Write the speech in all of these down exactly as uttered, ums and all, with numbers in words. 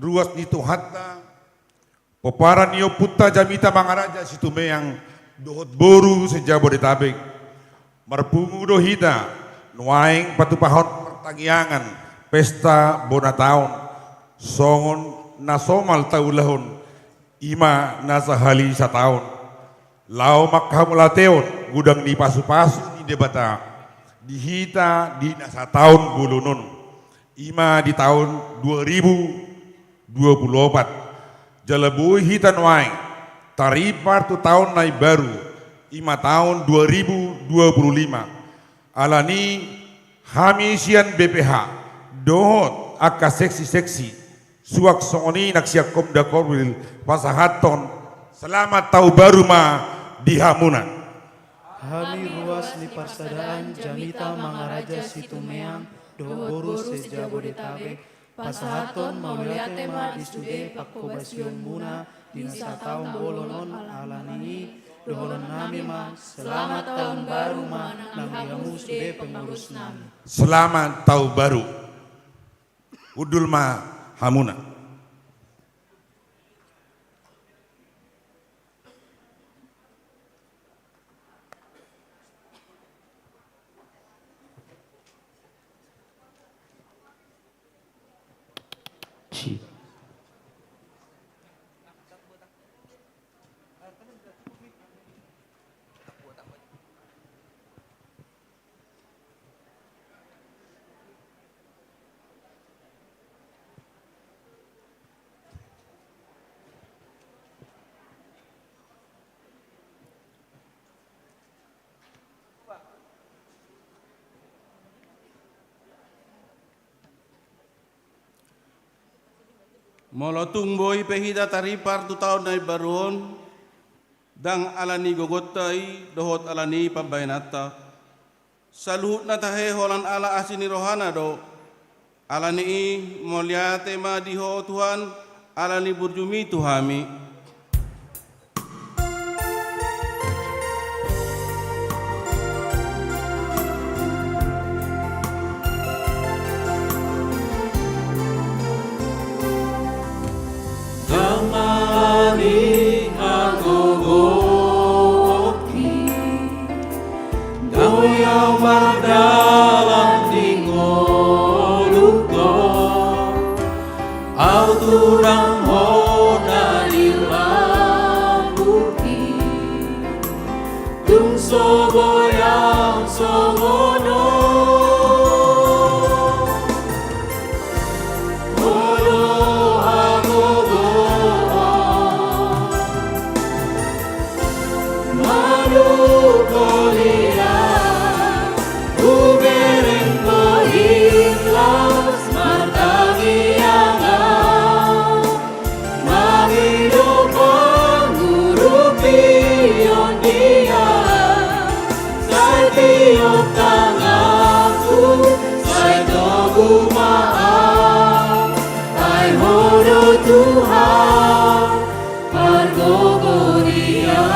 Ruas ni Tuhanta, pomparan ni ompunta Jamita Mangaraja Situmeang dohot boru se-Jabodetabek. Marpungu do hita nuaeng patupahon partangiangan pesta bona taon, songon na somal taulahon, i ma na sahali sataon. Laho manghamauliateon godang ni pasupasu ni Debata di hita di na sataon bolon on, i ma di taon dua ribu dua puluh opat. Jala boi hita nuaeng taripar tu taon na imbaru, i ma taon dua ribu dua puluh lima. Alani hami sian B P H dohot angka seksi-seksi, suang songon i nang sian Komda Korbil, pasahathon selamat taon baru ma di hamuna. Hami ruas ni parsadaan Jamita Mangaraja Situmeang dohot boru se-Jabodetabek, pasahathon mauliate ma di sude panghobasionmuna di na sataon bolon on. Alani i, dohononnami ma selamat taon baru ma nang di hamu sude pengurusnami. Selamat taon baru. Hundul ma hamuna. Molo tung boi pe hita taripar tu taon na imbaru on, ndang alani gogonta i dohot alani pambahenanta. Saluhutna tahe holan ala asi ni rohana do. Alani i, mauliate ma di Ho Tuhan, alani burjuMi tu hami. Ndang alani hagogoonki, ndang boi au mardalan di ngolungku. Au tulang hona di lambungki, tung so boi au songon on. Olo hagogoon. Manang holian, hubereng do hinggas martangiang au. Mangido pangurupion di au, sai tiop tanganku, sai togu ma au. Ai Ho do Tuhan, pargogo di au.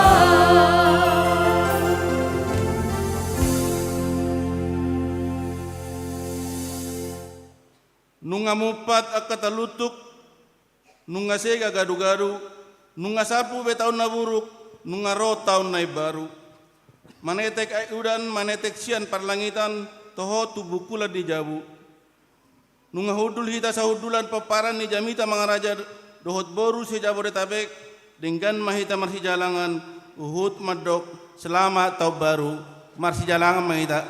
Nunga mumpat angka talutuk, nunga sega gadugadu, nunga salpu be taon na buruk, nunga ro taon na imbaru. Manetek aek udan, manetek sian parlangitan, toho tu bungkulan ni jabu. Nunga hundul hita sahundulan pomparan ni Jamita Mangaraja dohot boru se-Jabodetabek, denggan ma hita marsijalangan, huhut mandok selamat taon baru, marsijalangan ma hita.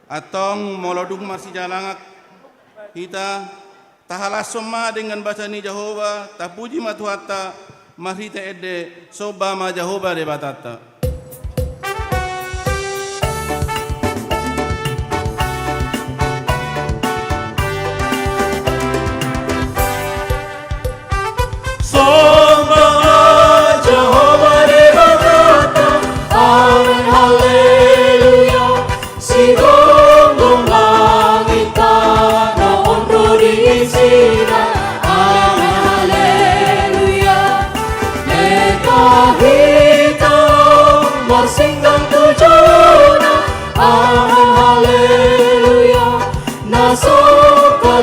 Antong molo dung marsijalangan hita, tahalashon ma denggan basa ni Jahowa, tapuji ma Tuhanta, marhite ende, somba ma Jahowa Debatanta. Somba ma Jahowa Debatanta, amen, haleluya, sigomgom langit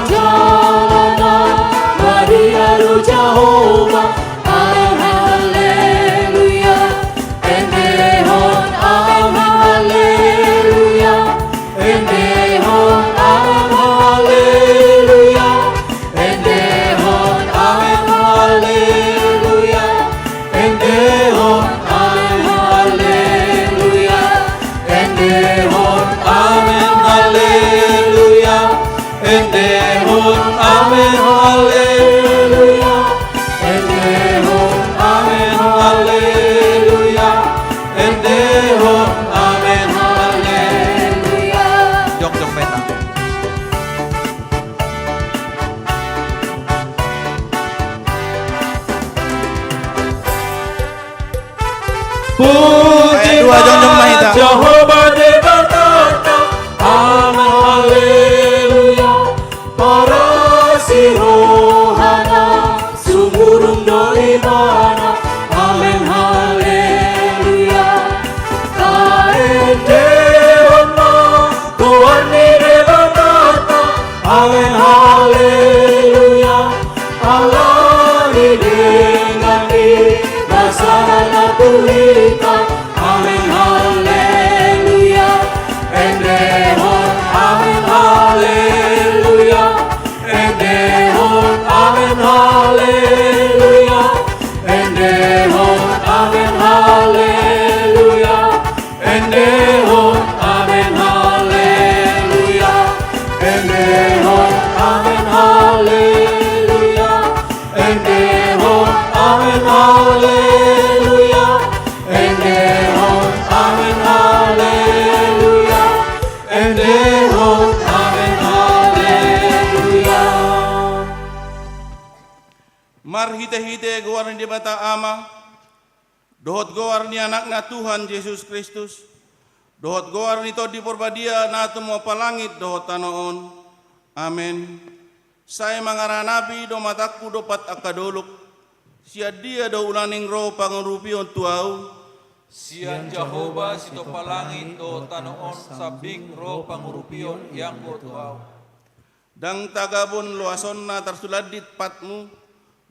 Jala na, Maria do Jahowa, amen haleluya. Endehon amen haleluya. Endehon amen haleluya. Endehon amen haleluya. Endehon amen haleluya. Endehon amen haleluya. Endehon amen haleluya. Endehon amen haleluya. Endehon amen haleluya. Jongjong ma hita. Puji ma jongjong ma hita. Jahowa Debatanta, amen haleluya. Parasi rohana, sumurung do ibana, amen haleluya. Taendehon ma goar ni Debatanta, amen haleluya. Alani dengan ni basana na tu hita, amen haleluya. Endehon amen haleluya. Endehon amen haleluya. Endehon amen haleluya. Endehon amen haleluya. Endehon amen haleluya. Endehon amen haleluya. Endehon amen haleluya. Endehon amen haleluya. Marhitehite goar ni Debata Ama, dohot goar ni Anakna Tuhan Jesus Kristus, dohot goar ni Tondi Porbadia na tumompa langit dohot tano on. Amen. Sai mangaranapi do matangku dompak angka dolok. Sian dia do ulaning ro pangurupion tu ahu? Sian Jahowa sitompa langit dohot tano on sambing ro pangurupion ianggo tu ahu. Ndang tagamon loasonna tarsulandit patmu,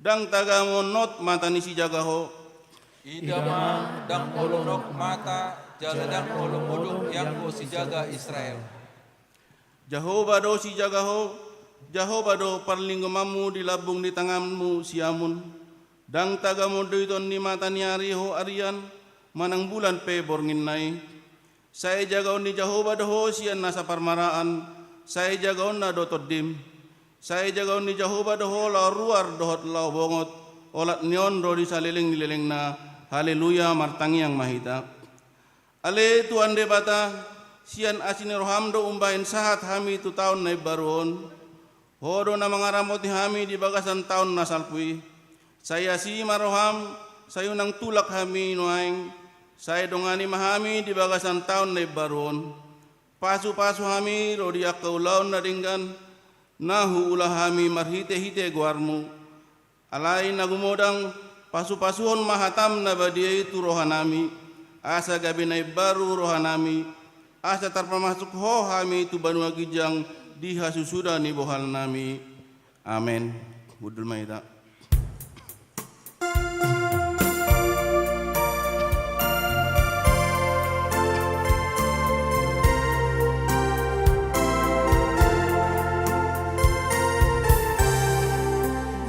ndang tagamon not mata ni sijaga ho. Ida ma, ndang olo nok mata, jala ndang olo modom ianggo sijaga Israel. Jahowa do sijaga ho, Jahowa do parlinggomanmu di lambung ni tanganmu siamun. Ndang tagamon do iton ni mata ni ari ho arian, manang bulan pe bornginna i. Sai jagaon ni Jahowa do ho sian nasa parmaraan, sai jagaonna do tondim. Sai jagaon ni Jahowa do ho laho ruar dohot laho bongot, olat ni on do di saleleng ni lelengna. Haleluya, martangiang ma hita. Ale Tuhan Debata, sian asi ni roham do umbahen sahat hami tu taon na imbaru on. Ho do na mangaramoti hami di bagasan taon na salpu i. Sai asi ma roham, sai unang tulak hami nuaeng, sai dongani ma hami di bagasan taon na imbaru on. Pasupasu hami ro di angka ulaon na denggan, na huula hami marhitehite goarmu. Alai na gumodang, pasupasuhon ma hatam na badia i tu rohanami, asa gabe na imbaru rohanami, asa tarpamasuk ho hami tu banua ginjang di hasusuda ni bohalnami. Amen. Hundul ma hita.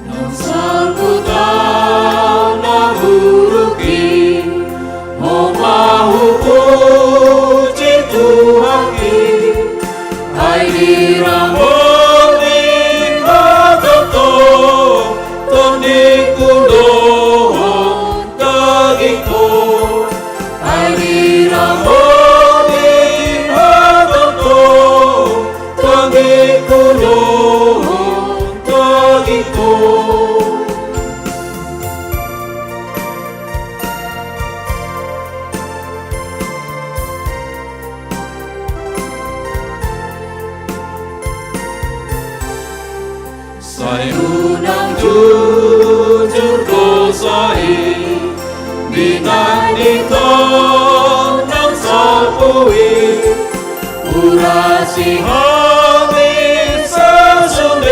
Nang salpu taon na buruk i, Ho ma hupuji Tuhanki. Ai diramoti Ho tongtong tondingku dohot dagingku. Ai diramoti Ho tongtong tondingku dohot dagingku. Sai unang jujur dosa i, di tandinghon nang salpu i, urasi hami sasudena.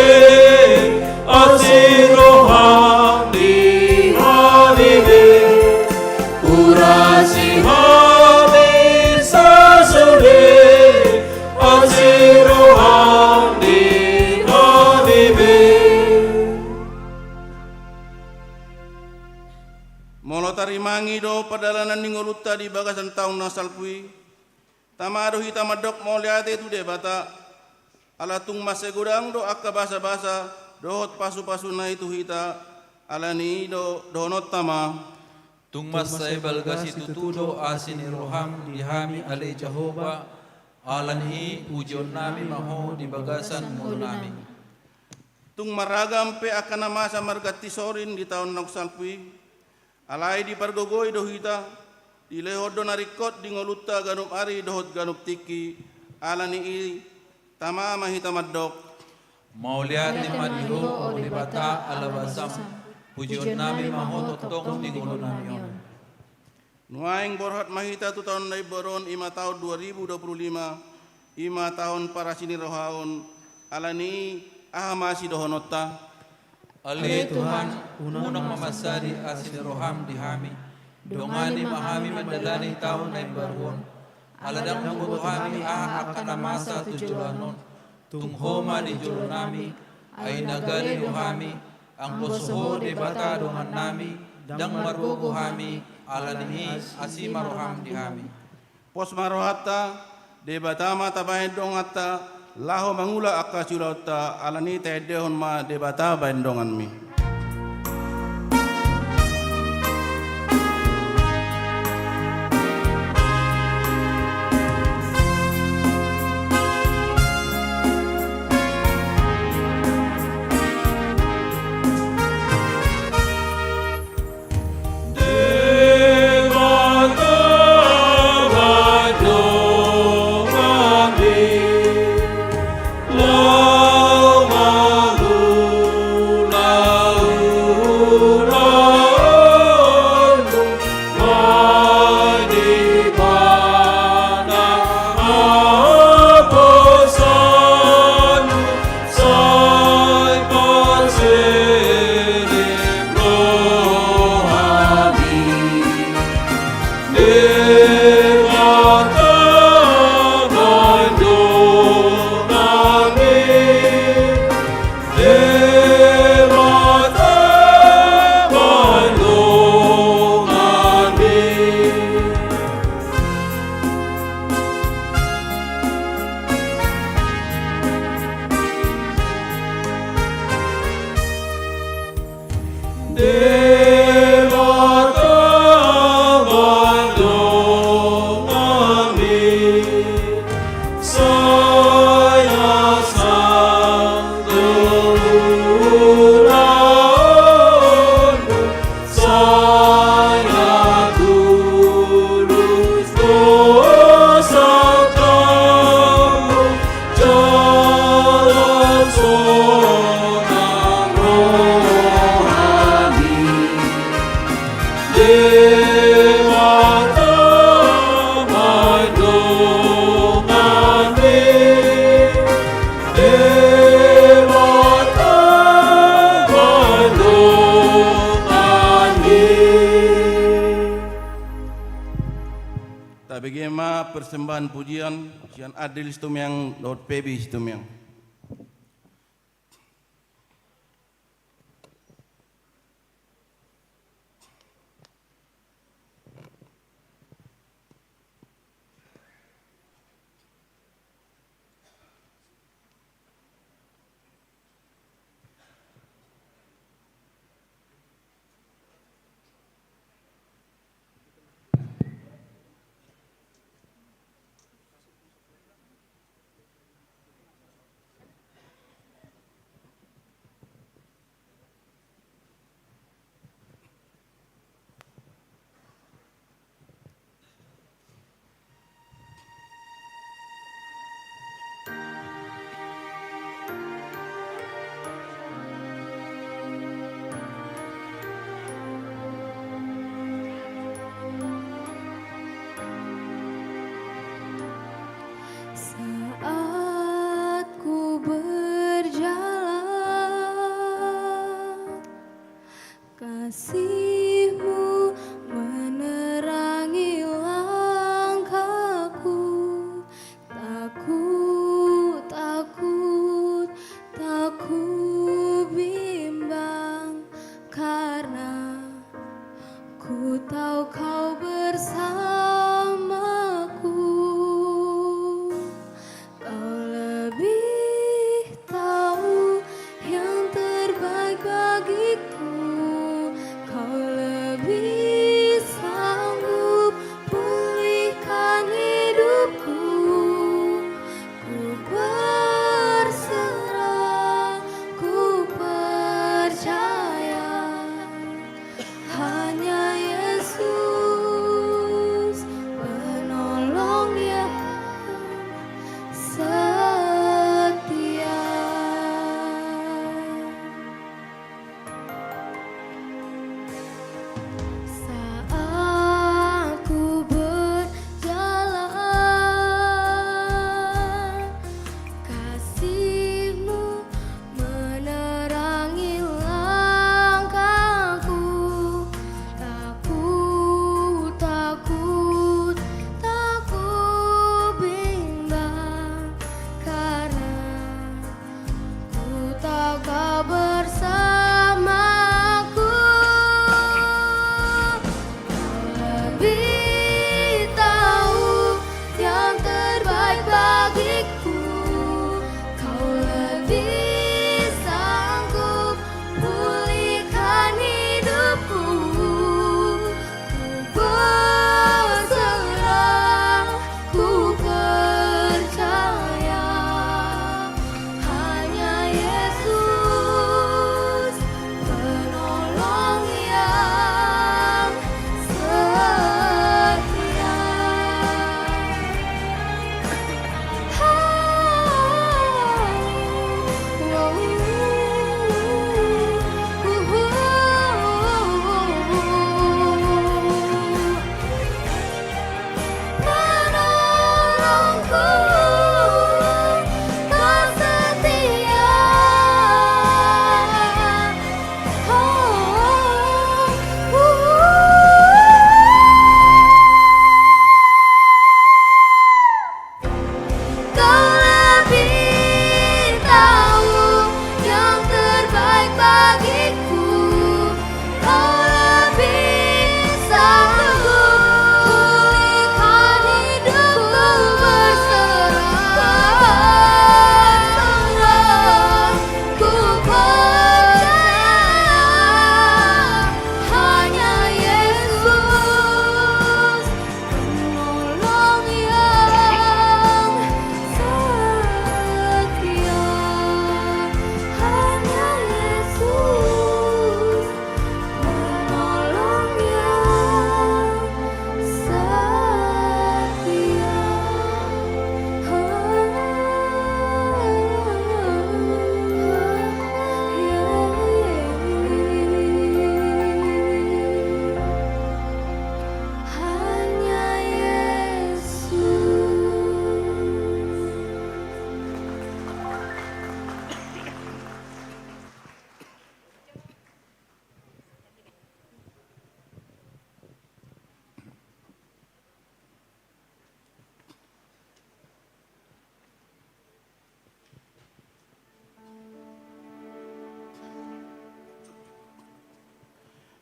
Tarimangi do pardalanan ni ngolunta di bagasan taon na salpu i. Tama do hita mandok mauliate tu Debata, ala tung mansai godang do angka basabasa dohot pasupasuna i tu hita. Ala ni i do dohononta ma: Tung mansai balga situtu do asi ni roham di hami ale Jahowa, ala ni i pujionnami ma Ho di bagasan ngolunami. Tung marragam pe angka na masa marganti sorin di taon naung salpu i. Alai dipargogoi do hita, dilehon do na ringkot di ngolunta ganup ari dohot ganup tingki. Ala ni i, tama ma hita mandok: Mauliate ma di Ho, o Debata, ala basam, pujionnami ma Ho tongtong di ngolunami on. Nuaeng borhat ma hita tu taon na imbaru on, i ma taon dua ribu dua puluh lima, i ma taon parasi ni roha on. Ala ni i, aha ma sidohononta? Ale Tuhan, unang ma mansadi asi ni roham di hami. Dongani ma hami mandalani taon na imbaru on. Ala ndang huboto hami aha angka na masa tu joloan on. Tung Ho ma di jolonami, ai na gale do hami. Anggo so Ho Debata dongannami, ndang margogo hami. Ala ni i, asi ma roham di hami. Pos ma rohanta, Debata ma tabahen donganta, laho mangula angka siulaonta. Ala ni i, taendehon ma Debata bahen donganmi. Tabege ma persembahan pujian sian Adil Situmeang dohot Pebi Situmeang. Saat ku berjalan, kasih-Mu menerangi langkahku. Tak ku takut, tak ku bimbang, karena ku tahu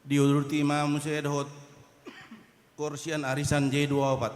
Diuduti ma muse dohot koor sian arisan J dua opat.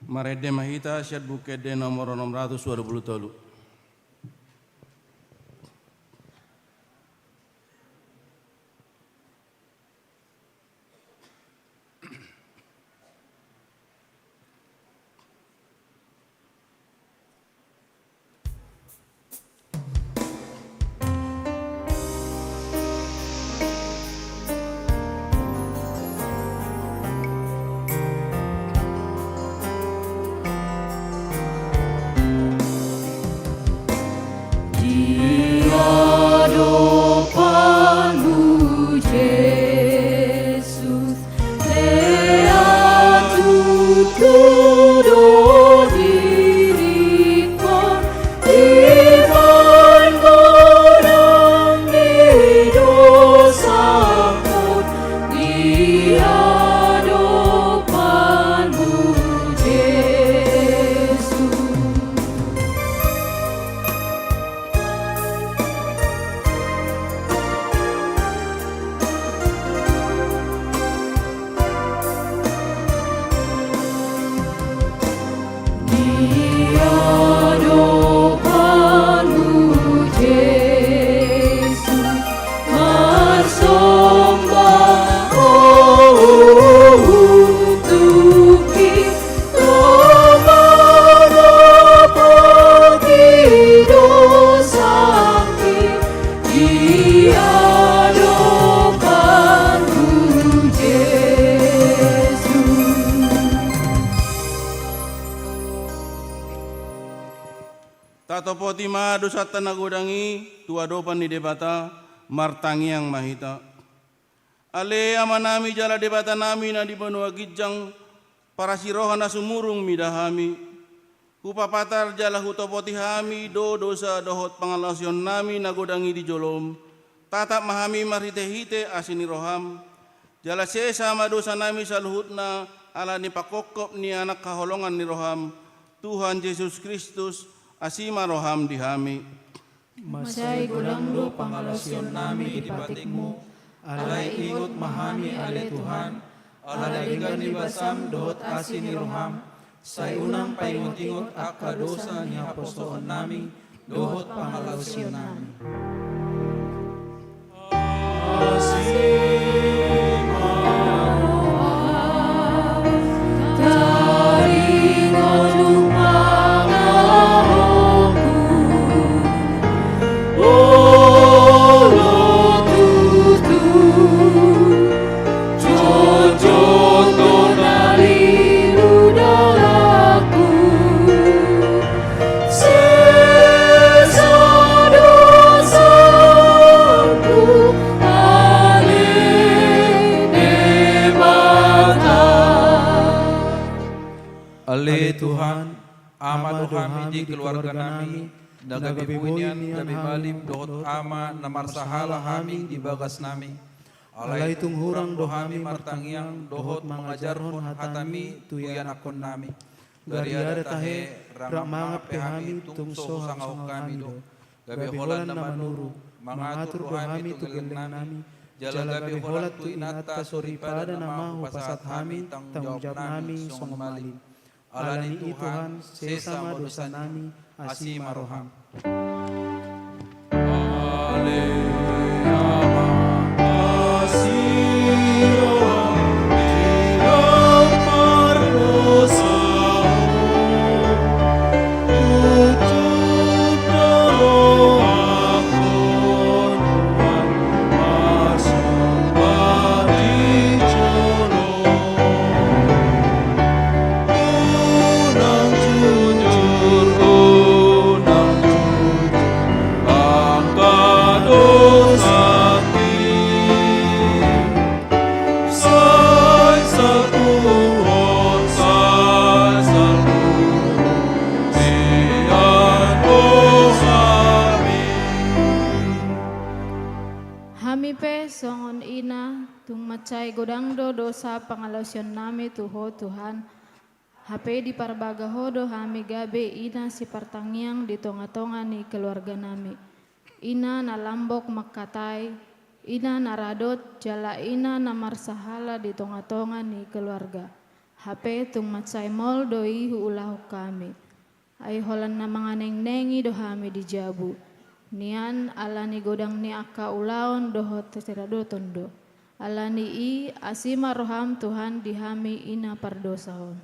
Marende ma hita sian Buku Ende nomor onom ratus dua pulu tolu. Di adopanmu, Jesus, lean tutu do diringkon, ibana godang ni dosangkon di adopanmu, Jesus. Di adopanmu, Jesus, marsomba ho, tungki lomo na pagi dosangki di adopanmu, Jesus. Tatopoti ma dosanta na godang i tu adopan ni Debata, martangiang ma hita. Ale Amanami jala Debatanami na di banua ginjang, parasiroha na sumurung mida hami. Hupapatar jala hutopoti hami do dosa dohot pangalaosionnami na godang i di jolom. Tatap ma hami marhitehite asi ni roham. Jala sesa ma dosanami saluhutna ala ni pangkophop ni Anak haholongan ni roham, Tuhan Jesus Kristus, asi ma roham di hami. Mansai godang do pangalaosionnami di patikmu, alai ingot ma hami ale Tuhan, ala denggan ni basam dohot asi ni roham, sai unang paingot-ingot angka dosa ni haposoonnami dohot pangalaosionnami. Sesa dosangku, ale Debata. Ale Tuhan, Ama do hami di keluarganami, na gabe boi nian gabe malim dohot ama na marsahala hami di bagasnami. Alai tung hurang do hami martangiang dohot mangajarhon hatami tu ianakkonnami. Gariada tahe, rap mangan pe hami tung so husangahon hami do. Gabe holan na manuru, mangatur do hami tu gellengnami, jala gabe holan tu inanta soripada na mahu pasahat hami tanggung jawabnami songon malim. Ala ni i Tuhan, sesa ma dosanami, asi ma roham. Unang jujur, unang jujur angka dosaki. Sai salpuhon, sai salpuhon sian hami. Hami pe songon i na tung mansai godang do dosa pangalaosionnami tu Ho Tuhan, hape diparbaga Ho do hami gabe ina sipartangiang di tonga-tonga ni keluarganami. Ina na lambok mangkatai, ina na radot jala ina na marsahala di tonga-tonga ni keluarga. Hape tung mansai maol do i huulahon hami. Ai holan na manganengnengi do hami di jabu. Nian ala ni godang ni angka ulaon dohot hasiradoton do. Ala ni i, asi ma roham Tuhan di hami i na pardosa on.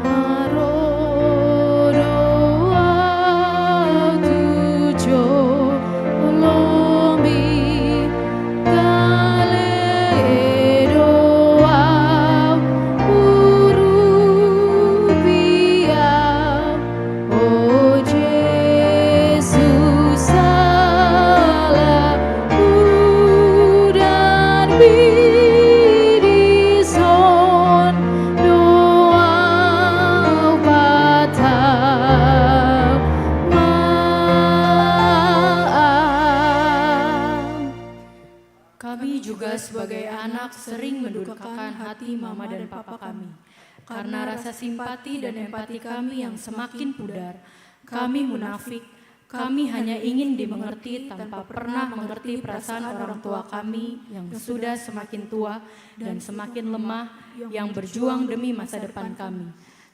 Na ro do au tu jolomi, gale do au urupi au. O Jesus, ala udan bidison do au patamaam. Kami juga sebagai anak sering mendurhakai hati mama dan papa kami. Karena rasa simpati dan empati kami yang semakin pudar, kami munafik, kami hanya ingin dimengerti tanpa pernah mengerti perasaan orang tua kami yang sudah semakin tua dan semakin lemah, yang berjuang demi masa depan kami.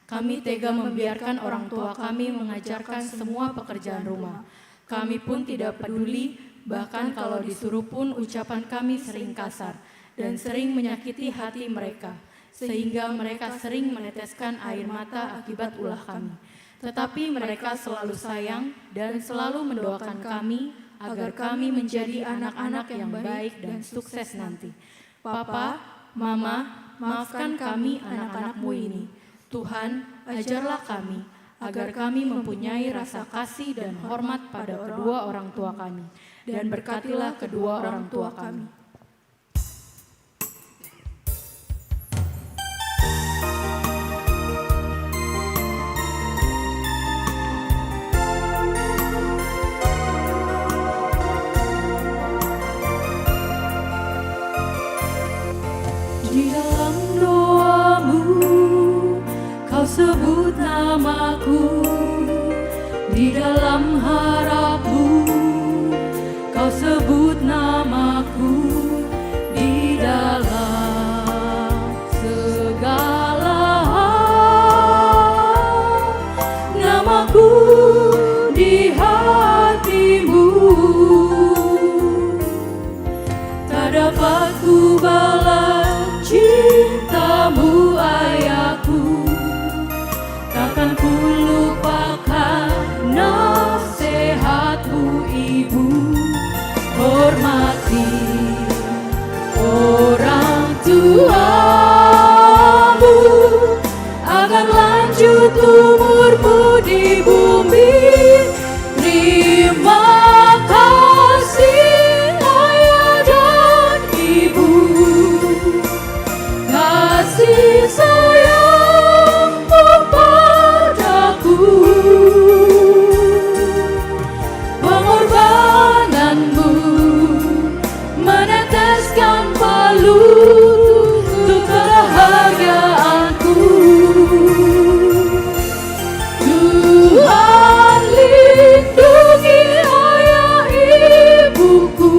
Kami tega membiarkan orang tua kami mengajarkan semua pekerjaan rumah. Kami pun tidak peduli, bahkan kalau disuruh pun ucapan kami sering kasar dan sering menyakiti hati mereka, sehingga mereka sering meneteskan air mata akibat ulah kami. Tetapi mereka selalu sayang dan selalu mendoakan kami agar kami menjadi anak-anak yang baik dan sukses nanti. Papa, Mama, maafkan kami anak-anakmu ini. Tuhan, ajarlah kami agar kami mempunyai rasa kasih dan hormat pada kedua orang tua kami, dan berkatilah kedua orang tua kami. Di dalam doamu, kau sebut namaku. Di dalam harapmu, kau sebut namaku. Di dalam segala hal, namaku di hatimu. Tak dapat kubalas cintamu, ayahku. Takkan kulupakan nasihatmu, ibu. Hormati orang tuamu, agar lanjut umurmu di bumi. Terima kasih, ayah dan ibu, kasih sayangmu padaku. Pengorbananmu meneteskan peluru untuk kebahagiaanku. Tuhan, lindungi ayah ibuku.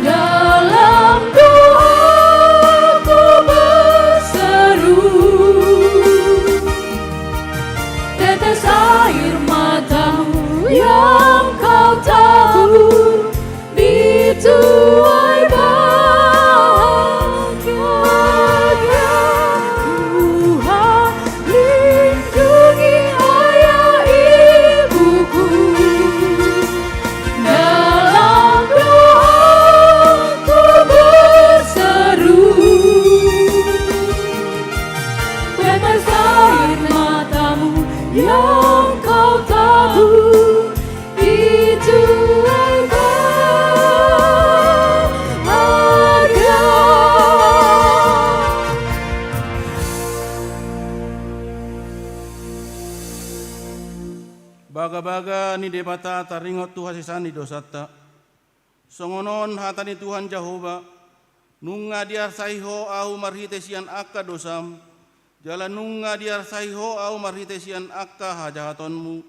Dalam doaku berseru, tetes air matamu yang kau tabur di tuai bahagia. Tuhan, lindungi ayah ibuku. Dalam doaku berseru, tetes air matamu yang kau tabur di tuai bahagia. Bagabaga ni Debata taringot tu hasesaan ni dosanta. Songon on hata ni Tuhan Jahowa: Nunga diarsai ho ahu marhite sian angka dosam, jala nunga diarsai ho ahu marhite sian angka hajahatonmu.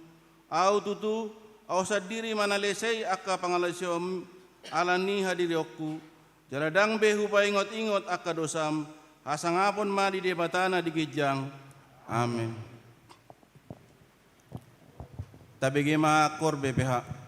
Ahu tutu, ahu sandiri ma na lesei angka pangalaosionmi ala ni hadirionku. Jala ndang be hupaingot-ingot angka dosam, hasangapon ma di Debata na di ginjang. Amen. Tabege ma Koor B P H.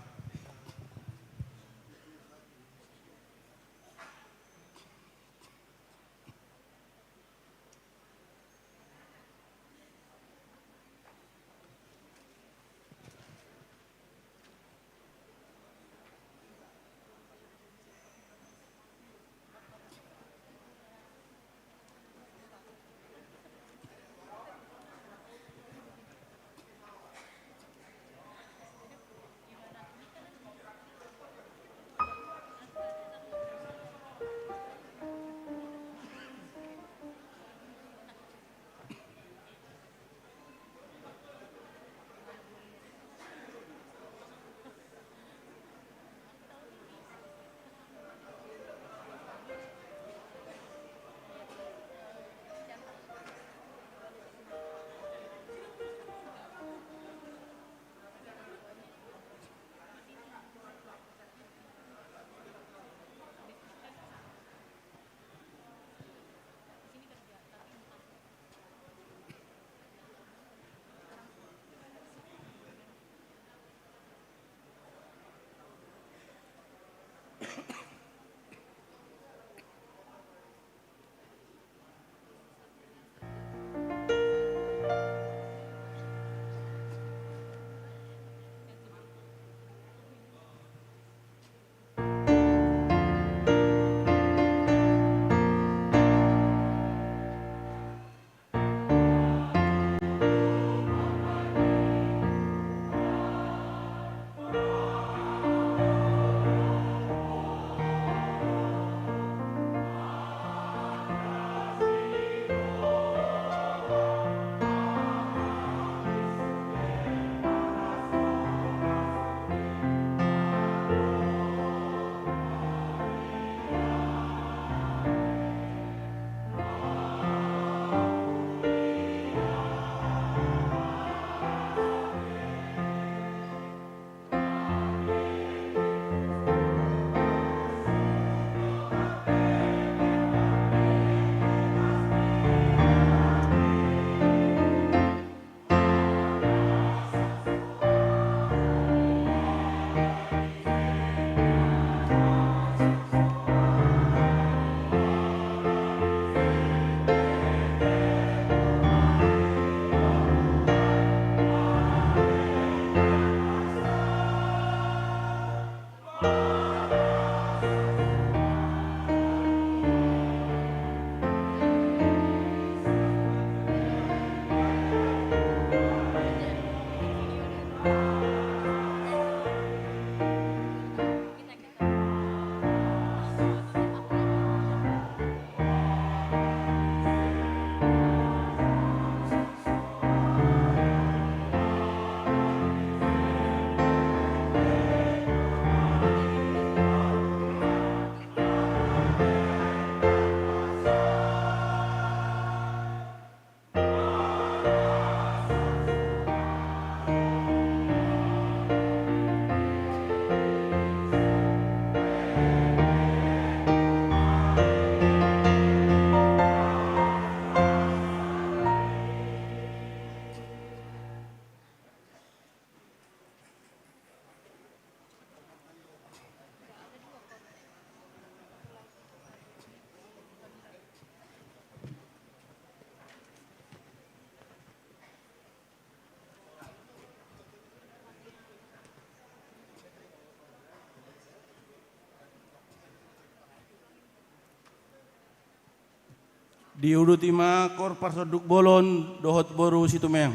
Diuduti ma Koor Parsonduk Bolon dohot boru Situmeang.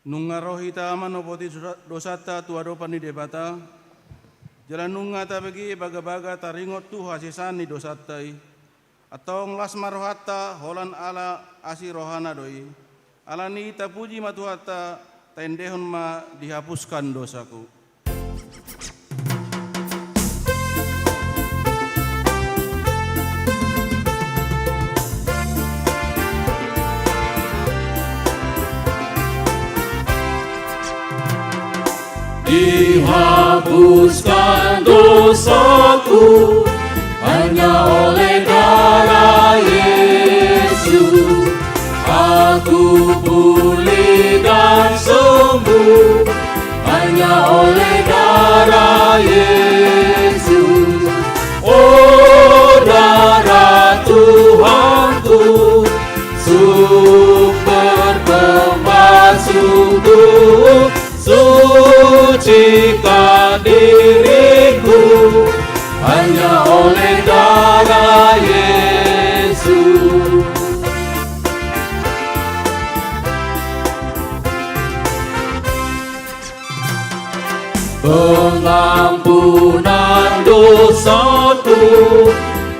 Nunga ro hita manopoti dosa-, dosanta tu adopan ni Debata, jala nunga tabege bagabaga taringot tu hasesaan ni dosanta i. Antong las ma rohanta holan ala asi rohana do i. Alani i tapuji ma Tuhanta, taendehon ma dihapuskan dosaku. Dihapuskan dosaku hanya oleh darah Yesus. Aku pulih dan sembuh hanya oleh darah Yesus. Oh, darah Tuhanku, sumber pemasuku, sucikan diriku hanya oleh darah Yesus. Pengampunan dosaku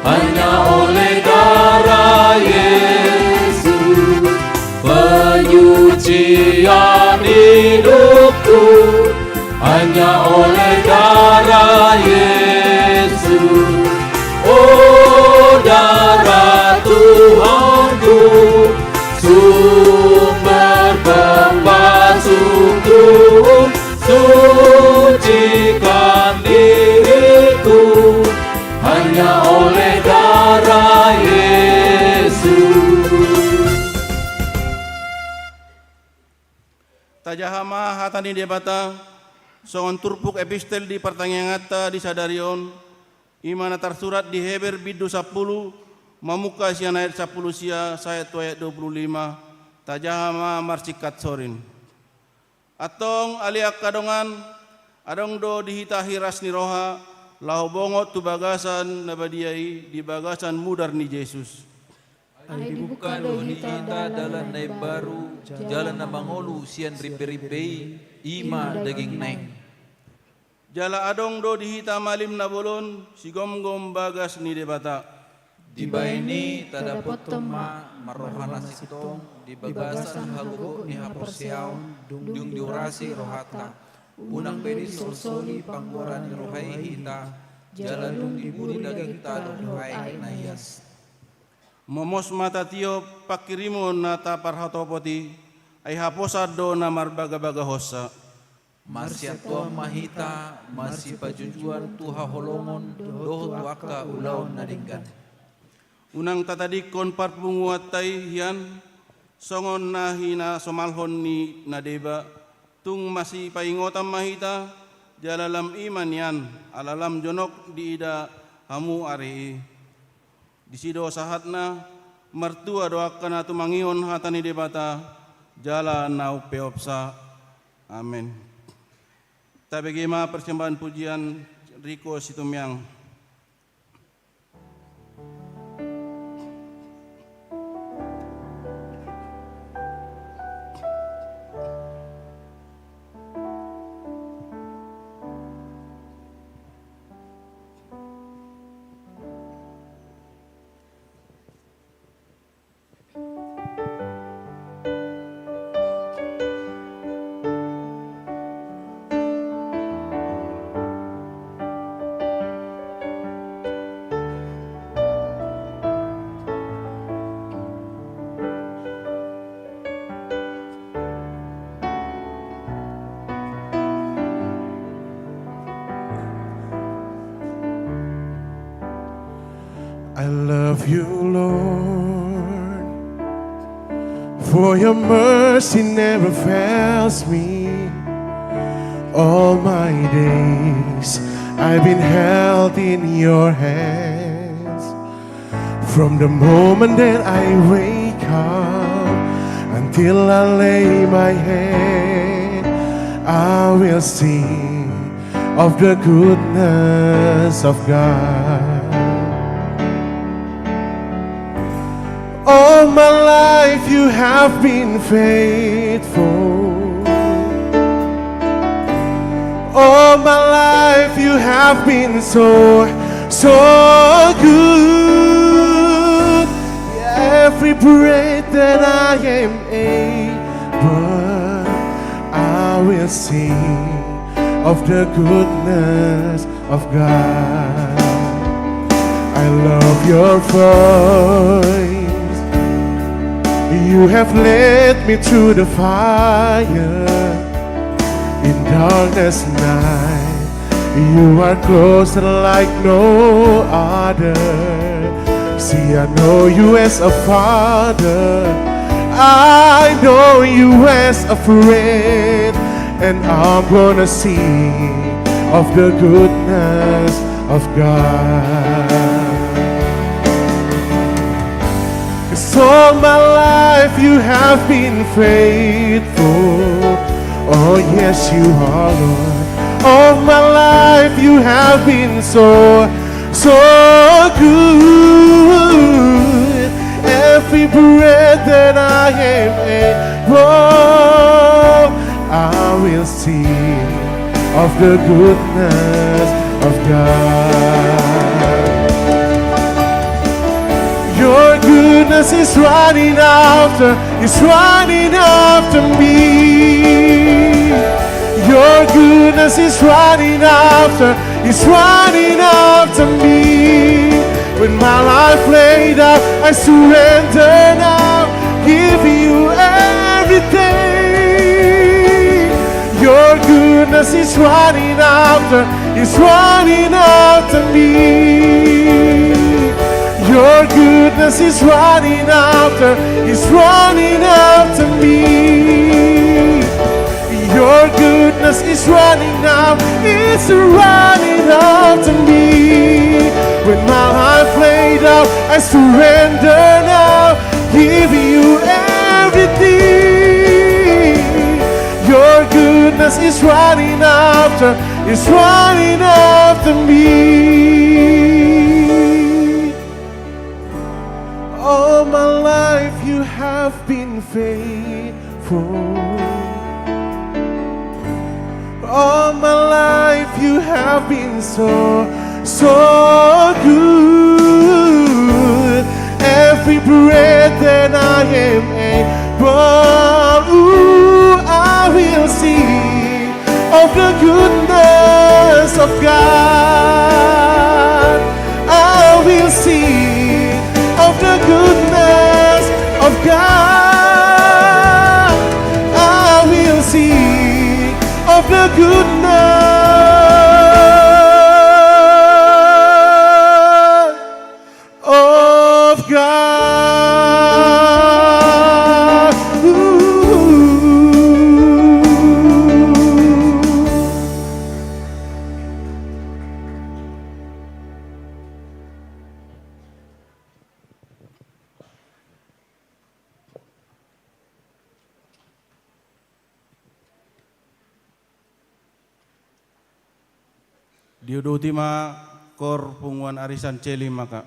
hanya oleh darah Yesus. Penyucian hidupku hanya oleh darah Yesus. Oh, darah Tuhanku, sumber pemasuku, sucikan diriku hanya oleh darah Yesus. Tajaha ma hata ni Debata, songon turpuk epistel di partangianganta di sadari on, i ma na tarsurat di Heber bindu sampulu, mamungka sian ayat sampulu sia sahat tu ayat dua pulu lima, tajaha ma marsingkat sorin. Antong ale angka dongan, adong do di hita hiras ni roha, laho bongot tu bagasan na badia i di bagasan mudar ni Jesus. Ai dibuka do hita dalan na imbaru, jala na mangolu sian ripe-ripe i, i ma dagingna i. Jala adong do di hita malim na bolon, sigomgom bagas ni Debata. Dibahen i tadapothon ma marroha na sintong di bagasan hagogoon ni haporseaon, dung diurasi rohanta. Unang be disolsoli panggoaran ni roha i hita, jala dung dibuli dagingta dohot roha i na ias. Momos ma tatiop panghirimon na taparhatopot i, ai haposan do na marbagabagahonsa. Marsiantuan ma hita, marsipajujuan tu haholomon dohot tu angka ulaon na denggan. Unang tatadingkon parpunguanta i hian, songon na hinasomalhon ni na deba, tung masipaingotan ma hita, jala lam i ma nian, ala lam jonok diida hamu ari i. Disi do sahatna, martua do angka na tumangihon hata ni Debata, jala na umpeopsa. Amen. Tabege ma persembahan pujian Riko Situmeang. I love you, Lord, for your mercy never fails me. All my days I've been held in your hands. From the moment that I wake up until I lay my head, I will sing of the goodness of God. All my life you have been faithful. All my life you have been so, so good. Every breath that I am able, I will sing of the goodness of God. I love your voice. You have led me through the fire in darkest night. You are closer like no other. See, I know you as a father. I know you as a friend. And I'm gonna sing of the goodness of God. 'Cause all my life you have been faithful. Oh yes, you are, Lord. All my life you have been so, so good. Every breath that I am able, I will sing of the goodness of God. Your goodness is running after, is running after me. Your goodness is running after, is running after me. With my life laid out, I surrender now, give you everything. Your goodness is running after, is running after me. Your goodness is running after, is running after me. Your goodness is running out, it's running out to me. With my life laid out, I surrender now, give you everything. Your goodness is running after, is running after me. All my life you have been faithful. All my life you have been so, so good. Every breath that I am able, ooh, I will sing of the goodness of God. I will sing of the goodness of God. I will sing of the goodness of God. Diuduti ma kor punguan arisan C lima, Kak.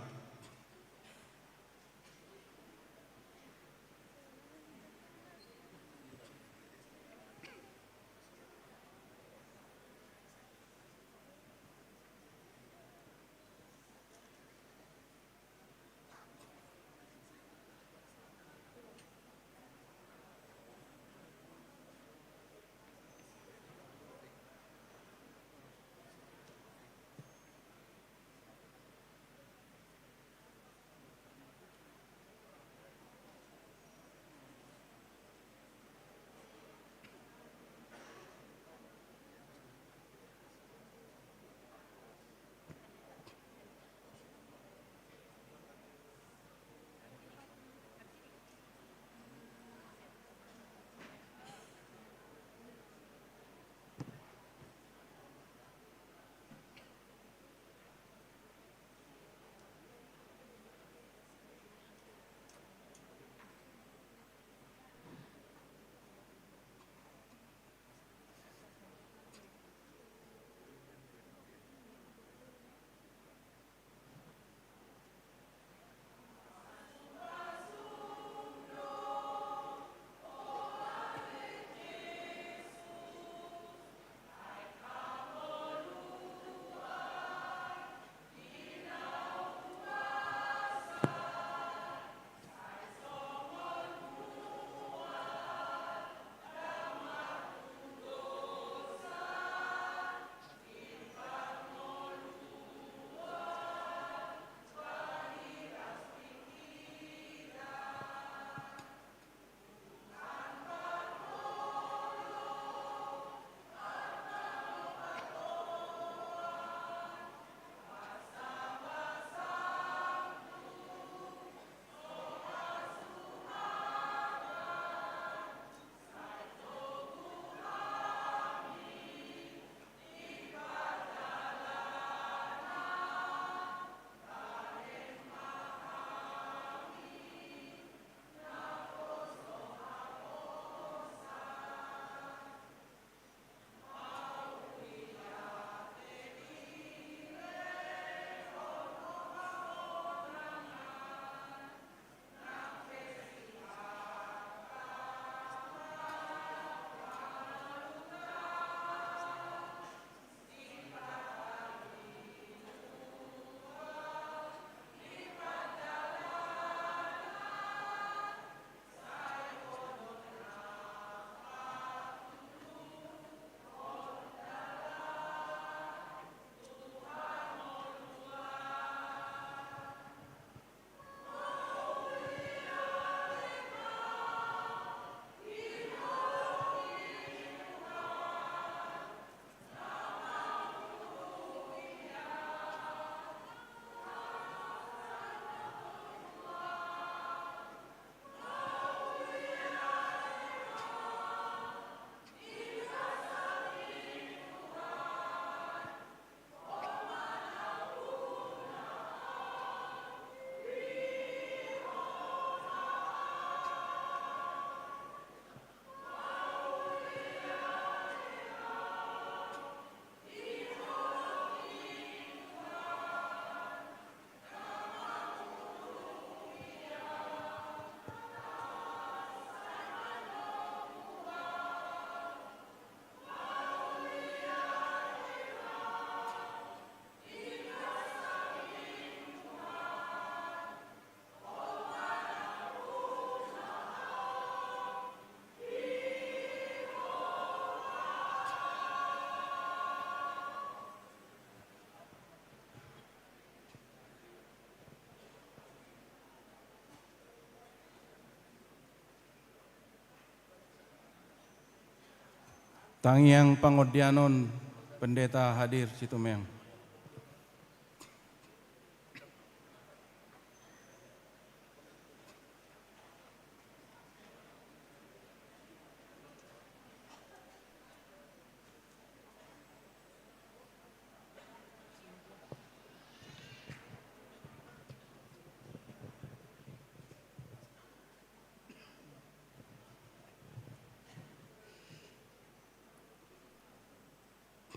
Tangiang pangondianon, Pendeta hadir Situmeang.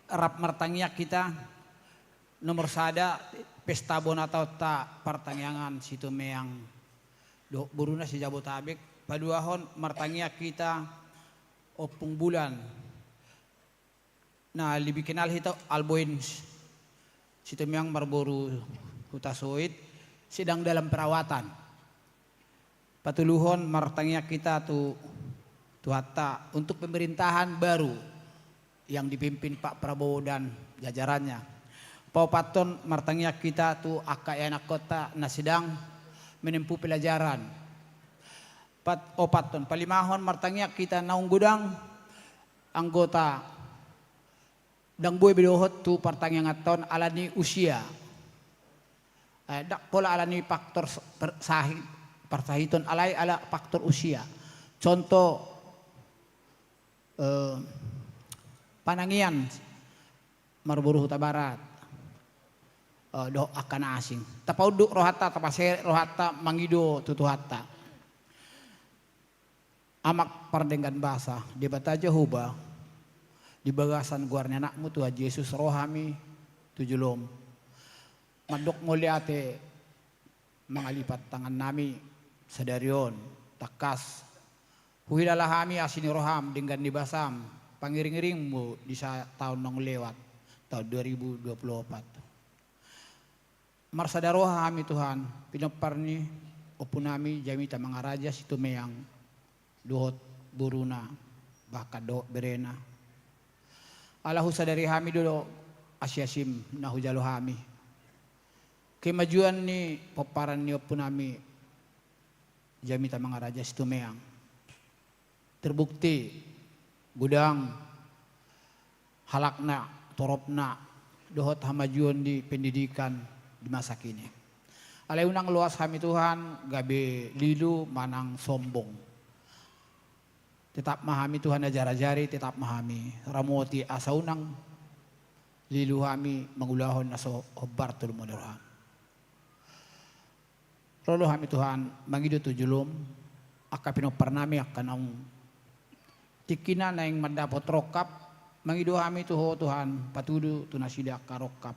Rap martangiang hita, nomor sada, pesta bona taonta partangiangan Situmeang dohot boruna se-Jabodetabek. Paduahon, martangiang hita Ompung Bulan, na lebih kenal hita Alboin, Situmeang marboru Hutasoit, sedang dalam perawatan. Patoluhon, martangiang hita tu Tuhanta untuk pemerintahan baru yang dipimpin Pak Prabowo dan jajarannya. Paopathon, martangiang hita tu angka ianakhonta na sedang menempuh pelajaran. Pat-, opathon, palimahon, martangiang hita naung godang anggota ndang boi be dohot tu partangianganta on ala ni usia. Eh, ndang pola ala ni faktor s-, per-, sahit, parsahiton, alai ala faktor usia. Contoh, eh, Panangian marboru Hutabarat, eh, dohot angka na asing. Tapaunduk rohanta, tapaseret rohanta mangido tu Tuhanta. Amak pardenggan basa, Debata Jahowa, di bagasan goar ni Anakmu Tuhan Jesus, ro hami tu jolom. Mandok mauliate, mangalipat tangannami sadari on, tangkas huhilala hami asi ni roham, denggan ni basam, pangiringiringmu di sa-, taon naung lewat, taon dua ribu dua puluh opat. Marsada roha hami Tuhan, pinompar ni ompunami Jamita Mangaraja Situmeang, dohot boruna, bahkan dohot berena. Ala husadari hami do asiasim na hujalo hami. Kemajuan ni pomparan ni ompunami Jamita Mangaraja Situmeang. Terbukti, godang halakna, toropna, dohot hamajuon di pendidikan di masa kini. Alai unang loas hami Tuhan, gabe lilu manang sombong. Tetap ma hami Tuhan ajar-ajari, tetap ma hami ramoti asa unang lilu hami mangulahon na so hombar tu lomo ni roham. Ro do hami Tuhan, mangido tu jolom, angka pinomparnami, angka naung tingkina naeng mandapot rongkap, mangido hami tu Ho Tuhan, patudu tu nasida angka rongkap.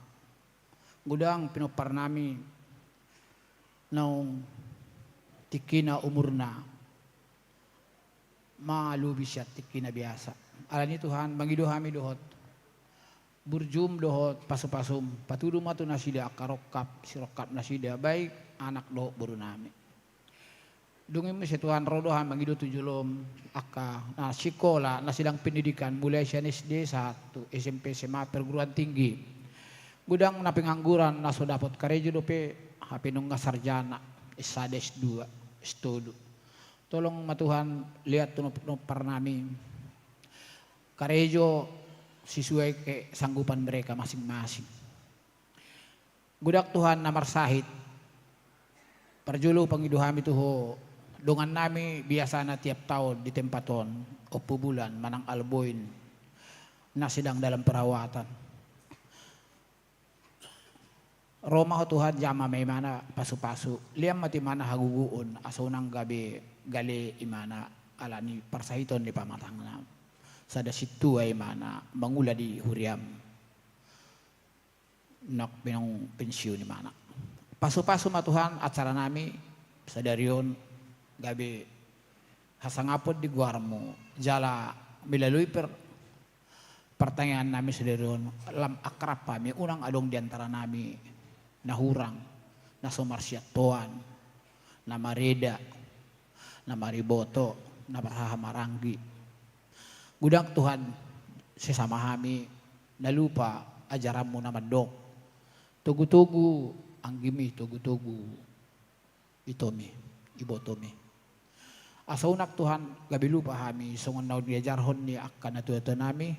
Godang pinomparnami naung tingkina umurna, malobi sian tingki na biasa. Alani Tuhan, mangido hami dohot burjum dohot pasupasum, patudu ma tu nasida angka rongkap, sirongkap nasida, baik anak dohot borunami. Dung i muse Tuhan, ro do hami mangido tu jolom angka na sikola, na sedang pendidikan, mulai sian S D sahat tu S M P, S M A, perguruan tinggi. Godang na pengangguran, na so dapot karejo dope, hape nunga sarjana, S sada, S dua, S tolu. Tolong ma Tuhan, liat tu nom-, nomparnami. Karejo sesuai kesanggupan mereka masing-masing. Godang Tuhan na marsahit. Parjolo pangido hami tu Ho, dongannami biasana tiap taon di tempat on, Ompu Bulan manang Alboin, na sedang dalam perawatan. Ro ma Ho Tuhan, jama ma imana pasupasu, lean ma tu imana hagogoon, asa unang gabe gale imana alani parsahiton ni pamatangna. Sada sintua imana mangula di huriam. Nang pe naung pensiun imana. Pasupasu ma Tuhan acaranami sadari on, gabe hasangapon di goarmu, jala melalui per-, partangiangnami sadari on, lam akrab hami, unang adong di antaranami na hurang, na so marsiantoan, na mareda, na mariboto, na marhahamaranggi. Godang Tuhan sesama hami na lupa ajaranmu na mandok, togutogu anggimi, togutogu itomi, ibotomi. Asa unang Tuhan gabe lupa hami songon na diajarhon ni angka natuatua nami,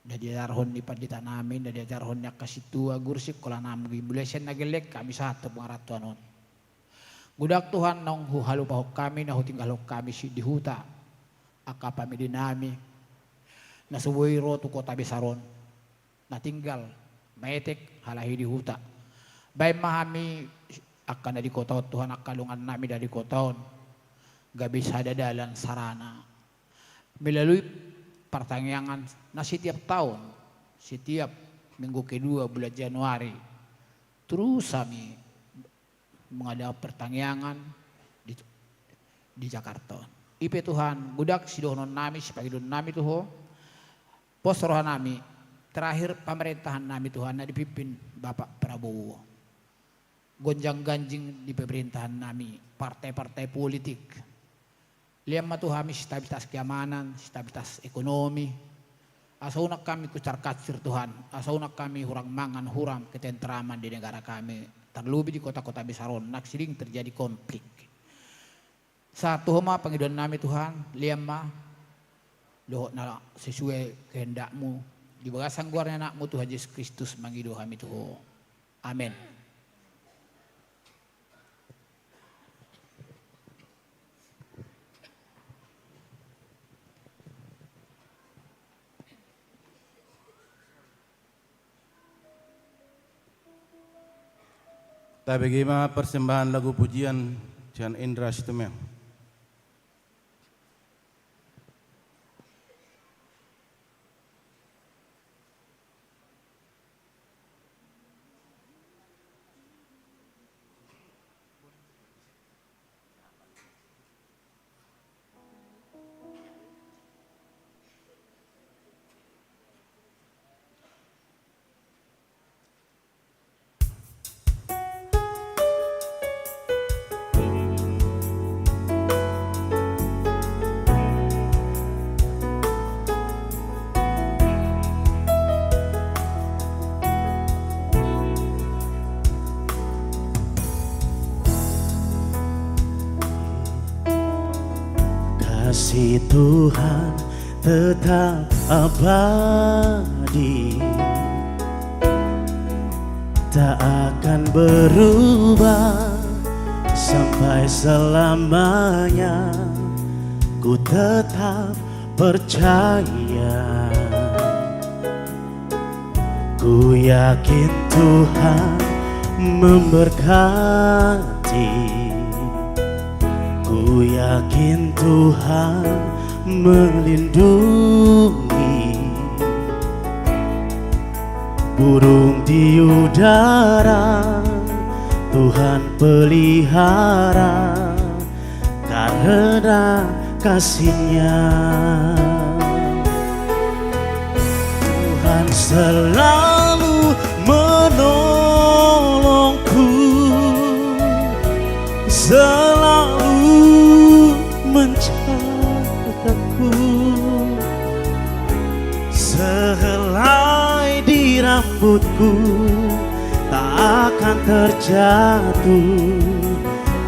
na diajarhon ni pandita nami, na diajarhon ni angka sintua guru sikola nami, mulai sian na gelleng hami sahat tu pangarantoan on. Godang Tuhan naung huhalupahon hami, na hutinggalhon hami si di huta angka pamili nami, na so boi ro tu kota besar on, na tinggal maetek halahi di huta. Baen ma hami angka na di kota on Tuhan, angka dongan nami na di kota on, gabe sada dalan sarana. Melalui partangiangan na setiap taon, setiap minggu kedua bulan Januari, terus hami mengadakan partangiangan di, di Jakarta on. I pe Tuhan, godang sidohonon nami, sipangidoan nami tu Ho. Pos roha nami, terakhir pemerintahan nami Tuhan na dipimpin Bapak Prabowo. Gonjang-ganjing di pemerintahan nami, partai-partai politik. Lean ma tu hami stabilitas keamanan, stabilitas ekonomi. Asa unang hami kusar-kasir Tuhan, asa unang hami hurang mangan, hurang ketentraman di negara hami, tarlobi di kota-kota besar on, nang sering terjadi konflik. Sahat tu Ho ma pangidoan nami Tuhan, lean ma dohot na sesuai kehendak-Mu, di bagasan goar ni Anak-Mu Tuhan Jesus Kristus mangido hami tu Ho. Amen. Tabege ma persembahan lagu pujian sian Indra Situmorang. Kasih Tuhan tetap abadi, tak akan berubah sampai selamanya. Ku tetap percaya. Ku yakin Tuhan memberkati. Ku yakin Tuhan melindungi. Burung di udara Tuhan pelihara karena kasih-Nya. Tuhan selalu menolongku, selalu menjagaku. Sehelai di rambutku tak akan terjatuh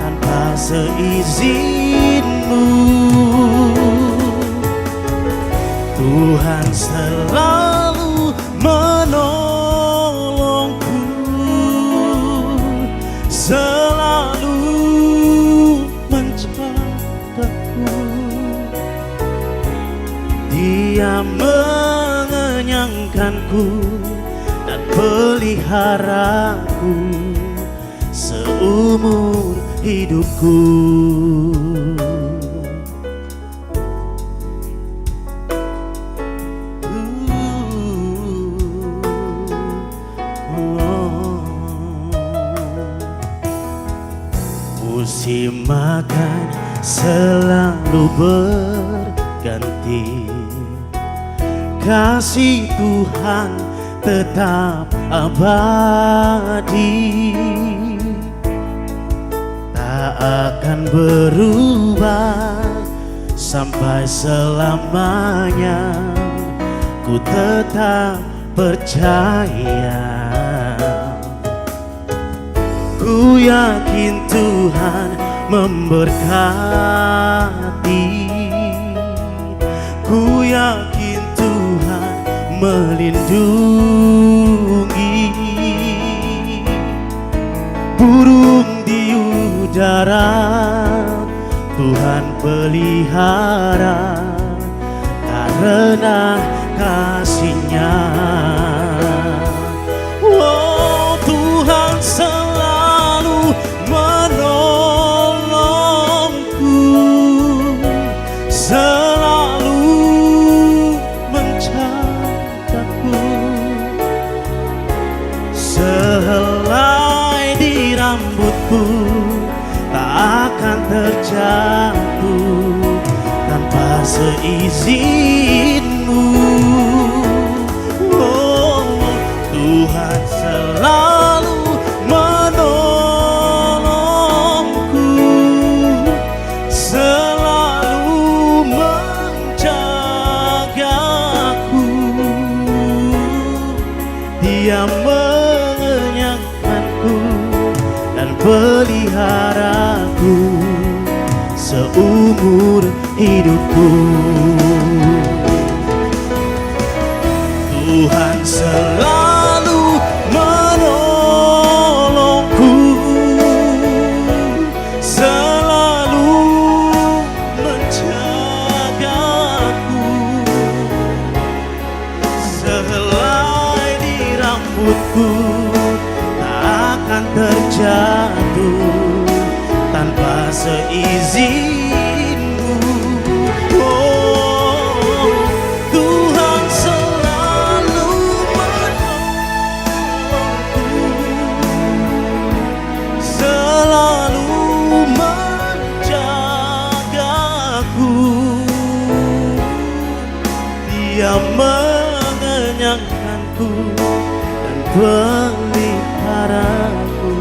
tanpa seizin-Mu. Tuhan selalu menolongku, selalu menjagaku. Dia mengenyangkanku dan peliharaku seumur hidupku. Musim akan selalu berganti, kasih Tuhan tetap abadi, tak akan berubah sampai selamanya. Ku tetap percaya. Ku yakin Tuhan memberkati. Ku yakin Tuhan melindungi. Burung di udara Tuhan pelihara karena kasih-Nya. Oh, Tuhan selalu menolongku, selalu menjagaku. Sehelai di rambutku tak akan terjatuh tanpa seizin-Mu. Oh, Tuhan selalu menolongku, selalu menjagaku. Dia mengenyangkanku dan peliharaku seumur hidupku. Tuhan selalu menolongku, selalu menjagaku. Sehelai di rambutku tak akan terjatuh tanpa seizin-Mu. Oh, Tuhan selalu menolongku, selalu menjagaku. Dia mengenyangkanku dan peliharaku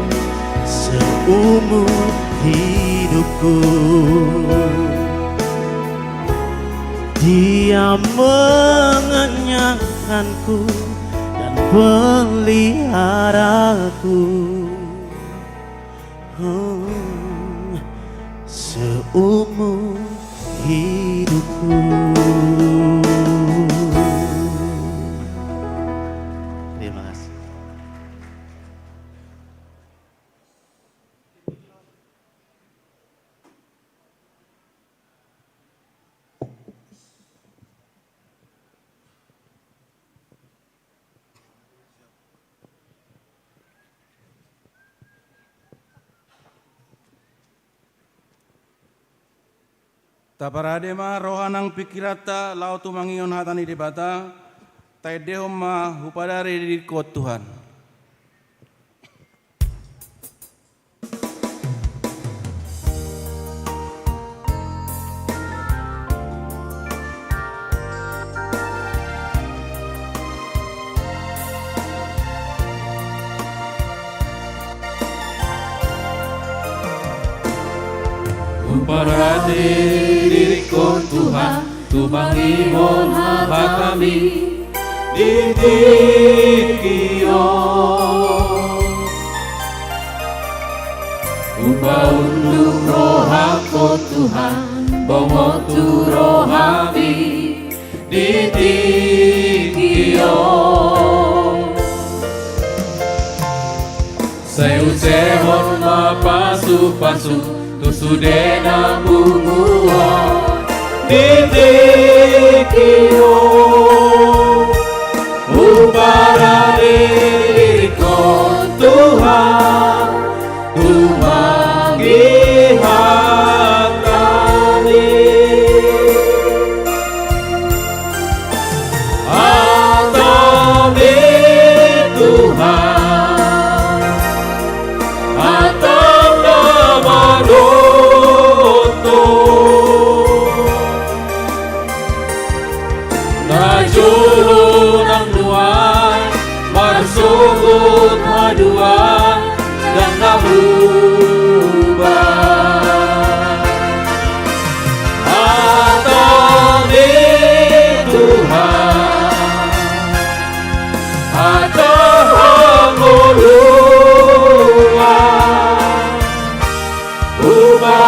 seumur hidupku. Dia mengenyangkanku dan peliharaku, hmm, seumur hidupku. Terima kasih. Taparade ma roha nang pingkiranta laho tumangihon hata ni Debata. Taendehon ma hupadare diringkon Tuhan. Huparade diringkon Tuhan, tumangihon hatami di tingki on. Hupaunduk rohangku Tuhan, bongot tu rohami di tingki on. Sai usehon ma pasupasu tu sude na punguan di tingki on. Huparade diringkon Tuhan, tumangi hatami. Hatami Tuhan, hata na manoto, na jolo nang nuaeng, marsogot haduan, dan na huba. Hata ni Tuhan, hata hangoluan, huba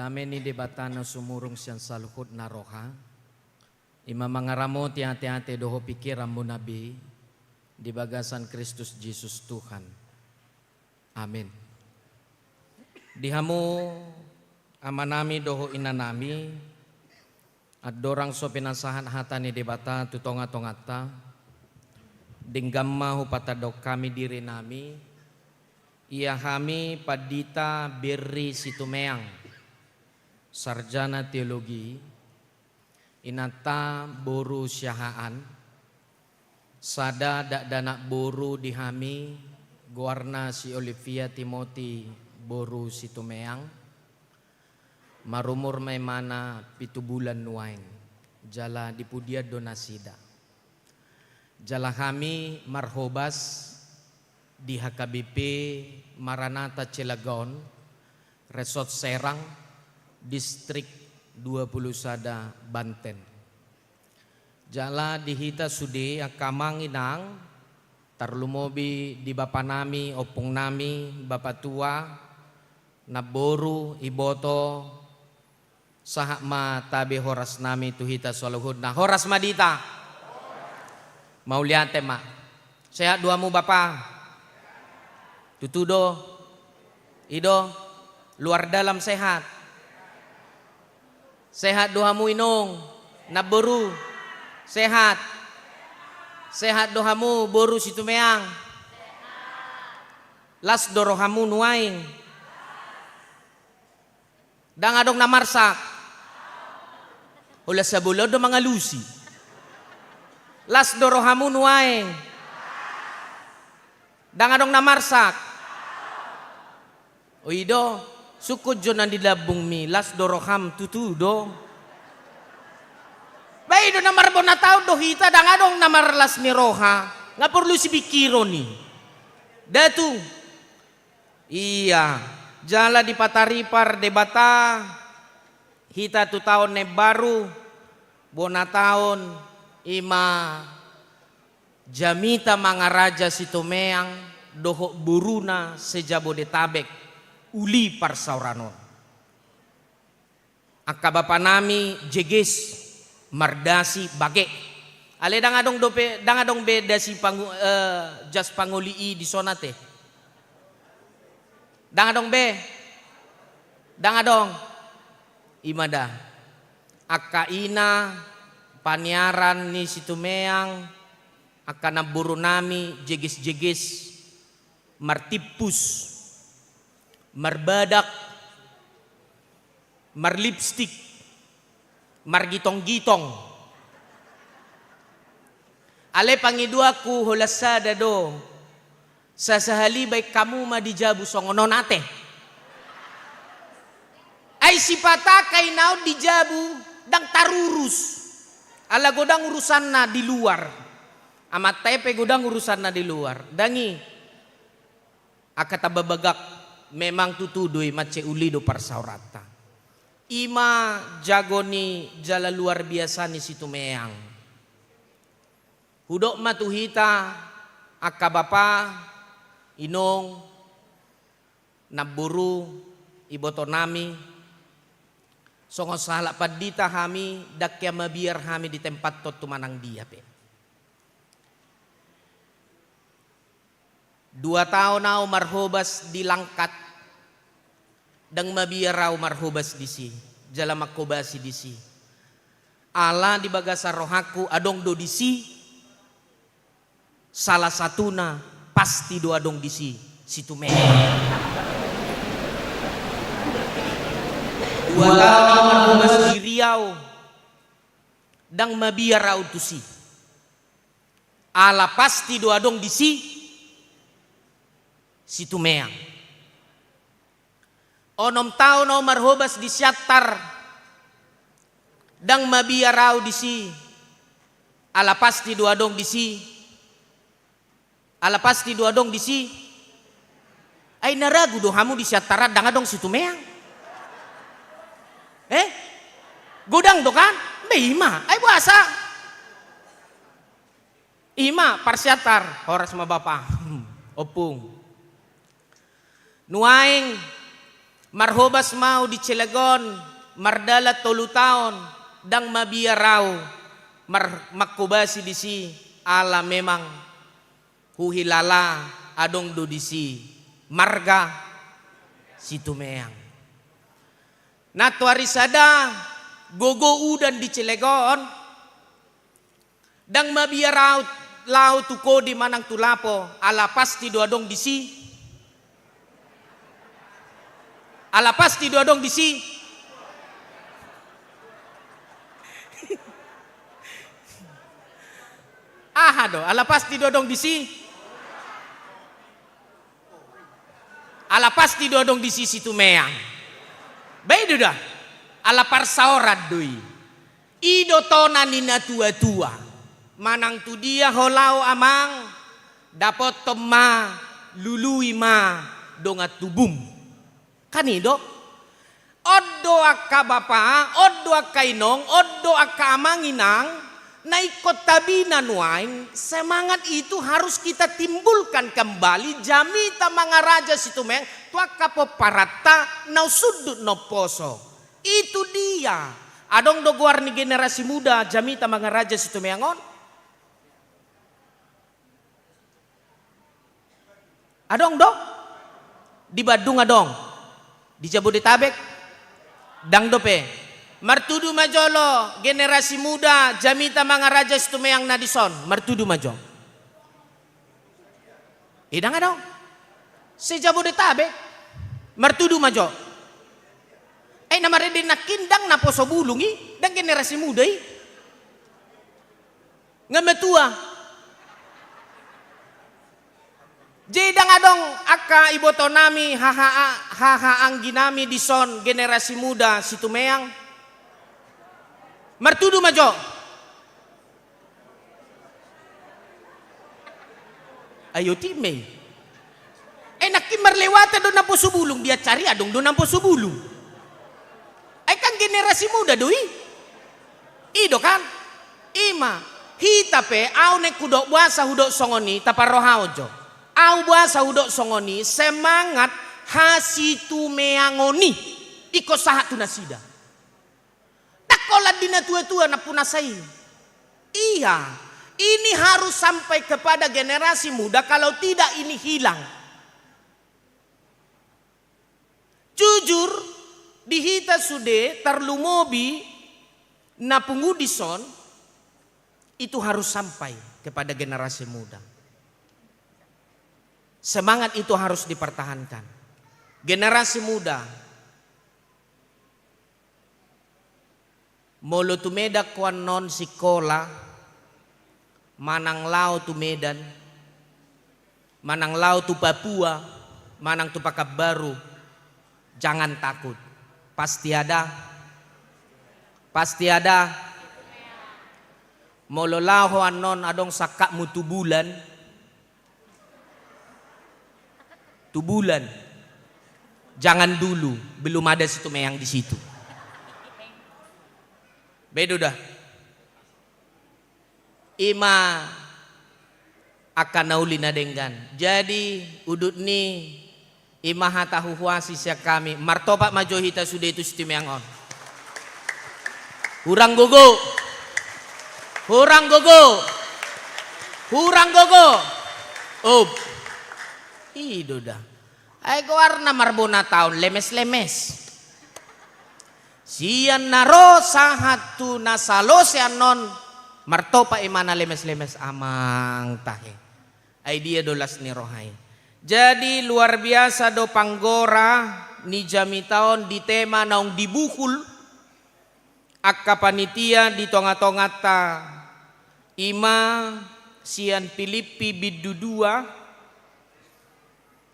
Dame ni Debata na sumurung sian saluhutna roha, i ma mangaramoti ateate dohot pingkiranmuna be di bagasan Kristus Jesus Tuhan. Amin. Di hamu amanami dohot inanami, andorang so pinasahat hata ni Debata tu tongatonganta, denggan ma hupatandok hami dirinami, ia hami Pandita Berry Situmeang, sarjana teologi, inanta boru Siahaan, sada dakdanak boru di hami, goarna si Olivia Timothy boru Situmeang, marumur ma imana pitu bulan nuaeng, jala di pudian do nasida. Jala hami marhobas di H K B P Maranatha Cilegon, Resort Serang, Distrik dua puluh sada Banten. Jala di hita sude angka amang inang, tarlumobi di bapanami, ompungnami, bapatua, namboru, iboto, sahat ma tabe horasnami tu hita saluhutna. Horas ma di hita. Mauliate ma. Sehat do hamu bapa? Tutu do? I do? Luar dalam sehat? Sehat do hamu inong? Namboru? Sehat? Sehat do hamu boru Situmeang? Las do rohamu nuaeng? Ndang adong na marsak? Holan sabola do mangalusi. Las do rohamu nuaeng? Ndang adong na marsak? O i do, sungkun jo na di lambungmi, las do roham, tutu do? Ba i do, na marbona taon do hita, ndang adong na marlas ni roha, nga porlu sipingkiron i. Datu. Ia, jala dipataripar Debata hita tu taon na imbaru, bona taon, i ma jamita mangaraja Situmeang dohot boruna se-Jabodetabek, uli parsaoran on. Angka bapanami jeges mardasi bage. Ale ndang adong dope, ndang adong be dasi pangu-, eh, jas pangoli i dison ate? Ndang adong be? Ndang adong? I ma da. Angka ina paniaran ni Situmeang, angka namborunami jeges-jeges, martimpus, marbadak, marlipstik, margitong-gitong. Ale pangidoanku holan sada do, sasahali baen hamu ma di jabu songon on ate. Ai sipata angka ina on di jabu ndang tarurus. Ala godang urusanna di luar. Amanta i pe godang urusanna di luar. Ndang i. Angka tamba bagak, memang tutu do i, mansai uli do parsaoranta. I ma jago ni jala luar biasa ni Situmeang. Hudok ma tu hita, angka bapa, inong, namboru, ibotonami, songon sahalak pandita hami, ndang hea mabiar hami di tempatta on tu manang dia pe. Dua taon ahu marhobas di Langkat, ndang mabiar ahu marhobas disi, jala manghobasi disi. Ala di bagasan rohangku adong do disi, salah satuna pasti do adong disi, Situmeang. Dua taon ahu marhobas di Riau, ndang mabiar ahu tusi. Ala pasti do adong disi, Situmeang. Onom taon ahu marhobas di Siantar, ndang mabiar ahu disi, ala pasti do adong disi, ala pasti do adong disi. Ai na ragu do hamu di Siantar an ndang adong Situmeang? Eh? Godang do kan? Be i ma. Ai boasa? I ma, parsiantar, horas ma bapa. Ompung. Nuaeng, Marhobas ma au di Cilegon, mardalan tolu taon, ndang mabiar au mar-, manghobasi disi, ala memang huhilala adong do disi marga Situmeang. Nantoari sada gogo udan di Cilegon, ndang mabiar au laho tu Kode manang tu Lapo, ala pasti do adong disi. Ala pasti do adong disi. Aha do, ala pasti do adong disi. Ala pasti do adong disi Situmeang. Ba i do da. Ala parsaoran do i. I do tona ni natuatua. Manang tu dia ho laho amang, dapothon ma, lului ma dongan tubum. Kan i do. On do angka bapa, on do angka inong, on do angka amang inang, na ingkon tabina nuaeng, semangat itu harus kita timbulkan kembali, Jamita Mangaraja Situmeang, tu angka pomparanta na umsundut na umposo. Itu dia. Adong do goar ni generasi muda Jamita Mangaraja Situmeang on? Adong do? Di Bandung adong? Di Jabodetabek? Ndang dope. Martudu ma jolo generasi muda Jamita Mangaraja Situmeang na dison. Martudu ma jo. Eh, ndang adong. Se-Jabodetabek. Martudu ma jo. Eh, na marende nangkin ndang naposo bulung i, ndang generasi muda i. Nga matua. Jadi ndang adong angka ibotonami, haha, haha angginami dison generasi muda Situmeang. Martudu ma jo. Ayo time. Eh, nangkin marlewatan do naposo bulung, biar cari adong do naposo bulung. Ai kan generasi muda do i. I do kan? I ma. Hita pe, au naeng hudok, boasa hudok songon i, taparrohahon jo. Au boasa hudok songon i, semangat hasitumeangon i ingkon sahat tu nasida. Ndang holan di natuatua nampunasa i. Iya, ini harus sampai kepada generasi muda, kalau tidak ini hilang. Jujur, di hita sude, tarlumobi na pungu dison, itu harus sampai kepada generasi muda. Semangat itu harus dipertahankan. Generasi muda, molo tu Medan ho annon sikola, manang laho tu Medan, manang laho tu Papua, manang tu Pekanbaru, jangan takut. Pasti ada. Pasti ada. Molo laho annon adong sangkapmu tu Bulan, tu Bulan. Jangan dulu, belum ada Situmeang di situ. Bedo dah. I ma angka na uli na denggan. Jadi, udut ni, i ma hata huhuasi sian hami. Martopak ma jo hita sude tu Situmeang on. Hurang gogo. Hurang gogo. Hurang gogo. Op. I do da. Ai goarna marbona taon lemes-lemes. Sian na ro sahat tu na salose annon, martopak i ma na lemes-lemes amang tahe. Ai dia do las ni roha i. Jadi luar biasa do panggora ni jamita on di tema naung dibuhul angka panitia di tonga-tonganta, i ma sian Pilippi bindu dua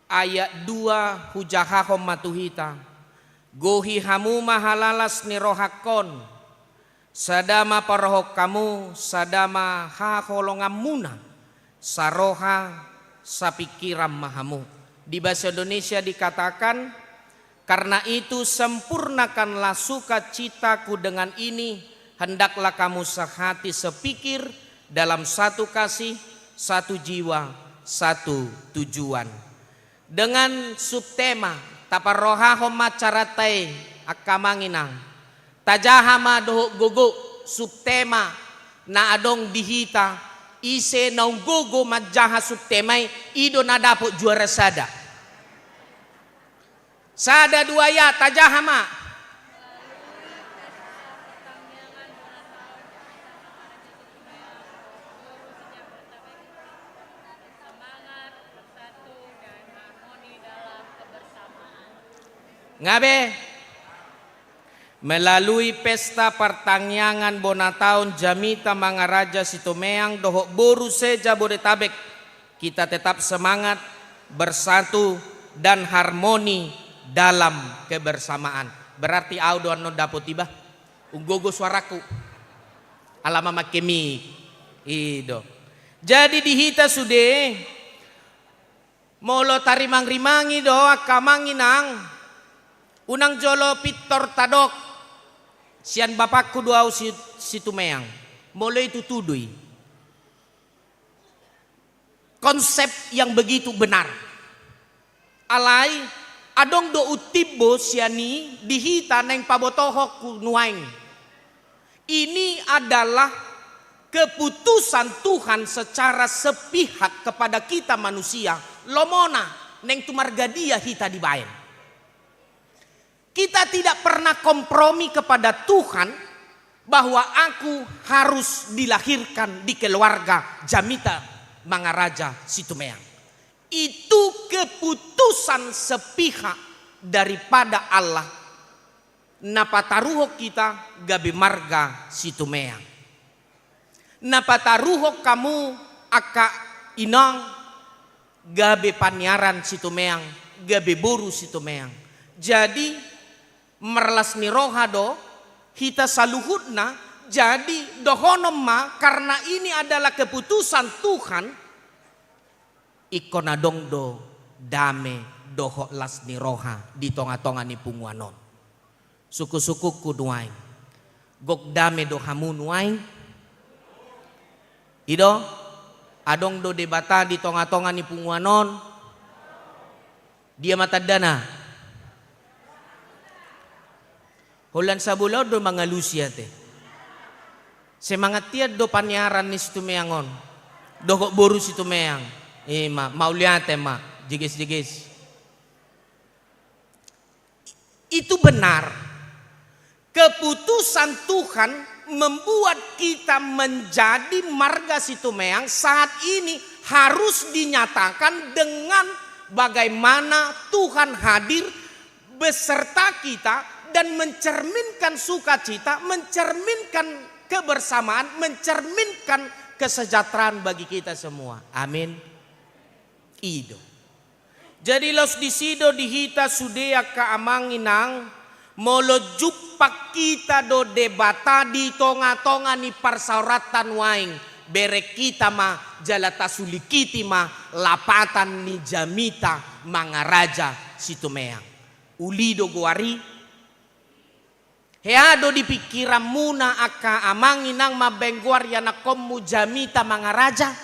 ayat dua hujahahon ma tu hita. Gohi hamu ma halalas ni rohangkon, sada ma parrohon hamu, sada ma haholonganmuna, saroha, sapingkiran ma hamu. Di bahasa Indonesia dikatakan, karena itu sempurnakanlah sukacitaku dengan ini, hendaklah kamu sehati sepikir dalam satu kasih, satu jiwa, satu tujuan. Dengan subtema, Taparrohahon ma acaranta i, angka amang inang. Tajaha ma dohot gogo subtema na adong di hita, ise naung gogo manjaha subtema i, i do na dapot juara sada. Sada dua ya, tajaha ma. Nga be. Melalui pesta partangiangan bona taon Jamita Mangaraja Situmeang dohot boru se Jabodetabek, kita tetap semangat, bersatu, dan harmoni dalam kebersamaan. Berarti au do annon dapot iba. Ung gogo suaraku. Ala ma make mik. I do. Jadi di hita sude, molo tarimang-rimangi do angka amang inang, unang jolo pintor tadok, sian bapakku do au si, Situmeang. Molo i tutu do i. Konsep yang begitu benar. Alai, adong do untimbo sian i di hita naeng pabotohonku nuaeng. Ini adalah keputusan Tuhan secara sepihak kepada kita manusia, lomona, naeng tu marga dia hita dibaen. Kita tidak pernah kompromi kepada Tuhan bahwa aku harus dilahirkan di keluarga Jamita Mangaraja Situmeang. Itu keputusan sepihak daripada Allah. Na pataruhon hita gabe marga Situmeang. Na pataruhon hamu angka inang gabe paniaran Situmeang, gabe boru Situmeang. Jadi, marlas ni roha do hita saluhutna, jadi dohonon ma, karena ini adalah keputusan Tuhan, ingkon adong do dame dohot las ni roha di tonga-tonga ni punguan on. Sungkun-sungkunku nuaeng. Gok dame do hamu nuaeng? I do, adong do Debata di tonga-tonga ni punguan on. Dia ma tandana? Holan sabala on do mangalusi ate. Semangat hian do paniaran ni Situmeang on. Dohot boru Situmeang. I ma, mauliate ma. Jeges-jeges. Itu benar. Keputusan Tuhan membuat kita menjadi marga Situmeang saat ini harus dinyatakan dengan bagaimana Tuhan hadir beserta kita dan mencerminkan sukacita, mencerminkan kebersamaan, mencerminkan kesejahteraan bagi kita semua. Amin. I do. Jadi laos disi do di hita sude angka amang inang, molo jumpang hita do Debata di tonga-tonga ni parsaoranta nuaeng, bereng hita ma jala tasulingkiti ma lapatan ni Jamita Mangaraja Situmeang. Uli do goar i. Hea do di pingkiranmuna angka amang inang mambaen goar ianakkonmu Jamita Mangaraja?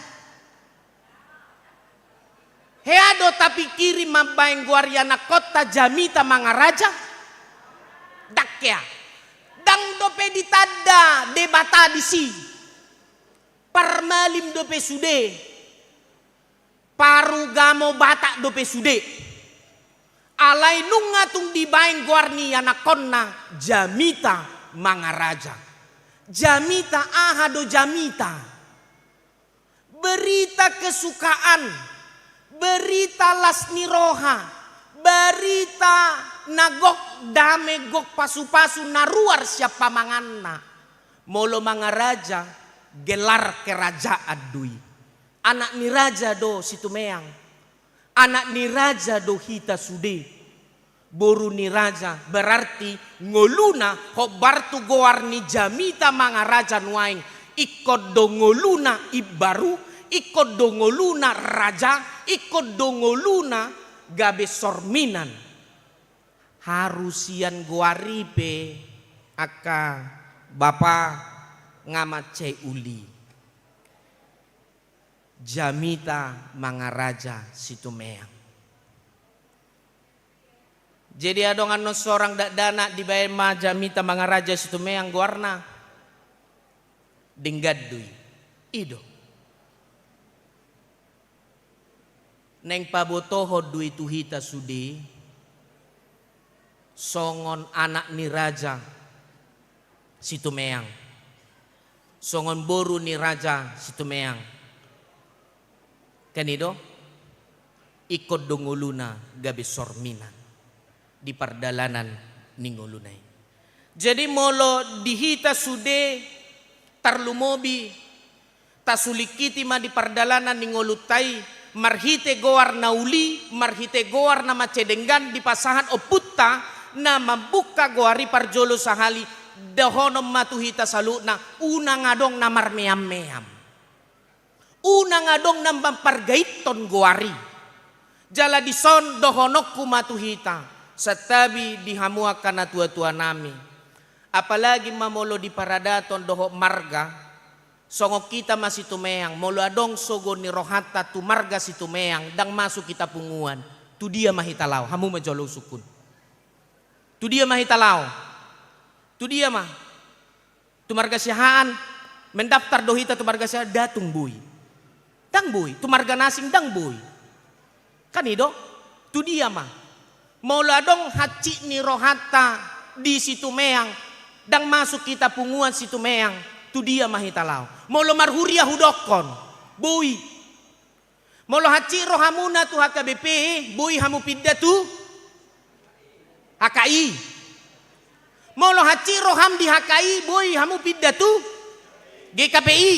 Hea do tapingkiri mambaen goar ianakkonta Jamita Mangaraja? Ndang hea. Ndang dope ditanda Debata disi. Parmalim dope sude. Parugamo Batak dope sude. Alai nunga tung dibaen goar ni anakkonna Jamita Mangaraja. Jamita aha do Jamita? Berita kesukaan, berita las ni roha, berita na gok dame, gok pasupasu na ruar sian pamanganna. Molo Mangaraja, gelar kerajaan do i. Anak ni raja do Situmeang. Anak ni raja do hita sude. Boru ni raja, berarti ngoluna hombar tu goar ni Jamita Mangaraja nuaeng, ingkon do ngoluna imbaru, ingkon do ngoluna raja, ingkon do ngoluna gabe sorminan. Haru sian goar i pe angka bapa nga mansai uli. Jamita Mangaraja Situmeang. Jadi adong annon sorang dakdanak dibaen ma jamita mangaraja Situmeang goarna. Denggan do i. I do. Naeng pabotohon do i tu hita sude songon anak ni raja Situmeang, songon boru ni raja Situmeang. Kan i do? Ingkon do ngoluna gabe sorminan di pardalanan ni ngoluna i. Jadi molo di hita sude, tarlumobi tasulingkiti ma di pardalanan ni ngolunta i, marhite goar na uli, marhite goar na mansai denggan dipasahat ompunta na mambuka goar i parjolo sahali, dohonon ma tu hita saluhutna, unang adong na marmeam-meam. Unang adong na mampargaithon goar i. Jala dison dohononku ma tu hita, santabi di hamu angka natua-tua nami. Apalagi ma molo di paradaton dohot marga, songon hita ma Situmeang, molo adong sogo ni rohanta tu marga Situmeang, ndang masuk hita punguan, tu dia ma hita laho, hamu ma jolo husungkun. Tu dia ma hita laho. Tu dia ma. Tu marga Siahaan, mendaftar do hita tu marga Siahaan, ndang tung boi. Ndang boi, tu marga na asing ndang boi. Kan i do? Tu dia ma. Molo adong hansit ni rohanta di Situmeang, ndang masuk hita punguan Situmeang, tu dia ma hita laho. Molo marhuria hudokkon, boi. Molo hansit rohamuna tu H K B P, boi hamu pinda tu H K I. Molo hansit roham di H K I, boi hamu pinda tu G K P I.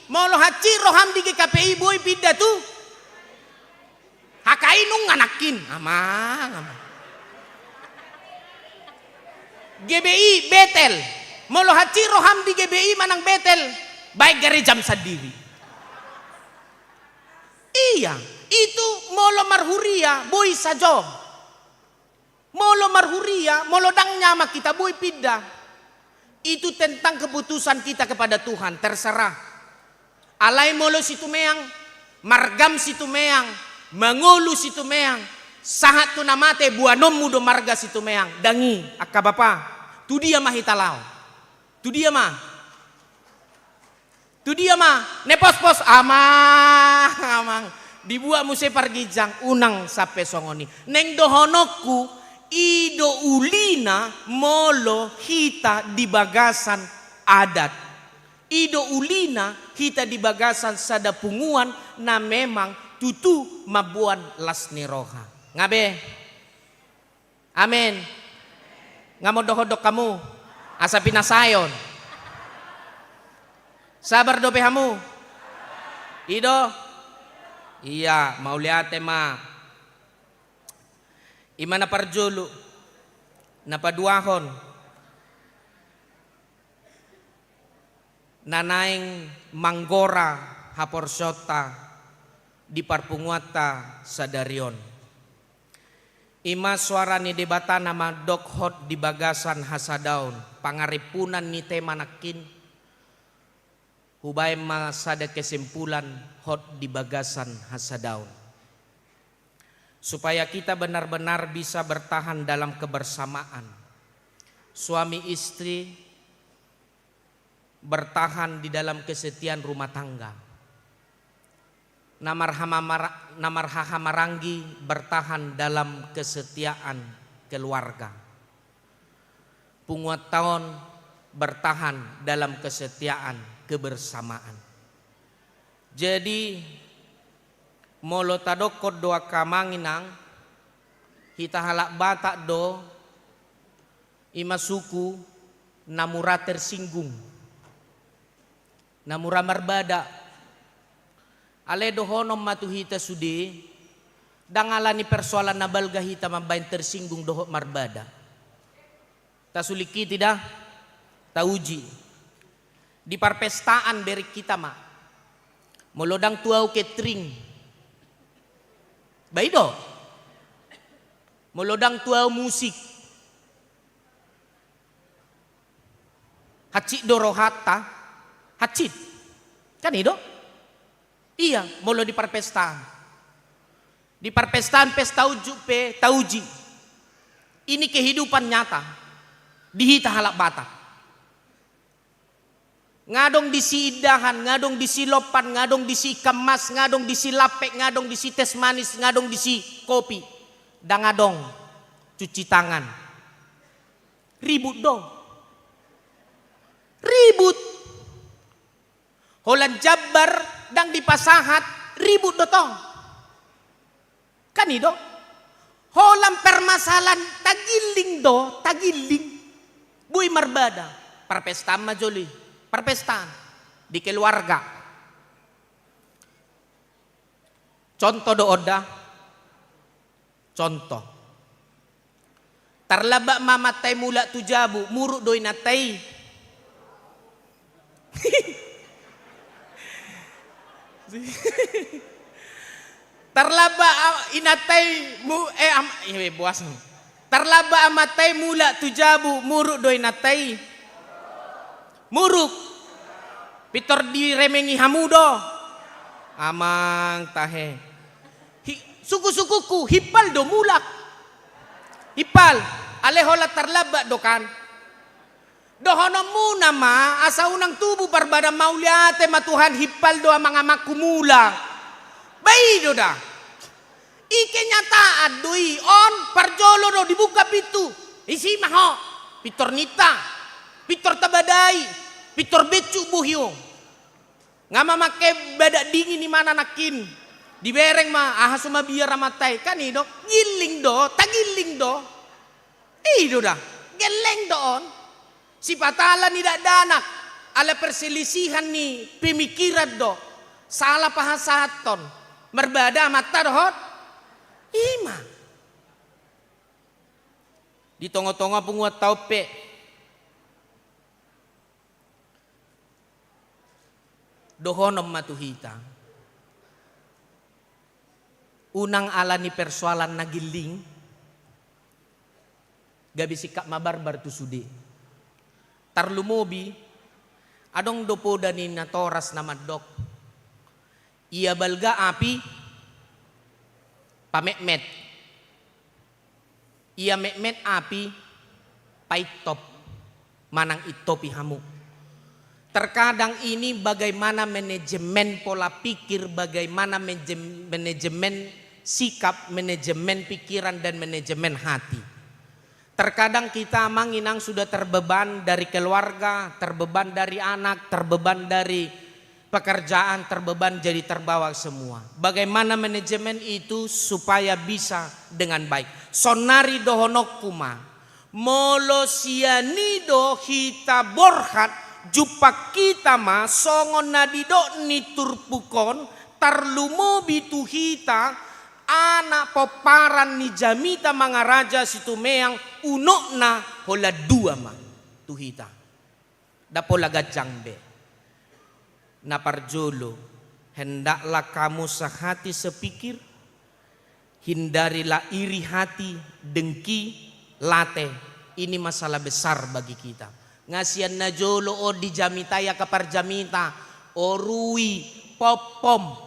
Molo hansit roham di G K P I, boi pinda tu H K I nunga nangkin. Amang, amang. G B I, Betel. Molo hansit roham di G B I manang Betel, baen garejam sandiri. Iya, itu molo marhuria, boi sajo. Molo marhuria, molo ndang nyaman hita, boi pinda. Itu tentang keputusan kita kepada Tuhan, terserah. Alai molo Situmeang, margam Situmeang, mangolu Situmeang, sahat tu na mate boanonmu do marga Situmeang, ndang i, angka bapa. Tu dia ma hita laho. Tu dia ma. Tu dia ma, nepospos, amang, amang. Dibuat muse parginjang, unang sampe songon i. Naeng dohononku, i do ulina molo hita di bagasan adat. I do ulina hita di bagasan sada punguan na memang tutu mamboan las ni roha. Nga be? Amen. Nga mondok-ondok hamu, asa pinasaeon. Sabar dope hamu? I do? Iya, mauliate ma. I ma na parjolo, na paduahon. Na naeng manggora haporseaonta di parpunguanta sadari on. I ma soara ni Debata na mandok hot di bagasan hasadaon, pangarimpunan ni tema nangkin, hubaen ma sada kesimpulan hot di bagasan hasadaon. Supaya kita benar-benar bisa bertahan dalam kebersamaan. Suami istri bertahan di dalam kesetiaan rumah tangga. Na marhamamara-, na marhahamaranggi bertahan dalam kesetiaan keluarga. Punguanta on bertahan dalam kesetiaan kebersamaan. Jadi, molo tadokkon do angka amang inang, hita halak Batak do, i ma suku na mura tersinggung, na mura marbada. Alai dohonon ma tu hita sude, ndang ala ni persoalan na balga hita mambaen tersinggung dohot marbada. Tasulingkiti da, tauji. Di parpestaan bereng hita ma. Molo ndang tu ahu catering, ba i do. Molo ndang tu ahu musik, hansit do rohanta, hansit. Kan i do? Iya, molo di parpestaan. Di parpestaan, pesta unjuk pe tauji. Ini kehidupan nyata di hita halak Batak. Nga adong disi indahan, nga adong disi lompan, nga adong disi ikan mas, nga adong disi lampek, nga adong disi teh manis, nga adong disi kopi. Ndang adong cuci tangan. Ribut do. Ribut. Holan jambar ndang dipasahat, ribut do tong. Kan i do. Holan permasalahan tagilling do, tagilling. Boi marbada. Parpestaan ma jolo i. Parpestaan. Di keluarga. Contoh do on da. Contoh. Tarlambat ma amanta i mulak tu jabu, muruk do inanta i. Tarlambat a-, inanta i mu-, eh, am-, eh, boas. Tarlambat amanta i mulak tu jabu, muruk do inanta i. Muruk. Pintor diremengi hamu do. Amang tahe. Hi-, suku-sukuku, himpal do mulak. Himpal. Alai holan tarlambat do kan. Dohononmuna ma, asa unang tubu parbadaan, mauliate ma Tuhan, himpal do amang-amangku mulak. Ba i do da. I kenyataan do i, on parjolo do dibuka pintu. Isi ma ho. Pintor ninta. Pintor tabadai. Pintor bensuk bohi on. Nga mamangke badak dingin imana nangkin. Dibereng ma, aha so mabiar amanta i. Kan i do, gilling do, tagilling do. I do da, gelleng do on. Sipata ala ni dakdanak, ala perselisihan ni pemikiran do. Salah pasahathon. Marbada amanta dohot. I ma. Di tonga-tonga punguanta on pe. Dohonon ma tu hita. Unang ala ni persoalan na gilling, gabe singkat mabarbar tu sude. Tarlumobi, adong do poda ni natoras na mandok. Ia balga api, pametmet. Ia metmet api, paintop, manang intopi hamu. Terkadang ini bagaimana manajemen pola pikir, bagaimana manajem-, manajemen sikap, manajemen pikiran, dan manajemen hati. Terkadang kita, amang inang, sudah terbeban dari keluarga, terbeban dari anak, terbeban dari pekerjaan, terbeban, jadi terbawa semua. Bagaimana manajemen itu supaya bisa dengan baik? Sonari dohononku ma, molo sian i do hita borhat, jumpang hita ma songon na didok ni turpuk on, tarlumobi tu hita anak pomparan ni jamita mangaraja Situmeang, unokna holan dua ma tu hita. Ndang pola ganjang be. Na parjolo, hendaklah kamu sehati sepikir, hindarilah iri hati, dengki, late. Ini masalah besar bagi kita. Nga sian na jolo on di jamita i angka parjamita, orui, pompom.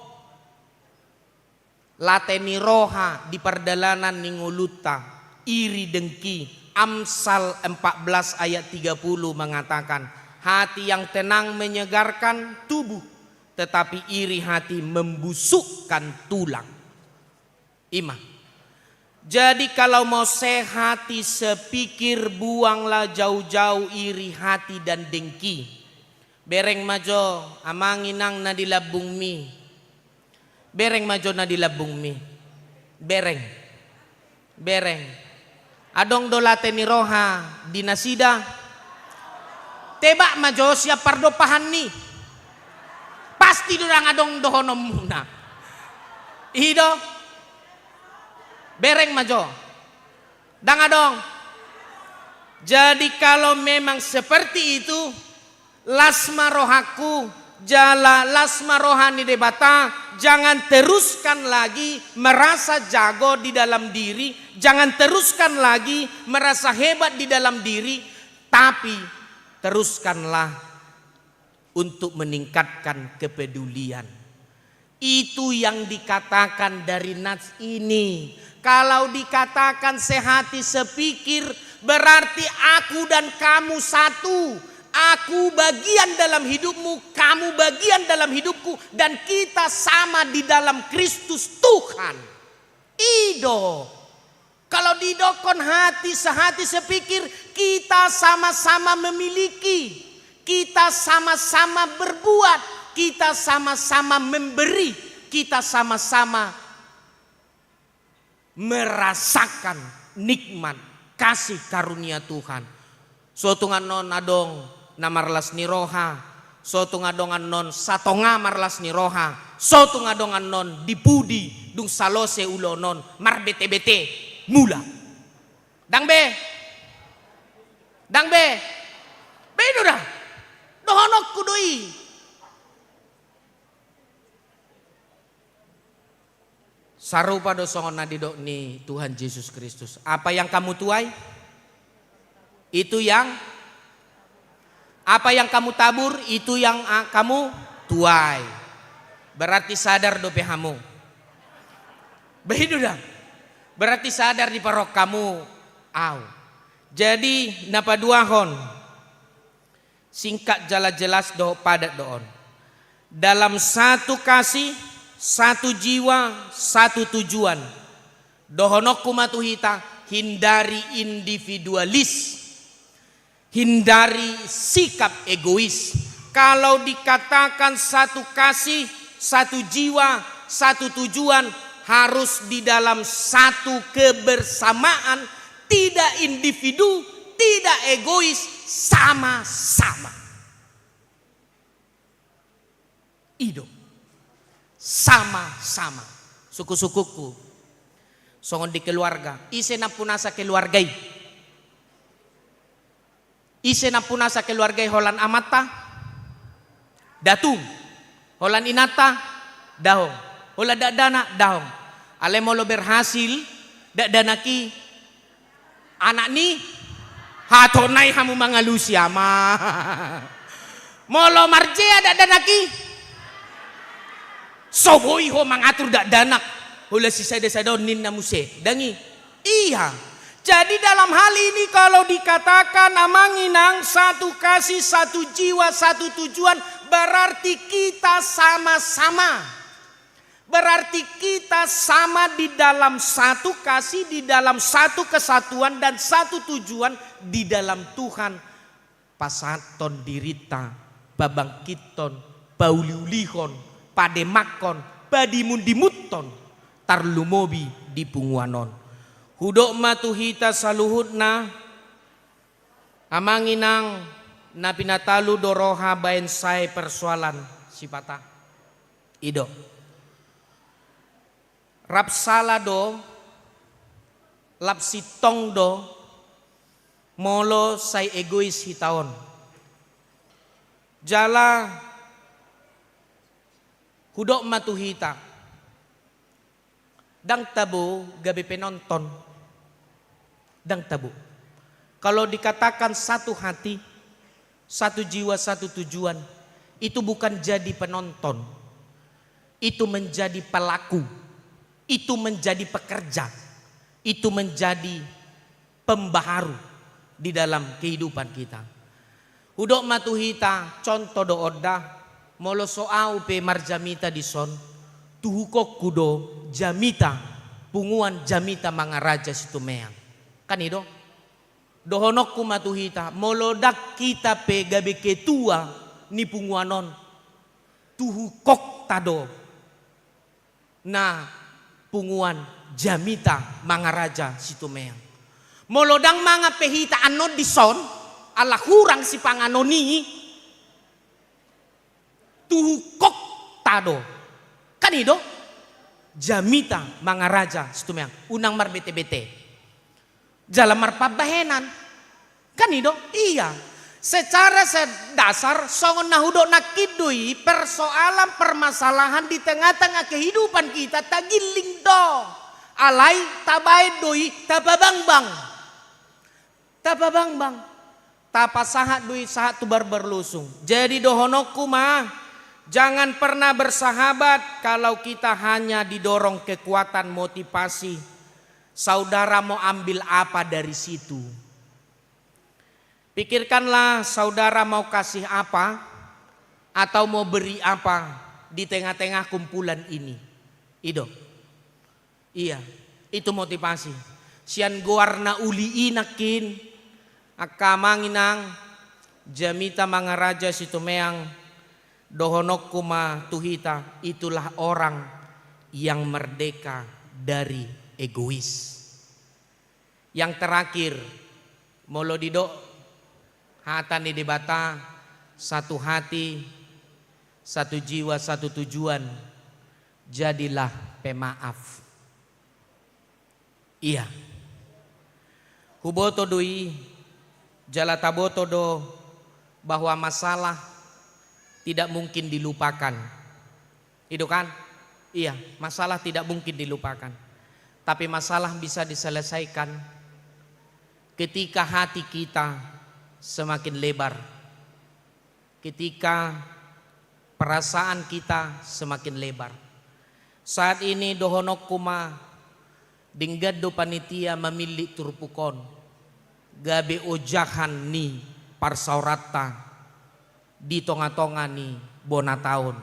Late ni roha di pardalanan ni ngolunta, iri dengki. Amsal empat belas ayat tiga puluh mengatakan, hati yang tenang menyegarkan tubuh, tetapi iri hati membusukkan tulang. I ma. Jadi kalau mau sehati sepikir, buanglah jauh-jauh iri hati dan dengki. Bereng ma jo, amang inang na di lambungmi. Bereng ma jo na di lambungmi. Bereng. Bereng. Adong do late ni roha di nasida? Tebak ma jo sian pardompahanni. Pasti do ndang adong dohononmuna. I do. Bereng ma jo. Ndang adong. Jadi kalau memang seperti itu, las ma rohangku, jala las ma roha ni Debata, jangan teruskan lagi merasa jago di dalam diri, jangan teruskan lagi merasa hebat di dalam diri, tapi teruskanlah untuk meningkatkan kepedulian. Itu yang dikatakan dari nas ini. Kalau dikatakan sehati sepikir, berarti aku dan kamu satu. Aku bagian dalam hidupmu, kamu bagian dalam hidupku, dan kita sama di dalam Kristus Tuhan. I do. Kalau didokkon hati sehati sepikir, kita sama-sama memiliki, kita sama-sama berbuat, kita sama-sama memberi, kita sama-sama merasakan nikmat kasih karunia Tuhan. So tung annon adong na marlas ni roha, so tung adong annon satonga marlas ni roha, so tung adong annon di pudi dung salose ulaon on marbete-bete mula. Dang be? Dang be? Be i do da. Dohononku do i. Sarupa do songon na didok ni Tuhan Jesus Kristus. Apa yang kamu tuai, itu yang, apa yang kamu tabur, itu yang, ah, kamu tuai. Berarti sadar dope hamu. Be i do da. Berarti sadar diparrohahon hamu au. Jadi, na paduahon, singkat jala jelas dohot padat do on. Dalam satu kasih, satu jiwa, satu tujuan. Dohononku ma tu hita, hindari individualis. Hindari sikap egois. Kalau dikatakan satu kasih, satu jiwa, satu tujuan, harus di dalam satu kebersamaan, tidak individu, tidak egois, sama-sama. I do. Sama-sama. Suku-sukuku. Songon di keluarga. Ise nampunasa keluarga i? Ise nampunasa keluarga i? Holan amanta? Daong. Holan inanta? Daong. Holan dakdanak? Daong. Alai molo berhasil dakdanak i, anak ni, hatop nai hamu mangalusi ama. Molo marjea dakdanak i, so boi ho mangatur dakdanak. Holan sisada-sada on ninna muse. Dang i. Iya. Jadi dalam hal ini kalau dikatakan amang inang satu kasih, satu jiwa, satu tujuan, berarti kita sama-sama. Berarti kita sama di dalam satu kasih, di dalam satu kesatuan dan satu tujuan di dalam Tuhan. Pasahathon dirinta, pabangkithon, pauliulihon, pademakhon, padimundimunhon, tarlumobi di punguan on. Hudok ma tu hita saluhutna, amang inang, na pinatalu do roha baen sae persoalan sipata. I do. Rap sala do, rap sintong do, molo sai egois hita on. Jala hudok ma tu hita. Dang tabo gabe penonton. Dang tabo. Kalau dikatakan satu hati, satu jiwa, satu tujuan, itu bukan jadi penonton. Itu menjadi pelaku. Itu menjadi pekerja. Itu menjadi pembaharu di dalam kehidupan kita. Hudok ma tu hita, contoh do on da, molo so au pe marjamita dison, tuhukonku do jamita, punguan jamita Mangaraja Situmeang. Kan i do? Dohononku ma tu hita, molo dang hita pe gabe ketua ni punguan on, tuhukonta do na punguan jamita Mangaraja Situmeang. Molo dang mangan pe hita annon dison, ala hurang sipanganon i, tuhukonta do. Kan i do? Jamita Mangaraja Situmeang. Unang marbete-bete. Jala marpambahenan. Kan i do? Iya. Secara se-, dasar, songon na hudok nangkin do i, persoalan permasalahan di tengah-tengah kehidupan kita tagilling do. Alai tabaen do i, tapabangbang. Tapabangbang. Tapasahat do i sahat tu barbar lusung. Jadi dohononku ma, Jangan pernah bersahabat kalau kita hanya didorong kekuatan motivasi. Saudara mau ambil apa dari situ? Pikirkanlah saudara mau kasih apa atau mau beri apa di tengah-tengah kumpulan ini. I do. Iya, itu motivasi. Sian goar na uli i nangkin, angka amang inang, jamita mangaraja Situmeang, dohononku ma tu hita, itulah orang yang merdeka dari egois. Yang terakhir, molo didok hata ni Debata, satu hati, satu jiwa, satu tujuan, jadilah pemaaf. Iya. Huboto do i, jala taboto do bahwa masalah tidak mungkin dilupakan. I do kan? Iya, masalah tidak mungkin dilupakan. Tapi masalah bisa diselesaikan ketika hati kita semakin lebar, ketika perasaan kita semakin lebar. Saat ini dohononku ma, denggan do panitia mamillit turpuk on, gabe ojahan ni parsaoranta di tonga-tonga ni bona taon,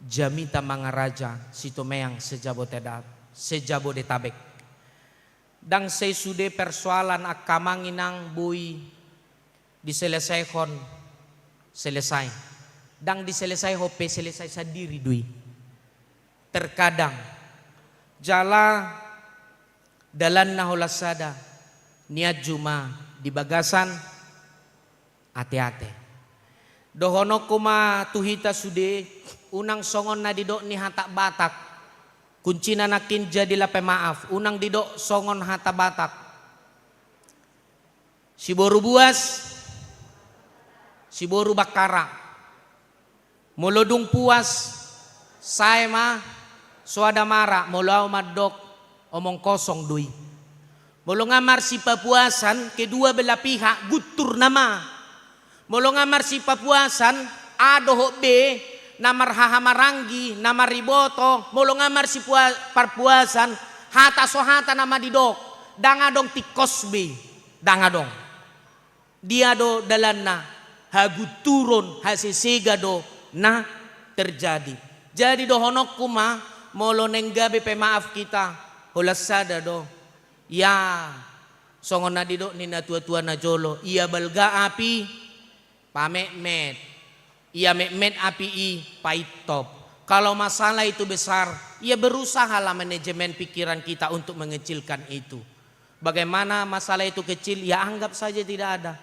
jamita mangaraja Situmeang sejaboteda-, sejabodetabek. Ndang sai sude persoalan angka amang inang boi diselesaihon, selesai. Ndang diselesaihon pe selesai sandiri do i. Terkadang jala dalanna holan sada, nianju ma di bagasan ate-ate. Dohononku ma tu hita sude, unang songon na didok ni hata Batak. Kuncina nangkin jadilah pemaaf, unang didok songon hata Batak. Siboru buas, siboru bangkara. Molo dung puas, sae ma, soada mara, molo au mandok, omong kosong do i. Molo nga marsipapuasan, kedua belah pihak, guntur nama. Molo nga marsipapuasan, A dohot B, na marhahamaranggi, na mariboto, molo nga marsipua-, parpuasan, hata so hata nama didok, ndang adong tingkos be, ndang adong. Dia do dalanna, hagunturon, hasesega do na terjadi. Jadi dohononku ma, molo naeng gabe pemaaf hita, holan sada do. Ya, songon na didok ni natua-tua na jolo, ia balga api, pametmet. Ia metmet api i, paintop. Kalau masalah itu besar, ya berusahalah manajemen pikiran kita untuk mengecilkan itu. Bagaimana masalah itu kecil, ya anggap saja tidak ada.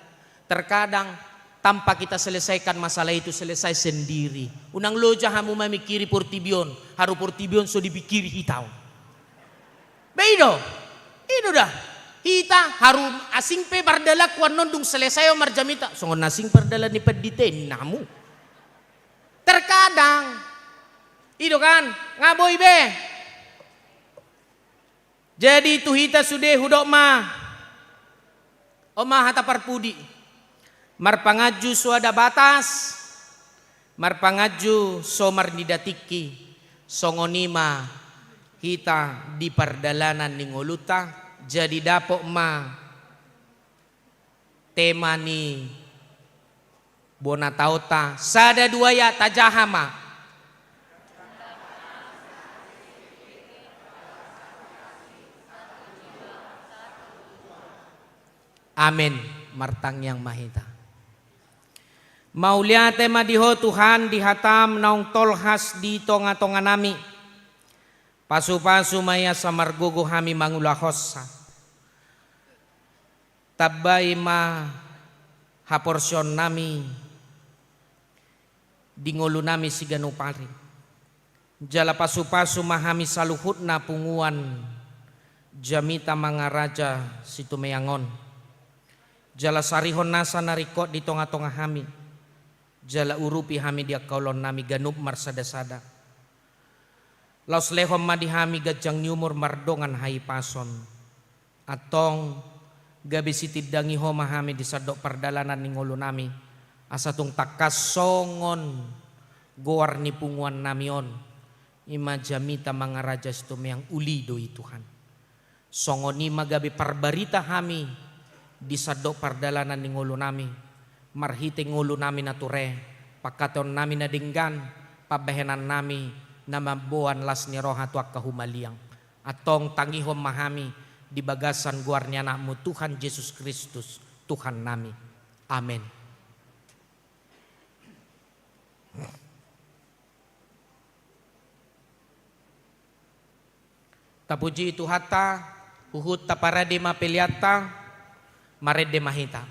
Terkadang tanpa kita selesaikan masalah itu selesai sendiri. Unang loja hamu mamikiri portibi on, haru portibi on so dipikiri hita on. Be i do, i do da. Hita haru asing pe pardalanku annon dung selesai on marjamita. Songon na asing pardalan ni pandita i ninna hamu. Terkadang, i do kan, nga boi be. Jadi tu hita sude hudok ma, on ma hata parpudi. Marpanganju so ada batas, marpanganju so marnida tingki, songon i ma hita di pardalanan ni ngolunta, jadi dapot ma tema ni bona taonta, sada dua ya, tajaha ma. Amen. Martangiang ma hita. Mauliate ma di Ho Tuhan, di hataM naung tolhas di tonga-tonga nami. Pasu-pasu ma i asa margogo hami mangulahonsa. Tambai ma haporseaon nami di ngolu nami siganup ari. Jala pasu-pasu ma hami saluhutna punguan jamita mangaraja Situmeang on. Jala sarihon nasa na ringkot di tonga-tonga hami. Jala urupi hami di angka ulaon nami ganup marsada-sada. Laos lehon ma di hami ganjang ni umur mardongan hahipason. Antong, gabe sitindangi Ho ma hami di sandok pardalanan ni ngolu nami, asa tung tangkas songon goar ni punguan nami on, i ma jamita mangaraja situmeang uli do i Tuhan. Songon i ma gabe parbarita hami di sandok pardalanan ni ngolu nami, marhite ngolu nami na ture, pangkataion nami na denggan, pambahenan nami na mamboan las ni roha tu angka humaliang. Antong tangihon ma hami di bagasan goar ni Anakmu Tuhan Jesus Kristus, Tuhan nami. Amen. Tapuji Tuhanta, huhut taparade ma peleanta, marende ma hita.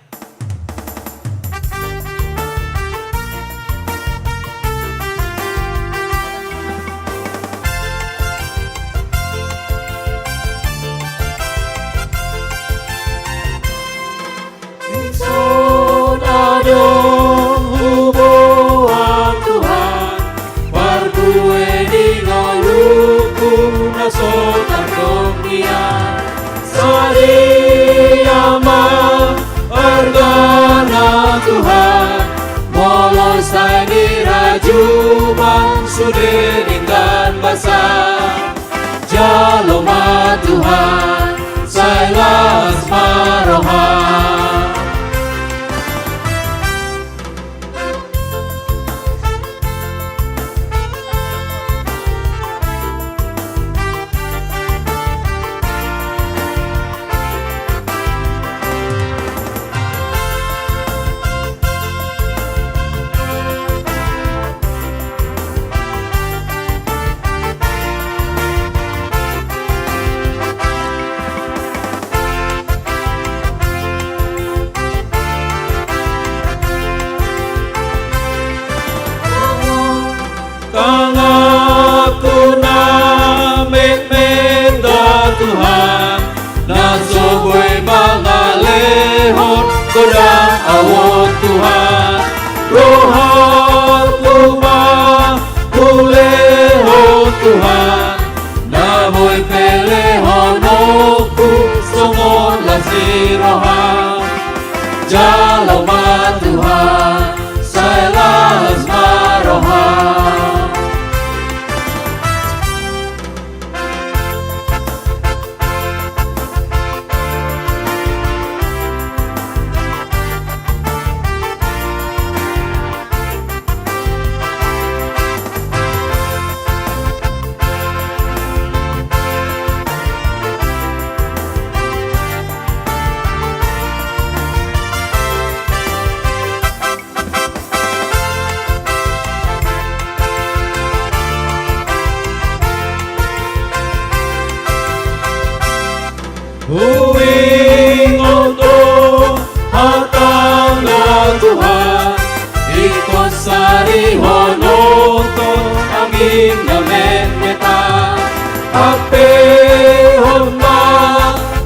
Dison adong huboan Tuhan, parbue ni ngolungku na so tardok nian. Sadia ma argana Tuhan, molo sai dirajum sude denggan basa. Jalo ma Tuhan, sai las ma roha. Tanganku na metmet da Tuhan, na so boi mangalehon godang ahu on Tuhan. Rohangku ma hulehon Tuhan, na boi pelehononku songon las ni roha. Jalo ma Tuhan, sai las ma roha. Huingot do hatana Tuhan, ingkon sarihonon do angin na metmet an. Hampehon ma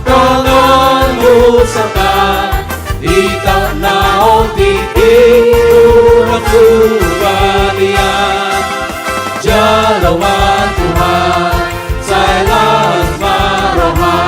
tanganmu sangkap, i tangna on tingki tu na subalian. Jalo ma Tuhan, sai las ma roha.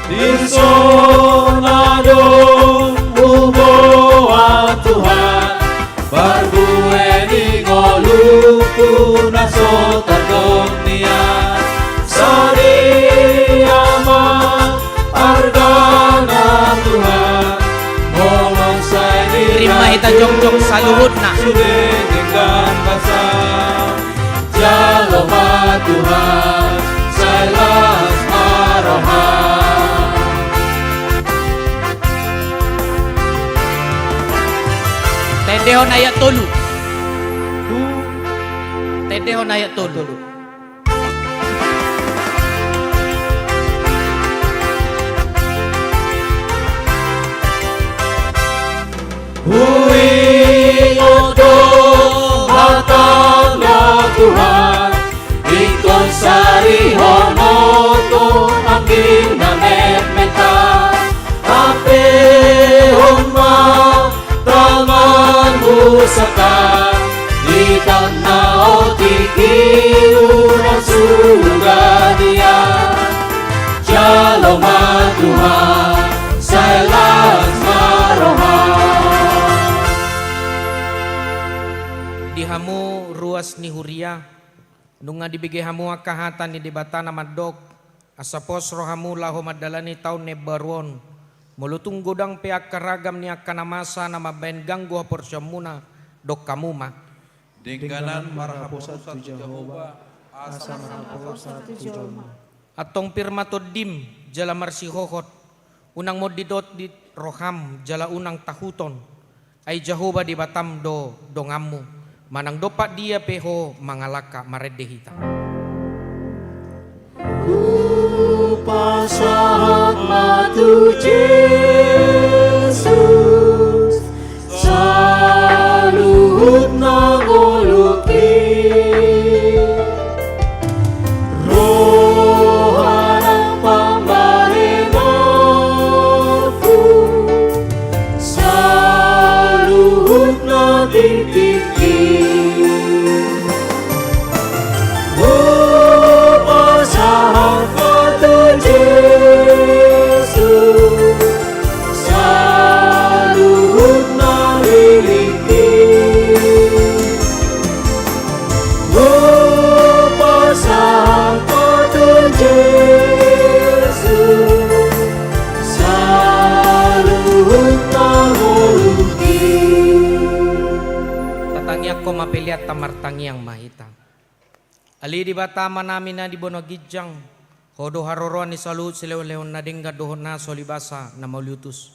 Dison adong huboan Tuhan, parbue ni ngolungku na so tardok nian. Sadia ma argana Tuhan, molo sai dirajum sude denggan basa. Jalo ma Tuhan, sai las ma roha. Tendehon ayat tolu. Tendehon ayat tolu. Tuhan, ingkon sarihononhon anggi na metmeta, ampehon ma tanganmu sangkap, di tangna otik i unang suda diam. Jalo ma Tuhan, sai las ma roham. Di hamu ruas ni huria, nunga dibege hamu angka hata ni Debata na mandok, asa pos rohamu laho mandalani taon na imbaru on. Molo tung godang pe angka ragam ni angka na masa na mambahen ganggu haporseaonmuna, dok hamu ma: Dengganan marhaposan tu Jahowa, asa marhaposan tu jolma. Antong pir ma tondim jala marsihohot, unang monditondit roham jala unang tahuton. Ai Jahowa Debatam do donganmu, manang dompak dia pe ho mangalangka. Marende hita. Hupasahat ma tu Jesus saluhut na ngolungki, roha nang pambahenonku, saluhut na tingtingki. Hupasahat ma tu Jesus saluhut na lelengki. Hupasahat ma tu Jesus saluhut na ngolungki. Tatangiangkon ma peleanta. Martangiang ma hita. Ale Debata Amanami na di banua ginjang, Ho do haroroan ni saluhut silehonlehon na denggan dohot na so libasa na mauliutus.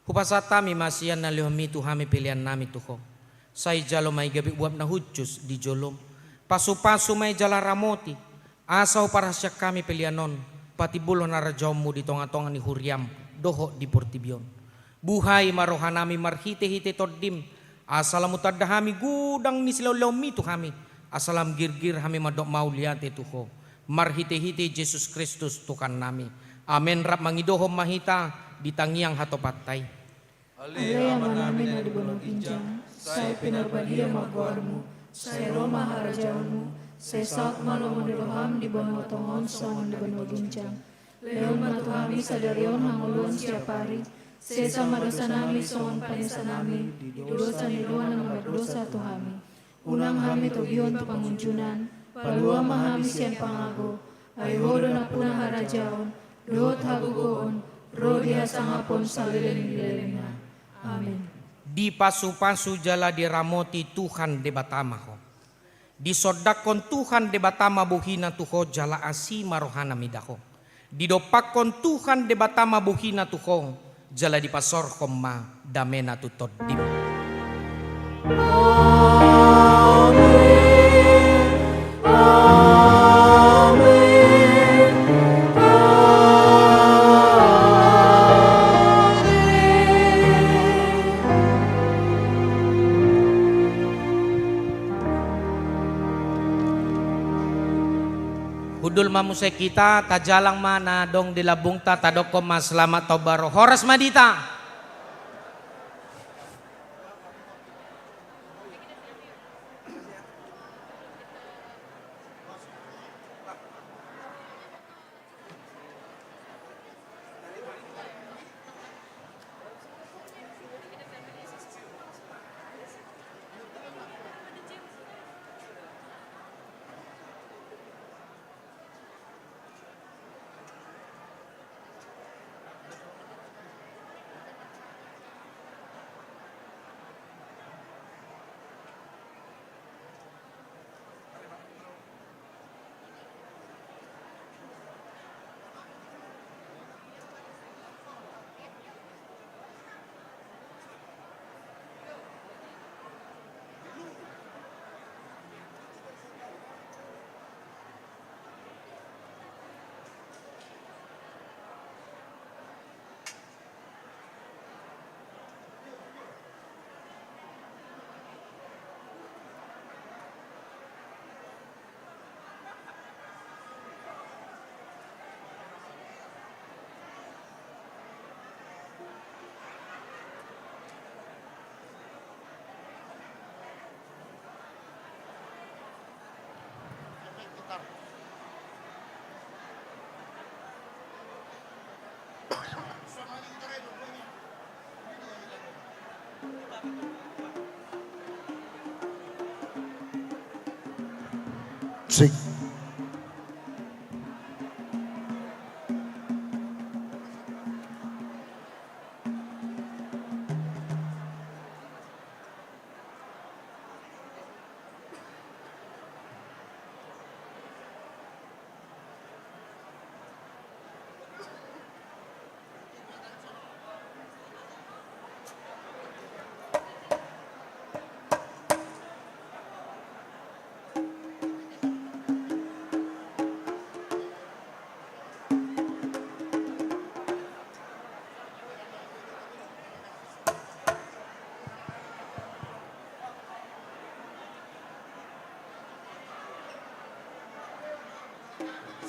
Hupasahat hami ma sian na nilehonMi tu hami peleannami tu Ho. Sai jalo ma i gabe uap na hushus di joloM. Pasupasu ma i jala ramoti, asa huparhaseang hami pelean on patimbulhon harajaonMu di tongatonga ni huriaM dohot di portibi on. Buhai ma rohanami marhitehite TondiM, asa lam hutanda hami godang ni silehonlehonMi tu hami, asa lam girgir hami mandok mauliate tu Ho. Marhitehite Jesus Kristus Tuhannami. Amen. Rap mangidohon ma hita di tangiang hatopanta i. Ale Amanami na di banua ginjang, sai pinarbadia ma goarMu, sai ro ma harajaonMu, sai saut ma lomo ni rohaM di banua tonga on songon na di banua ginjang. Lehon ma tu hami sadari on hangoluan siapari, sesa ma dosanami songon panesanami di dosa ni roha na mardosa tu hami. Unang hami togihon tu pangunjunan, palua ma hami sian pangago, ai Ho do nampuna harajaon, dohot hagogoon, ro di hasangapon saleleng ni lelengna. Amen. Dipasupasu jala diramoti Tuhan Debata ma ho. Disondangkon Tuhan Debata ma bohiNa tu ho jala asi ma rohaNa mida ho. Didompakkon Tuhan Debata ma bohiNa tu ho, jala dipasaorhon ma dameNa tu tondim. Amen. Amen. Amen. Hundul ma muse hita, tajalang ma na adong di lambungta, tadokkon ma selamat tahun baru. Horas ma di hita. Sik.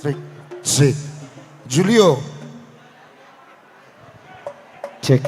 Sik, sik. Julio. Cek.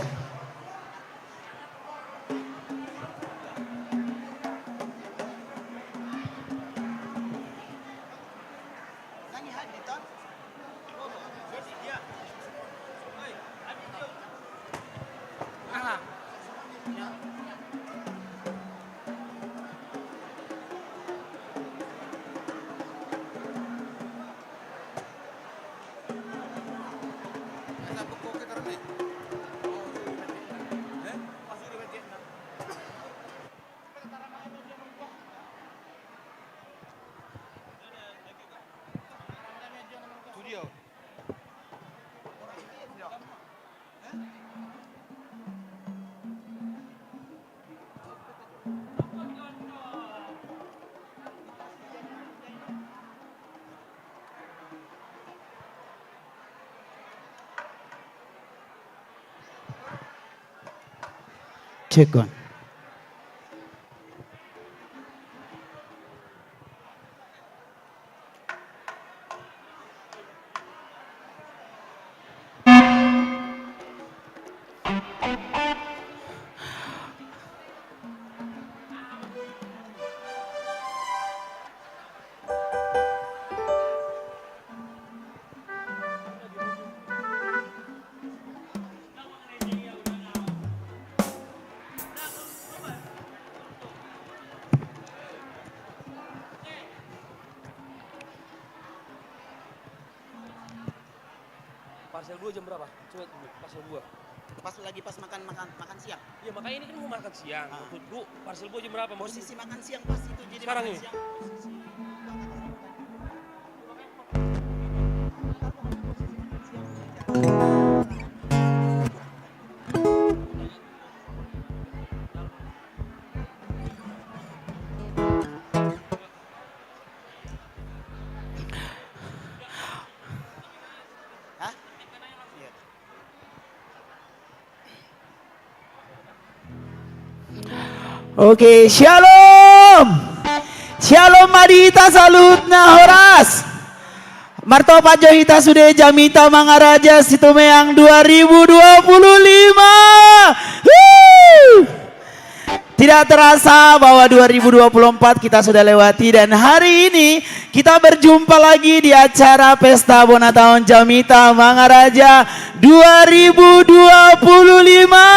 Cek on. Parsel dua jam berapa? Coba dulu, parsel dua. Pas lagi pas makan, makan, makan siang. Iya, makanya ini kan mau makan siang. Ah. Maksud gua, parsel gua jam berapa? Maksud... Posisi makan siang pas itu, jadi sekarang makan ini? Siang. Hah? Iya. Oke, syalom. Syalom ma di hita saluhutna, horas. Martopak jo hita sude Jamita Mangaraja Situmeang dua ribu dua puluh lima. Wuh. Tidak terasa bahwa dua ribu dua puluh empat kita sudah lewati, dan hari ini kita berjumpa lagi di acara Pesta Bona Taon Jamita Mangaraja dua ribu dua puluh lima.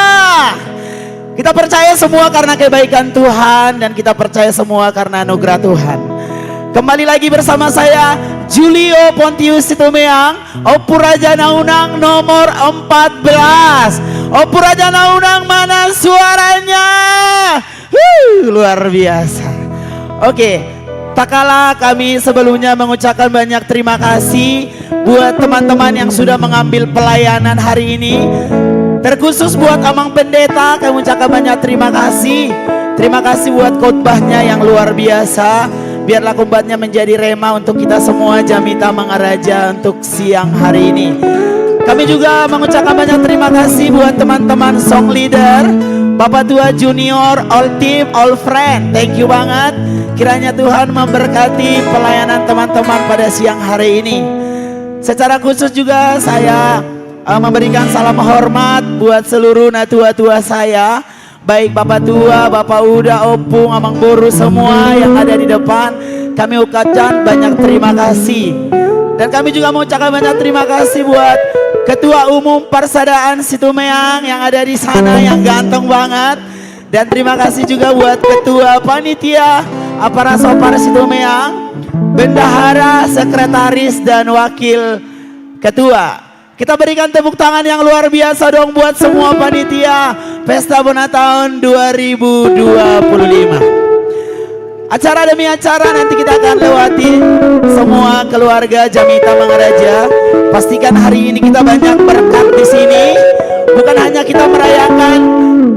Kita percaya semua karena kebaikan Tuhan, dan kita percaya semua karena anugerah Tuhan. Kembali lagi bersama saya, Julio Pontius Situmeang, Ompu Raja Naunang nomor empat belas. Ompu Raja Naunang, mana suaranya? Huh, luar biasa. Oke, tak kalah kami sebelumnya mengucapkan banyak terima kasih buat teman-teman yang sudah mengambil pelayanan hari ini. Terkhusus buat Amang Pendeta, kami ucapkan banyak terima kasih. Terima kasih buat khotbahnya yang luar biasa. Biarlah khotbahnya menjadi rema untuk kita semua Jamita Mangaraja untuk siang hari ini. Kami juga mengucapkan banyak terima kasih buat teman-teman song leader, Bapak Tua Junior, all team, all friend. Thank you banget. Kiranya Tuhan memberkati pelayanan teman-teman pada siang hari ini. Secara khusus juga saya, eh, memberikan salam hormat buat seluruh natua-tua saya, baik Bapak Tua, Bapak Uda, Ompung, Amang Boru semua yang ada di depan, kami ucapkan banyak terima kasih. Dan kami juga mengucapkan banyak terima kasih buat Ketua Umum Parsadaan Situmeang yang ada di sana, yang ganteng banget. Dan terima kasih juga buat Ketua Panitia Aparasopar Situmeang, Bendahara, sekretaris, dan wakil ketua. Kita berikan tepuk tangan yang luar biasa dong buat semua panitia Pesta Bona Taon dua ribu dua puluh lima. Acara demi acara nanti kita akan lewati semua keluarga Jamita Mangaraja. Pastikan hari ini kita banyak berkat di sini. Bukan hanya kita merayakan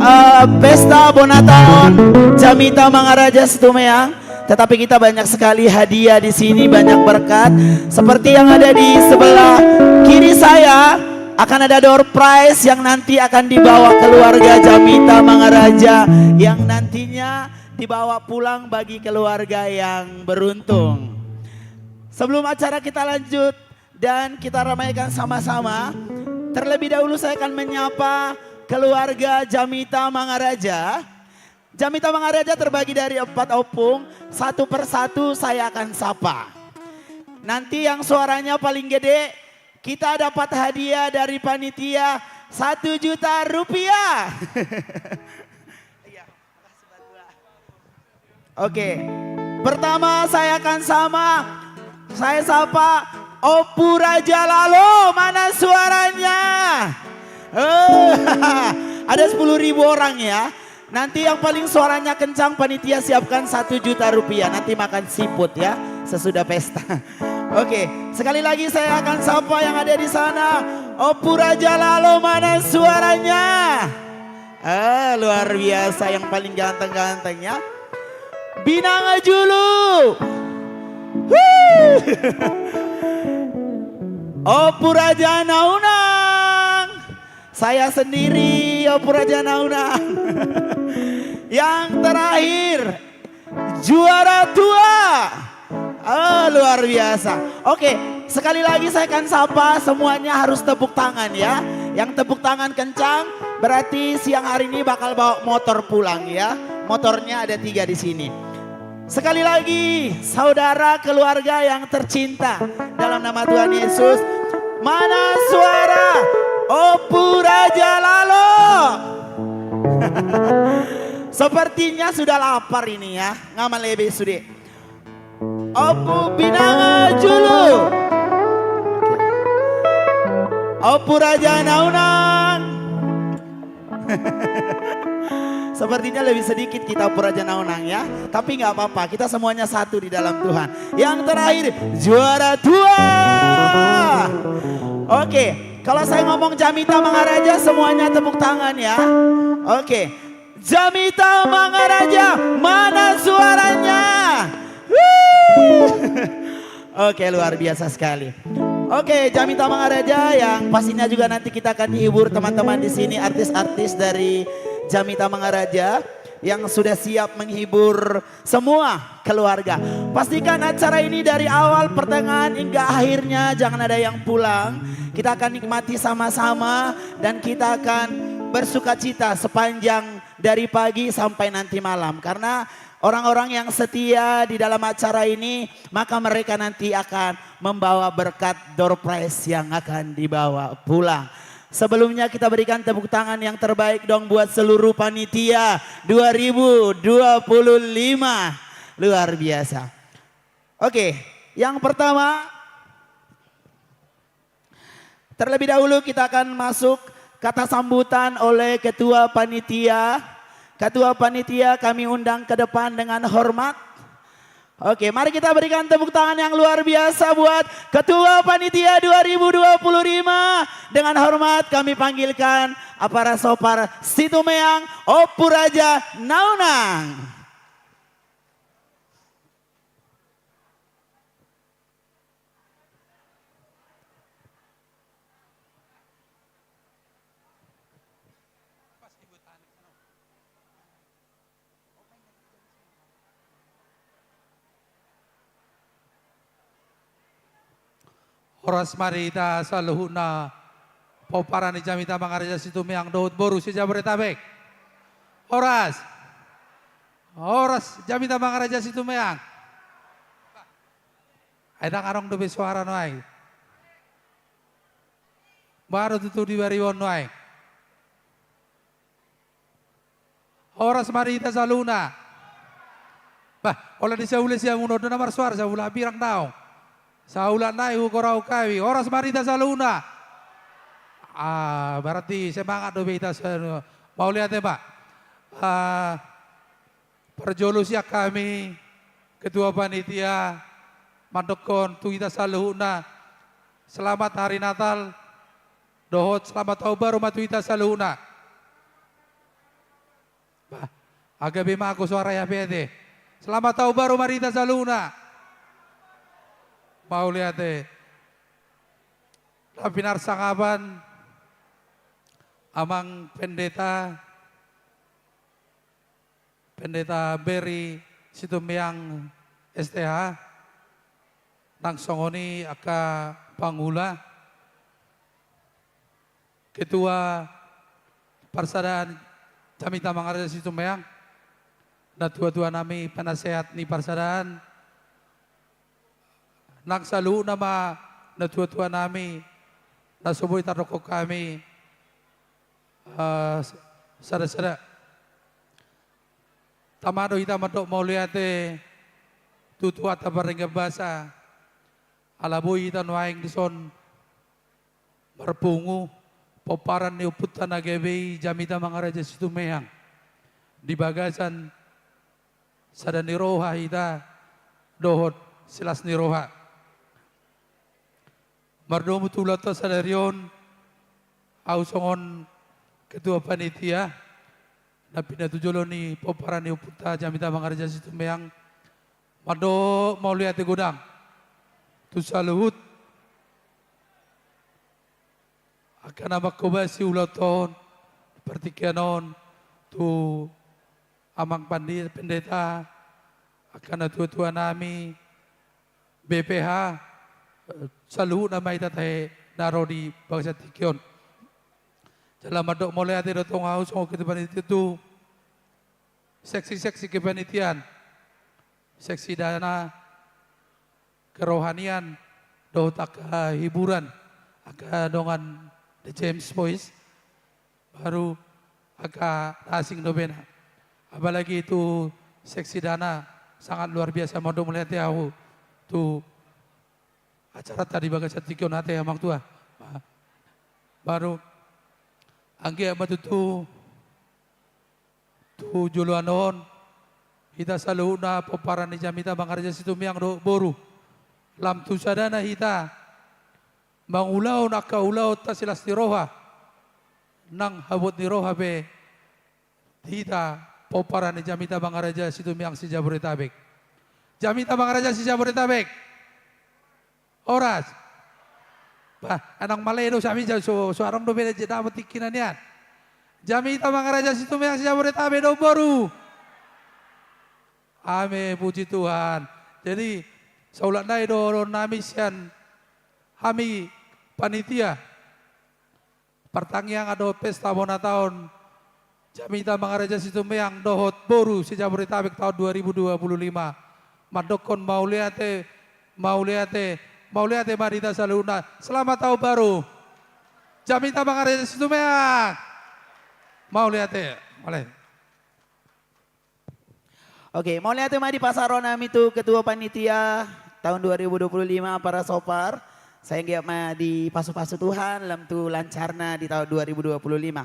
eh, Pesta Bona Taon Jamita Mangaraja Situmeang, tetapi kita banyak sekali hadiah di sini, banyak berkat. Seperti yang ada di sebelah kiri saya, akan ada door prize yang nanti akan dibawa keluarga Jamita Mangaraja, yang nantinya dibawa pulang bagi keluarga yang beruntung. Sebelum acara kita lanjut dan kita ramaikan sama-sama, terlebih dahulu saya akan menyapa keluarga Jamita Mangaraja. Jamita Mangaraja terbagi dari empat opung, satu persatu saya akan sapa. Nanti yang suaranya paling gede, kita dapat hadiah dari panitia satu juta rupiah. Oke, pertama saya akan sama, saya sapa Ompu Raja Lalo, mana suaranya? Eh, ada sepuluh ribu orang ya. Nanti yang paling suaranya kencang, panitia siapkan satu juta rupiah. Nanti makan siput ya, sesudah pesta. Oke, sekali lagi saya akan sapa yang ada di sana. Ompu Raja Lalo, mana suaranya? Ah, luar biasa, yang paling ganteng-ganteng ya. Binanga Julu. Huh. Ompu Raja Naunang. Saya sendiri, Ompu Raja Naunang. Yang terakhir, juara tua. Oh, luar biasa. Oke, sekali lagi saya akan sapa, semuanya harus tepuk tangan ya. Yang tepuk tangan kencang, berarti siang hari ini bakal bawa motor pulang ya. Motornya ada tiga di sini. Sekali lagi, saudara keluarga yang tercinta dalam nama Tuhan Yesus, mana suara Ompu Raja Lalo? Sepertinya sudah lapar ini ya, nga malebe sude. Ompu Binanga Julu. Ompu Raja Naunang. Sepertinya lebih sedikit kita Ompu Raja Naunang ya. Tapi nggak apa-apa, kita semuanya satu di dalam Tuhan. Yang terakhir, juara tua. Oke, kalau saya ngomong Jamita Mangaraja, semuanya tepuk tangan ya. Oke. Jamita Mangaraja, mana suaranya? Wuh. Oke, luar biasa sekali. Oke, Jamita Mangaraja yang pastinya juga nanti kita akan dihibur teman-teman di sini, artis-artis dari Jamita Mangaraja yang sudah siap menghibur semua keluarga. Pastikan acara ini dari awal, pertengahan, hingga akhirnya jangan ada yang pulang. Kita akan nikmati sama-sama dan kita akan bersukacita sepanjang dari pagi sampai nanti malam. Karena orang-orang yang setia di dalam acara ini, maka mereka nanti akan membawa berkat door prize yang akan dibawa pulang. Sebelumnya kita berikan tepuk tangan yang terbaik dong buat seluruh panitia dua ribu dua puluh lima. Luar biasa. Oke, yang pertama, terlebih dahulu kita akan masuk kata sambutan oleh ketua panitia. Ketua panitia kami undang ke depan dengan hormat. Oke, mari kita berikan tepuk tangan yang luar biasa buat Ketua Panitia dua ribu dua puluh lima. Dengan hormat kami panggilkan Apara Sopar Situmeang, Ompu Raja Naunang. Horas ma di hita saluhutna pomparan ni Jamita Mangaraja Situmeang dohot boru se-Jabodetabek. Horas. Horas Jamita Mangaraja Situmeang. Ai ndang adong dope suara nuaeng. Baru tutu di barion nuaeng. Horas ma di hita saluhutna. Bah, holan ni saulak siamun on do na marsoara, saulak hambirang naung. Saulak nai hugorahu hami, horas ma di hita saluhutna. Ah, berarti semangat dope hita saluhutna. Mauliate ma. Ah, parjolo sian hami, ketua panitia, mandokkon tu hita saluhutna, selamat hari Natal, dohot selamat tahun baru ma tu hita saluhutna. Bah, gabe mago soara i, hape ate. Selamat tahun baru ma di hita saluhutna. Mauliate. Lam pinarsangapan, Amang Pendeta, Pendeta Beri Situmbiang S T H, nang songon i angka pangula, ketua parsadaan Jamita Mangaraja Situmbiang, natuatuanami penasehat ni parsadaan, nang saluhutna ma natuatuanami, na so boi tardokkon hami, eh, sadasada. Tama do hita mandok mauliate tu Tuhanta pardenggan basa, ala boi hita nuaeng dison marpungu pomparan ni ompunta na gabe i Jamita Mangaraja Situmbiang di bagasan sada ni roha hita dohot silas ni roha. Mardomu tu ulaonta sadari on, ahu songon ketua panitia na pinatujolo ni pomparan ni ompunta Jamita Mangaraja Situmbiang, mandok mauliate godang tu saluhut angka na manghobasi ulaonta on, partingkian on, tu Amang Pandi-, Pendeta, angka natuatuanami, B P H, eh, saluhutna ma hita tahe na ro di bagasan tingki on. Jala mandok mauliate do tong ahu songon ketua panitia tu seksi-seksi kepanitiaan, seksi dana, kerohanian, dohot angka hiburan, angka dongan The James Boys, baru angka na asing dope na. Apalagi tu seksi dana, sangat luar biasa, mandok mauliate ahu tu acaranta di bagasan tingki on, ate amang tua. Baru anggiat ma tutu tu joloan on, hita saluhutna pomparan ni Jamita Mangaraja Situmbiang dohot boru, lam tu sadana hita mangulahon angka ulaonta silas ni roha, nang habot ni roha pe hita pomparan ni Jamita Mangaraja Situmbiang se-Jabodetabek. Jamita Mangaraja se-Jabodetabek. Horas. Bah, nang male do sami ja-, so, so adong dope na je dapot tingkina nian. Jamita Mangaraja Situmbiang se-Jabodetabek dohot boru. Amin, puji Tuhan. Jadi, saulak nai do dohononnami sian hami panitia partangiangan dohot pesta bona taon Jamita Mangaraja Situmbiang dohot boru se-Jabodetabek taon dua ribu dua puluh lima. Mandokkon mauliate, mauliate, mauliate ma di hita saluhutna. Selamat tahun baru. Jamita Mangaraja Situmbiang. Mauliate. Mauliate. Oke, mauliate ma di pasaronami tu ketua panitia tahun dua ribu dua puluh lima, para sopar. Sai anggiat ma dipasu-pasu Tuhan lam tu lancarna di tahun dua ribu dua puluh lima.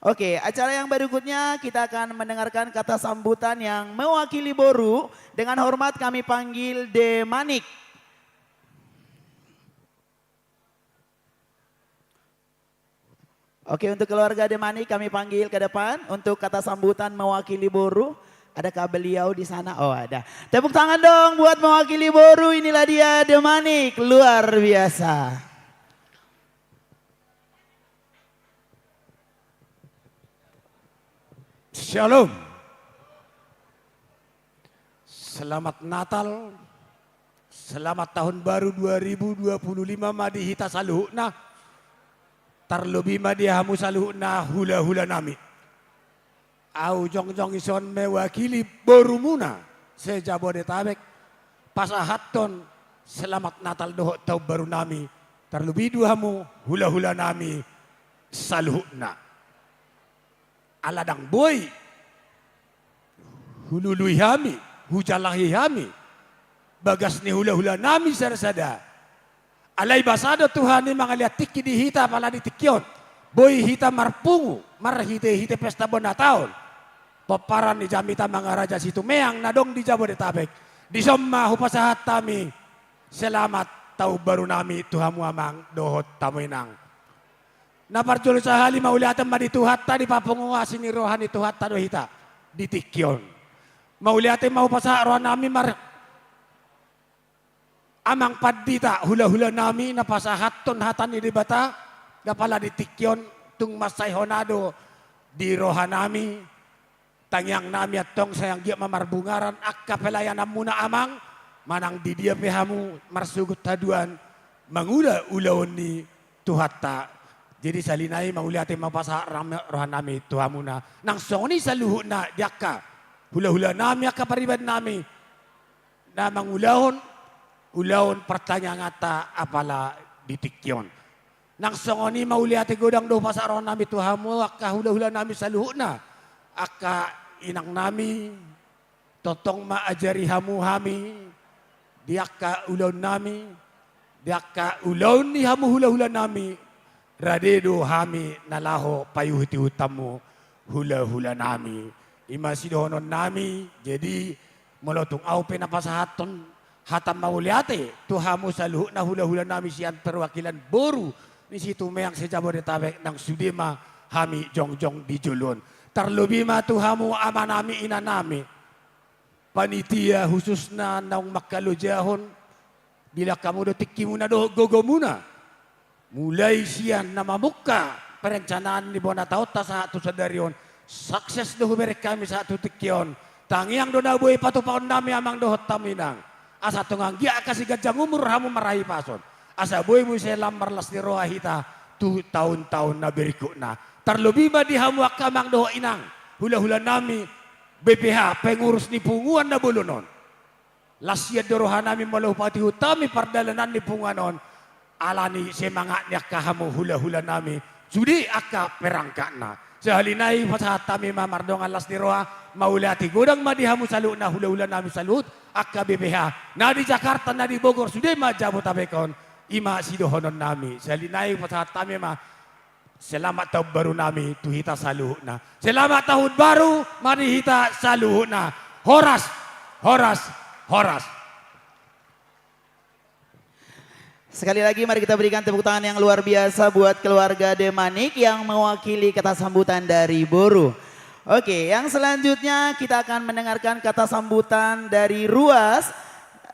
Oke, acara yang berikutnya kita akan mendengarkan kata sambutan yang mewakili boru. Dengan hormat kami panggil De Manik. Oke, untuk keluarga De Manik kami panggil ke depan untuk kata sambutan mewakili boru. Adakah beliau di sana? Oh, ada. Tepuk tangan dong buat mewakili boru. Inilah dia De Manik, luar biasa. Shalom. Selamat Natal, selamat tahun baru dua ribu dua puluh lima ma di hita saluhutna, tarlobi ma di hamu saluhutna hula-hulanami. Ahu jongjong dison mewakili borumuna se-Jabodetabek, pasahathon selamat Natal dohot tahun barunami, tarlobi do hamu hula-hulanami saluhutna. Ala ndang boi hulului hami hujalahi hami bagas ni hulahulanami sadasada. Alai basa do Tuhan i mangalean tingki di hita apala di tingki on. Boi hita marpungu marhitehite pesta bona taon pomparan ni jamita Mangaraja Situmeang na adong di Jabodetabek. Dison ma hupasahat hami selamat taon baru nami tu hamu amang dohot hamu inang. Na parjolo sahali mauliate ma di Tuhanta, dipapungu asi ni roha ni Tuhanta do hita di tingki on. Mauliate ma hupasahat rohanami mar amang pandita hulahulanami na pasahathon hata ni Debata, apala di tingki on tung mansai hona do di rohanami, tangiangnami antong sai anggiat ma marbungaran angka pelayananmuna amang, manang di dia pe hamu marsogot haduan mangula ulaon ni Tuhanta. Jadi sahali nai mauliate ma hupasahat rohanami tu hamuna. Nang songon i saluhutna di angka hulahulanami angka paribanami na mangulahon ulaon partangianganta apala di tingki on. Nang songon i mauliate godang do hupasahat rohanami tu hamu angka hulahulanami saluhutna, angka inangnami, tongtong ma ajari hamu hami di angka ulaonnami, di angka ulaon ni hamu hulahulanami, rade do hami na laho paihuthon hamu hulahulanami. I ma sidohononnami, jadi molo tung ahu pe na pasahathon hata mauliate tu hamu saluhutna hulahulanami sian perwakilan boru ni Situmeang se-Jabodetabek, nang sude ma hami jongjong di jolo on. Tarlobi ma tu hamu amanami inanami, panitia khususna naung mangkalojahon, dilehon hamu do tingkimuna dohot gogomuna. Mulai sian na mamungka perencanaan ni bona taonta sahat tu sadari on, sukses do hubereng hami sahat tu tingki on. Tangiang do na boi patupaonnami amang dohot hamu inang, asa tung anggiat angka siganjang umur hamu marhahipason, asa boi muse lam marlas ni roha hita tu taon-taon na berikutna. Tarlobi ma di hamu angka amang dohot inang hulahulanami, B P H, pengurus ni punguan na bolon on. Las sian do rohanami molo hupaihut hami pardalanan ni punguan on, ala ni semangat ni angka hamu hulahulanami, sude angka perangkatna. Sahali nai hupasahat hami ma mardongan las ni roha, mauliate godang ma di hamu saluhutna hulahulanami saluhut, angka B P H, na di Jakarta, na di Bogor, sude ma Jabodetabek on, i ma sidohononnami. Sahali nai hupasahat hami ma selamat taon baru nami tu hita saluhutna. Selamat tahun baru ma di hita saluhutna. Horas, horas, horas. Sekali lagi mari kita berikan tepuk tangan yang luar biasa buat keluarga Demanik yang mewakili kata sambutan dari Boru. Oke, yang selanjutnya kita akan mendengarkan kata sambutan dari Ruas.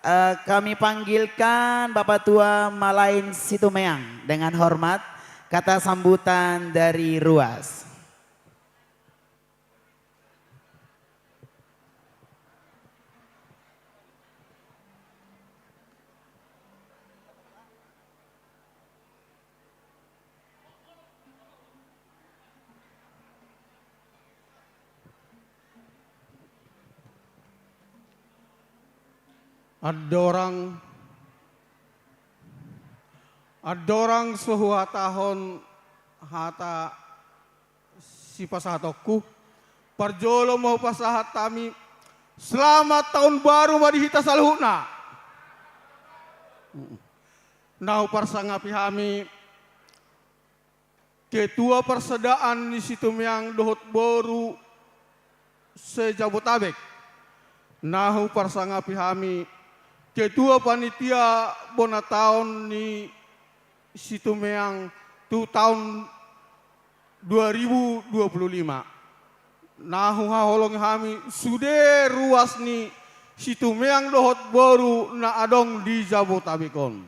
Eh, kami panggilkan Bapak Tua Malain Situmeang dengan hormat. Kata sambutan dari Ruas. Andorang, andorang so huhatahon hata sipasahatonku, parjolo ma hupasahat hami selamat tahun baru ma di hita saluhutna. Na huparsangapi hami Ketua Parsadaan ni Situmeang dohot Boru se-Jabodetabek. Na huparsangapi hami Ketua Panitia Bona Taon ni Situmeang tu taon dua ribu dua puluh lima. Na huhaholongi hami sude ruas ni Situmeang dohot Boru na adong di Jabodetabek on.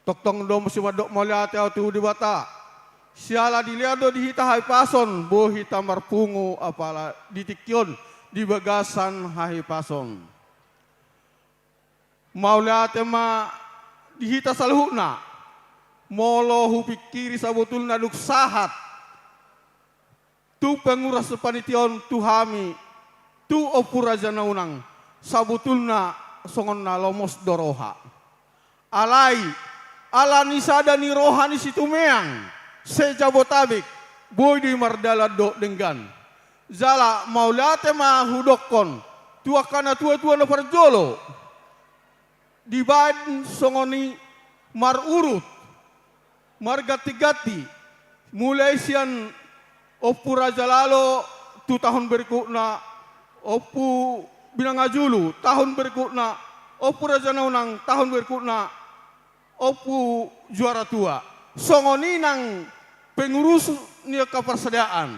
Tongtong do muse mandok mauliate ahu tu Debata, siala dilehon do di hita hahipason, boi hita marpungu apala di tingki on di bagasan hahipason. Mauliate ma di hita saluhutna. Molo hupingkiri sabotulna dung sahat tu pengurusan panitia on tu hami, tu Ompu Raja Naunang, sabotulna songon na lomos do roha. Alai, ala ni sada ni roha ni Situmeang se-Jabodetabek, boi do i mardalan dohot denggan. Jala mauliate ma hudokkon Tu angka na tua-tua na parjolo, dibaen songon i marurut, marganti-ganti, mulai sian Ompu Raja Lalo tu tahun berikutna, Ompu Binanga Julu tahun berikutna, Ompu Raja Naunang tahun berikutna, Ompu Juara Tua. Songon i nang pengurus ni angka parsadaan.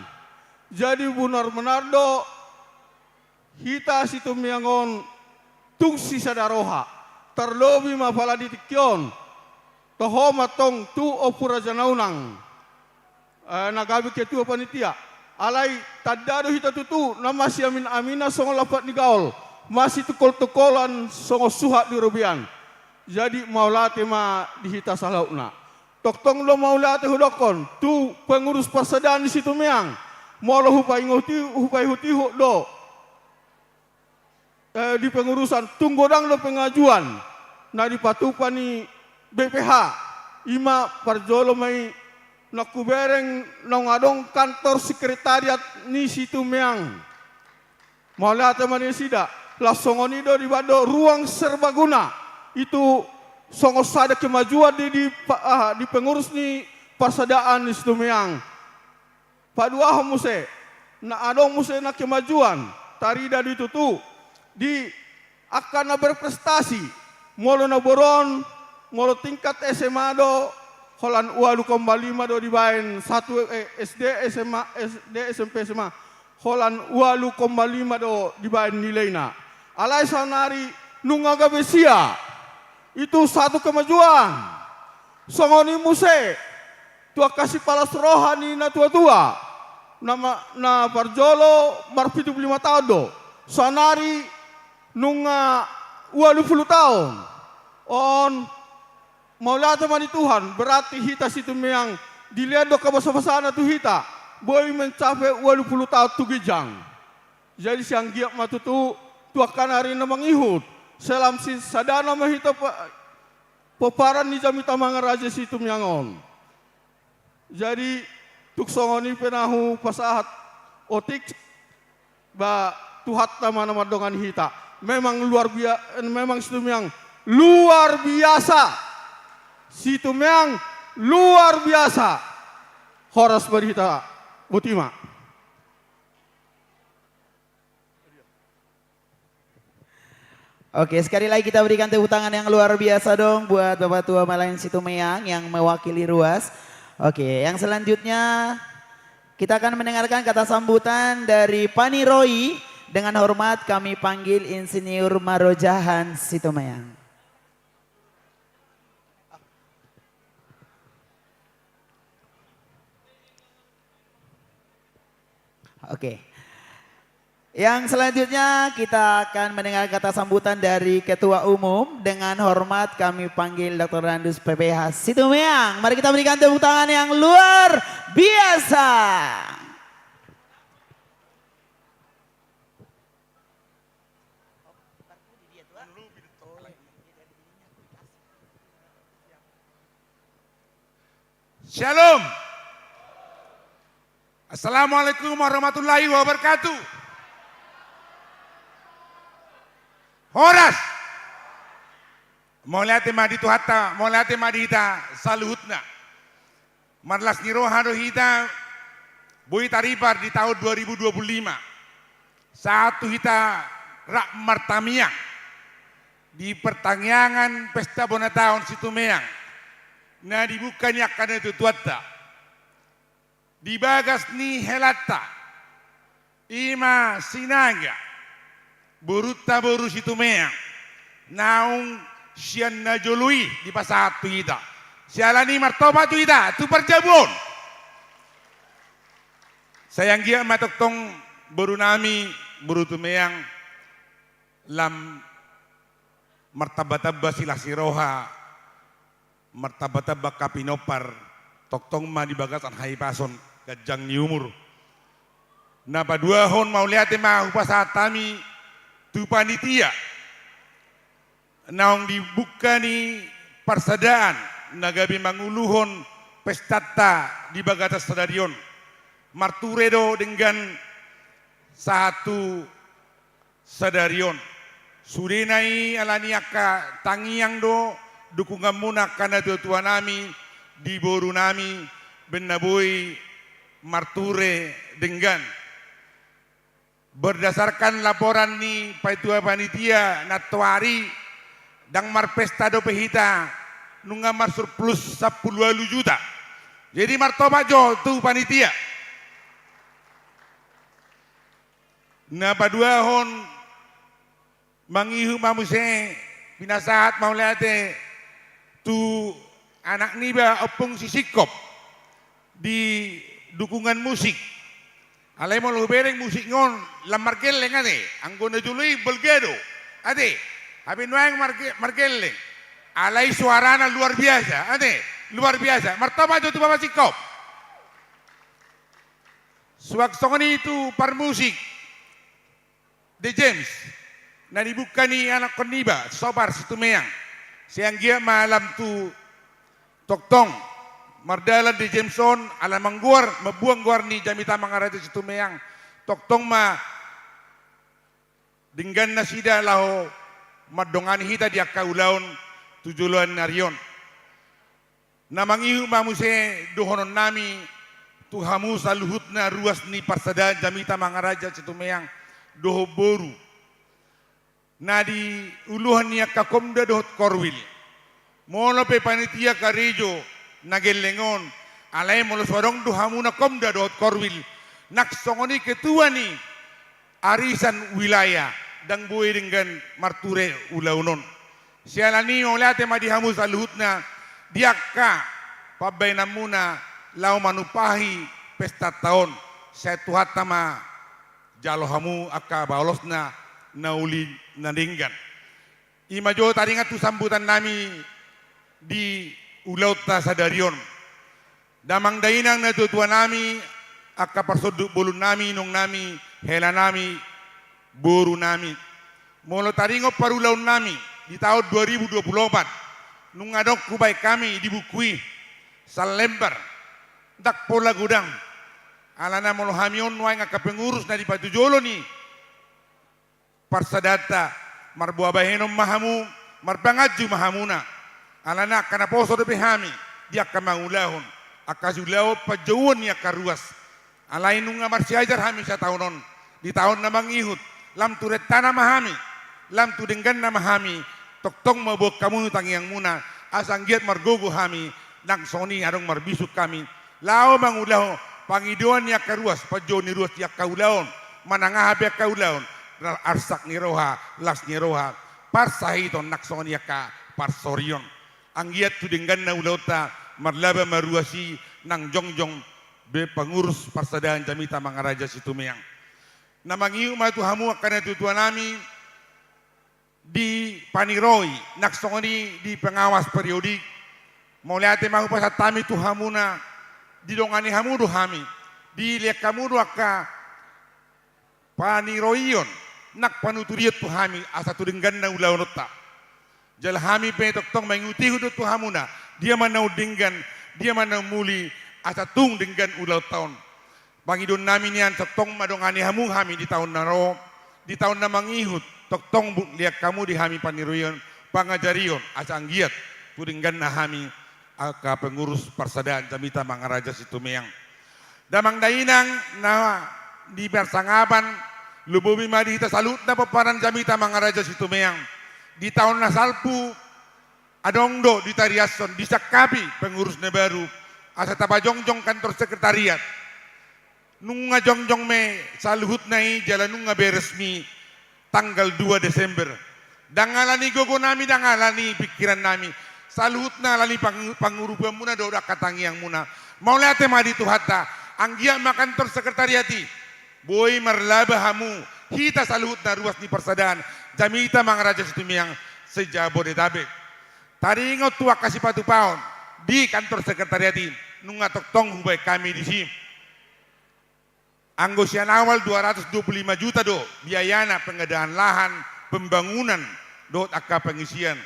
Jadi benar-benar do hita Situmeang on tung sisada roha. Tarlobi ma pala di tingki on, toho ma tong tu Ompu Raja Naunang, eh, na gabe ketua panitia. Alai tanda do hita tutu na masiamin-aminan songon lampak ni gaol, masitungkol-tungkolan songon suhat ni robean. Jadi mauliate ma di hita saluhutna. Tongtong do mauliate hudokkon tu pengurus parsadaan ni Situmeang. Molo hupaingot i, hupaihut-ihut do, eh, di pengurusan, tung godang do pengajuan na dipatupa ni B P H. Ima parjolo ma i na hubereng naung adong kantor sekretariat ni Situmeang. Mauliate ma di nasida. Laos songon i do dibaen do ruang serbaguna. Itu songon sada kemajuan di, di, pa-, ah, di pengurus ni parsadaan ni Situmeang. Paduahon muse, na adong muse na kemajuan, tarida di tutu, di angka na berprestasi, molo na boru on, molo tingkat S M A do, holan ualu koma lima do dibaen satu, eh, S D, S M A, S D, S M P, S M A, holan ualu koma lima do dibaen nilaina. Alai saonari nunga gabe sia, itu satu kemajuan. Songon i muse, tu angka sipalas roha ni na tua-tua, na ma-, na parjolo marpitu pulu lima taon do, saonari nunga ualu pulu taon. On, mauliate ma di Tuhan, berarti hita Situmeang, dilehon do angka basa-basana tu hita, boi mencapai ualu pulu taon tu ginjang. Jadi sai anggiat ma tutu, tu angka na ari na mangihut, sai lam sisadana ma hita pa-, pomparan ni jamita mangaraja Situmeang on. Jadi, tung songon i pe na hupasahat otik, ba Tuhanta ma na mandongani hita. Memang luar bia-, memang Situmeang luar biasa. Situmeang luar biasa. Horas ma di hita. Boti ma. Oke, sekali lagi kita berikan tepuk tangan yang luar biasa dong buat Bapak Tua Malayan Situmeang yang mewakili ruas. Oke, yang selanjutnya kita akan mendengarkan kata sambutan dari Paniroi. Dengan hormat kami panggil Insinyur Marojahan Situmeang. Oke. Yang selanjutnya kita akan mendengar kata sambutan dari Ketua Umum. Dengan hormat kami panggil Doktor Dandus P P H Situmeang. Mari kita berikan tepuk tangan yang luar biasa. Shalom. Assalamualaikum warahmatullahi wabarakatuh. Horas. Mauliate ma di Tuhanta, mauliate ma di hita saluhutna. Marlas ni roha do hita, boi taripar di taon dua ribu dua puluh lima. Sahat tu hita rap martamiang di partangiangan pesta bona taon Situmeang na dibuka ni angka natuatuanta. Di bagas ni helanta, ima Sinaga, borunta boru Situmeang, naung sian na jolo i dipasahat tu hita. Siala ni i martopot tu hita, tu parjabu on. Sai anggiat ma tongtong boru nami, boru Tumeang, lam martamba-tamba silas ni roha, martamba-tamba angka pinompar, tongtong ma di bagasan hahipason, ganjang ni umur. Na paduahon mauliate ma hupasahat hami tu panitia naung dibuka ni parsadaan na gabe manguluhon pestanta di bagasan sadari on. Marture do denggan sahat tu sadari on. Sudena i alani angka tangiang do dukunganmuna angka natuatuanami di borunami, baen na boi marture denggan. Berdasarkan laporan ni panitia, panitia nantoari, ndang marpesta dope hita, nunga marsurplus sampulu ualu juta. Jadi martopak jo tu panitia. Na paduahon, mangihut ma muse pinasahat mauliate tu anak niba Ompung si Singkop di dukungan musik. Alai molo hubereng musik on lam margelleng ate, anggo na jolo i bolga do ate, hape nuaeng marge-, margelleng. Alai suarana luar biasa ate, luar biasa. Martopak jo tu Bapak Singkop. Suang songon i tu parmusik The James, na dibuka ni anakkon niba, Sobar Situmeang. Sai anggiat ma lam tu tongtong mardalan The James on, ala manggoar, mambuang goar ni Jamita Mangaraja Situmeang. Tongtong ma denggan nasida laho mandongani hita di angka ulaon tu joloan ni ari on. Na mangihut ma muse dohononnami tu hamu saluhutna ruas ni parsadaan Jamita Mangaraja Situmeang dohot boru na di uluan ni angka Komda dohot Korwil. Molo pe panitia karejo na gelleng on, alai molo so adong do hamuna Komda dohot Korwil, nang songon i ketua ni arisan wilayah, ndang boi denggan marture ulaon on. Siala ni i mauliate ma di hamu saluhutna di angka pambahenanmuna laho manumpahi pestanta on. Sai Tuhanta ma jalo hamu angka balosna na uli na denggan. I ma jo taringot tu sambutannami di ulaonta sadari on. Damang dainang natuatuanami, angka parsonduk bolonnami, inongnami, helanami, borunami. Molo taringot parulaonnami di taon dua ribu dua puluh opat, nunga adong hubaen hami di buku i salembar, ndang pola godang. Alana molo hami on nuaeng angka pengurus na di patujolo ni parsadaanta, marboa bahenon ma hamu, marpanganju ma hamuna. Alana angka naposo dope hami di angka mangulahon angka siulaon panjouon ni angka ruas. Alai nunga marsiajar hami sataon on, di taon na mangihut, lam tu rentana ma hami, lam tu dengganna ma hami. Tongtong ma boan hamu tangiangmuna, asa anggiat margogo hami, nang songon i adong marbisuk hami laho mangulahon pangidoan ni angka ruas, panjouon ni ruas di angka ulaon, manang aha pe angka ulaon, arsak ni roha, las ni roha, parsahiton, nang songon i angka parsorion. Anggiat tu dengganna ulaonta marlaba ma ruas i, nang jongjong be pangurus parsadaan Jamita Mangaraja Situmeang. Na mangihut ma tu hamu angka natuatuanami, di paniroi, nang songon i di pengawas periodik. Mauliate ma hupasahat hami tu hamuna, didongani hamu do hami, dilehon hamu do angka paniroion, nang panuturion tu hami, asa tu dengganna ulaonta. Jala hami pe tongtong mangihutihut do tu hamuna, dia ma naung denggan, dia ma naung muli, asa tung denggan ulaonta on. Pangidoannami nian, tongtong ma dongani hamu hami di taon na ro, di taon na mangihut, tongtong bu-, lehon hamu di hami paniroion, pangajarion, asa anggiat tu dengganna hami angka pengurus parsadaan Jamita Mangaraja Situmeang. Damang dainang na di parsangapan, lumobi ma di hita saluhutna pomparan Jamita Mangaraja Situmeang. Di taon na salpu, adong do ditariashon, disangkapi pengurus na baru, asa tapajongjong kantor sekretariat. Nunga jongjong ma i saluhutna i jala nunga be resmi tanggal dua Desember. Ndang alani gogonami, ndang alani pingkirannami. Saluhutna alani pang-, pangurupianmuna dohot angka tangiangmuna. Mauliate ma di Tuhanta, anggiat ma kantor sekretariat i boi marlaba hamu, hita saluhutna ruas ni parsadaan Jamita Mangaraja Situmeang se-Jabodetabek. Taringot tu angka sipatupaon di kantor sekretariat i, nunga tongtong hubaen hami disi. Anggo sian awal dua ratus dua puluh lima juta do biayana, pengadaan lahan, pembangunan, dohot angka pengisian.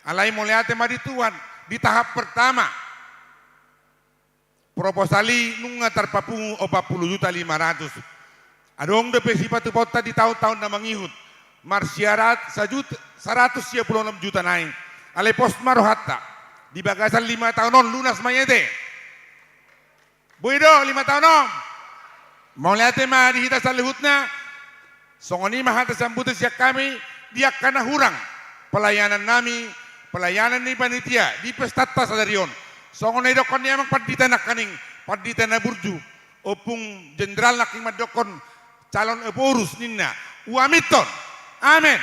Alai mauliate ma di Tuhan, di tahap pertama proposal i nunga tarpapungu opat puluh juta lima ratus. Adong dope sipatupaonta di taon-taon na mangihut. marsiarat sajuta, saratus sia pulu onom juta nai. Alai pos ma rohanta. Di bagasan lima taon on lunas ma i ate. Boi do lima taon on. Mauliate ma di hita saluhutna. Songon i ma hata sambutan sian hami di angka na hurang pelayanan nami, pelayanan ni panitia di pestanta sadari on. Songon na didokkon ni amang pandita nangkaning, pandita na burju, Ompung Jenderal nangkin mandokkon calon Ephorus ninna, huaminton. Amen.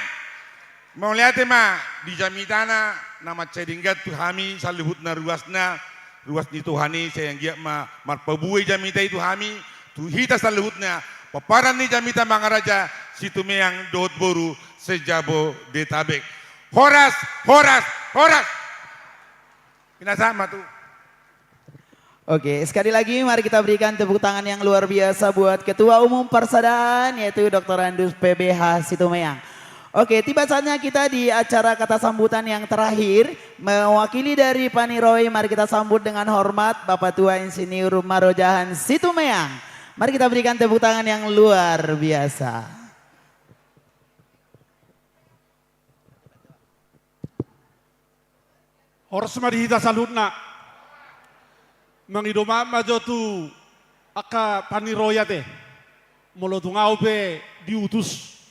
Mauliate ma di jamitana na mansai denggan tu hami saluhutna ruasna, ruas ni Tuhan i sai anggiat ma marpabue jamita i tu hami, tu hita saluhutna, pomparan ni jamita mangaraja Situmeang dohot boru se-Jabodetabek. Horas, horas, horas. Pinasahat ma tu. Oke, sekali lagi mari kita berikan tepuk tangan yang luar biasa buat Ketua Umum Parsadaan, yaitu Doktorandus P B H Situmeang. Oke, tiba saatnya kita di acara kata sambutan yang terakhir. Mewakili dari Paniroi, mari kita sambut dengan hormat Bapak Tua Insinyur Marojahan Situmeang. Mari kita berikan tepuk tangan yang luar biasa. Horas ma di hita saluhutna. Mangido maaf ma jo tu angka Paniroi ate. Molo tung ahu pe diutus,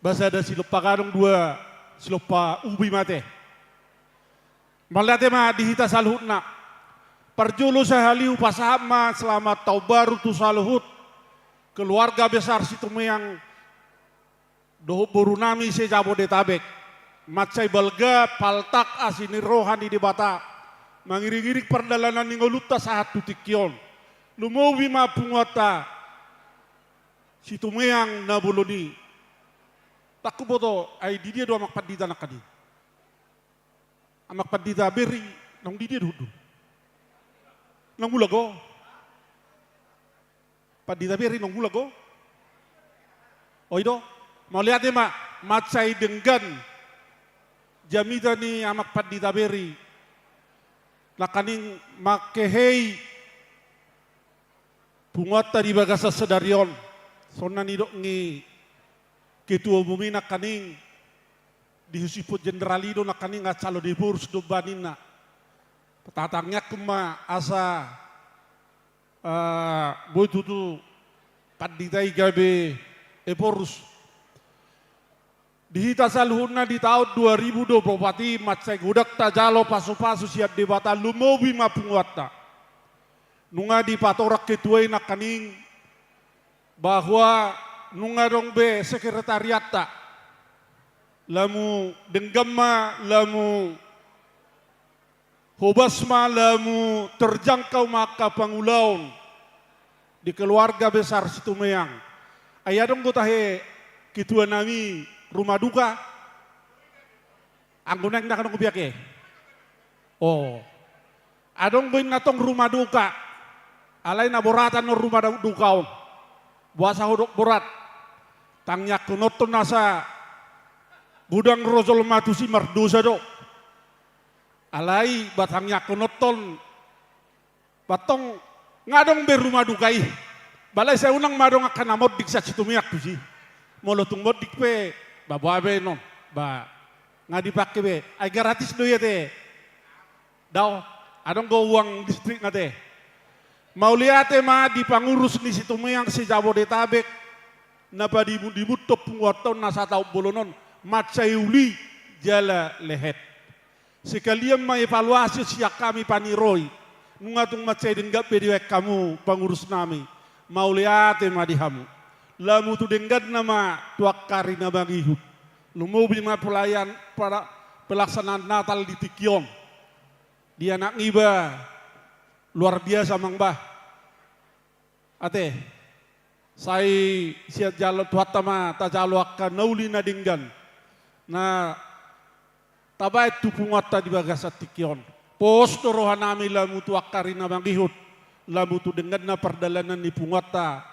ba sada silompa gadong, dua silompa ubi ma ate. Mauliate ma di hita saluhutna. Parjolo sahali hupasahat ma selamat taon baru tu saluhut keluarga besar Situmeang dohot boru nami se-Jabodetabek. Mansai balga paltak asi ni roha ni Debata mangiring-iring pardalanan ni ngolunta sahat tu tingki on. Lumobi ma punguanta Situmeang na bolon i. Ndang huboto, ai di dia do amang pandita nangkaning? Amang pandita Beri, naung di dia do hundul? Naung mulak ho? Pandita Beri naung mulak ho? Oi do, mauliate ma, mansai denggan jamita ni amang pandita Beri. Nangkaning mangkehei punguanta di bagasan sadari on. Songon na nidok ni ketua umum i nangkaning, di husiput jenderal i do nangkaning, ah, calon Ephorus do ba ninna. Tatangiangkon ma asa, eh, boi tutu pandita i gabe Ephorus. Di hita saluhutna di taon dua ribu dua puluh empat i mansai godang tajalo pasupasu sian Debata, lumobi ma punguanta. Nunga dipatorang ketua i nangkaning bahwa nunga adong be sekretariatta. Lamu denggan ma, lamu hobas ma, lamu terjangkau ma angka pangulaon di keluarga besar Situmeang. Ai adong do tahe ketua nami rumah duka? Anggo naeng ndang adong hupeak i. Oh. Adong do inna tong rumah duka. Alai na boratan on rumah du-, duka on. Boasa hudok borat? Tangiangkononton asa godang ro jolma tusi, mardosa do. Alai ba tangiangkononton, ba tong nga adong be rumah duka i. Ba alai sai unang ma adong angka na monding sian Situmeang tusi. Molo tung monding pe, ba boha be non, ba nga dipangke be. Ai gratis do i ate. Dao, adong do uang listrikna ate. Mauliate ma di pangurus ni Situmeang se-Jabodetabek na padimundimunhon punguanta on na sataon bolon on, mansai uli jala lehet. Sekalian ma evaluasi sian hami paniroi, nunga tung mansai denggan pe dibaen hamu pangurus nami. Mauliate ma di hamu. Lamu tu dengganna ma tu angka ari na mangihut. Lumobi ma pelayan, pela-, pelaksanaan Natal di tingki on. Di anak niba luar biasa amang bah. Ate, sai sian jalo Tuhanta ma tajalo angka na uli na denggan na tabaen tu punguanta di bagasan tingki on. Pos do rohanami lamu tu angka ari na mangihut, lamu tu dengganna pardalanan ni punguanta,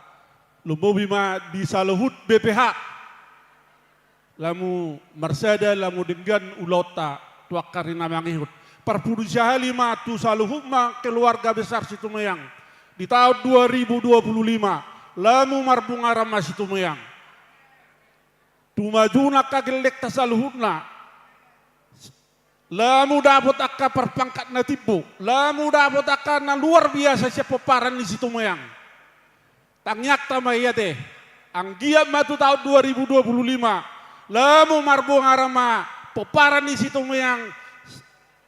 lumobi ma di saluhut B P H. Lamu marsada, lamu denggan ulaonta tu angka ari na mangihut. Parpudi sahali ma tu saluhut ma keluarga besar Situmeang. Di taon dua ribu dua puluh lima, lamu marbungaran ma Situmeang. tu majuna angka gellengta saluhutna, lamu dapot angka parpangkat na timbo, lamu dapot angka na luar biasa sian pomparan ni Situmeang. Tangiangta ma i ate, anggiat ma tu taon dua ribu dua puluh lima, lamu marbongara ma pomparan ni Situmeang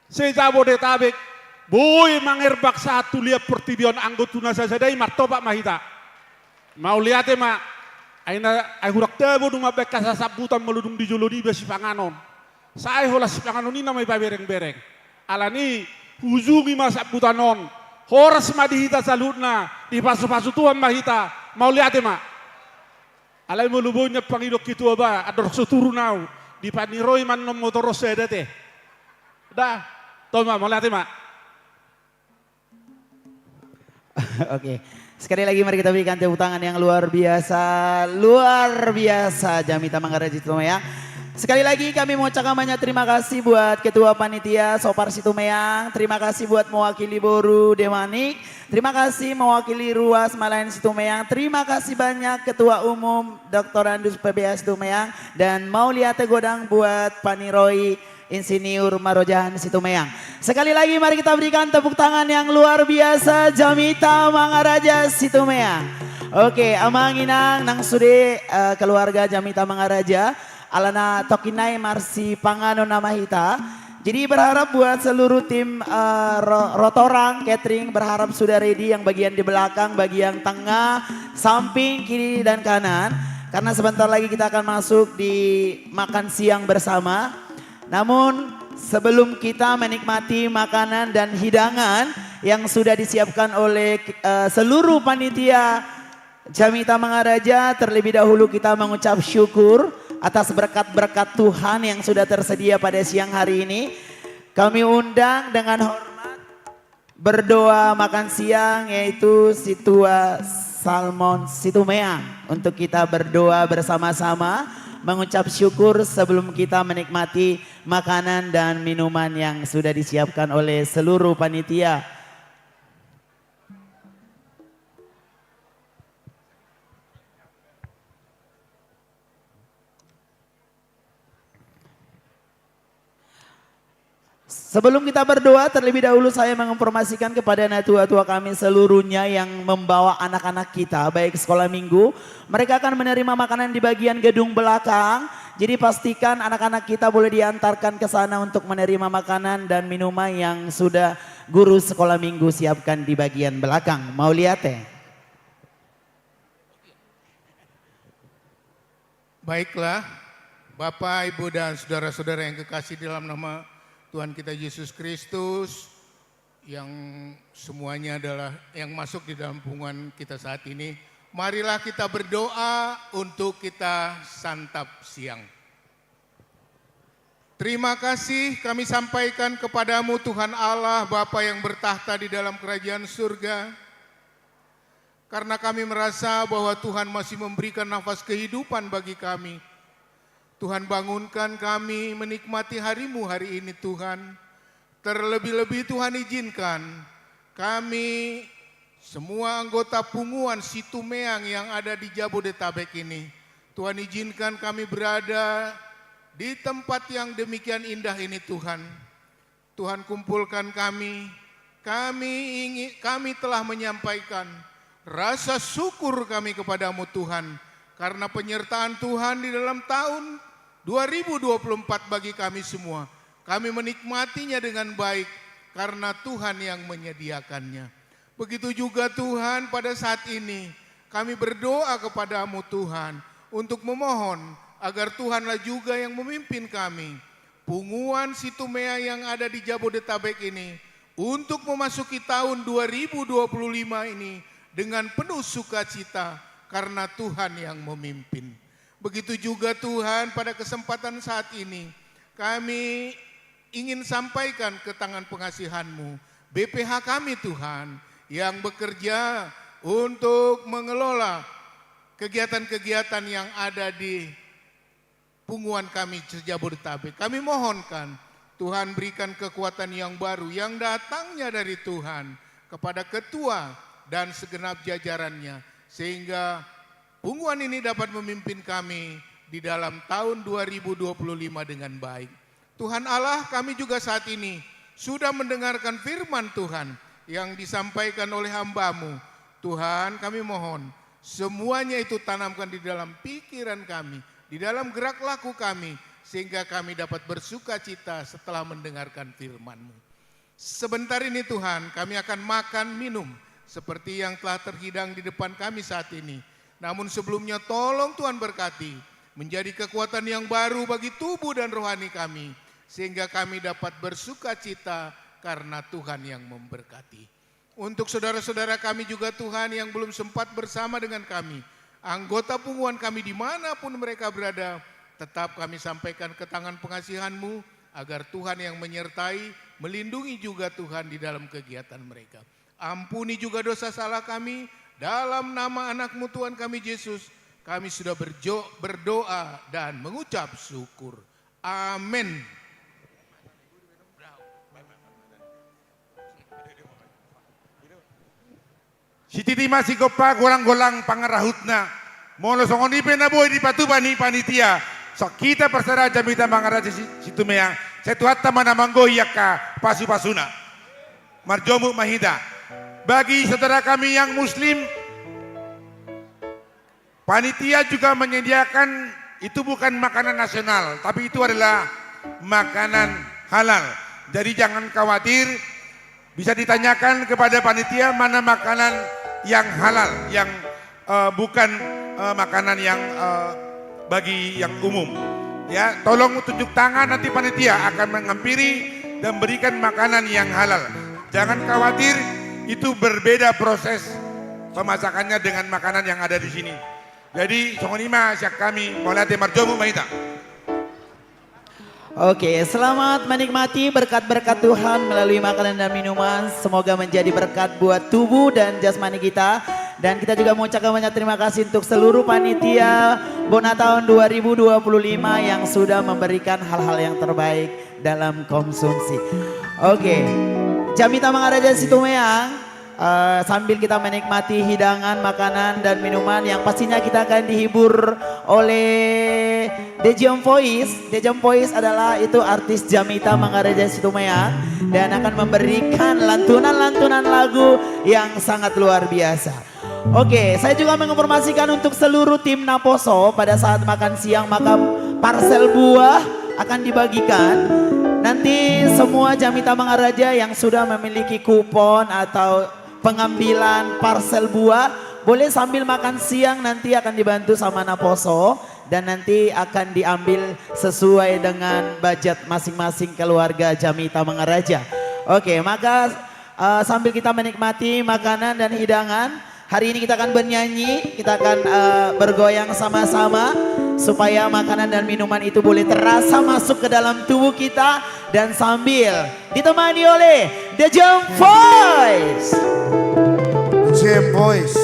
se-Jabodetabek, boi mangerbak sahat tu liat portibi on, anggo tu na sasada i martopak ma hita. Mauliate ma. Ai na, ai hurang tabo do mambaen hasasambutan molo dung di jolo niba sipanganon. Sai holan sipanganon i nama ipaberengbereng. Alani, hujungi ma sambutan on. Horas ma di hita saluhutna, dipasupasu Tuhan ma hita. Mauliate ma. Alai molo boi nian pangidoan ketua ba, andorang so turun au, dipaniroi ma annon motor on sada ate. Da, toma, mauliate ma. Oke. Sekali lagi mari kita berikan tepuk tangan yang luar biasa, luar biasa, Jamita Mangaraja Situmeang. Sekali lagi kami mengucapkan banyak terima kasih buat Ketua Panitia Sopar Situmeang. Terima kasih buat mewakili Boru Demanik. Terima kasih mewakili Ruas Malayan Situmeang. Terima kasih banyak Ketua Umum Doktorandus P B A Situmeang. Dan mauliate godang buat paniroi Insinyur Marojahan Situmeang. Sekali lagi mari kita berikan tepuk tangan yang luar biasa, Jamita Mangaraja Situmeang. Oke, amang inang nang sude, eh, keluarga Jamita Mangaraja, alana tongkin nai marsipanganon nama hita. Jadi berharap buat seluruh tim, eh, Ro-, Rotorang Catering, berharap sudah ready yang bagian di belakang, bagian tengah, samping, kiri, dan kanan. Karena sebentar lagi kita akan masuk di makan siang bersama. Namun, sebelum kita menikmati makanan dan hidangan yang sudah disiapkan oleh, eh, seluruh panitia Jamita Mangaraja, terlebih dahulu kita mengucap syukur atas berkat-berkat Tuhan yang sudah tersedia pada siang hari ini. Kami undang dengan hormat berdoa makan siang, yaitu Situa Salmon Situmeang, untuk kita berdoa bersama-sama, mengucap syukur sebelum kita menikmati makanan dan minuman yang sudah disiapkan oleh seluruh panitia. Sebelum kita berdoa, terlebih dahulu saya menginformasikan kepada natua-tua kami seluruhnya yang membawa anak-anak kita, baik sekolah minggu, mereka akan menerima makanan di bagian gedung belakang. Jadi pastikan anak-anak kita boleh diantarkan ke sana untuk menerima makanan dan minuman yang sudah guru sekolah minggu siapkan di bagian belakang. Mauliate. Baiklah, Bapak, Ibu, dan saudara-saudara yang kekasih dalam nama Tuhan kita Yesus Kristus, yang semuanya adalah yang masuk di dalam punguan kita saat ini, marilah kita berdoa untuk kita santap siang. Terima kasih kami sampaikan kepadamu, Tuhan Allah, Bapa yang bertakhta di dalam kerajaan surga. Karena kami merasa bahwa Tuhan masih memberikan nafas kehidupan bagi kami. Tuhan, bangunkan kami menikmati harimu hari ini, Tuhan. Terlebih-lebih, Tuhan, izinkan kami, semua anggota punguan Situmeang yang ada di Jabodetabek ini, Tuhan, izinkan kami berada di tempat yang demikian indah ini, Tuhan. Tuhan, kumpulkan kami. Kami ingin, kami telah menyampaikan rasa syukur kami kepadamu, Tuhan, karena penyertaan Tuhan di dalam tahun dua ribu dua puluh empat bagi kami semua. Kami menikmatinya dengan baik karena Tuhan yang menyediakannya. Begitu juga, Tuhan, pada saat ini kami berdoa kepadamu, Tuhan, untuk memohon agar Tuhanlah juga yang memimpin kami, punguan Situmeang yang ada di Jabodetabek ini, untuk memasuki tahun dua ribu dua puluh lima ini dengan penuh sukacita karena Tuhan yang memimpin. Begitu juga, Tuhan, pada kesempatan saat ini kami ingin sampaikan ke tangan pengasihan-Mu B P H kami, Tuhan, yang bekerja untuk mengelola kegiatan-kegiatan yang ada di punguan kami se-Jabodetabek. Kami mohonkan, Tuhan, berikan kekuatan yang baru yang datangnya dari Tuhan kepada ketua dan segenap jajarannya, sehingga punguan ini dapat memimpin kami di dalam tahun dua ribu dua puluh lima dengan baik. Tuhan Allah, kami juga saat ini sudah mendengarkan firman Tuhan yang disampaikan oleh hamba-Mu. Tuhan, kami mohon, semuanya itu tanamkan di dalam pikiran kami, di dalam gerak laku kami, sehingga kami dapat bersukacita setelah mendengarkan firman-Mu. Sebentar ini Tuhan, kami akan makan minum seperti yang telah terhidang di depan kami saat ini. Namun sebelumnya tolong Tuhan berkati, menjadi kekuatan yang baru bagi tubuh dan rohani kami, sehingga kami dapat bersukacita karena Tuhan yang memberkati. Untuk saudara-saudara kami juga Tuhan yang belum sempat bersama dengan kami, anggota punguan kami dimanapun mereka berada, tetap kami sampaikan ke tangan pengasihan-Mu, agar Tuhan yang menyertai, melindungi juga Tuhan di dalam kegiatan mereka. Ampuni juga dosa salah kami, dalam nama Anak-Mu Tuhan kami Yesus, kami sudah berjo-, berdoa dan mengucap syukur. Amin. Sititi ma sigompa, golang-golang pangarahutna. Molo songon i pe na boi dipatupa ni panitia, songon hita parsaoran Jamita Mangaraja Si-, Situmeang, sai Tuhanta ma na manggohi angka pasu-pasuna. Marjomu ma hita. Bagi saudara kami yang muslim, panitia juga menyediakan, itu bukan makanan nasional, tapi itu adalah makanan halal. Jadi jangan khawatir, bisa ditanyakan kepada panitia mana makanan yang halal, yang, eh, bukan, eh, makanan yang, eh, bagi yang umum. Ya, tolong tunjuk tangan, nanti panitia akan menghampiri dan berikan makanan yang halal. Jangan khawatir, itu berbeda proses pemasakannya dengan makanan yang ada di sini. Jadi, songon i ma sian hami, mauliate, marjomu ma hita. Oke, selamat menikmati berkat-berkat Tuhan melalui makanan dan minuman. Semoga menjadi berkat buat tubuh dan jasmani kita. Dan kita juga mengucapkan banyak terima kasih untuk seluruh panitia Bona tahun dua ribu dua puluh lima yang sudah memberikan hal-hal yang terbaik dalam konsumsi. Oke, Jamita Mangaraja Situmeang. Eh, sambil kita menikmati hidangan, makanan, dan minuman yang pastinya kita akan dihibur oleh The Jam Voice. The Jam Voice adalah itu artis Jamita Mangaraja Situmeang dan akan memberikan lantunan-lantunan lagu yang sangat luar biasa. Oke, saya juga menginformasikan untuk seluruh tim Naposo, pada saat makan siang maka parsel buah akan dibagikan. Nanti semua Jamita Mangaraja yang sudah memiliki kupon atau pengambilan parsel buah, boleh sambil makan siang, nanti akan dibantu sama Naposo, dan nanti akan diambil sesuai dengan budget masing-masing keluarga Jamita Mangaraja. Oke, maka, eh, sambil kita menikmati makanan dan hidangan, hari ini kita akan bernyanyi, kita akan, eh, bergoyang sama-sama supaya makanan dan minuman itu boleh terasa masuk ke dalam tubuh kita, dan sambil ditemani oleh The Jam Voice. Jam Voice.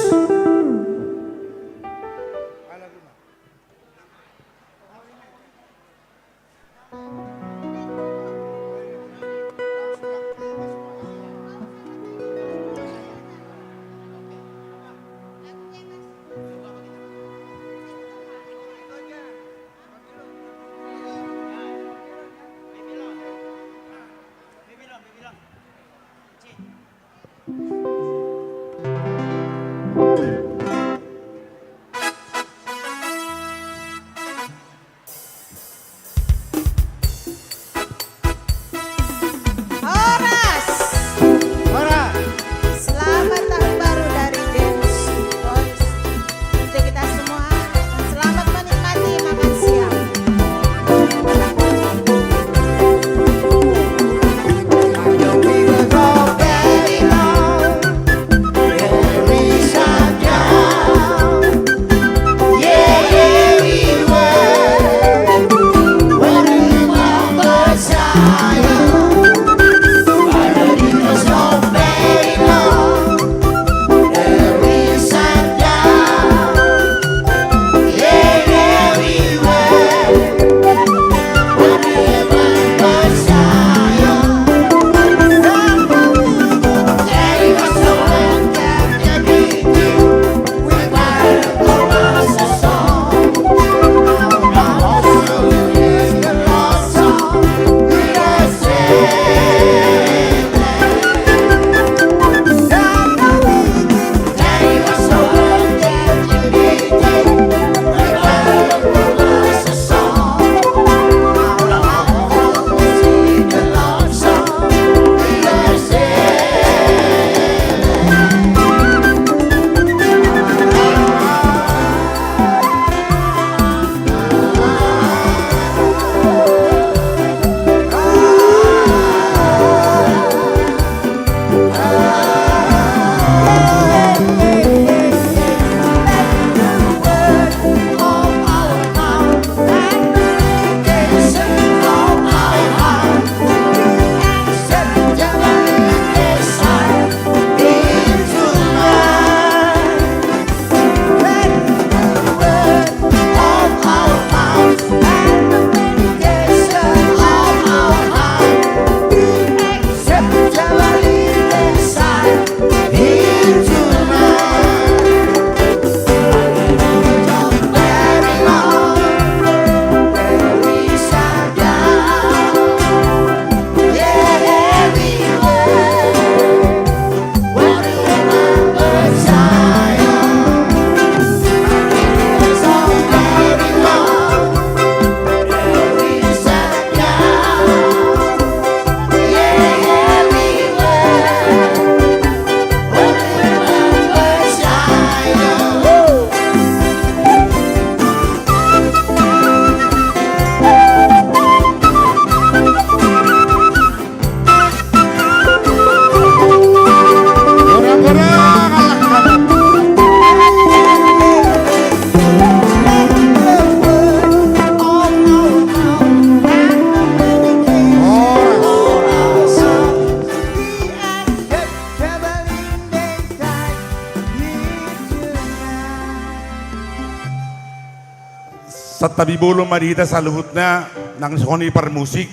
Tabi bolon ma di hita saluhutna nang songon i parmusik.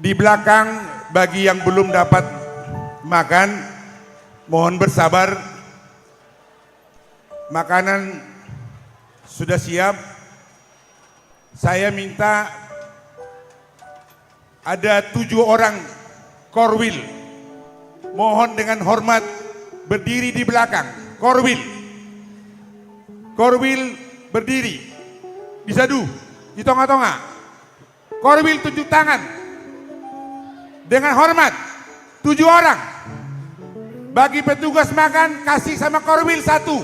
Di belakang, bagi yang belum dapat makan, mohon bersabar. Makanan sudah siap. Saya minta ada tujuh orang korwil. Mohon dengan hormat berdiri di belakang. Korwil. Korwil berdiri. Bisa du. Di tonga-tonga. Korwil tunjuk tangan. Dengan hormat. Tujuh orang. Bagi petugas makan, kasih sama korwil satu.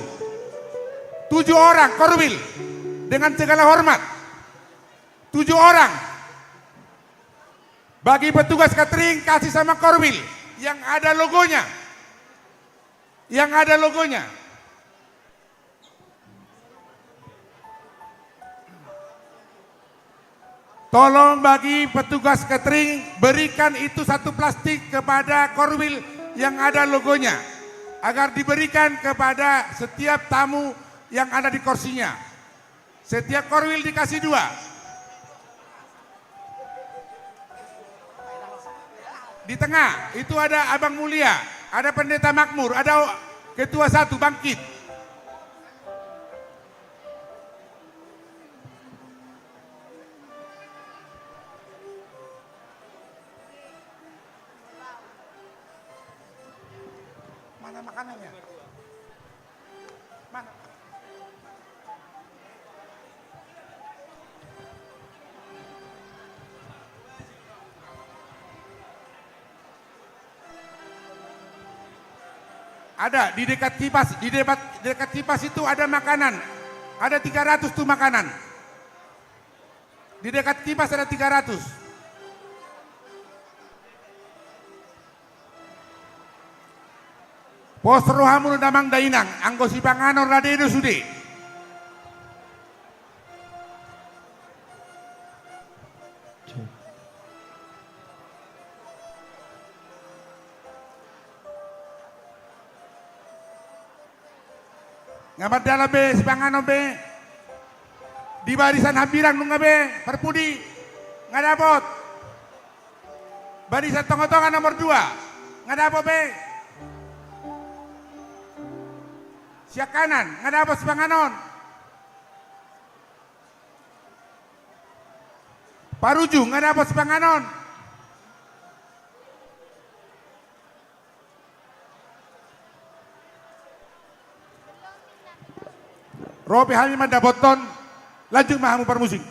Tujuh orang, korwil. Dengan segala hormat. Tujuh orang. Bagi petugas catering, kasih sama korwil yang ada logonya. Yang ada logonya. Tolong bagi petugas catering, berikan itu satu plastik kepada korwil yang ada logonya, agar diberikan kepada setiap tamu yang ada di kursinya. Setiap korwil dikasih dua. Di tengah, itu ada Abang Mulia, ada Pendeta Makmur, ada ketua satu, Bangkit. Mana makanannya? Mana? Ada di dekat kipas, di debat-, dekat kipas itu ada makanan. Ada tiga ratus tu makanan. Di dekat kipas ada tiga ratus. Pos rohamu damang dainang, anggo sipanganon rade do sude. Nga mardalan be sipanganon be. Di barisan hambirang nunga be, parpudi, nga dapot. Barisan tonga-tonga nomor dua, nga dapot be. Sian kanan, nga dapot sipanganon. Parujung, nga dapot sipanganon. Ro pe hami mandapothon, lanjut ma hamu parmusik.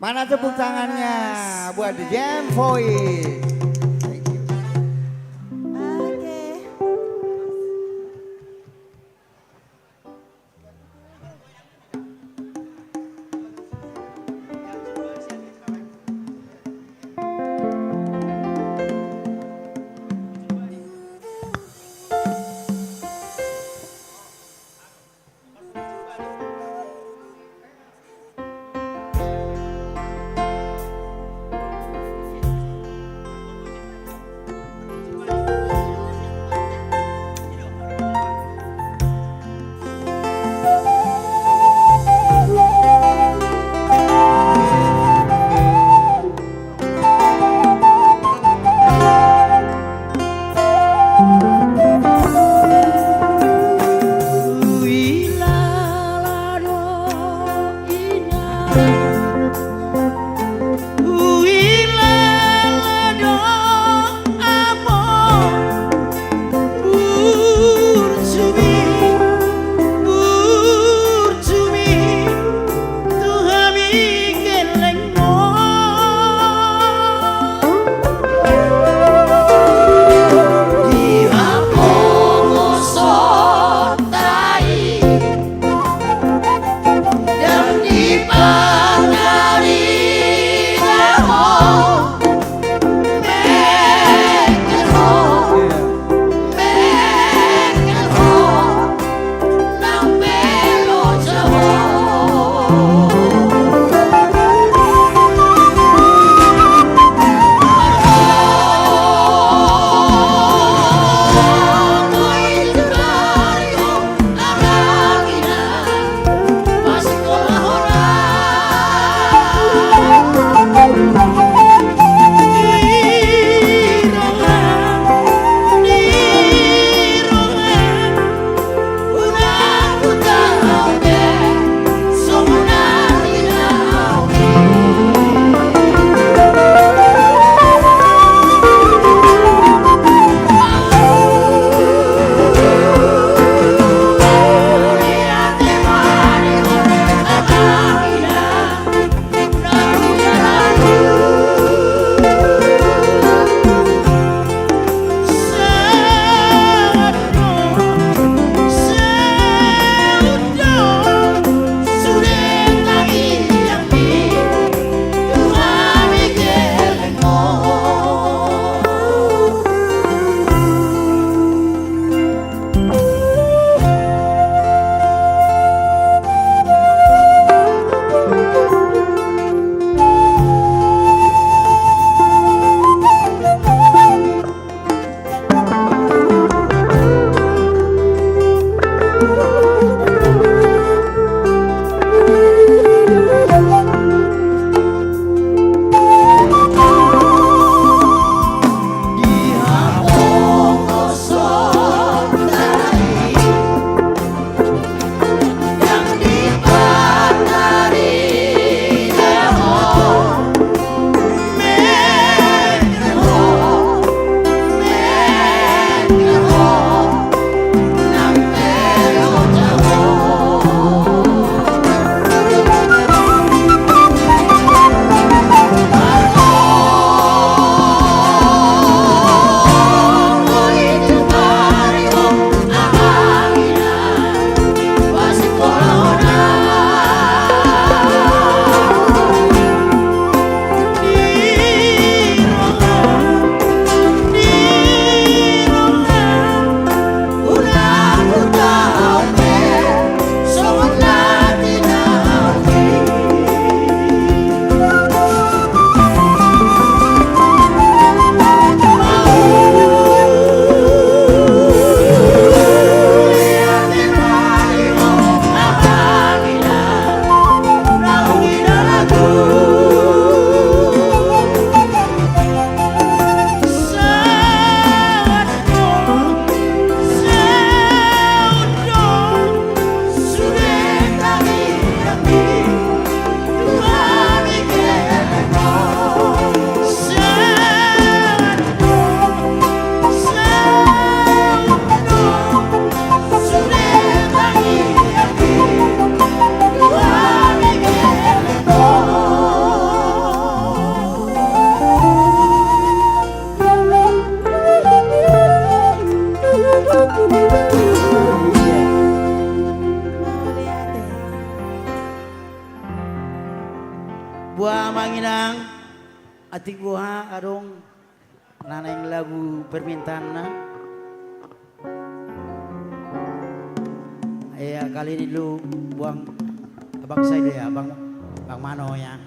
Mana tepuk tangannya buat The Jam Boys. Thank you. Oke. Boha amang inang, atik boha adong na naeng lagu permintaanna. Ia kali ni lu buang abang sai do ya, abang, abang mano ya.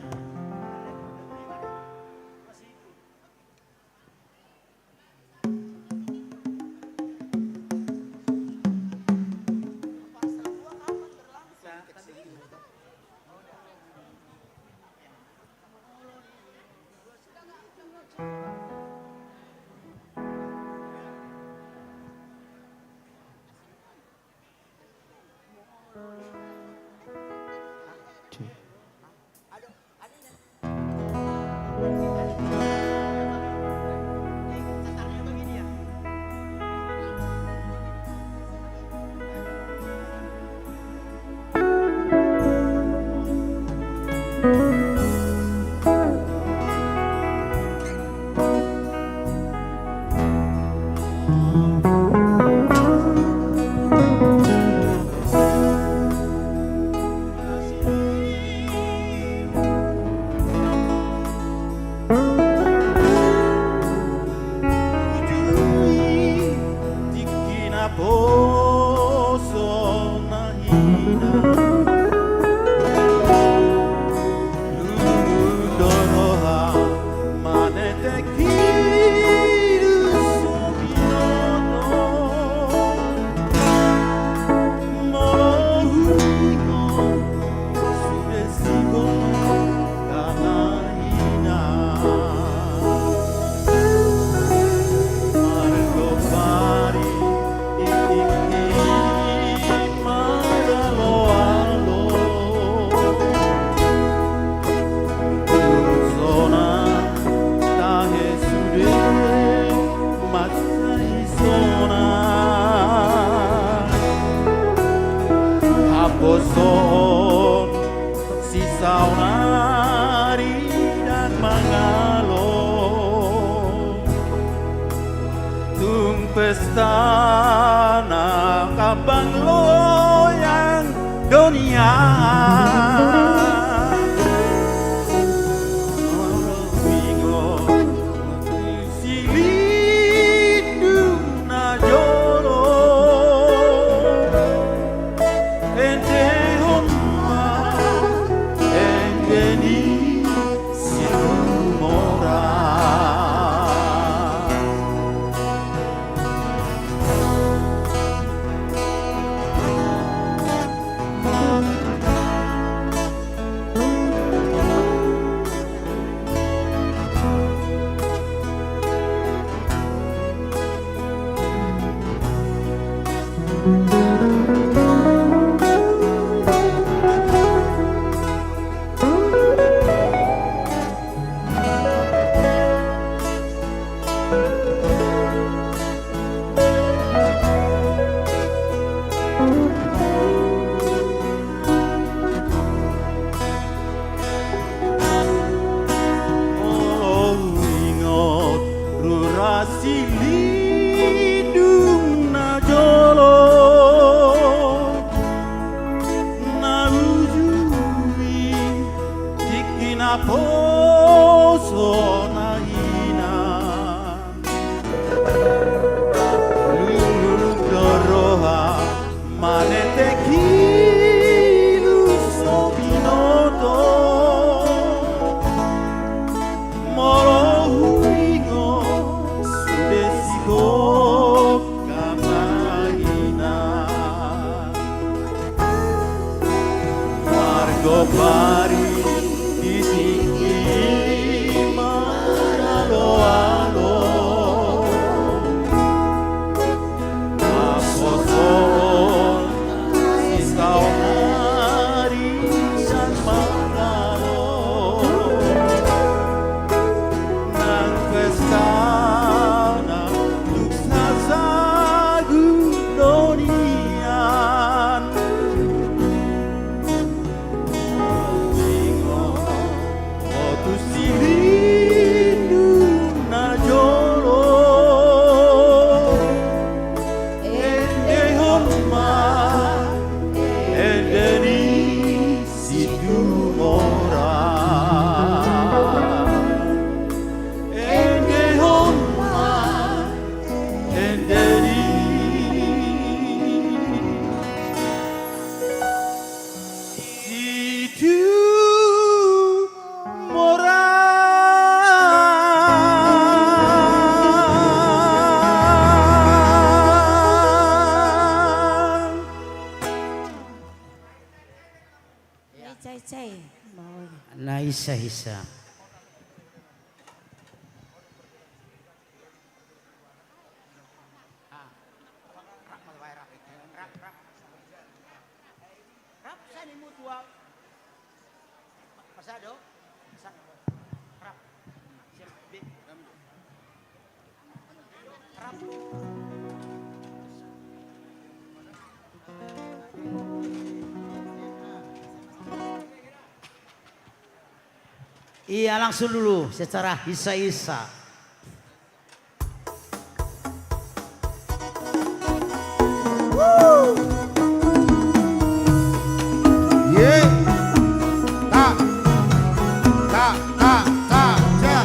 Tingki naposo na hina. Lululung do roha maneteki luso binoto. Molo huingot sude sigomgom na hina. Margompari di tingki maraloalo. Tung sonang tahe sude mansai sonang. Haposoon sisaonari ndang mangalo. Tung pesta na kabang loyang do nian. Molo huingot silindung na jolo. Endehon ma ende ni Situmorang. Molo huingot rura silindung na jolo, na ujui tingki naposo na hina. Lululung do roha maneteki luso binoto. Molo huingot sude sigomgom na hina. Margompari di tingki maraloalo. Haposoon sisaonari ndang mangalo. Nang pesta na tung sasagut do nian. Huingot Na hisa-hisa. Rap, sani mutua. Pasado. Sa-, rap. Siap, B. Rap. Iya, langsung dulu secara hisa-hisa. Ye. Ta. Ta, ta, ta, ja.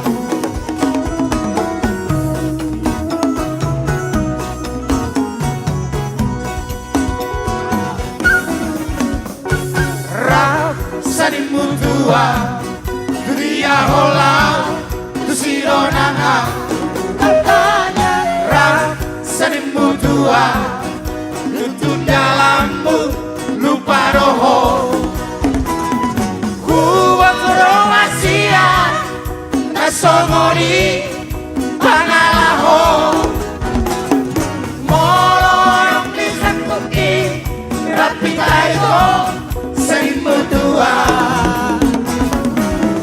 Rap sanimu tua, tu dia ho laho, tu si donang ahu. Rap sanimu tua, tu dalanmu lupa do ho. Huboto do hasian na songon i pangalaho. Molo adong di sangkupki, rap hita i do sanimu tua.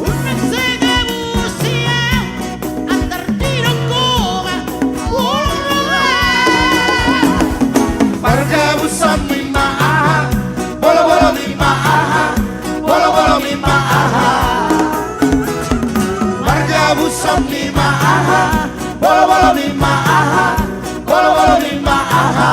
Unang sega busia, antar di dongkoba. Pargabuson ni ma aha, bolo-bolo ni ma aha, bolo-bolo ni ma aha. Pargabuson ni ma aha, bolo-bolo ni ma aha, bolo-bolo ni ma aha.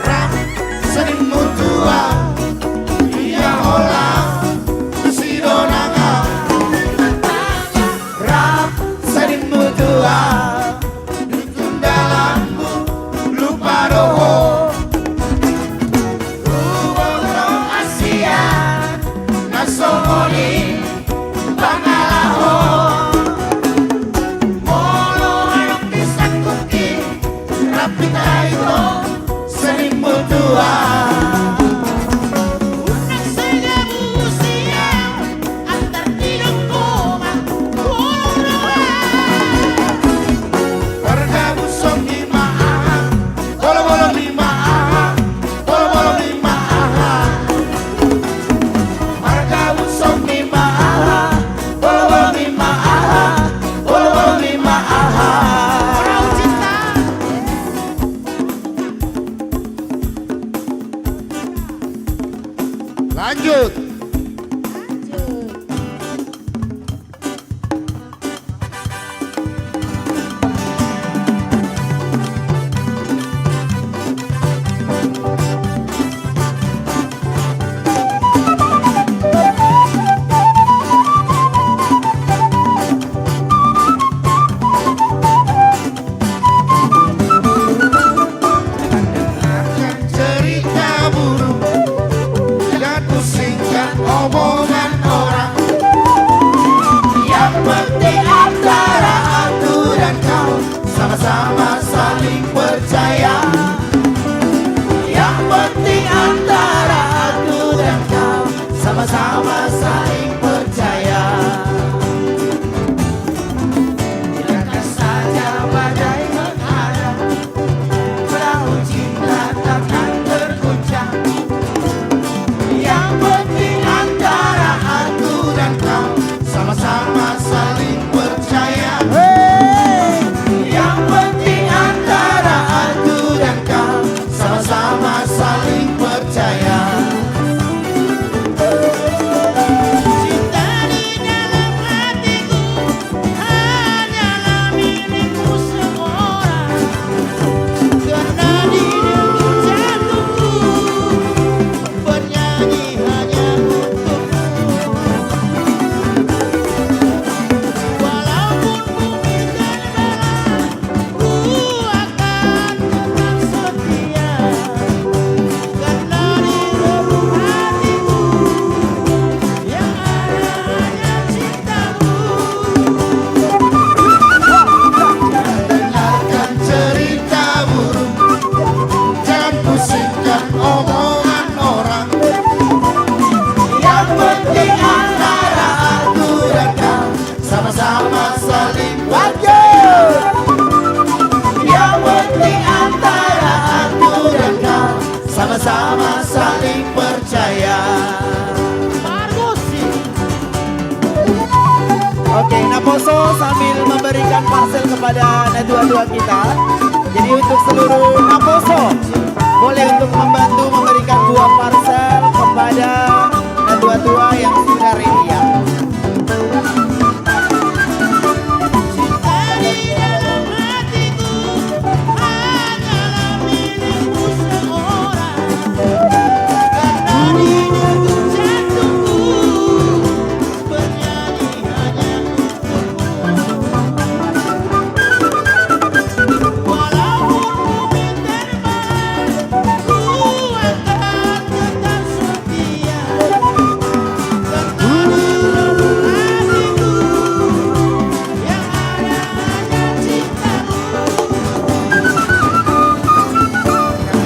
Rap sanimu tua, tu dia ho laho, tu si donang ahu. Rap sanimu tua, tu dalanmu lupa do ho. Huboto do hasian na songon i pangalaho. Molo adong di sangkupki, rap hita i do sanimu tua. Unang sega busia, antar di dongkoba. Pargabuson ni ma aha, bolo-bolo ni ma aha, bolo-bolo ni ma aha. Pargabuson ni ma aha, bolo-bolo ni ma aha, bolo-bolo ni ma aha. Lanjut. Cerita burung, jangan pusing Saling percaya. Oke, naposo sambil memberikan parsel kepada natua-tua kita. Jadi untuk seluruh naposo, boleh untuk membantu memberikan buah parsel kepada natua-tua yang sudah ready ya.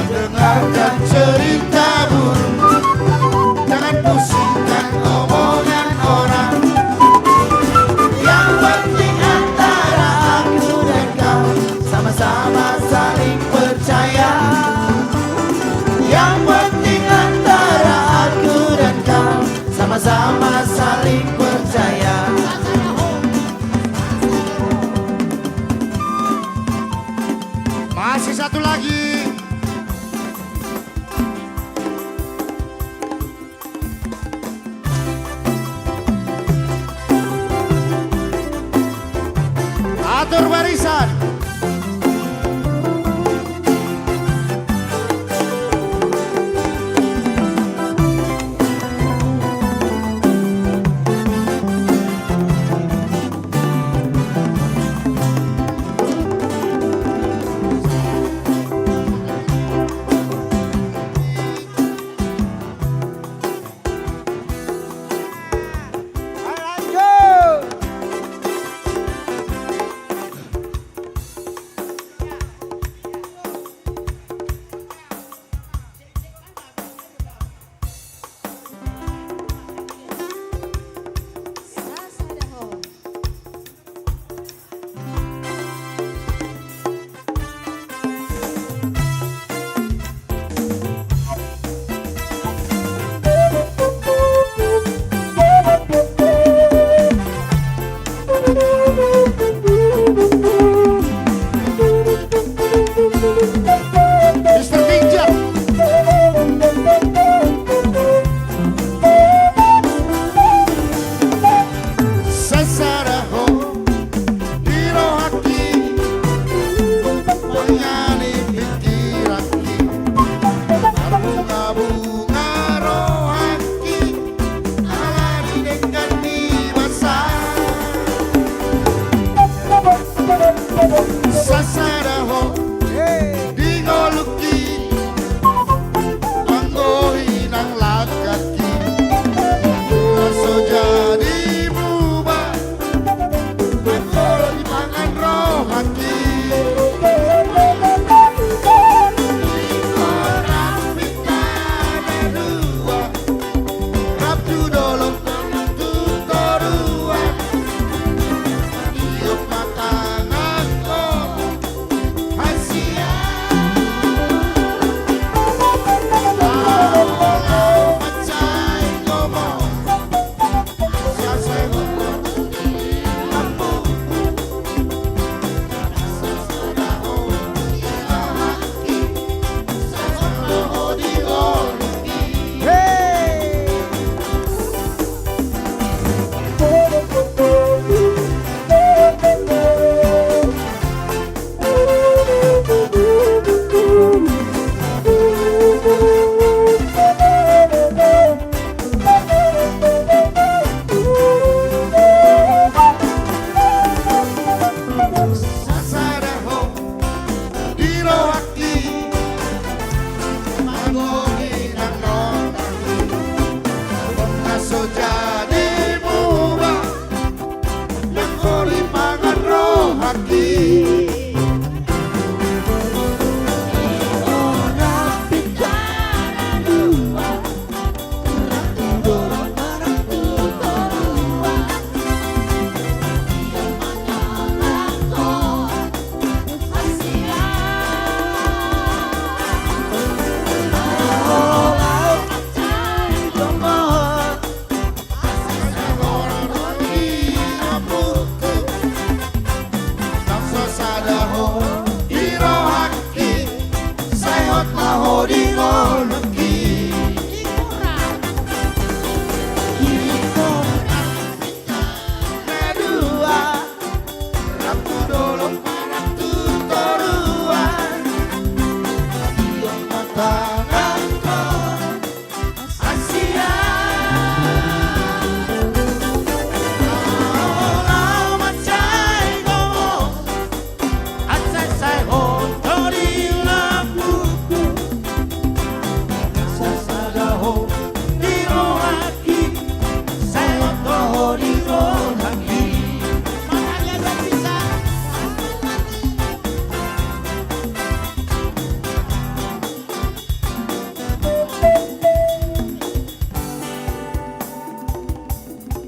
Dengarkan cerita burung, jangan pusingkan omongan orang. Yang penting antara aku dan kau sama-sama saling percaya. Yang penting antara aku dan kau sama-sama saling percaya. Masih satu lagi. Atur barisan.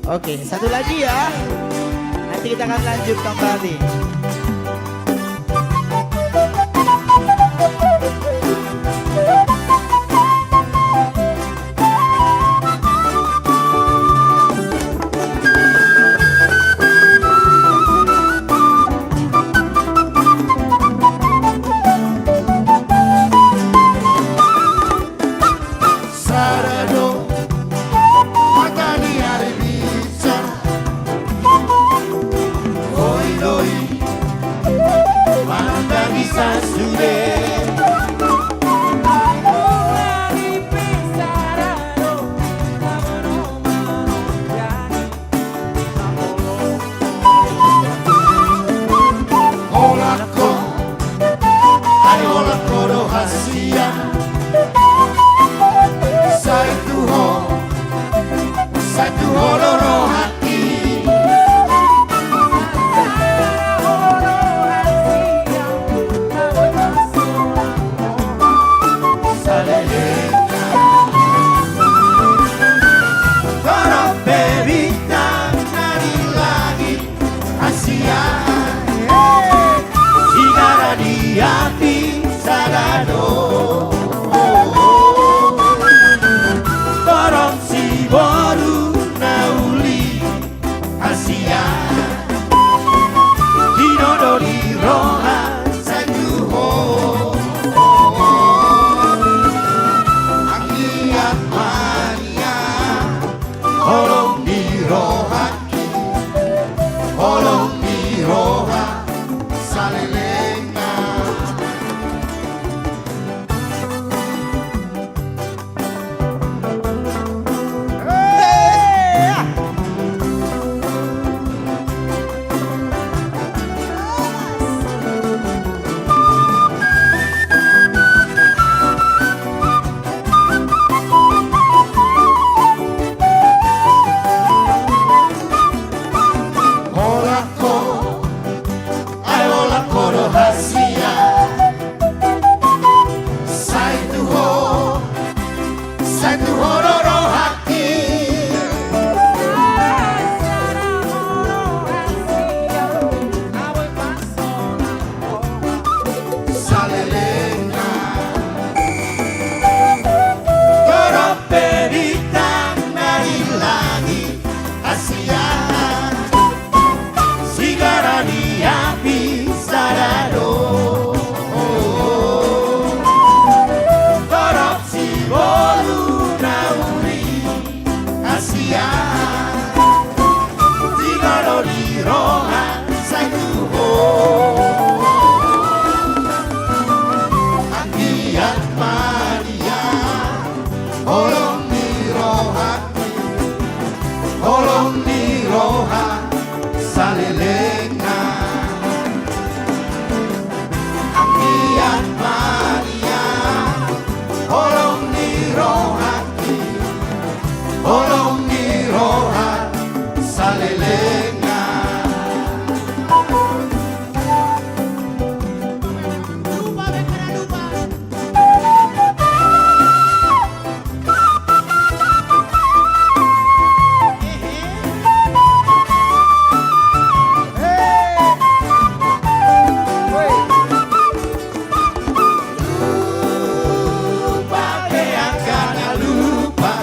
Oke, satu lagi ya. Nanti kita akan lanjut kembali. Sada do hata ni ari bisa, hoi do i manang ndang bisa sude. Holan ho, ai holan ho do hasian. Sai tu ho, sai tu ho do rohangki. Saleleng. Torop pe bintang na di langit, hasian, eh, sigara di api sada do. Torop siboru na uli, hasian, tinodo ni roha sai tu ho. Anggiat ma nian holong ni rohangki, holong ni roha salelengna. Holan ho, ai holan ho do hasian. Sai tu ho, sai tu ho do rohangki. Salelengna. Torop pe bintang na di langit, hasian, sigara ni api sada do. Torop siboru na uli, hasian, tinodo ni roha sai tu ho. Anggiat ma nian holong ni rohangki, holong ni roha salelengna. Anggiat ma nian holong ni rohangki, holong ni roha salelengna. Lupa pe angka na lupa.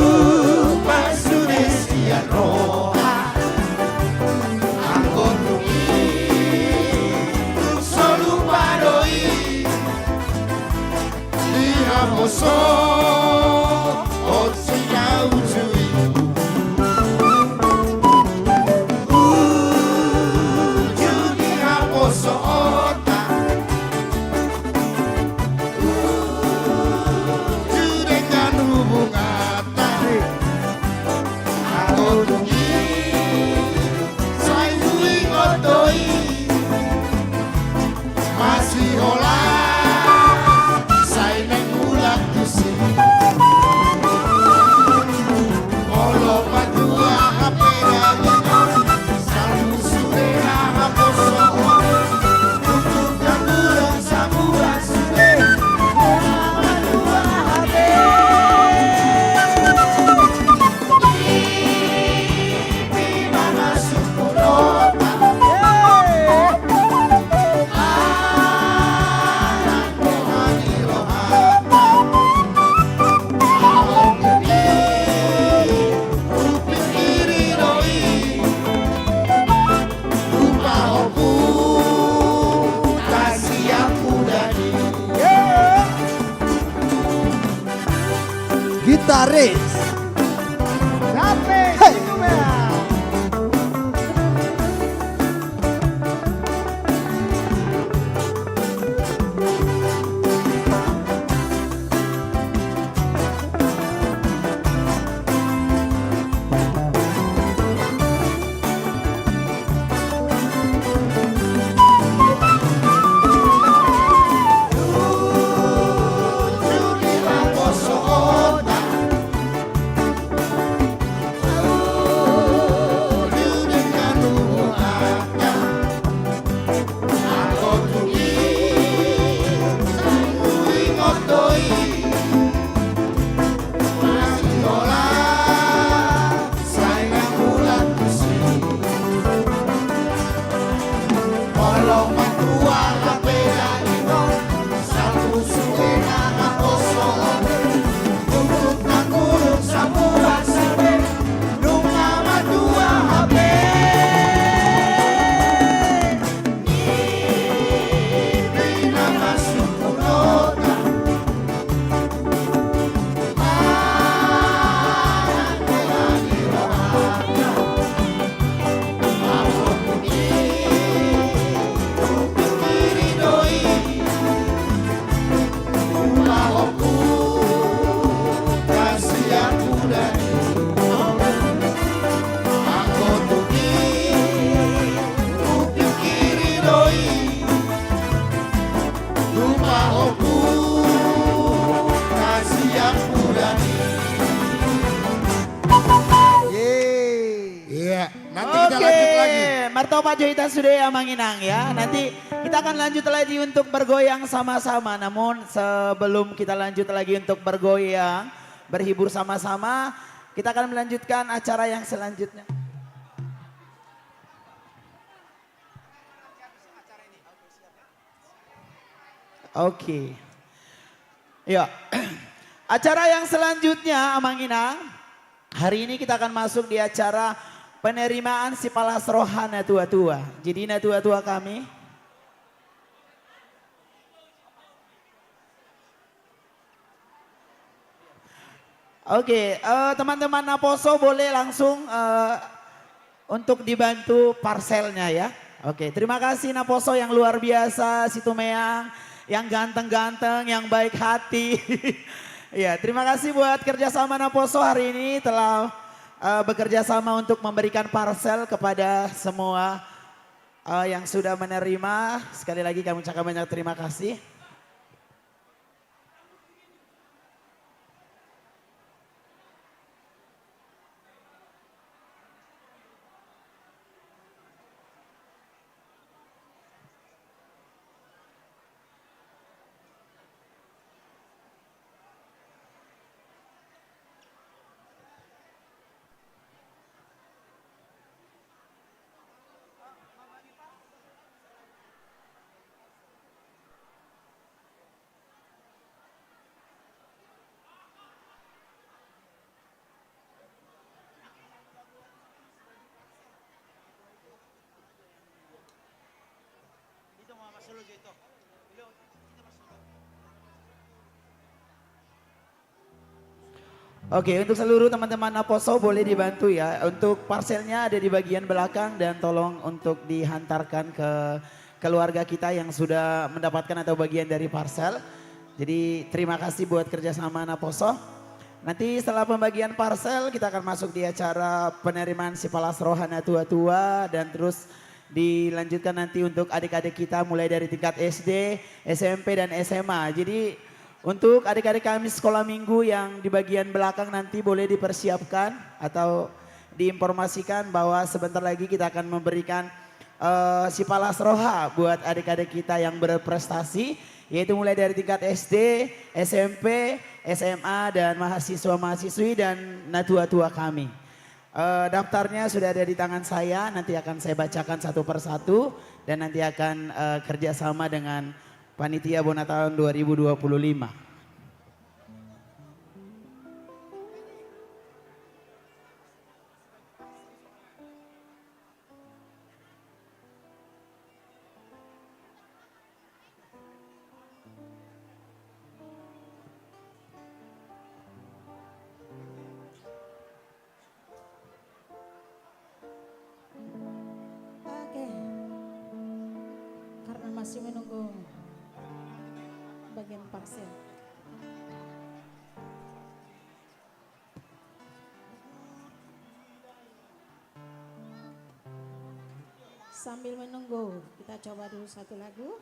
Lupa sude sian roha. Anggo tung i, tung so lupa do i. Di haposo, on si na uju i. Uju di haposo on ta. Uju denggan hubungan ta. Anggo tung i, sai huingot do i. Masiholan, sai naeng mulak tusi. Taris. Capek. Hei. Itu, Bang. Iya, nanti kita lanjut lagi. Oke, martopot jo hita sude, Amang Inang, ya. Nanti kita akan lanjut lagi untuk bergoyang sama-sama. Namun sebelum kita lanjut lagi untuk bergoyang, berhibur sama-sama, kita akan melanjutkan acara yang selanjutnya. Oke. Ya. Acara yang selanjutnya, Amang Inang, hari ini kita akan masuk di acara penerimaan sipalas roha natua-tua. Jadi, natua-tua kami, oke, eh, teman-teman naposo boleh langsung, eh, untuk dibantu parselnya, ya. Oke, terima kasih naposo yang luar biasa, Situmeang, yang ganteng-ganteng, yang baik hati. Ya, terima kasih buat kerjasama naposo hari ini telah, eh, bekerja sama untuk memberikan parsel kepada semua, eh, yang sudah menerima. Sekali lagi kami ucapkan banyak terima kasih. Oke, untuk seluruh teman-teman naposo boleh dibantu ya. Untuk parselnya ada di bagian belakang dan tolong untuk dihantarkan ke keluarga kita yang sudah mendapatkan atau bagian dari parsel. Jadi terima kasih buat kerjasama naposo. Nanti setelah pembagian parsel kita akan masuk di acara penerimaan sipalas roha natua-tua dan terus dilanjutkan nanti untuk adik-adik kita mulai dari tingkat S D, S M P, dan S M A. Jadi untuk adik-adik kami sekolah minggu yang di bagian belakang nanti boleh dipersiapkan atau diinformasikan bahwa sebentar lagi kita akan memberikan, eh, sipalas roha buat adik-adik kita yang berprestasi, yaitu mulai dari tingkat S D, S M P, S M A, dan mahasiswa-mahasiswi dan natua-tua kami. Eh, daftarnya sudah ada di tangan saya, nanti akan saya bacakan satu per satu dan nanti akan, eh, kerjasama dengan panitia Bona Tahun dua ribu dua puluh lima. Sambil menunggu, kita coba dulu satu lagu.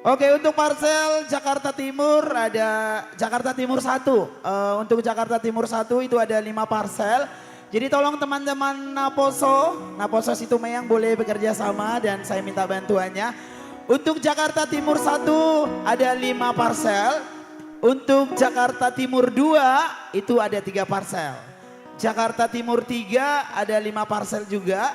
Oke, untuk parsel Jakarta Timur ada Jakarta Timur satu. Eh, untuk Jakarta Timur satu itu ada lima parsel. Jadi tolong teman-teman Naposo, Naposo Situmeang boleh bekerja sama dan saya minta bantuannya. Untuk Jakarta Timur satu ada lima parsel. Untuk Jakarta Timur dua itu ada tiga parsel. Jakarta Timur tiga ada lima parsel juga.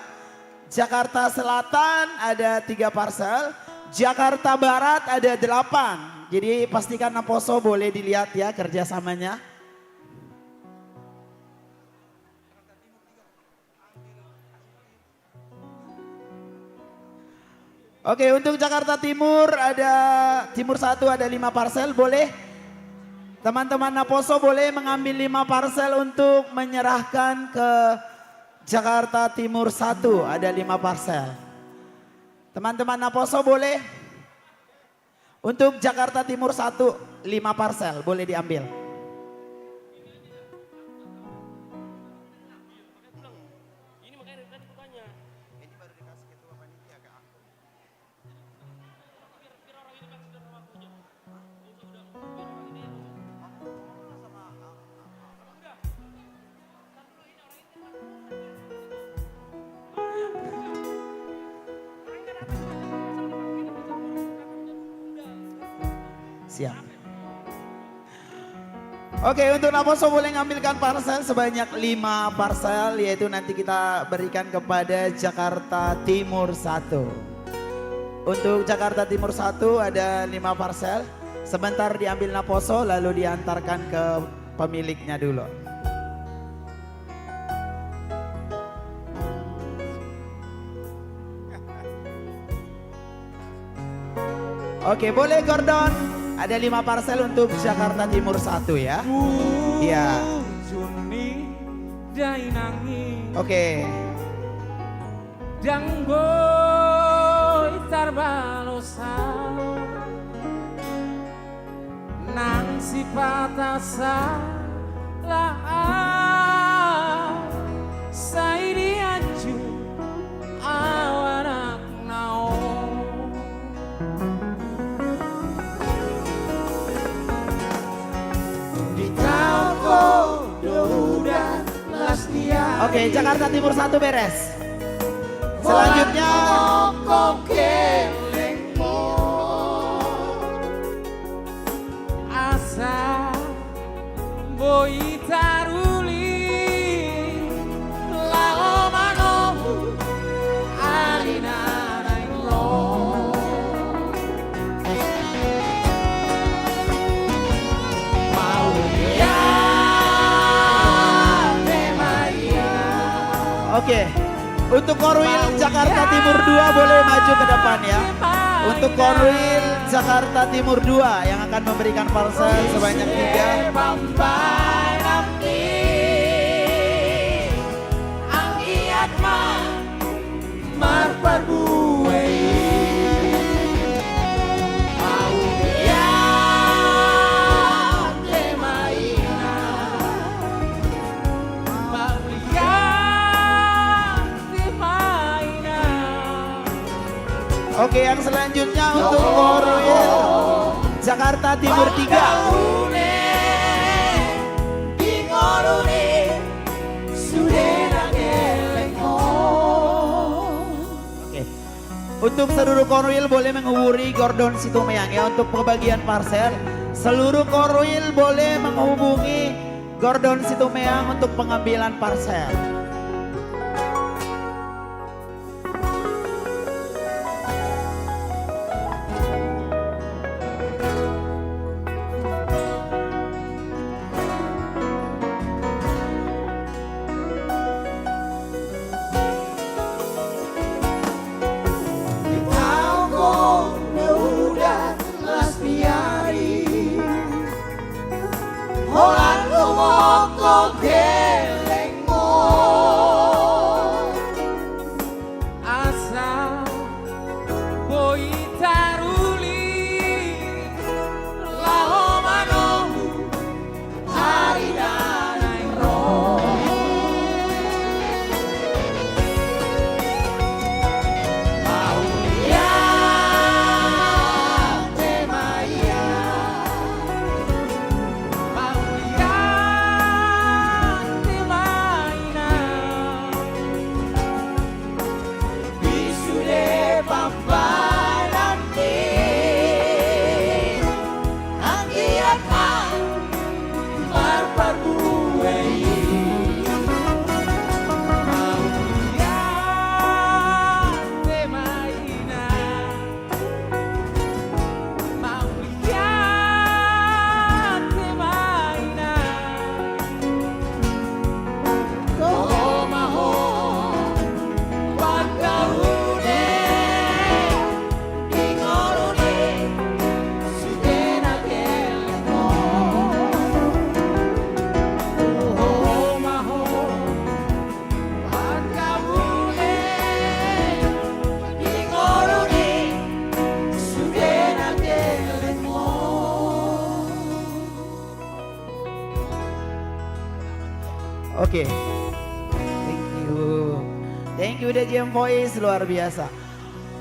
Jakarta Selatan ada tiga parsel. Jakarta Barat ada delapan. Jadi pastikan Naposo boleh dilihat ya kerjasamanya. Oke, untuk Jakarta Timur ada, Timur satu ada lima parsel, boleh. Teman-teman Naposo boleh mengambil lima parsel untuk menyerahkan ke Jakarta Timur satu, ada lima parsel. Teman-teman Naposo boleh. Untuk Jakarta Timur satu, lima parsel, boleh diambil. Siap. Oke, untuk Naposo boleh mengambilkan parsel sebanyak lima parsel, yaitu nanti kita berikan kepada Jakarta Timur satu. Untuk Jakarta Timur satu ada lima parsel. Sebentar diambil Naposo, lalu diantarkan ke pemiliknya dulu. Oke, boleh Gordon. Ada lima parsel untuk Jakarta Timur satu ya. Iya. Oke. Ndang boi tarbalosan nang sipata salah, sai dianju ahu anakna on. Di taon on do huda las ni ari. Oke, Jakarta Timur satu beres. Selanjutnya. Asa boi taruli laho manomu ari na naeng ro. Oke. Untuk Korwil Jakarta Timur dua boleh maju ke depan ya. Untuk Korwil Jakarta Timur dua yang akan memberikan parsel sebanyak tiga. Oke, yang selanjutnya untuk Korwil Jakarta Timur tiga. Oke. Untuk seluruh Korwil boleh menghubungi Gordon Situmeang ya untuk pembagian parsel. Seluruh Korwil boleh menghubungi Gordon Situmeang untuk pengambilan parsel. Holan lumo Oke. Thank you. Thank you, D J M Voice, luar biasa.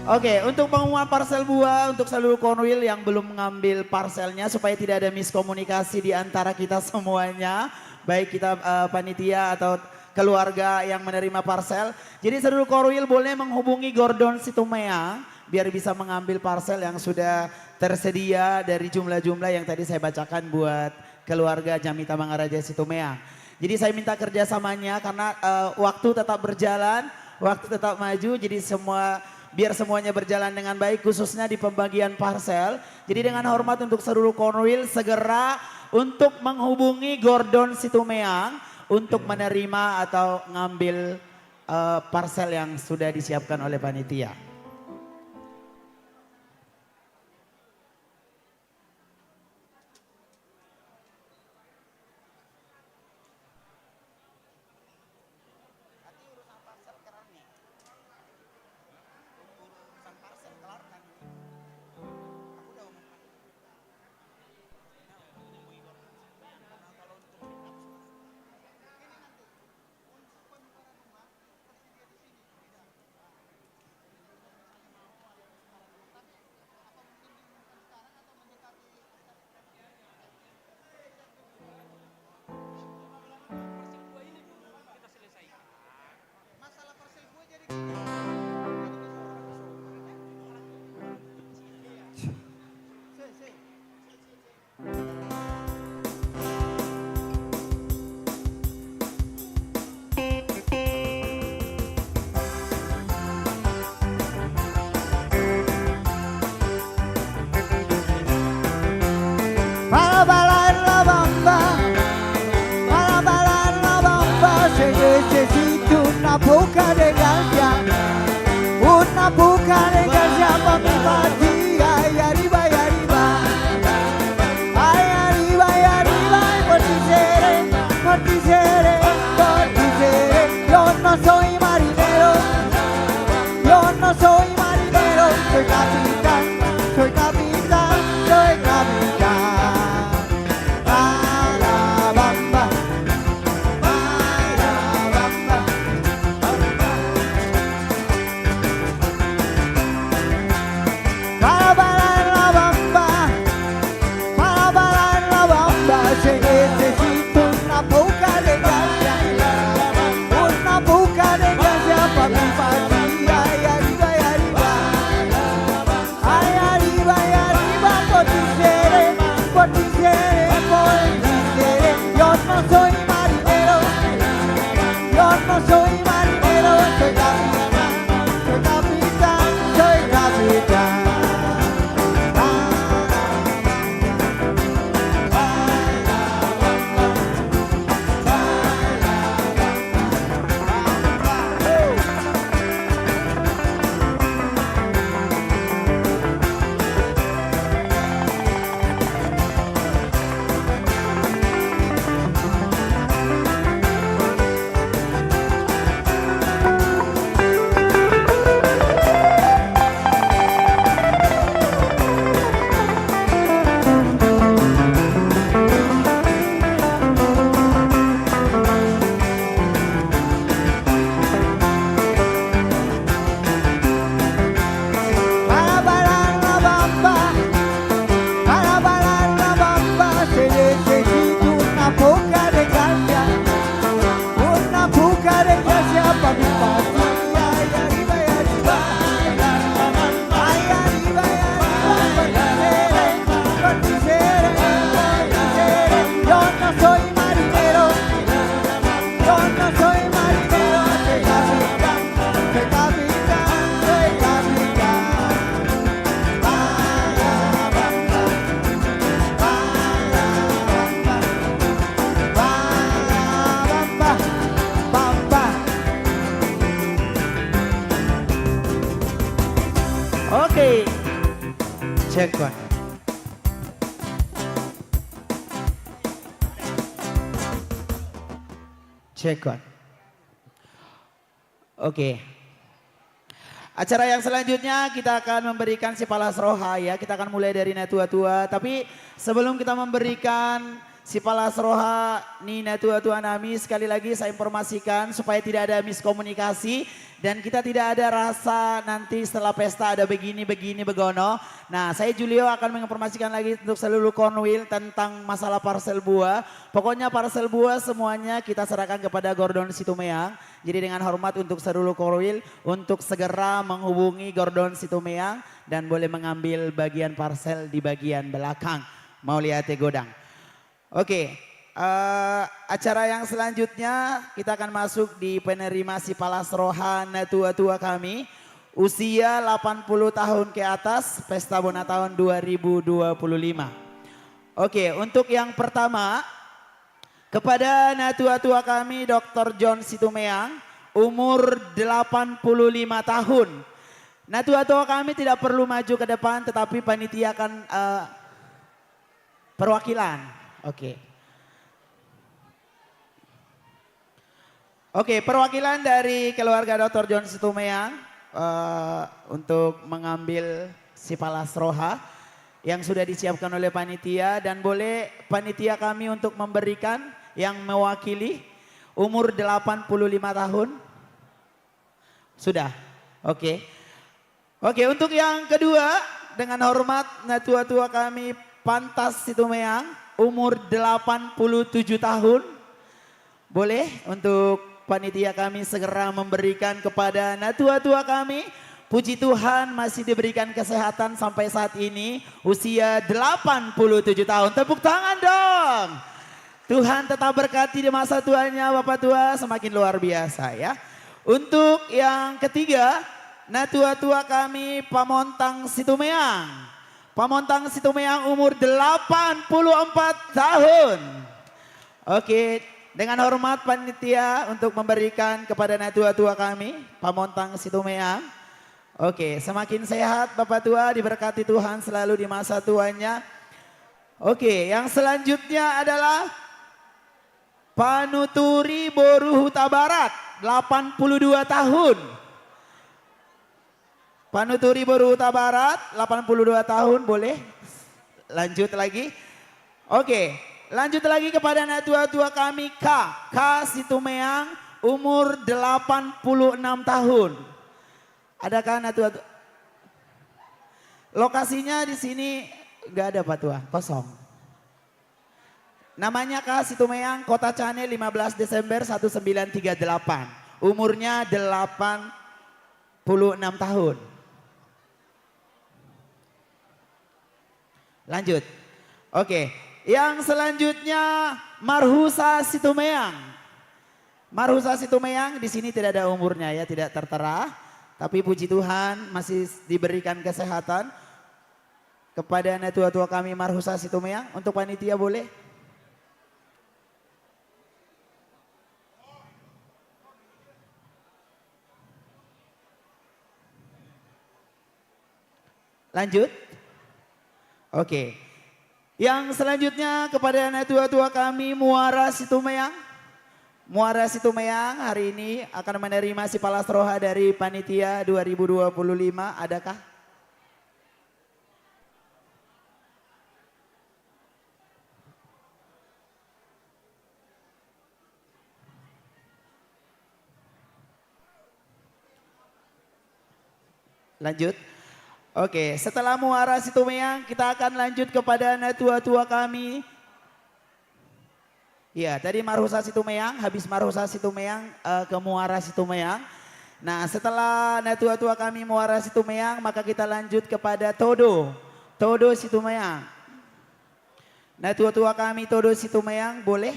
Oke, untuk pengumuman parsel buah, untuk seluruh Korwil yang belum mengambil parselnya, supaya tidak ada miskomunikasi di antara kita semuanya, baik kita, eh, panitia atau keluarga yang menerima parsel. Jadi seluruh Korwil boleh menghubungi Gordon Situmeang, biar bisa mengambil parsel yang sudah tersedia dari jumlah-jumlah yang tadi saya bacakan buat keluarga Jamita Mangaraja Situmeang. Jadi saya minta kerjasamanya karena, eh, waktu tetap berjalan, waktu tetap maju, jadi semua, biar semuanya berjalan dengan baik, khususnya di pembagian parsel. Jadi dengan hormat untuk seluruh Korwil, segera untuk menghubungi Gordon Situmeang untuk menerima atau ngambil, eh, parsel yang sudah disiapkan oleh panitia. Pala-pala la bamba, pala-pala la bamba, sede sesitu na poka de gaja, una poka de gaja, pami pati, ai ariba, ai ariba. Ai ariba, ai ariba, ai portisere, portisere, portisere. Yo no soy marinero, yo no soy marinero, soy capitán, soy capitán, soy capitán. Para bamba, para bamba. Para, para, la bamba. Para, para, la bamba. Sede sesitu na poka de gaja, una poka de gaja, pami pati, ai ariba, ai ariba. Ai ariba, ai ariba, portisere, portisere, portisere. Yo no soy marinero, yo no soy marinero, soy capitán, soy capitán, soy capitán. Oke. Cek, one. Cek, one. Oke. Acara yang selanjutnya kita akan memberikan sipalas roha, ya. Kita akan mulai dari natua-tua. Tapi sebelum kita memberikan Sipalas roha ni natua-tua nami, sekali lagi saya informasikan supaya tidak ada miskomunikasi dan kita tidak ada rasa nanti setelah pesta ada begini, begini, begono. Nah, saya Julio akan menginformasikan lagi untuk seluruh Cornwall tentang masalah parsel buah. Pokoknya parsel buah semuanya kita serahkan kepada Gordon Situmeang. Jadi dengan hormat untuk seluruh Cornwall untuk segera menghubungi Gordon Situmeang dan boleh mengambil bagian parsel di bagian belakang. Mauliate godang. Oke, eh, acara yang selanjutnya kita akan masuk di penerima sipalas roha natua-tua kami, usia delapan puluh tahun ke atas, Pesta Bona Taon dua ribu dua puluh lima. Oke, untuk yang pertama, kepada natua-tua kami, Doktor John Situmeang, umur delapan puluh lima tahun. Natua-tua kami tidak perlu maju ke depan, tetapi panitia akan, eh, perwakilan. Oke. Oke, perwakilan dari keluarga Doktor John Situmeang, eh, untuk mengambil sipalas roha yang sudah disiapkan oleh panitia, dan boleh panitia kami untuk memberikan yang mewakili, umur delapan puluh lima tahun. Sudah. Oke. Oke, untuk yang kedua, dengan hormat natua-tua kami, Pantas Situmeang, umur delapan puluh tujuh tahun. Boleh untuk panitia kami segera memberikan kepada natua-tua kami. Puji Tuhan, masih diberikan kesehatan sampai saat ini, usia delapan puluh tujuh tahun. Tepuk tangan dong. Tuhan tetap berkati di masa tuanya, Bapak Tua, semakin luar biasa, ya. Untuk yang ketiga, natua-tua kami, Pamontang Situmeang. Pamontang Situmeang, umur delapan puluh empat tahun. Oke, dengan hormat panitia untuk memberikan kepada natua-tua kami, Pamontang Situmeang. Oke, semakin sehat Bapak Tua, diberkati Tuhan selalu di masa tuanya. Oke, yang selanjutnya adalah Panuturi Boru Hutabarat, delapan puluh dua tahun. Panuturi Boru Hutabarat, delapan puluh dua tahun, boleh lanjut lagi. Oke, lanjut lagi kepada natua-tua kami, K, K Situmeang, umur delapan puluh enam tahun. Adakah natua-tua? Lokasinya di sini nggak ada, Pak Tua, kosong. Namanya K Situmeang, Kota Cane, lima belas Desember seribu sembilan ratus tiga puluh delapan. Umurnya delapan puluh enam tahun. Lanjut. Oke, yang selanjutnya Marhusa Situmeang. Marhusa Situmeang, di sini tidak ada umurnya, ya, tidak tertera. Tapi puji Tuhan, masih diberikan kesehatan. Kepada natua-tua kami, Marhusa Situmeang, untuk panitia boleh? Lanjut. Oke. Yang selanjutnya kepada natua-tua kami, Muara Situmeang. Muara Situmeang hari ini akan menerima sipalas roha dari panitia dua ribu dua puluh lima. Adakah? Lanjut. Oke, setelah Muara Situmeang, kita akan lanjut kepada natua-tua kami. Ya, tadi Marhusa Situmeang, habis Marhusa Situmeang, eh, ke Muara Situmeang. Nah, setelah natua-tua kami Muara Situmeang, maka kita lanjut kepada Todo. Todo Situmeang. Natua-tua kami Todo Situmeang, boleh?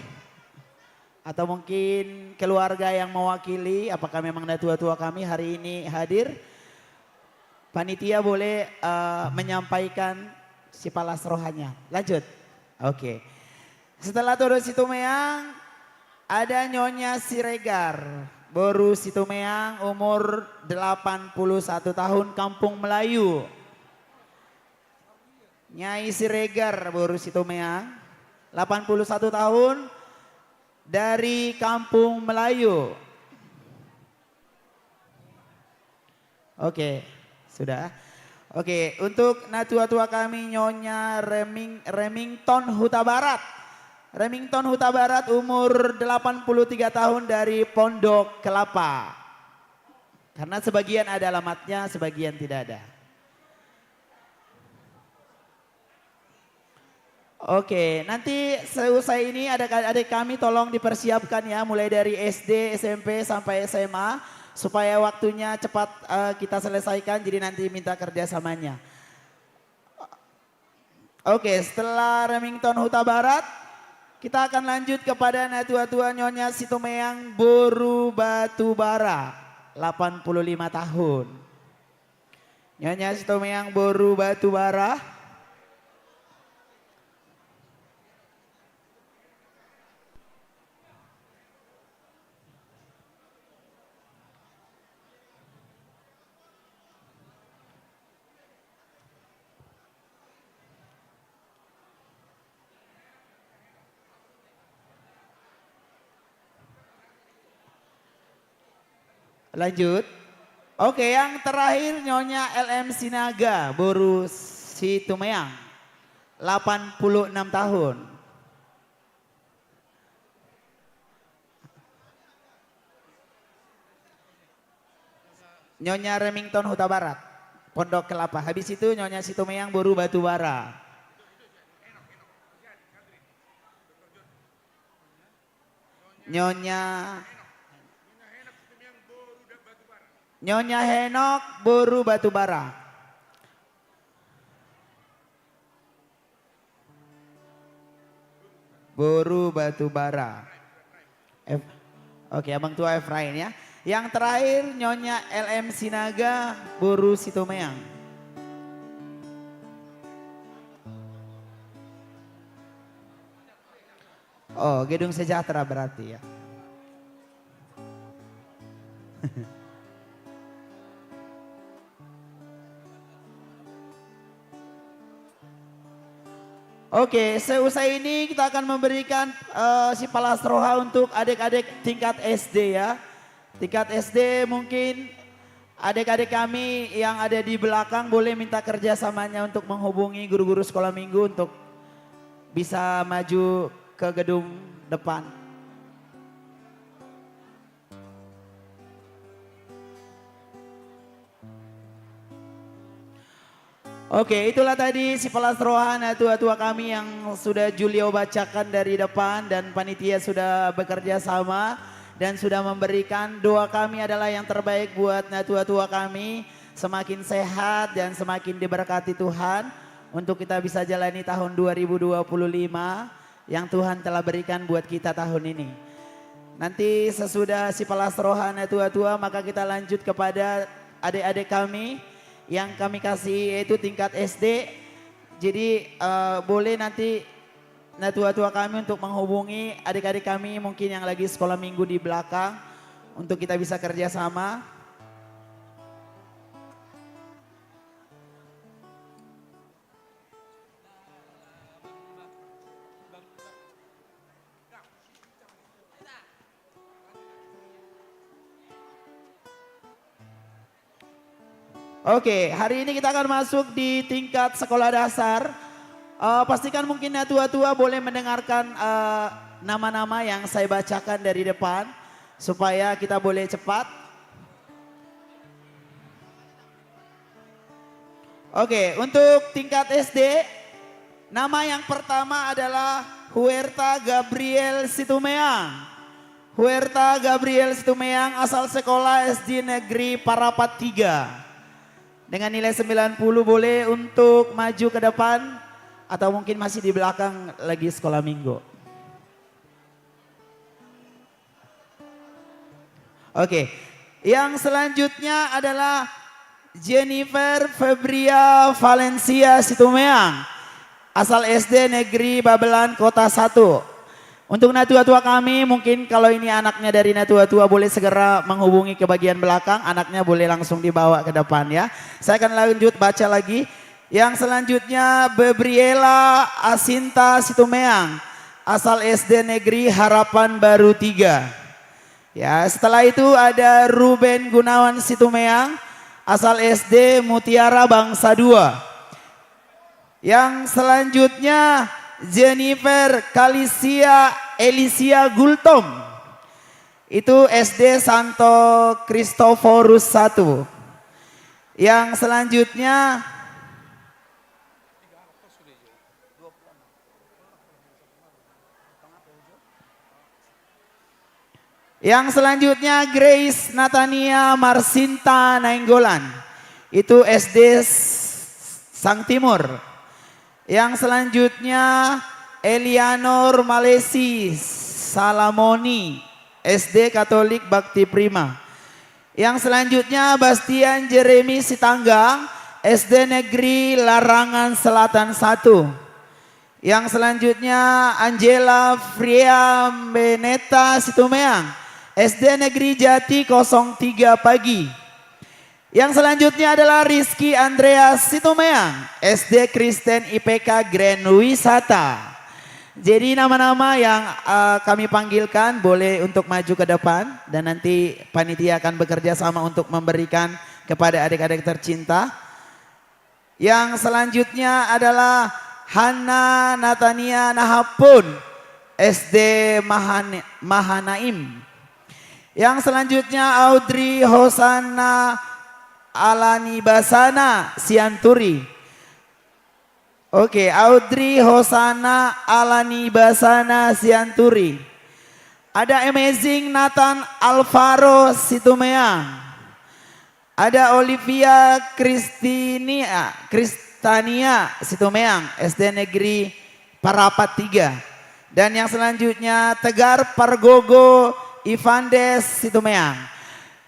Atau mungkin keluarga yang mewakili, apakah memang natua-tua kami hari ini hadir? Panitia boleh, eh, menyampaikan sipalas rohanya. Lanjut. Oke. Setelah Todo Situmeang, ada Nyonya Siregar, Boru Situmeang, umur delapan puluh satu tahun, Kampung Melayu. Nyai Siregar, Boru Situmeang, delapan puluh satu tahun, dari Kampung Melayu. Oke, sudah. Oke, untuk natua-tua kami, Nyonya Reming-, Remington Hutabarat. Remington Hutabarat, umur delapan puluh tiga tahun, dari Pondok Kelapa. Karena sebagian ada alamatnya, sebagian tidak ada. Oke, nanti seusai ini adik-adik kami tolong dipersiapkan ya, mulai dari S D, S M P, sampai S M A, supaya waktunya cepat, eh, kita selesaikan, jadi nanti minta kerjasamanya. Oke, setelah Remington Hutabarat, kita akan lanjut kepada natua-tua Nyonya Situmeang boru Batubara, delapan puluh lima tahun. Nyonya Situmeang boru Batubara. Lanjut. Oke, yang terakhir Nyonya L M Sinaga, boru Situmeang, delapan puluh enam tahun. Nyonya Remington Hutabarat, Pondok Kelapa. Habis itu Nyonya Situmeang boru Batubara. Nyonya Nyonya Henok boru Batubara. Boru Batubara. Ef-, oke, Abang Tua Efrain ya. Yang terakhir Nyonya L M Sinaga boru Situmeang. Oh, Gedung Sejahtera berarti ya. Oke, seusai ini kita akan memberikan, eh, sipalas roha untuk adik-adik tingkat S D ya. Tingkat S D mungkin adik-adik kami yang ada di belakang boleh minta kerjasamanya untuk menghubungi guru-guru sekolah minggu untuk bisa maju ke gedung depan. Oke, itulah tadi sipalas roha natua-tua kami yang sudah Julio bacakan dari depan, dan panitia sudah bekerja sama dan sudah memberikan. Doa kami adalah yang terbaik buat natua-tua kami, semakin sehat dan semakin diberkati Tuhan untuk kita bisa jalani tahun dua ribu dua puluh lima yang Tuhan telah berikan buat kita tahun ini. Nanti sesudah sipalas roha natua-tua, maka kita lanjut kepada adik-adik kami yang kami kasih, yaitu tingkat S D. Jadi, eh, boleh nanti natua-tua kami untuk menghubungi adik-adik kami mungkin yang lagi sekolah minggu di belakang untuk kita bisa kerjasama. Oke, hari ini kita akan masuk di tingkat sekolah dasar. Eh, pastikan mungkin natua-tua boleh mendengarkan, eh, nama-nama yang saya bacakan dari depan, supaya kita boleh cepat. Oke, untuk tingkat S D, nama yang pertama adalah Huerta Gabriel Situmeang. Huerta Gabriel Situmeang, asal sekolah S D Negeri Parapat tiga. Dengan nilai sembilan puluh, boleh untuk maju ke depan atau mungkin masih di belakang lagi sekolah minggu. Oke. Yang selanjutnya adalah Jennifer Febria Valencia Situmeang, asal S D Negeri Babelan Kota Satu. Untuk natua-tua kami, mungkin kalau ini anaknya dari natua-tua, boleh segera menghubungi ke bagian belakang, anaknya boleh langsung dibawa ke depan ya. Saya akan lanjut baca lagi. Yang selanjutnya Bebriela Asinta Situmeang, asal S D Negeri Harapan Baru Tiga. Ya, setelah itu ada Ruben Gunawan Situmeang, asal S D Mutiara Bangsa Dua. Yang selanjutnya Jennifer Kalisia Elisia Gultom. Itu S D Santo Kristoforus satu. Yang selanjutnya, yang selanjutnya Grace Natania Marsinta Nainggolan. Itu S D S-, Sang Timur. Yang selanjutnya Elianor Malesi Salamoni, S D Katolik Bakti Prima. Yang selanjutnya Bastian Jeremy Sitanggang, S D Negeri Larangan Selatan satu. Yang selanjutnya Angela Fria Meneta Situmeang, S D Negeri Jati kosong tiga Pagi. Yang selanjutnya adalah Rizky Andreas Situmeang, S D Kristen I P K Grand Wisata. Jadi nama-nama yang, eh, kami panggilkan boleh untuk maju ke depan dan nanti panitia akan bekerja sama untuk memberikan kepada adik-adik tercinta. Yang selanjutnya adalah Hanna Natania Nahapun, S D Mahane-, Mahanaim. Yang selanjutnya Audrey Hosanna Alanibasana Sianturi. Oke, Audrey Hosanna Alanibasana Sianturi. Ada Amazing Nathan Alvaro Situmeang. Ada Olivia Kristinia, Kristania Situmeang, S D Negeri Parapat tiga. Dan yang selanjutnya Tegar Pargogo Ivandes Situmeang.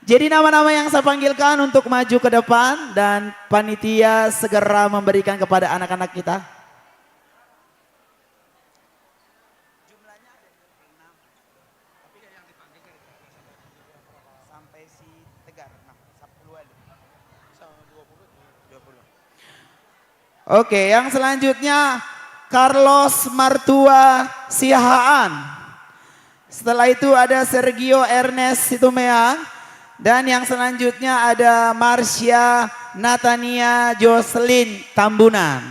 Jadi nama-nama yang saya panggilkan untuk maju ke depan dan panitia segera memberikan kepada anak-anak kita. Jumlahnya ada dua puluh enam. Tapi yang dipanggil kan sampai si Tegar, enam, sap-, dua lu. Bisa dua puluh. Dua puluh. Oke, yang selanjutnya Carlos Martua Siahaan. Setelah itu ada Sergio Ernest Situmeang. Dan yang selanjutnya ada Marcia Natania Jocelyn Tambunan.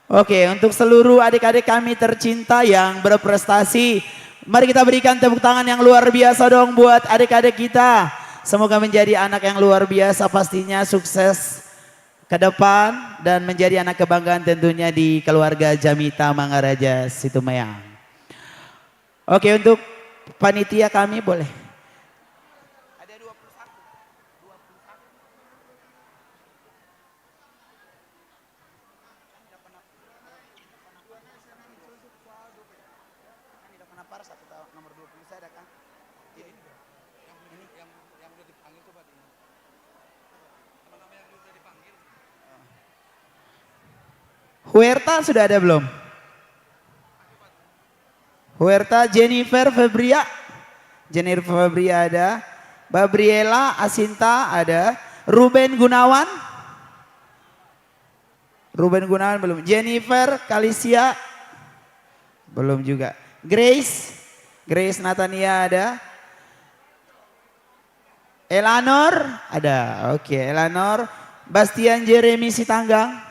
Oke, untuk seluruh adik-adik kami tercinta yang berprestasi, mari kita berikan tepuk tangan yang luar biasa dong buat adik-adik kita. Semoga menjadi anak yang luar biasa, pastinya sukses ke depan dan menjadi anak kebanggaan tentunya di keluarga Jamita Mangaraja Situmeang. Oke, untuk panitia kami boleh. Ada dua puluh satu. Dua puluh satu. Kan tidak pernah paras, aku tahu nomor dua puluh saya ada kan. Iya, ini. Yang, ini. Yang, yang udah dipanggil coba di ini. Teman-teman yang udah dipanggil. Huerta sudah ada belum? Huerta, Jennifer Febria. Jennifer Febria ada. Gabriela Asinta ada. Ruben Gunawan. Ruben Gunawan belum. Jennifer Kalisia. Belum juga. Grace. Grace Natania ada. Elanor, ada. Oke, Elanor. Bastian Jeremy Sitanggang?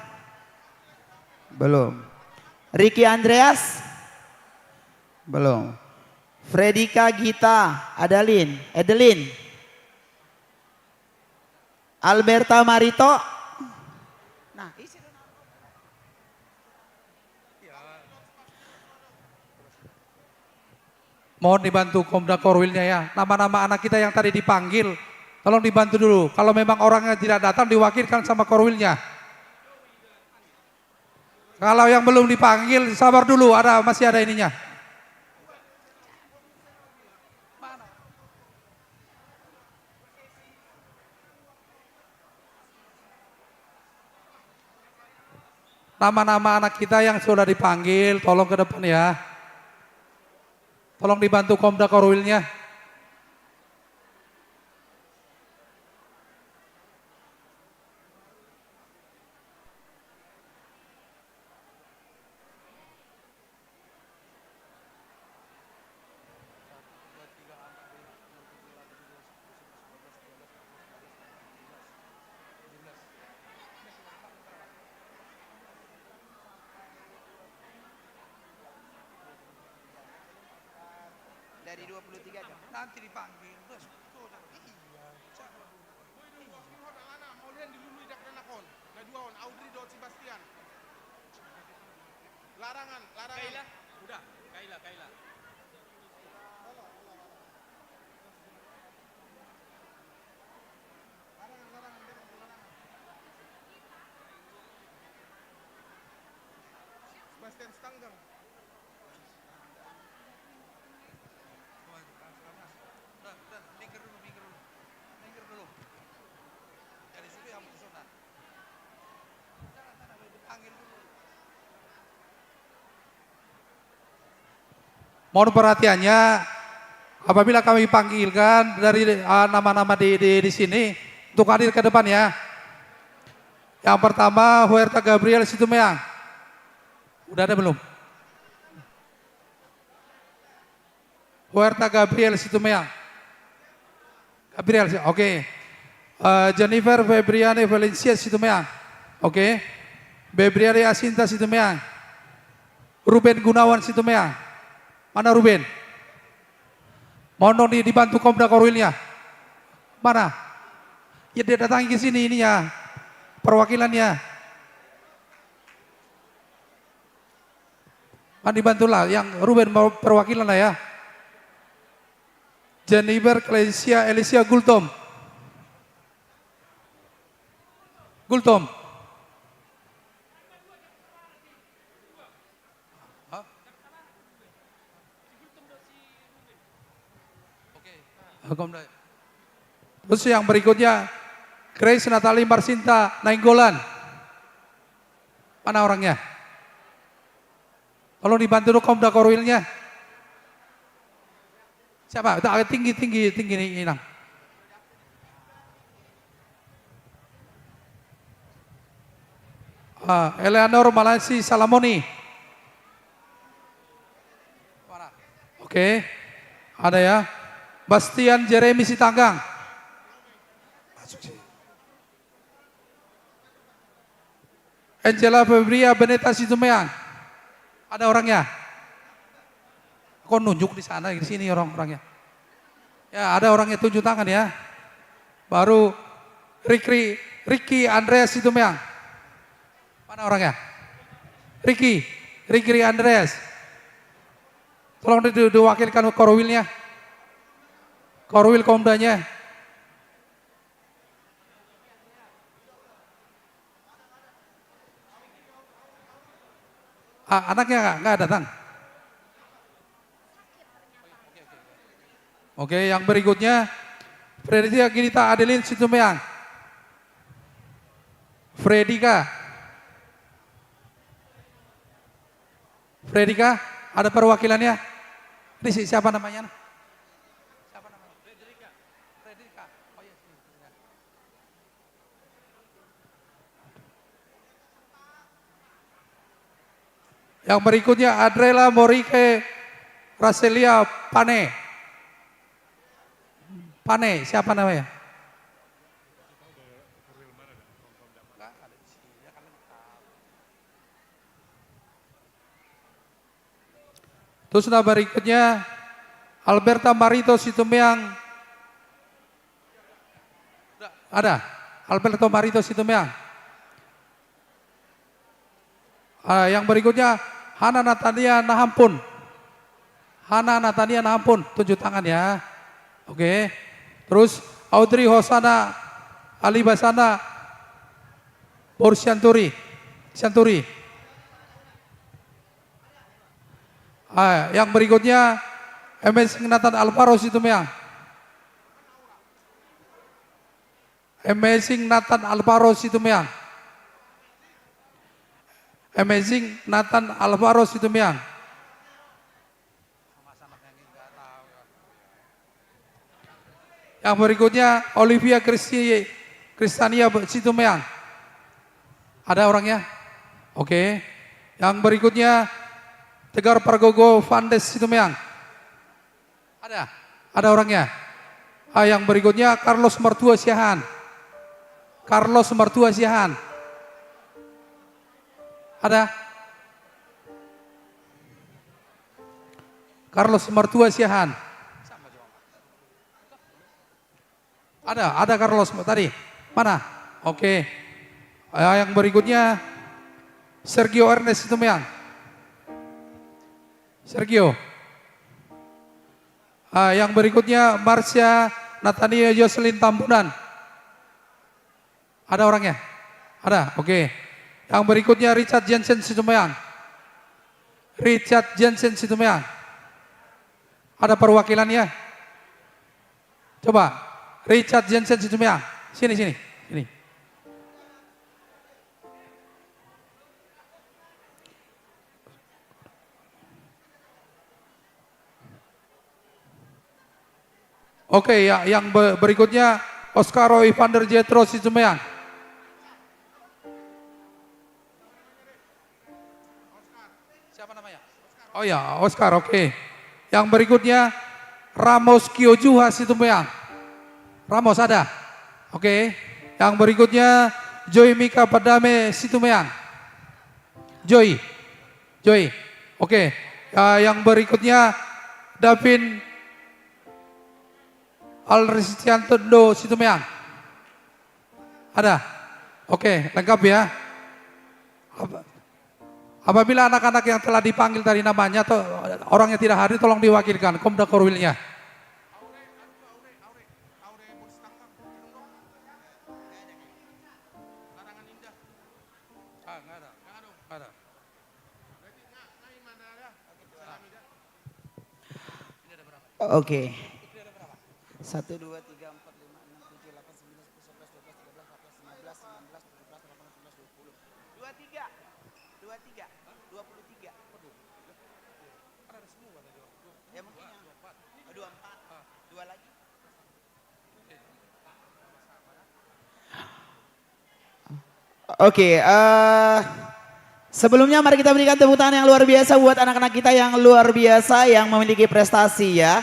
Belum. Ricky Andreas? Belum. Fredika Gita, Adalin, Edelin. Alberta Marito? Nah, isi dulu. Mohon dibantu Komda Korwilnya ya. Nama-nama anak kita yang tadi dipanggil, tolong dibantu dulu. Kalau memang orangnya tidak datang, diwakilkan sama Korwilnya. Kalau yang belum dipanggil, sabar dulu, ada, masih ada ininya. Nama-nama anak kita yang sudah dipanggil, tolong ke depan ya. Tolong dibantu Komda Korwilnya. Di dua puluh tiga jam. Nanti dipanggil, bos. Iya, cak. Maulian dilului dakdanak on. Na dua on, Audrey dohot si Bastian. Larangan, larangan. Kaila, udah, Kaila, Kaila. Sebastian Stanggang. Minggir dulu, minggir dulu. Minggir dulu. Jadi sudah yang musuh, nah. Jangan, jangan, dipanggil dulu. Mohon perhatiannya, apabila kami panggilkan dari, ah, nama-nama di, di, di sini untuk hadir ke depan ya. Yang pertama, Huerta Gabriel Situmeang. Udah ada belum? Huerta Gabriel Situmeang. Gabriel, oke. Eh, Jennifer Febriani Valencia Situmeang. Oke. Febriani Asinta Situmeang. Ruben Gunawan Situmeang. Mana Ruben? Mohon dong di, dibantu Komda Korwilnya. Mana? Ya, dia datangi ke sini ininya. Perwakilannya. Mana dibantulah yang Ruben mau perwakilannya ya. Jennifer Klesia Elisia Gultom. Gultom. Hah? Oke. Terus yang berikutnya, Grace Natali Marsinta Nainggolan. Mana orangnya? Tolong dibantu dong Komda Korwilnya. Siapa? Tinggi, tinggi, tinggi nih, Inang. Ah, Eleanor Malansi Salamoni. Oke. Ada ya. Bastian Jeremy Sitanggang. Masuk sih. Angela Febria Beneta Situmeang. Ada orangnya? Kau nunjuk di sana, di sini orang-orangnya. Ya, ada orangnya, tunjuk tangan ya. Baru Rikri, Ricky Andreas Situmeang. Mana orangnya? Ricky, Rikri Andreas. Tolong di, di, diwakilkan Korwilnya. Korwil Komdanya. Ah, anaknya nggak, nggak datang. Oke, yang berikutnya, Fredika Gita Adelin Situmeang. Fredika. Fredika, ada perwakilannya? Ini si-, siapa namanya? Siapa namanya? Fredrika. Fredrika. Oh iya, sini, sini. Yang berikutnya Adrela Morike Raselia Pane. Pane, siapa namanya? Terus na berikutnya Alberta Marito Situmeang. Ada Alberto Marito Situmeang. Ah, yang berikutnya Hana Natania Nahampun. Hana Natania Nahampun, tunjuk tangan ya. Oke. Terus Audrey Hosana Alibasana Bor Sianturi. Sianturi. Ah, yang berikutnya Amazing Nathan Alvaro Situmeang. Amazing Nathan Alvaro Situmeang. Amazing Nathan Alvaro Situmeang. Yang berikutnya Olivia Kristi, Kristania Situmeang. Ada orangnya? Oke. Yang berikutnya Tegar Pargogo Fandes Situmeang. Ada? Ada orangnya? Ah, yang berikutnya Carlos Mertua Siahaan. Carlos Mertua Siahaan. Ada? Carlos Mertua Siahaan. Ada, ada Carlos tadi. Mana? Oke. Eh, yang berikutnya Sergio Ernest Situmorang. Sergio. Ah, yang berikutnya Marsha Natania Jocelyn Tambunan. Ada orangnya? Ada, oke. Yang berikutnya Richard Jensen Situmorang. Richard Jensen Situmorang. Ada perwakilannya? Coba, Richard Jensen Situmorang. Sini, sini, sini. Oke, ya, yang be-, berikutnya Oscar Ivander Jetro Situmorang. Siapa namanya? Oh ya, Oscar, oke. Yang berikutnya Ramos Kiojuha Situmorang. Ramos ada? Oke. Yang berikutnya Joy Mika Padame Situmorang. Joy. Joy. Oke. Ya, yang berikutnya Davin Alristianto Situmorang. Ada? Oke, lengkap ya. Ap-, apabila anak-anak yang telah dipanggil tadi namanya atau orangnya tidak hadir, tolong diwakilkan Komda Korwilnya. Ah, nggak ada. Nggak ada. Oke. Satu, dua, tiga, empat, lima, enam, tujuh, delapan, sembilan, sepuluh, sebelas, dua belas, tiga belas, empat belas, lima belas, enam belas, tujuh belas, delapan belas, sembilan belas, dua puluh. Dua tiga. Dua tiga. Dua puluh tiga. Ya, mungkin yang dua empat. Dua lagi. Oke, eh, sebelumnya mari kita berikan tepuk tangan yang luar biasa buat anak-anak kita yang luar biasa yang memiliki prestasi ya.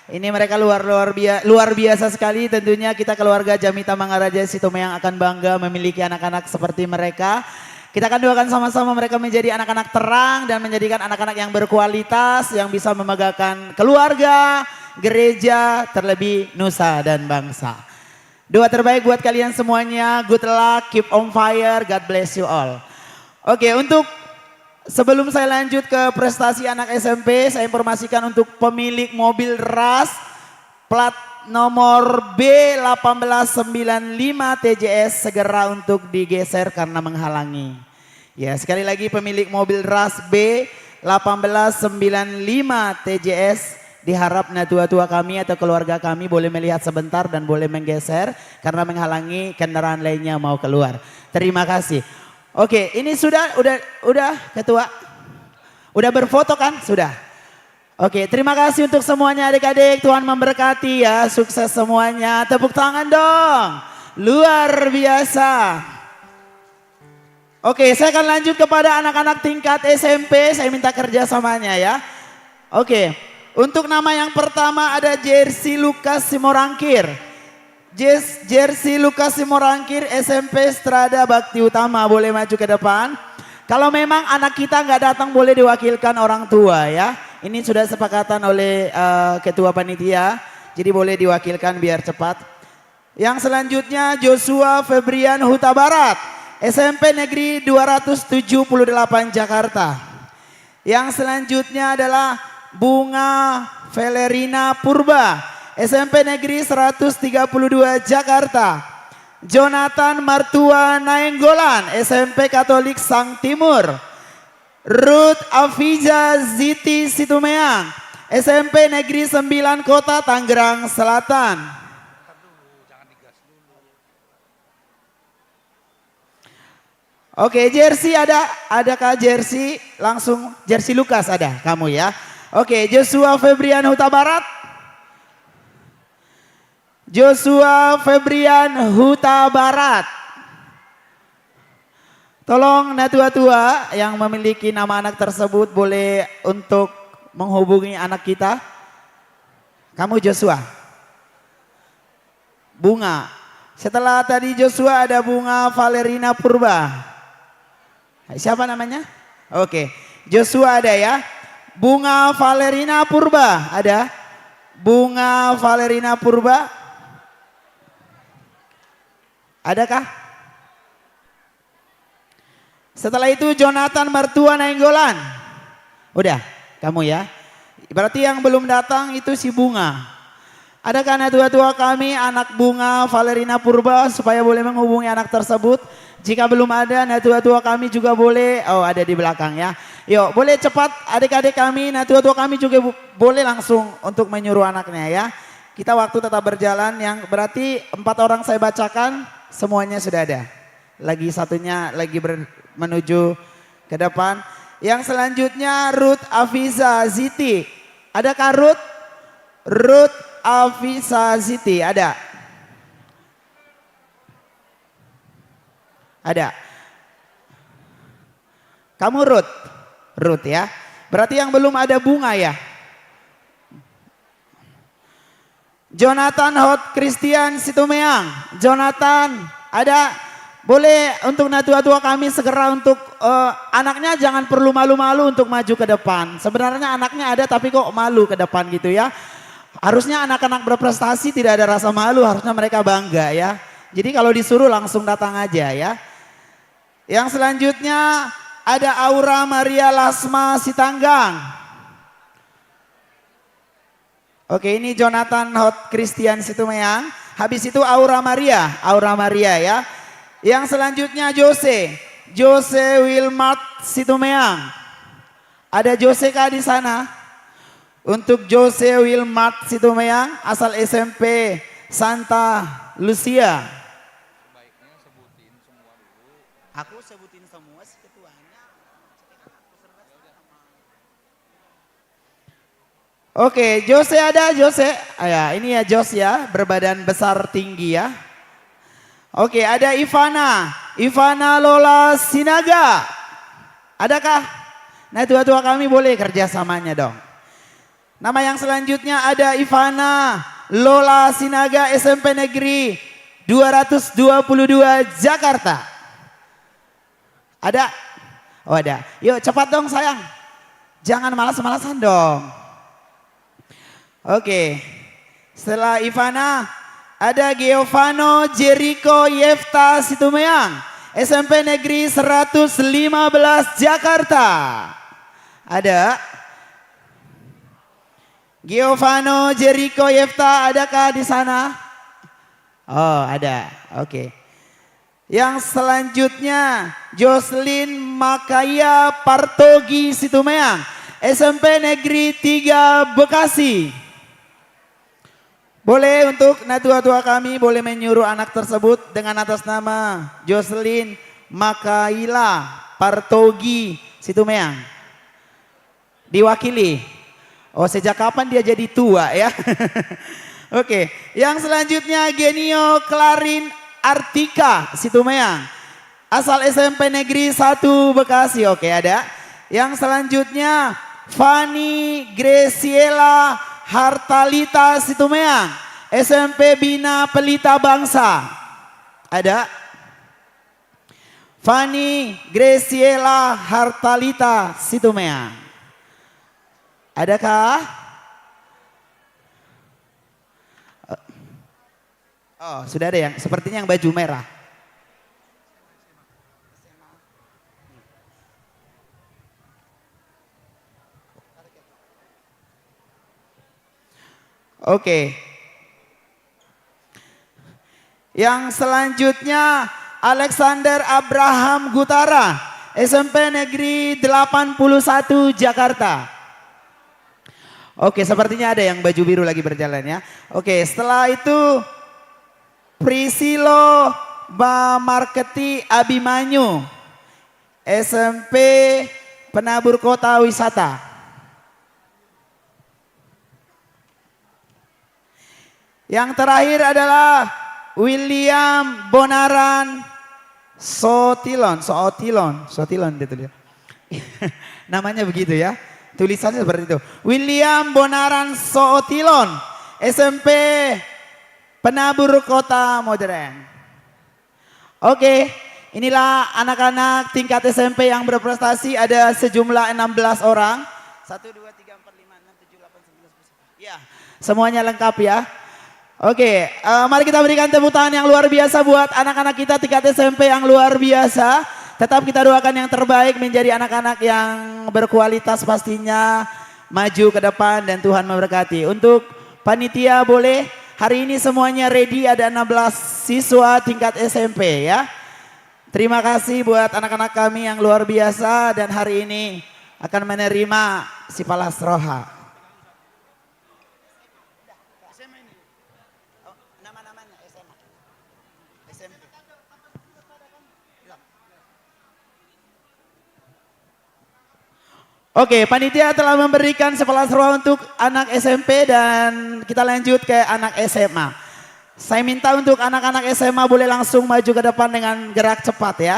Ini mereka luar, luar bia-, luar biasa sekali. Tentunya kita keluarga Jamita Mangaraja Situmorang akan bangga memiliki anak-anak seperti mereka. Kita akan doakan sama-sama mereka menjadi anak-anak terang dan menjadikan anak-anak yang berkualitas, yang bisa membanggakan keluarga, gereja, terlebih nusa dan bangsa. Doa terbaik buat kalian semuanya. Good luck, keep on fire, God bless you all. Oke, untuk sebelum saya lanjut ke prestasi anak S M P, saya informasikan untuk pemilik mobil ras plat nomor B delapan belas sembilan lima T J S segera untuk digeser karena menghalangi. Ya, sekali lagi pemilik mobil ras B delapan belas sembilan lima T J S, diharap natua-tua kami atau keluarga kami boleh melihat sebentar dan boleh menggeser karena menghalangi kendaraan lainnya mau keluar. Terima kasih. Oke, ini sudah, udah, udah, Ketua? Udah berfoto kan? Sudah. Oke, terima kasih untuk semuanya adik-adik. Tuhan memberkati ya, sukses semuanya. Tepuk tangan dong. Luar biasa. Oke, saya akan lanjut kepada anak-anak tingkat S M P. Saya minta kerjasamanya ya. Oke, untuk nama yang pertama ada Jersey Lukas Simorangkir. Jes-, Jersey Lukas Simorangkir, S M P Strada Bakti Utama, boleh maju ke depan. Kalau memang anak kita nggak datang, boleh diwakilkan orang tua ya. Ini sudah sepakatan oleh, eh, ketua panitia, jadi boleh diwakilkan biar cepat. Yang selanjutnya Joshua Febrian Huta Barat, S M P Negeri dua ratus tujuh puluh delapan Jakarta. Yang selanjutnya adalah Bunga Velerina Purba, S M P Negeri seratus tiga puluh dua Jakarta. Jonathan Martua Nainggolan, S M P Katolik Sang Timur. Ruth Afiza Ziti Situmeang, S M P Negeri sembilan Kota Tangerang Selatan. Oke, Jersey ada, adakah Jersey? Langsung Jersey Lukas ada, kamu ya. Oke, Joshua Febrian Huta Barat. Joshua Febrian Huta Barat. Tolong natua-tua yang memiliki nama anak tersebut boleh untuk menghubungi anak kita. Kamu Joshua. Bunga. Setelah tadi Joshua ada Bunga Valerina Purba. Siapa namanya? Oke. Joshua ada ya. Bunga Valerina Purba ada. Bunga Valerina Purba. Adakah? Setelah itu Jonathan Martua Nainggolan. Udah, kamu ya. Berarti yang belum datang itu si Bunga. Adakah natua-tua kami, anak Bunga Valerina Purba, supaya boleh menghubungi anak tersebut? Jika belum ada, natua-tua kami juga boleh, oh, ada di belakang ya. Yuk, boleh cepat adik-adik kami, natua-tua kami juga bu- boleh langsung untuk menyuruh anaknya ya. Kita waktu tetap berjalan, yang berarti empat orang saya bacakan, semuanya sudah ada. Lagi satunya lagi ber- menuju ke depan. Yang selanjutnya Ruth Afiza Ziti. Adakah Ruth? Ruth Afiza Ziti, ada? Ada. Kamu Ruth? Ruth ya. Berarti yang belum ada Bunga ya? Jonathan Hot Christian Situmeang. Jonathan, ada? Boleh untuk natua-tua kami segera untuk, eh, anaknya jangan perlu malu-malu untuk maju ke depan. Sebenarnya anaknya ada tapi kok malu ke depan gitu ya. Harusnya anak-anak berprestasi tidak ada rasa malu, harusnya mereka bangga ya. Jadi kalau disuruh langsung datang aja ya. Yang selanjutnya ada Aura Maria Lasma Sitanggang. Oke, ini Jonathan Hot Christian Situmeang. Habis itu Aura Maria, Aura Maria ya. Yang selanjutnya Jose, Jose Wilmart Situmeang. Ada Jose kah di sana? Untuk Jose Wilmart Situmeang, asal S M P Santa Lucia. Aku sebutin semua sih ketuanya. Oke, Jose ada, Jose. Ah, ya, ini ya Jos ya, berbadan besar tinggi ya. Oke, ada Ivana, Ivana Lola Sinaga. Adakah? Nah, tua-tua kami boleh kerjasamanya dong. Nama yang selanjutnya ada Ivana Lola Sinaga, S M P Negeri dua ratus dua puluh dua Jakarta. Ada? Oh, ada. Yuk, cepat dong, sayang. Jangan malas-malasan dong. Oke. Setelah Ivana, ada Giovano Jericho Yefta Situmeang, S M P Negeri seratus lima belas Jakarta. Ada? Giovano Jericho Yefta, adakah di sana? Oh, ada. Oke. Yang selanjutnya, Jocelyn Makaya Partogi Situmeang, S M P Negeri tiga Bekasi. Boleh untuk natua-tua kami, boleh menyuruh anak tersebut dengan atas nama Jocelyn Makaila Partogi Situmeang. Diwakili. Oh, sejak kapan dia jadi tua ya? Oke, yang selanjutnya Genio Klarin Artika Situmeang. Asal S M P Negeri satu Bekasi. Oke, ada. Yang selanjutnya Fani Graciela Hartalita Situmeang, S M P Bina Pelita Bangsa. Ada? Fani Graciela Hartalita Situmeang. Adakah? Oh, sudah ada yang, sepertinya yang baju merah. Oke. Yang selanjutnya Alexander Abraham Gutara, S M P Negeri delapan puluh satu Jakarta. Oke, sepertinya ada yang baju biru lagi berjalan ya. Oke, setelah itu Prisilo Bamarketi Abimanyu, S M P Penabur Kota Wisata. Yang terakhir adalah William Bonaran Sotilon, Sootilon, Sotilon dia tulis. Namanya begitu ya. Tulisannya seperti itu. William Bonaran Sootilon, S M P Penabur Kota Modern. Oke, inilah anak-anak tingkat S M P yang berprestasi, ada sejumlah enam belas orang. Satu, dua, tiga, empat, lima, enam, tujuh, delapan, sembilan, sepuluh. Ya, semuanya lengkap ya. Oke, eh, mari kita berikan tepuk tangan yang luar biasa buat anak-anak kita tingkat S M P yang luar biasa. Tetap kita doakan yang terbaik menjadi anak-anak yang berkualitas pastinya, maju ke depan dan Tuhan memberkati. Untuk panitia boleh, hari ini semuanya ready, ada enam belas siswa tingkat S M P ya. Terima kasih buat anak-anak kami yang luar biasa dan hari ini akan menerima Sipalas Roha. Oke, panitia telah memberikan Sipalas Roha untuk anak S M P dan kita lanjut ke anak S M A. Saya minta untuk anak-anak S M A boleh langsung maju ke depan dengan gerak cepat ya.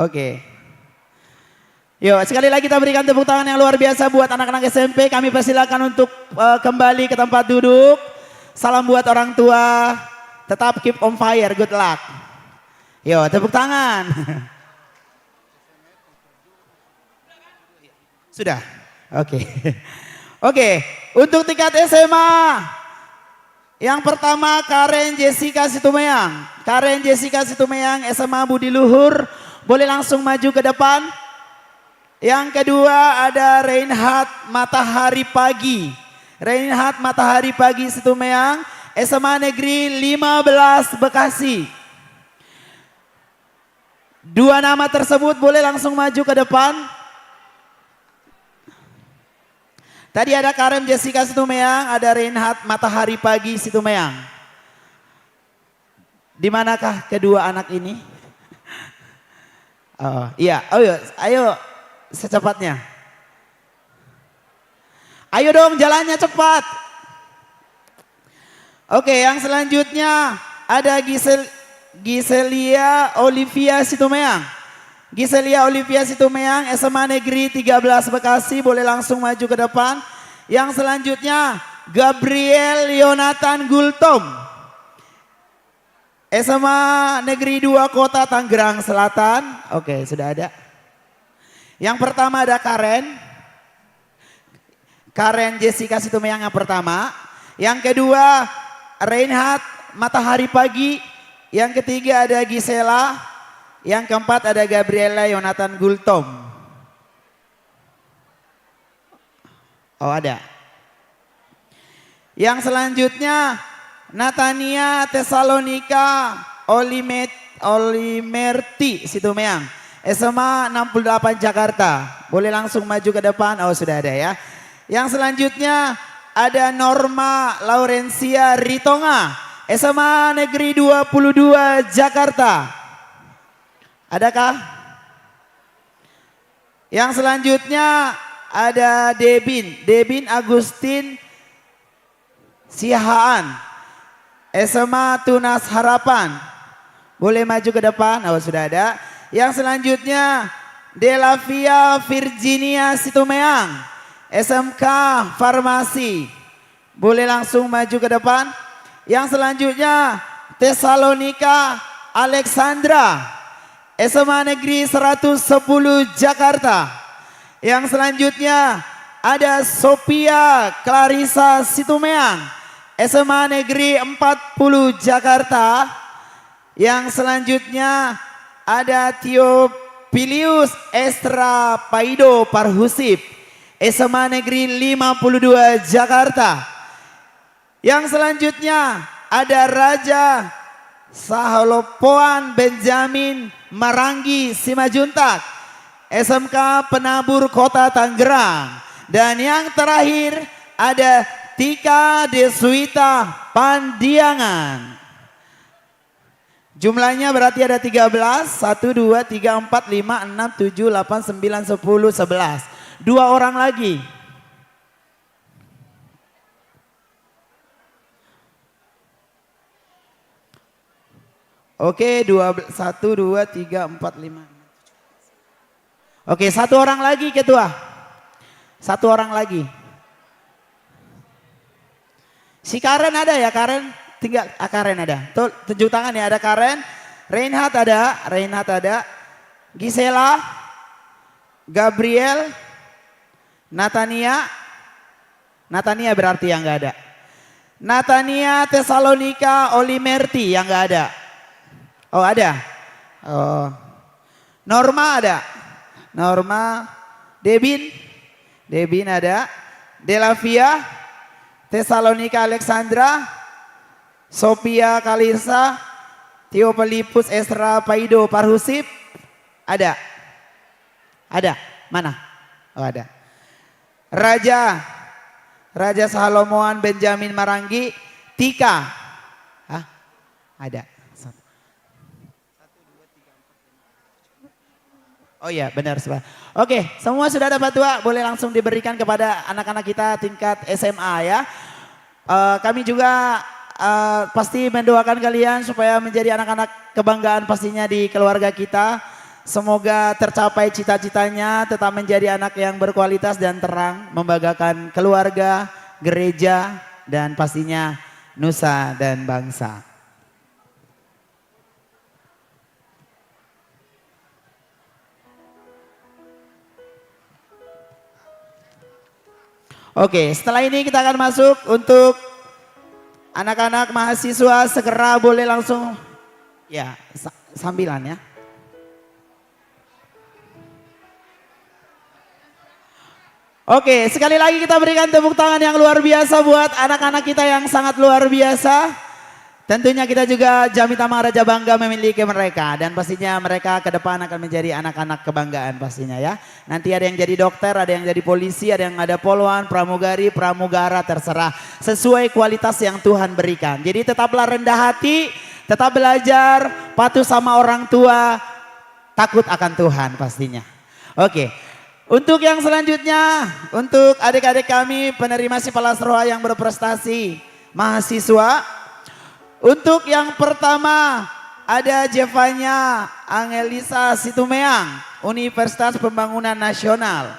Oke. Yo, sekali lagi kita berikan tepuk tangan yang luar biasa buat anak-anak S M P. Kami persilakan untuk, eh, kembali ke tempat duduk. Salam buat orang tua. Tetap keep on fire. Good luck. Yo, tepuk tangan. Sudah. Oke. Oke, untuk tingkat S M A. Yang pertama Karen Jessica Situmeang. Karen Jessica Situmeang, S M A Budi Luhur. Boleh langsung maju ke depan. Yang kedua ada Reinhard Matahari Pagi. Reinhard Matahari Pagi Situmeang, S M A Negeri lima belas Bekasi. Dua nama tersebut boleh langsung maju ke depan. Tadi ada Karen Jessica Situmeang, ada Reinhard Matahari Pagi Situmeang. Di manakah kedua anak ini? Oh, iya. Oh, iya. Ayo secepatnya. Ayo dong, jalannya cepat. Oke, yang selanjutnya ada Gisel-, Giselia Olivia Situmeang. Giselia Olivia Situmeang, S M A Negeri tiga belas Bekasi, boleh langsung maju ke depan. Yang selanjutnya Gabriel Yonatan Gultom. S M A Negeri dua Kota Tangerang Selatan. Oke, sudah ada. Yang pertama ada Karen. Karen Jessica Situmeang yang pertama. Yang kedua, Reinhard Matahari Pagi. Yang ketiga ada Gisela. Yang keempat ada Gabriela Yonatan Gultom. Oh, ada. Yang selanjutnya, Natania Tesalonika Olimet-, Olimerti Situmeang, S M A enam puluh delapan Jakarta. Boleh langsung maju ke depan. Oh, sudah ada ya. Yang selanjutnya ada Norma Laurencia Ritonga, S M A Negeri dua puluh dua Jakarta. Adakah? Yang selanjutnya ada Debin, Debin Agustin Siahaan, S M A Tunas Harapan. Boleh maju ke depan? Oh, sudah ada. Yang selanjutnya Delavia Virginia Situmeang, S M K Farmasi. Boleh langsung maju ke depan. Yang selanjutnya Tesalonika Alexandra, S M A Negeri seratus sepuluh Jakarta. Yang selanjutnya ada Sophia Clarissa Situmeang, S M A Negeri empat puluh Jakarta. Yang selanjutnya ada Theophilius Esra Paido Parhusip, S M A Negeri lima puluh dua Jakarta. Yang selanjutnya ada Raja Saholopoan Benjamin Maranggi Simanjuntak, S M K Penabur Kota Tangerang. Dan yang terakhir ada Tika Deswita Pandiangan. Jumlahnya berarti ada tiga belas, satu, dua, tiga, empat, lima, enam, tujuh, delapan, sembilan, sepuluh, sebelas. Dua orang lagi. Oke, dua, satu, dua, tiga, empat, lima. Oke, satu orang lagi, Ketua. Satu orang lagi. Si Karen ada ya, Karen? Tinggal, ah, Karen ada. Tuh, tunjuk tangan ya, ada Karen. Reinhard ada, Reinhard ada. Gisela, Gabriel, Natania, Natania berarti yang nggak ada. Natania Tesalonika Olimerti yang nggak ada. Oh, ada. Oh. Norma ada. Norma, Debin, Debin ada. Delavia, Tesalonika Alexandra, Sofia Kalisa, Tio Pelipus, Esra Paido Parhusip. Ada. Ada. Mana? Oh, ada. Raja, Raja Salomoan Benjamin Maranggi, Tika. Hah? Ada. Satu. Oh iya, benar, Pak. Oke, semua sudah dapat dua, boleh langsung diberikan kepada anak-anak kita tingkat S M A ya. Eh, kami juga, eh, pasti mendoakan kalian supaya menjadi anak-anak kebanggaan pastinya di keluarga kita. Semoga tercapai cita-citanya, tetap menjadi anak yang berkualitas dan terang, membanggakan keluarga, gereja, dan pastinya nusa dan bangsa. Oke, setelah ini kita akan masuk untuk anak-anak mahasiswa, segera boleh langsung, ya, sa-, sambilan ya. Oke, sekali lagi kita berikan tepuk tangan yang luar biasa buat anak-anak kita yang sangat luar biasa. Tentunya kita juga Jamita Maharaja bangga memiliki mereka, dan pastinya mereka ke depan akan menjadi anak-anak kebanggaan pastinya ya. Nanti ada yang jadi dokter, ada yang jadi polisi, ada yang ada polwan, pramugari, pramugara, terserah. Sesuai kualitas yang Tuhan berikan. Jadi tetaplah rendah hati, tetap belajar, patuh sama orang tua, takut akan Tuhan pastinya. Oke. Untuk yang selanjutnya, untuk adik-adik kami penerima Sipalas Roha yang berprestasi, mahasiswa. Untuk yang pertama, ada Jevanya Angelisa Situmeang, Universitas Pembangunan Nasional.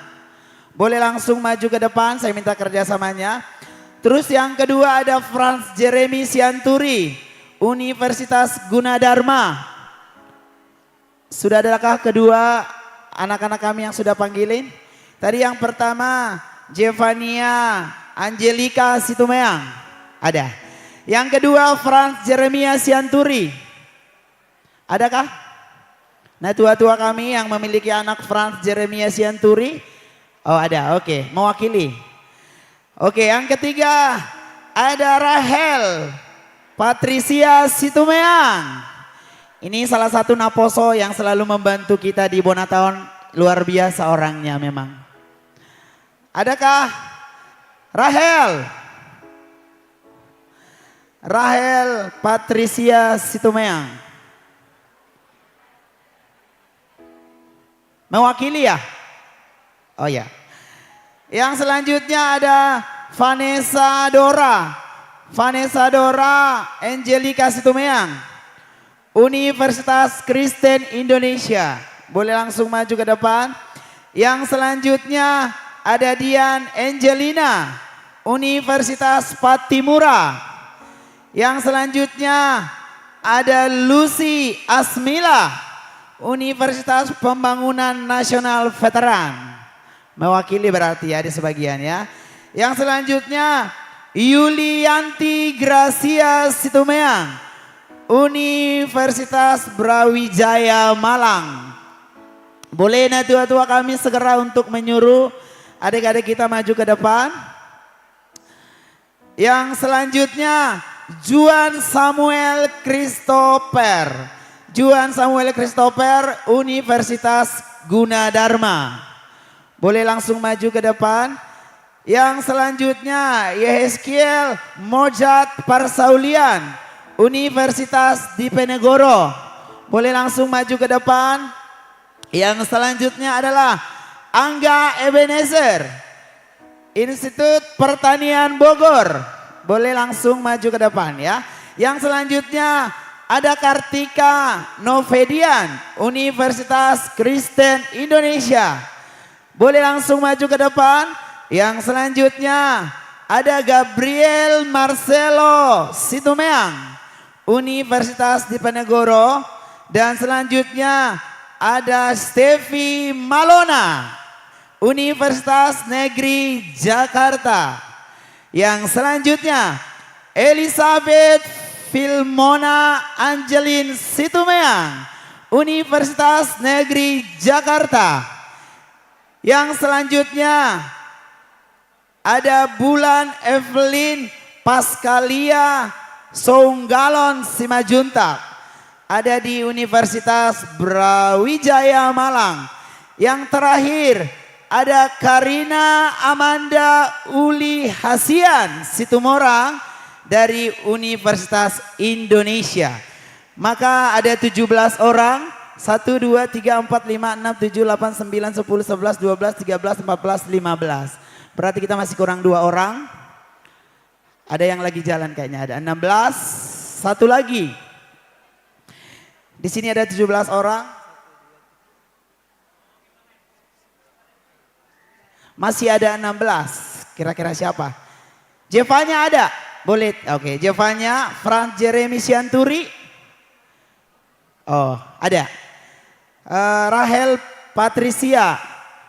Boleh langsung maju ke depan, saya minta kerjasamanya. Terus yang kedua ada Franz Jeremy Sianturi, Universitas Gunadarma. Sudah adakah kedua anak-anak kami yang sudah panggilin? Tadi yang pertama, Jevania Angelika Situmeang. Ada. Yang kedua, Franz Jeremia Sianturi. Adakah? Nah, tua-tua kami yang memiliki anak Franz Jeremia Sianturi. Oh, ada. Oke, mewakili. Oke, yang ketiga ada Rahel Patricia Situmeang. Ini salah satu naposo yang selalu membantu kita di Bonataon, luar biasa orangnya memang. Adakah Rahel? Rahel Patricia Situmeang. Mewakili ya? Oh ya. Yang selanjutnya ada Vanessa Dora. Vanessa Dora Angelika Situmeang, Universitas Kristen Indonesia. Boleh langsung maju ke depan. Yang selanjutnya ada Dian Angelina, Universitas Pattimura. Yang selanjutnya ada Lucy Asmila, Universitas Pembangunan Nasional Veteran. Mewakili berarti ya di sebagian ya. Yang selanjutnya Yulianti Gracia Situmeang, Universitas Brawijaya Malang. Boleh natua-tua kami segera untuk menyuruh adik-adik kita maju ke depan. Yang selanjutnya, Juan Samuel Christopher. Juan Samuel Christopher, Universitas Gunadarma. Boleh langsung maju ke depan. Yang selanjutnya, Yehezkiel Mojat Parsaulian, Universitas Diponegoro. Boleh langsung maju ke depan. Yang selanjutnya adalah Angga Ebenezer, Institut Pertanian Bogor. Boleh langsung maju ke depan ya. Yang selanjutnya ada Kartika Novedian, Universitas Kristen Indonesia. Boleh langsung maju ke depan. Yang selanjutnya ada Gabriel Marcelo Situmeang, Universitas Diponegoro. Dan selanjutnya ada Stevi Malona, Universitas Negeri Jakarta. Yang selanjutnya, Elizabeth Filmona Angelin Situmeang, Universitas Negeri Jakarta. Yang selanjutnya, ada Bulan Evelyn Pascalia Sounggalon Simanjuntak, ada di Universitas Brawijaya Malang. Yang terakhir, ada Karina Amanda Uli Hasian Situmorang dari Universitas Indonesia. Maka ada tujuh belas orang. Satu, dua, tiga, empat, lima, enam, tujuh, delapan, sembilan, sepuluh, sebelas, dua belas, tiga belas, empat belas, lima belas. Berarti kita masih kurang dua orang. Ada yang lagi jalan kayaknya, ada enam belas. Satu lagi. Di sini ada tujuh belas orang. Masih ada enam belas. Kira-kira siapa? Jevanya ada? Boleh. Oke, Jevanya, Franz Jeremy Sianturi. Oh, ada. Eh, Rahel Patricia,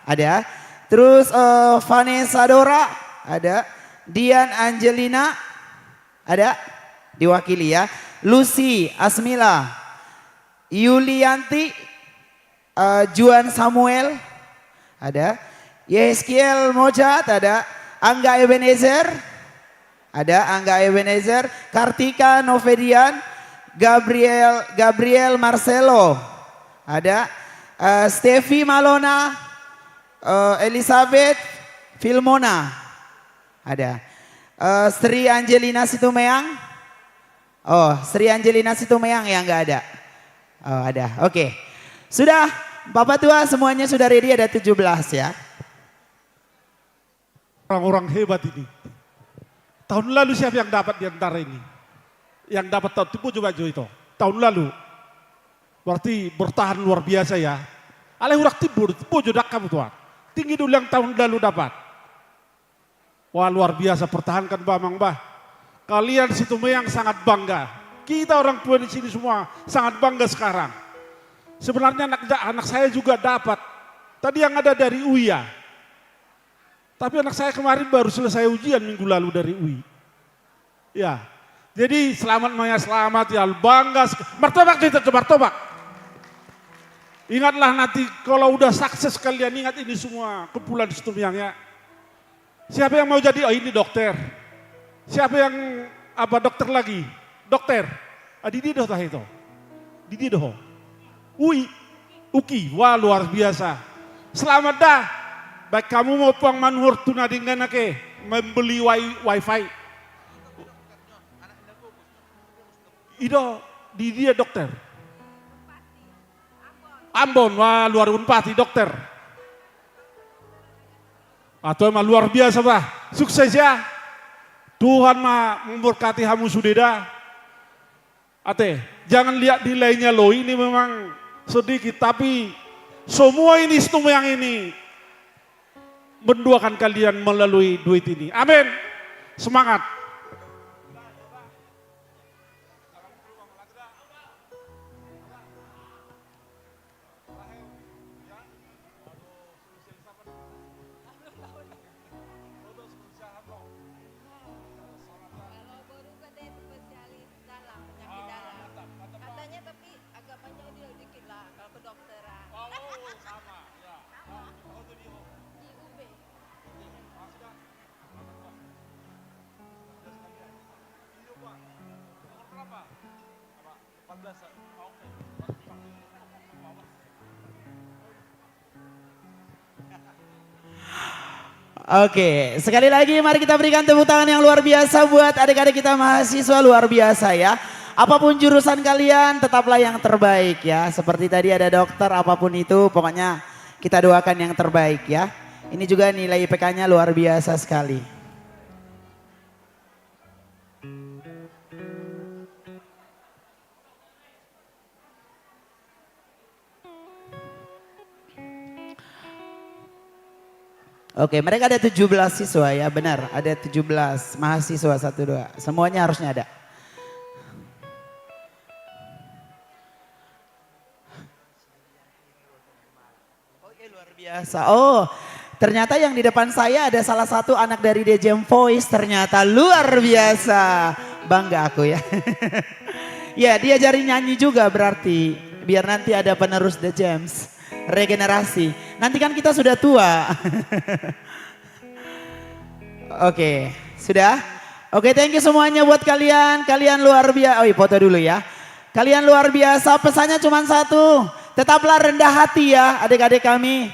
ada. Terus, eh, Vanessa Dora, ada. Dian Angelina, ada. Diwakili ya. Lucy Asmila, Yulianti, eh, Juan Samuel, ada. Yehezkiel Mojat, ada. Angga Ebenezer, ada. Angga Ebenezer, Kartika Novedian, Gabriel, Gabriel Marcelo, ada. Eh, Stevi Malona, eh, Elizabeth Filmona, ada. Eh, Sri Angelina Situmeang. Oh, Sri Angelina Situmeang yang nggak ada. Oh, ada. Oke. Sudah, Bapak Tua, semuanya sudah ready, ada tujuh belas ya. Orang-orang hebat ini. Tahun lalu siapa yang dapat di antara ini? Yang dapat tahun timbo, coba jo ito. Tahun lalu. Berarti bertahan luar biasa ya. Alai hurang timbo, timbo jo dang hamu tuan. Tinggi dulu yang tahun lalu dapat. Wah, luar biasa, pertahankan, Bamang, bah. Kalian Situmeang sangat bangga. Kita orang tua di sini semua sangat bangga sekarang. Sebenarnya anak, anak saya juga dapat. Tadi yang ada dari U I ya. Tapi anak saya kemarin baru selesai ujian minggu lalu dari U I. Ya. Jadi selamat, Maya, selamat ya, bangga sek-, martobak, kita coba martobak. Ingatlah nanti kalau udah sukses kalian, ingat ini semua kumpulan Situmeang ya. Siapa yang mau jadi, oh, ini dokter. Siapa yang apa, dokter lagi? Dokter. Ah, di dia do tahe to. Di dia do ho. U I, U K I, wah, luar biasa. Selamat dah. Baik kamu mau puang manuhor tu na denggan ake membeli wi-, wifi. I do, di dia dokter? Ambon, wah, luar, Unpati dokter. Atau emang luar biasa, bah. Sukses ya. Tuhan ma memberkati hamu sude da. Ate, jangan lihat nilainya loh, ini memang sedikit, tapi semua ini Situmeang ini mendoakan kalian melalui duit ini. Amin. Semangat. Kalau boru katanya spesialis dalam, penyakit dalam. Katanya tapi agak banyak dia dikit lah kalau kedokteran. Oh, sama, ya. Sama. Oh, jadi di U B. Oke, makasih, Kak. Selamat, Pak. Iya, Pak. Nomor berapa? Apa? Empat belas, Kak. Oke. Oke, sekali lagi mari kita berikan tepuk tangan yang luar biasa buat adik-adik kita mahasiswa, luar biasa ya. Apapun jurusan kalian, tetaplah yang terbaik ya. Seperti tadi ada dokter, apapun itu, pokoknya kita doakan yang terbaik ya. Ini juga nilai I P K-nya luar biasa sekali. Oke, mereka ada tujuh belas siswa ya, benar. Ada tujuh belas mahasiswa, satu, dua. Semuanya harusnya ada. Oke, luar biasa. Oh, Ternyata yang di depan saya ada salah satu anak dari The Jam Voice. Ternyata luar biasa. Bangga aku ya. Ya, diajari nyanyi juga berarti. Biar nanti ada penerus The Jams. Regenerasi. Nanti kan kita sudah tua. Oke, sudah? Oke, thank you semuanya buat kalian. Kalian luar biasa. Oh, foto dulu ya. Kalian luar biasa. Pesannya cuma satu. Tetaplah rendah hati ya, adik-adik kami.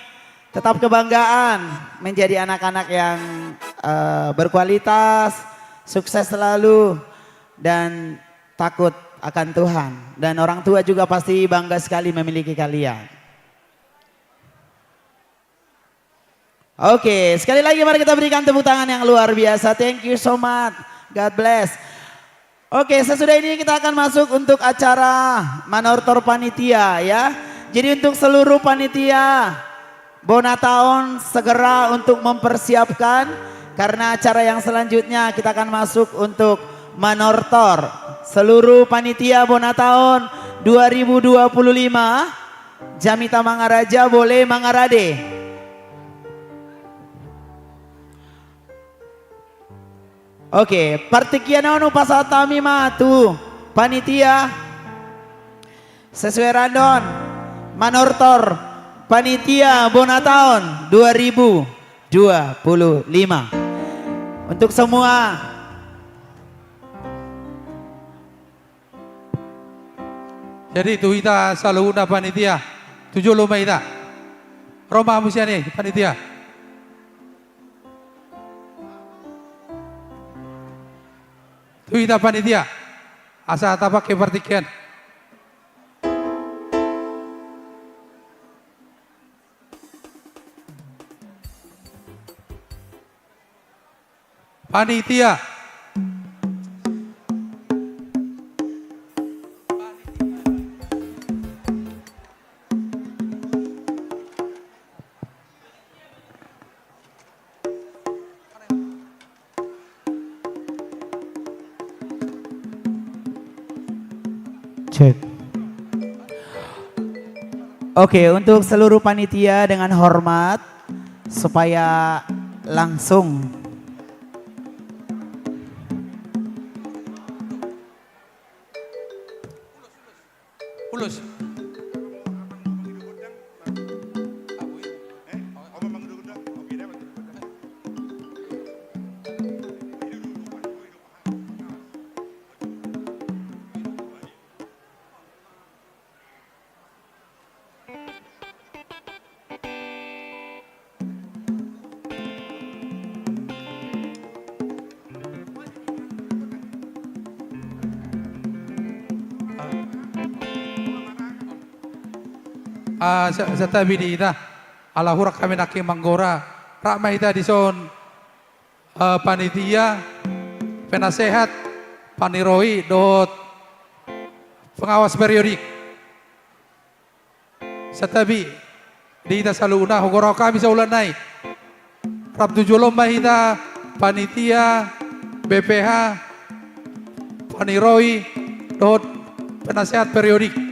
Tetap kebanggaan menjadi anak-anak yang, eh, berkualitas, sukses selalu, dan takut akan Tuhan. Dan orang tua juga pasti bangga sekali memiliki kalian. Oke, sekali lagi mari kita berikan tepuk tangan yang luar biasa. Thank you so much. God bless. Oke, sesudah ini kita akan masuk untuk acara manortor panitia ya. Jadi untuk seluruh panitia, Bona Taon segera untuk mempersiapkan, karena acara yang selanjutnya kita akan masuk untuk manortor. Seluruh panitia Bona Taon dua ribu dua puluh lima, Jamita Mangaraja, boleh mangarade. Oke, partingkian on hupasahat hami ma tu panitia. Sesuai randon, manortor panitia Bona Taon dua ribu dua puluh lima. Untuk semua. Jadi tu hita saluhutna panitia, tu jolo ma hita. Ro ma hamu sian i panitia. Tu hita panitia, asa tapake partingkian. Panitia. Cek. Oke, untuk seluruh panitia dengan hormat, supaya langsung. Ulos. Ah, sa-, santabi di hita, ala hurang hami nangkin manggora, rap ma hita dison, eh, panitia, penasehat, paniroi, dohot pengawas periodik. Santabi di hita saluhutna, hugorahon hami saulana i. Rap tu jolo ma hita panitia, B P H, paniroi, dohot penasehat periodik.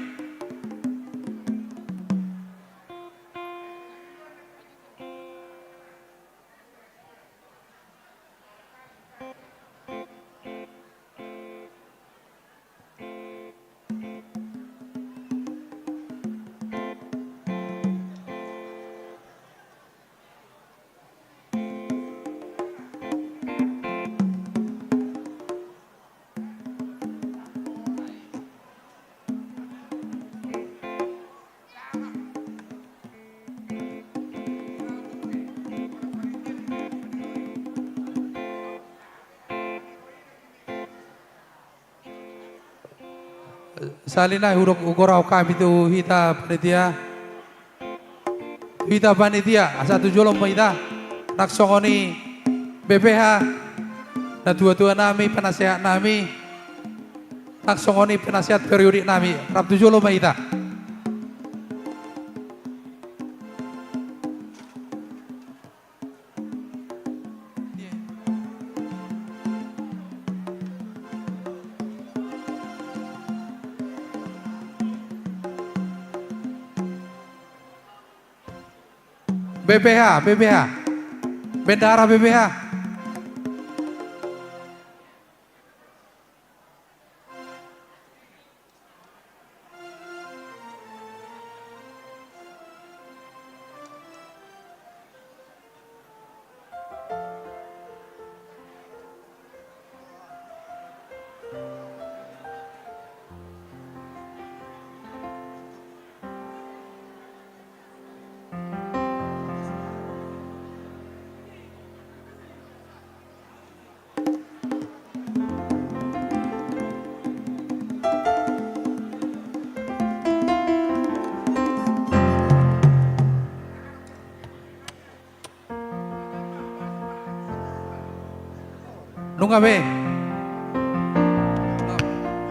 Sahali nai hudok hugorahon hami tu hita panitia. Tu hita panitia, asa tu jolo ma hita. Nang songon i B P H, natuatua nami, penasehat nami. Nang songon i penasehat periodik nami, rap tu jolo ma hita. B P H, B P H. Bendahara B P H. Nunga be.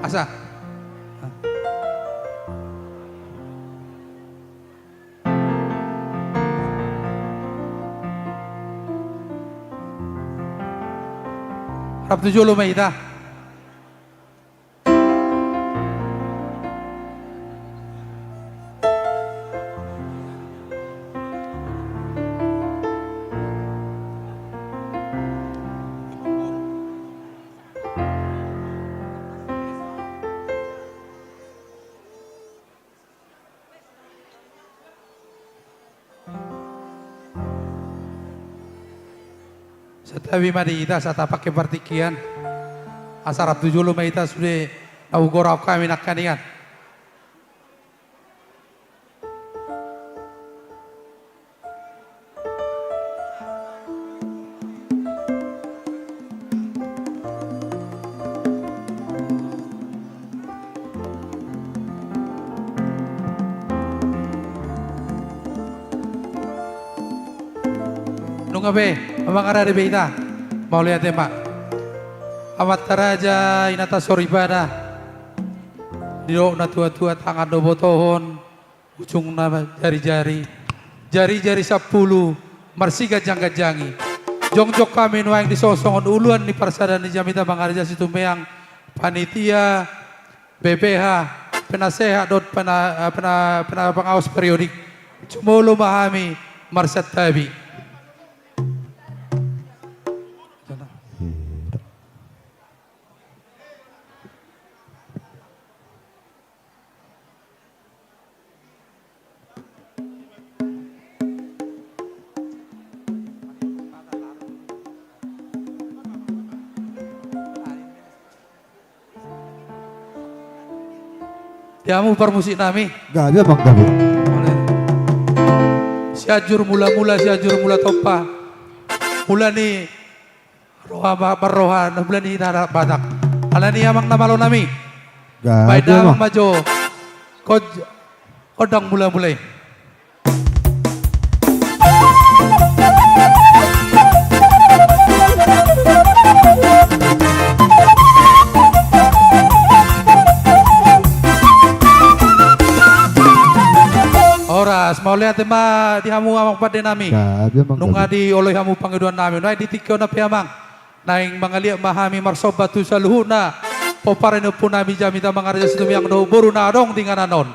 Asa. Rap tu jolo ma hita. Santabi ma di hita, asa tapangke partingkian. Asa rap tu jolo ma hita sude na hugorahon hami nangkaningan. Nunga be, amang, rade be hita. Mauliate ma. Amanta raja, inanta soripada. Didok na tuatua, tangan do botohon, ujungna jarijari, jarijari sampulu marsiganjangganjangi. Jongjong hami nuaeng dison songon uluan ni parsadaan ni Jamita Mangaraja Situmeang, panitia, B P H, penasehat dohot pena-, pena-, pena-, pengawas periodik. Jumolo ma hami marsantabi. Di hamu parmusik nami. Gabe, amang, gabe. Sianjur Mulamula, Sianjur Mulatompa. Mula ni roha ba-, parroha, na mula ni na Batak. Alani i, amang na malo nami. Gabe, amang. Baen damang ma jo. Kod-, gondang mulamula i. Horas, mauliate ma di hamu, amang pande nami. Gabe, amang, gabe. Nunga dioloi hamu pangidoan nami. Nuaeng di tingki on pe, amang, naeng mangaliat ma hami marsomba tu saluhutna pomparan ni ompu nami Jamita Mangaraja Situmeang dohot boru na adong di inganan on.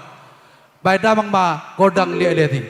Baen damang ma gondang liatliat i.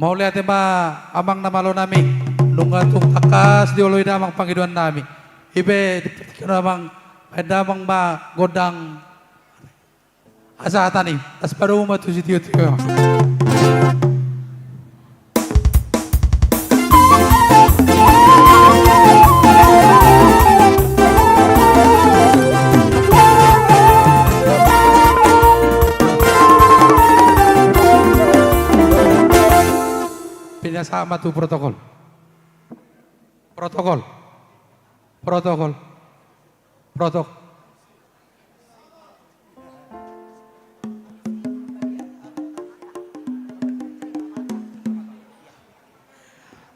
Mauliate ma amang na malo nami, nunga tung tangkas dioloi damang pangidoan nami. Ipe di, di, amang, baen damang ma gondang. Asa hata ni, las padomu ma tu sitio-tio. Pinasa ma tu protokol. Protokol. Protokol. Protok.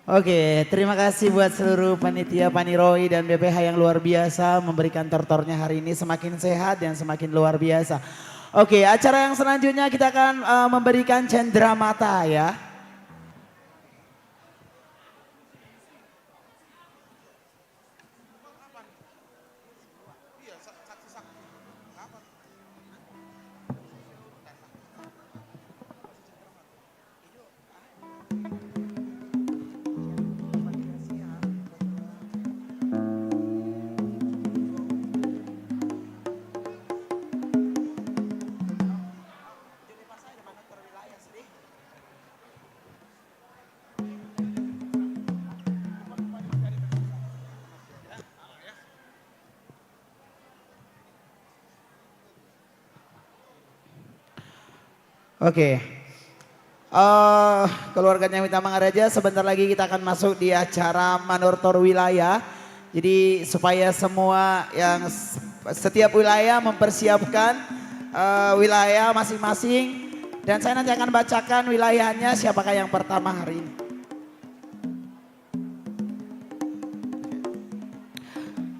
Oke, terima kasih buat seluruh panitia Paniroi dan B P H yang luar biasa memberikan tortornya hari ini, semakin sehat dan semakin luar biasa. Oke, acara yang selanjutnya kita akan, eh, memberikan cendera mata, ya. Oke. Eh, keluarganya Mita Mangaraja, sebentar lagi kita akan masuk di acara manortor wilayah. Jadi, supaya semua yang s-, setiap wilayah mempersiapkan, eh, wilayah masing-masing. Dan saya nanti akan bacakan wilayahnya, siapakah yang pertama hari ini.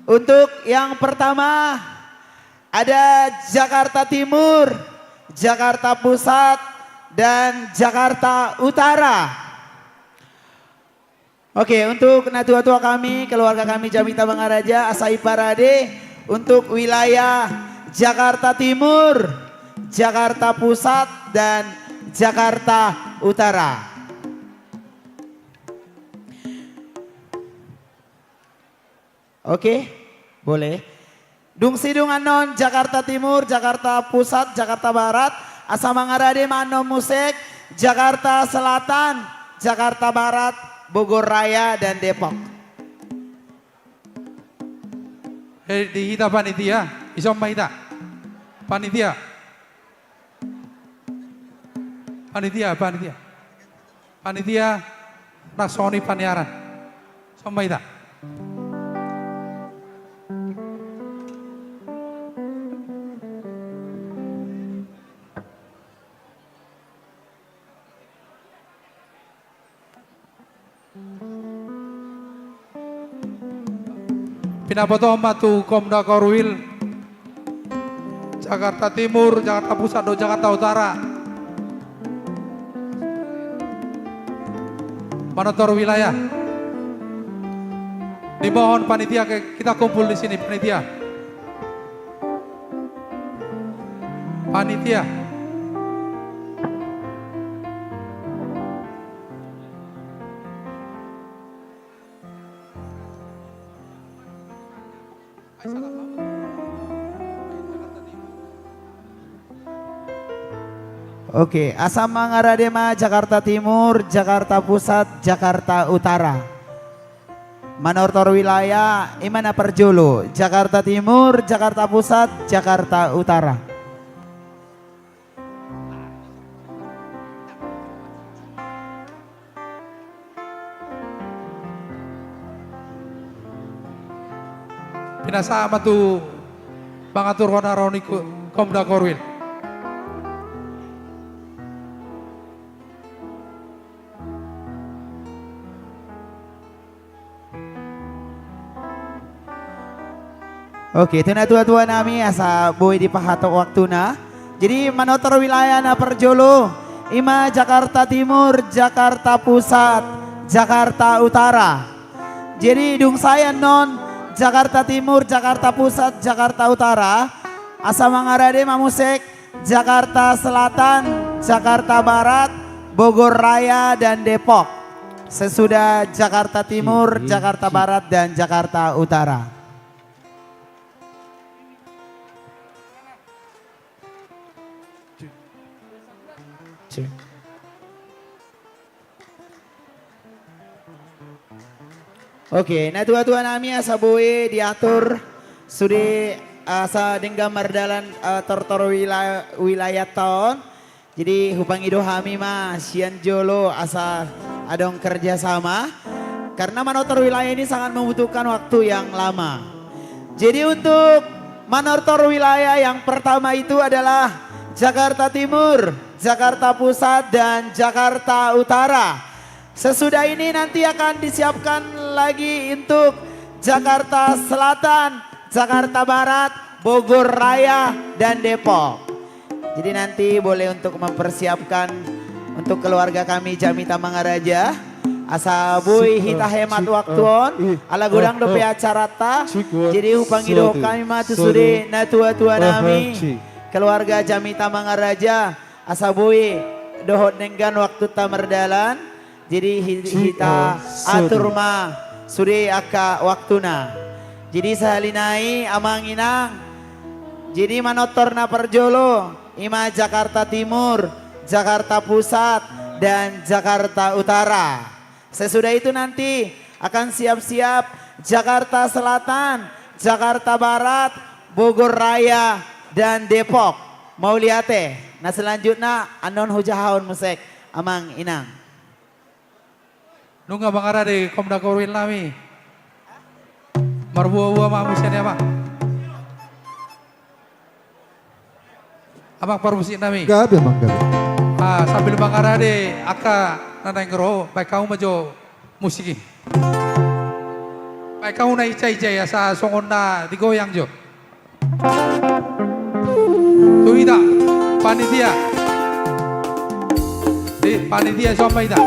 Untuk yang pertama, ada Jakarta Timur, Jakarta Pusat, dan Jakarta Utara. Oke, untuk natua-tua kami, keluarga kami Jamita Mangaraja, asa diparade untuk wilayah Jakarta Timur, Jakarta Pusat, dan Jakarta Utara. Oke, boleh. Dung sidung annon Jakarta Timur, Jakarta Pusat, Jakarta Barat, asa mangarade ma annon muse Jakarta Selatan, Jakarta Barat, Bogor Raya, dan Depok. Eh, di hita panitia, dison ma hita. Panitia. Panitia, panitia. Panitia, na songon i paniaran. Dison ma hita. Pinabotohon ma tu Komda Korwil, Jakarta Timur, Jakarta Pusat, dohot Jakarta Utara. Manortor wilayah. Dimohon panitia ke, kita kumpul di sini, panitia. Panitia. Oke, asa mangarade ma Jakarta Timur, Jakarta Pusat, Jakarta Utara. Manortor wilayah, i ma na parjolo, Jakarta Timur, Jakarta Pusat, Jakarta Utara. Pinasahat ma tu pangaturhon haroro ni Ko-, Komda Korwil. Oke, tu natua-tua nami asa boi dipahatop waktuna. Jadi, manortor wilayah na parjolo, i ma Jakarta Timur, Jakarta Pusat, Jakarta Utara. Jadi, dung sae annon Jakarta Timur, Jakarta Pusat, Jakarta Utara, asa mangarade ma muse Jakarta Selatan, Jakarta Barat, Bogor Raya, dan Depok. Sesudah Jakarta Timur, Jakarta Barat, dan Jakarta Utara. Oke, natuatua nami, asa boi diatur sude asa denggan mardalan, eh, tortor wila-, wilayata on. Jadi hupangido hami ma sian jolo asa adong kerjasama, karena manortor wilayah ini sangat membutuhkan waktu yang lama. Jadi untuk manortor wilayah yang pertama itu adalah Jakarta Timur, Jakarta Pusat, dan Jakarta Utara. Sesudah ini nanti akan disiapkan lagi untuk Jakarta Selatan, Jakarta Barat, Bogor Raya, dan Depok. Jadi nanti boleh untuk mempersiapkan untuk keluarga kami Jamita Mangaraja. Asa boi hita hemat waktu on, ala godang dope acarata. Jadi hupangido hami ma tu sude natuatua nami, keluarga Jamita Mangaraja, asa boi dohot denggan waktunta mardalan. Jadi hi-, hita atur ma sude angka waktuna. Jadi sahali nai amang inang, jadi manortor na parjolo ima Jakarta Timur, Jakarta Pusat, dan Jakarta Utara. Sesudah itu nanti akan siap-siap Jakarta Selatan, Jakarta Barat, Bogor Raya, dan Depok. Mauliate. Na selanjutna annon hujahahon muse, amang inang. Nunga mangarade, Komda Korwil nami. Marbuabua ma muse, amang. Amang parmusik nami. Gabe, amang, gabe. Ah, sambil mangarade angka na naeng ro, baen hamu ma jo musik i. Baen hamu na ijai-ijai asa songon na digoyang jo. Tu hita, panitia. Di panitia, sombong hita.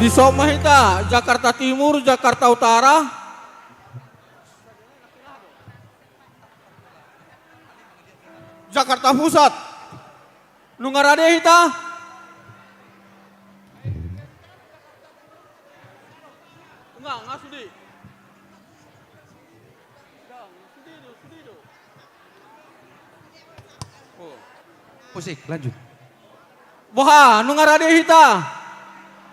Dison ma hita, Jakarta Timur, Jakarta Utara, Jakarta Pusat. Nunga rade hita? Nga, nga sude. Nga sude do, sude do. Oh. Musik, lanjut. Boha, nunga rade hita?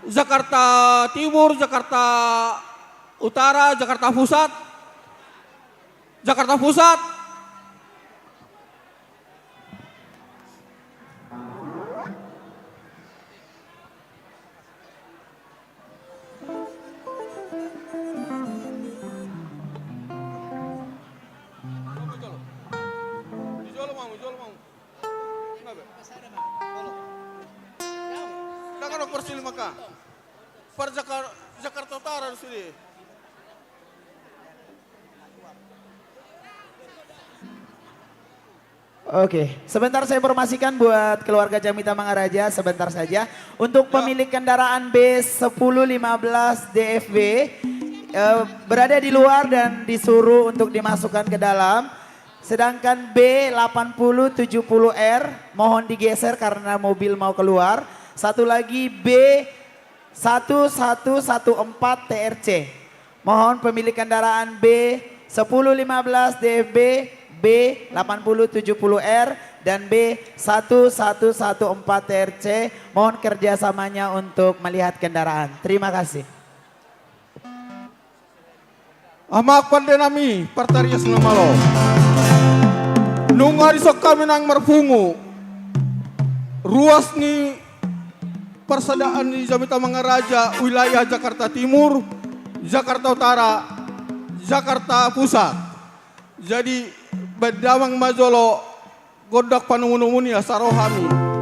Jakarta Timur, Jakarta Utara, Jakarta Pusat. Jakarta Pusat. Hasil maka. Par Jakar-, Jakarta Utara do sude. Oke, sebentar saya informasikan buat keluarga Jamita Mangaraja, sebentar saja. Untuk pemilik kendaraan B sepuluh lima belas D F B, eh, berada di luar dan disuruh untuk dimasukkan ke dalam. Sedangkan B delapan puluh tujuh puluh R mohon digeser karena mobil mau keluar. Satu lagi B satu satu satu empat T R C. Mohon pemilik kendaraan B sepuluh lima belas D F B, B delapan puluh tujuh puluh R, dan B satu satu satu empat T R C. Mohon kerjasamanya untuk melihat kendaraan. Terima kasih. Amang pande nami, partarias na malo. Nunga dison hami nang marpungu ruas ni parsadaan ni Jamita Mangaraja wilayah Jakarta Timur, Jakarta Utara, Jakarta Pusat. Jadi, baen damang ma jolo gondang panumunu ni asa ro hami.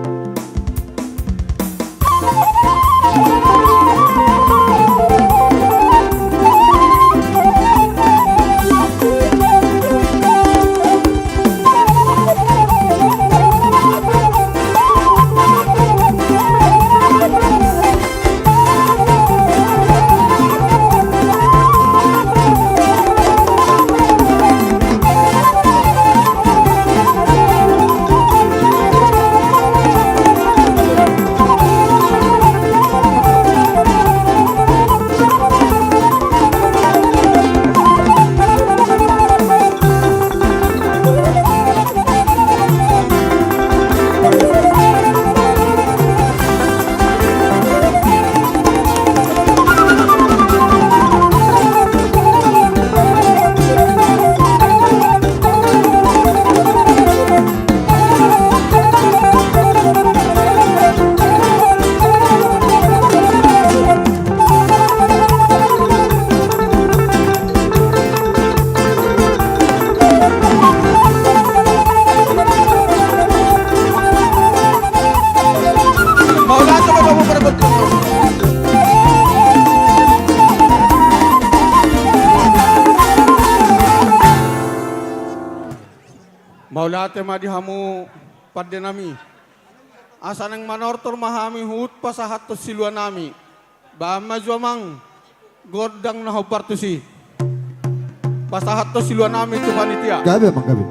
Mauliate ma di hamu pande nami. Asa naeng manortor ma hami huhut pasahathon silua nami. Baen ma jo amang gondang na hombar tusi. Pasahathon silua nami tu panitia. Gabe, amang, gabe.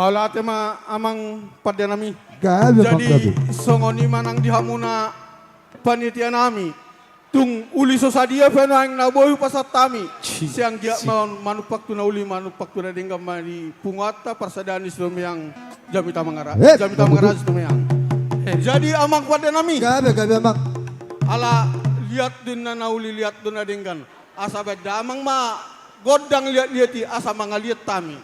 Mauliate ma amang pande nami. Gabe, jadi, amang, gabe. Songon i ma nang di hamuna panitia nami. Tung uli so sadia pe nuaeng na boi hupasahat hami. Ci, sian giat ci. Ma manumpak tu na uli, manumpak tu na denggan ma di punguanta, parsadaan ni Situmeang Jamita Mangara-, eh, Jamita Mangaraja Situmeang. Eh, jadi amang pande nami. Gabe, gabe amang. Ala liat do na uli, liat do na denggan. Asa baen damang ma gondang liat-liat i asa mangaliat hami.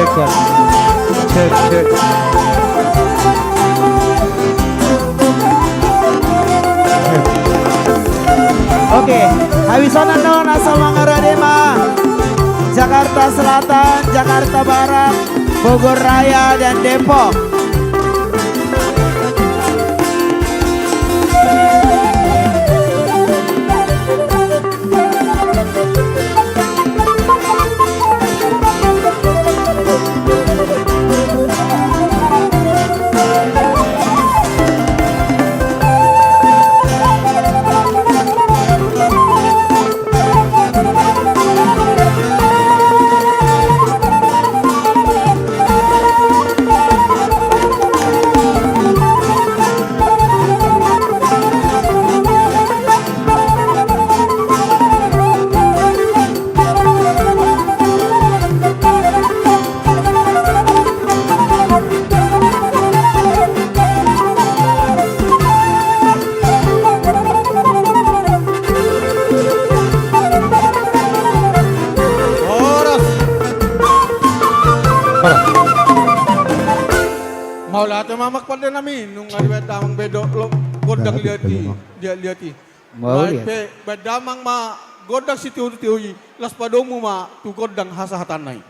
Cek, Bang. Cek, cek. Oke, habis on annon asa mangarade ma Jakarta Selatan, Jakarta Barat, Bogor Raya, dan Depok. Horas. Horas. Mauliate ma amang pande nami, nunga dibaen damang be do gondang liat i, liat-liat i. Mauliate. Baen pe, baen damang ma gondang sitiur-tiur i, laos padomu ma tu gondang hasahatanna i.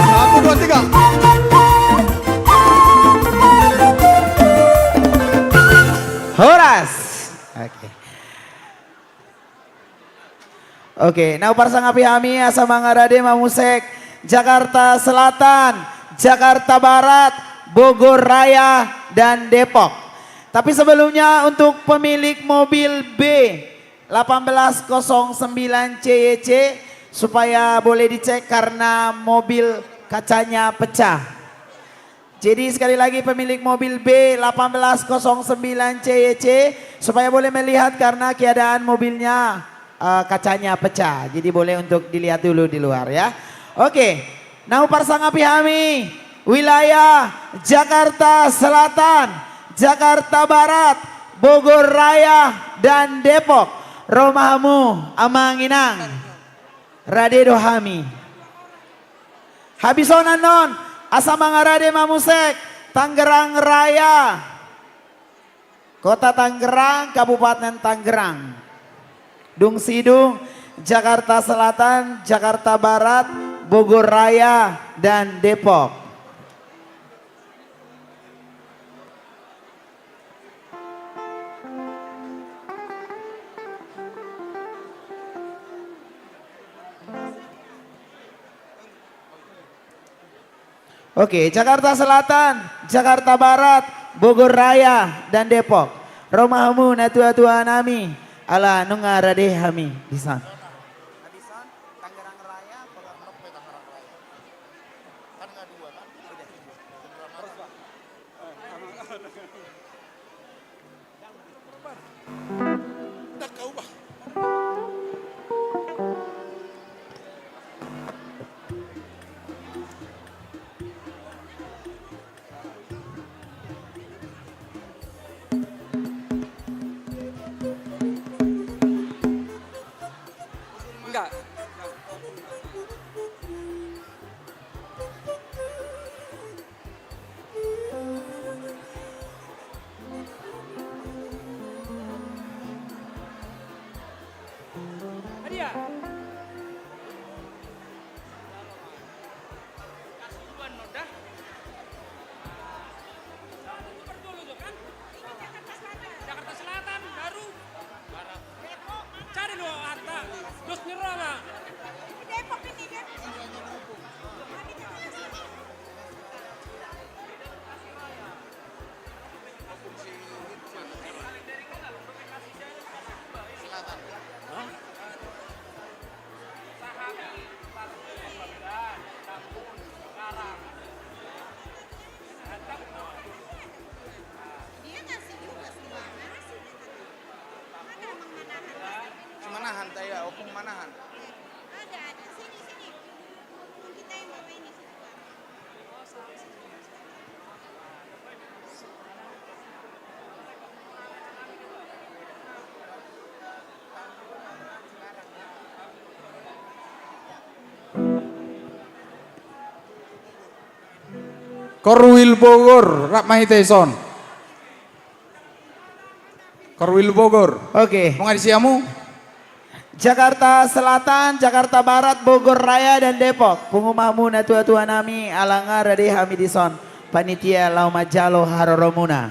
Satu, dua, tiga. Horas. Oke. Oke, na huparsangapi hami asa mangarade ma muse Jakarta Selatan, Jakarta Barat, Bogor Raya, dan Depok. Tapi sebelumnya untuk pemilik mobil B delapan belas kosong sembilan C Y C supaya boleh dicek karena mobil kacanya pecah. Jadi, sekali lagi, pemilik mobil B delapan belas kosong sembilan C Y C, supaya boleh melihat karena keadaan mobilnya, eh, kacanya pecah. Jadi, boleh untuk dilihat dulu di luar, ya. Oke. Na huparsangapi hami, wilayah Jakarta Selatan, Jakarta Barat, Bogor Raya, dan Depok. Ro ma hamu, amang inang. Rade do hami. Habis on annon, asa mangarade ma muse Tangerang Raya. Kota Tangerang, Kabupaten Tangerang. Dung sidung, Jakarta Selatan, Jakarta Barat, Bogor Raya, dan Depok. Oke, Jakarta Selatan, Jakarta Barat, Bogor Raya, dan Depok. Ro ma hamu na tua-tua nami, ala nunga rade hami dison. Enggak. Hadiah. Kasih duluan, Nonda. Jakarta Selatan, baru. Cari lo, Anta. Dos ni Roma. Depok ini, Depok. Dia ngasih juga sumbangan. Mana emang manahan? Si manahan, tai ya, opung manahan. Ada, ada. Sini, sini. Opung kita yang bawa ini, sini, Pak. Korwil Bogor, rap ma hita dison. Korwil Bogor. Oke. Nunga disi hamu? Jakarta Selatan, Jakarta Barat, Bogor Raya, dan Depok. Pungu ma hamu na tua-tua nami, ala nunga rade hami dison. Panitia laho manjalo haroromuna.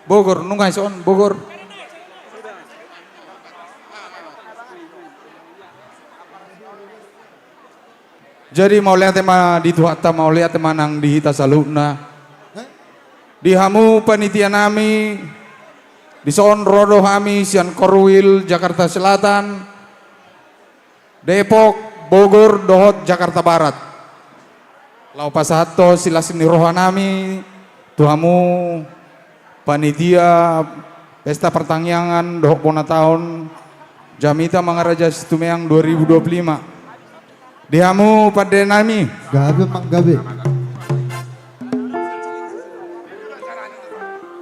Bogor, nunga dison, Bogor. Jadi mauliate ma di Tuhanta, mauliate ma nang di hita saluhutna. Di hamu panitia nami, dison ro do hami sian Korwil Jakarta Selatan, Depok, Bogor, dohot Jakarta Barat. Laho pasahathon silas ni roha nami tu hamu panitia Pesta Partangiangan dohot bona taon Jamita Mangaraja Situmeang dua ribu dua puluh lima. Di hamu pande nami. Gabe, Mang, gabe.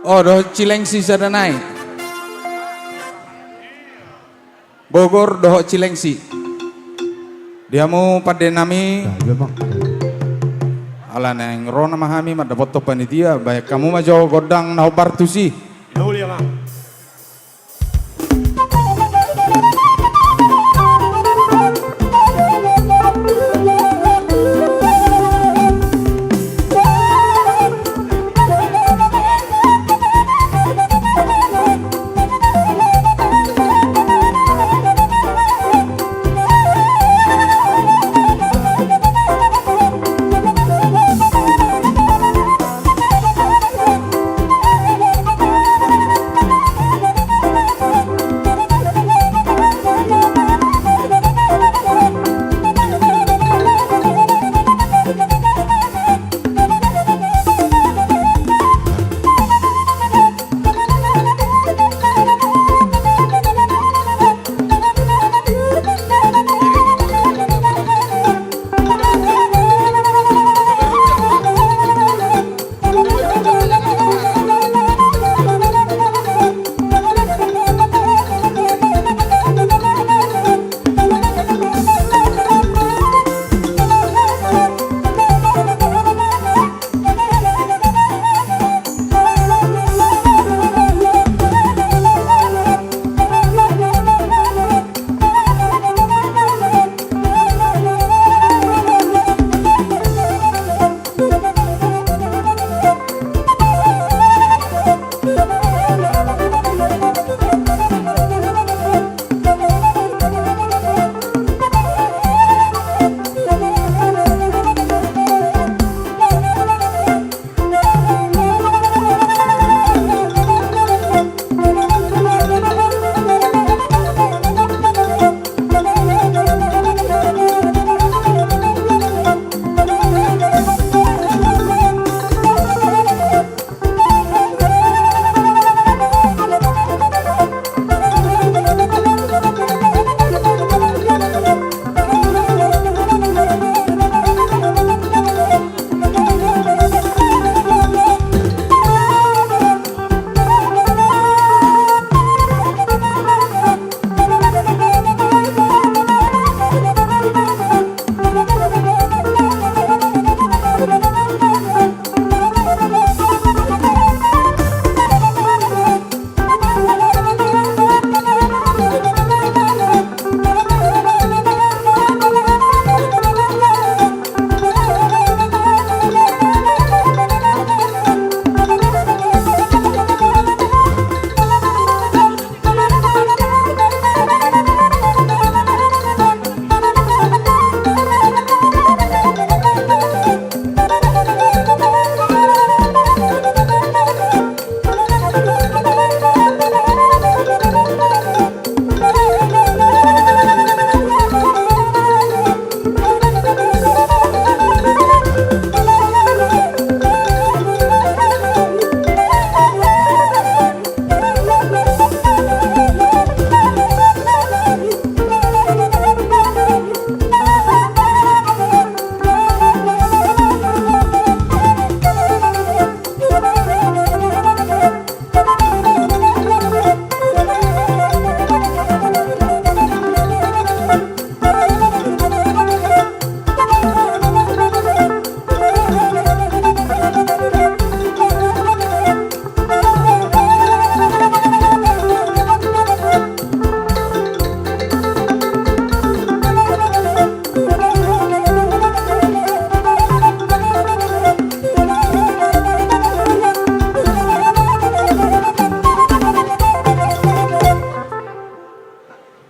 O, dohot Cilengsi sada nai. Bogor dohot Cilengsi. Di hamu pande nami. Gabe, Mang. Ala naeng ro nama hami mandapothon panitia, bahen hamu ma jo gondang na hombar tusi. Uli, Amang.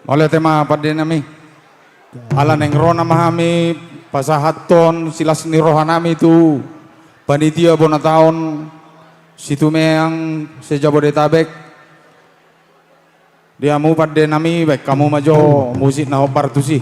Mauliate ma pande nami. Ala naeng ro nama hami pasahathon silas ni roha nami tu panitia bona taon Situmeang se-Jabodetabek. Di hamu pande nami, baen hamu ma jo musik na hombar tusi.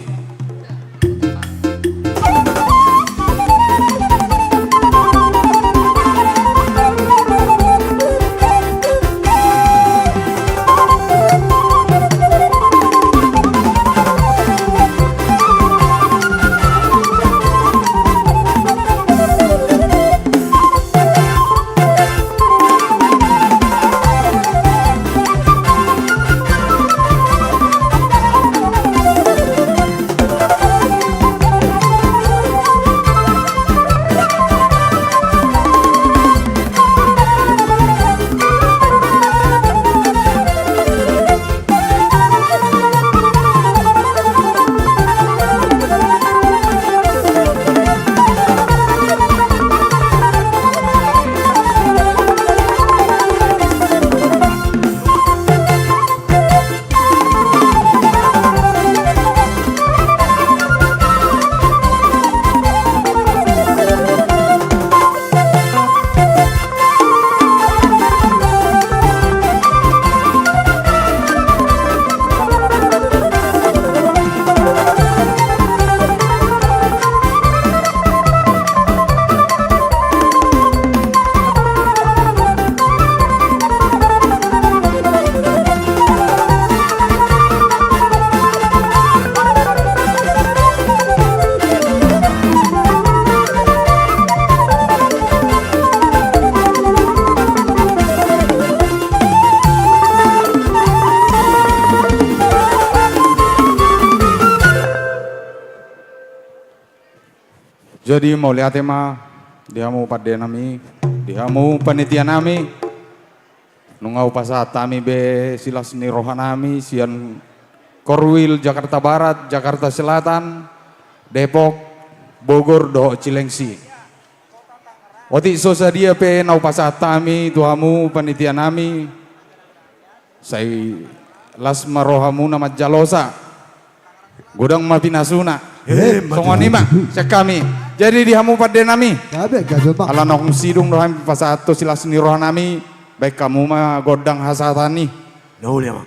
Jadi mauliate ma di hamu pande nami, di hamu panitia nami, nunga hupasahat hami be silas ni roha nami sian Korwil Jakarta Barat, Jakarta Selatan, Depok, Bogor dohot Cilengsi. Otik so sadia pe na hupasahat hami tu hamu panitia nami, sai las ma rohamuna manjalosa. Godang ma pinasuna. Eh, songon i ma sian hami. Jadi di hamu pande nami, gabe, gabe, Bang. Ala naung sidung do hami pasahat tu silas ni roha nami, baen hamu ma gondang hasahatan i. Na uli, Amang.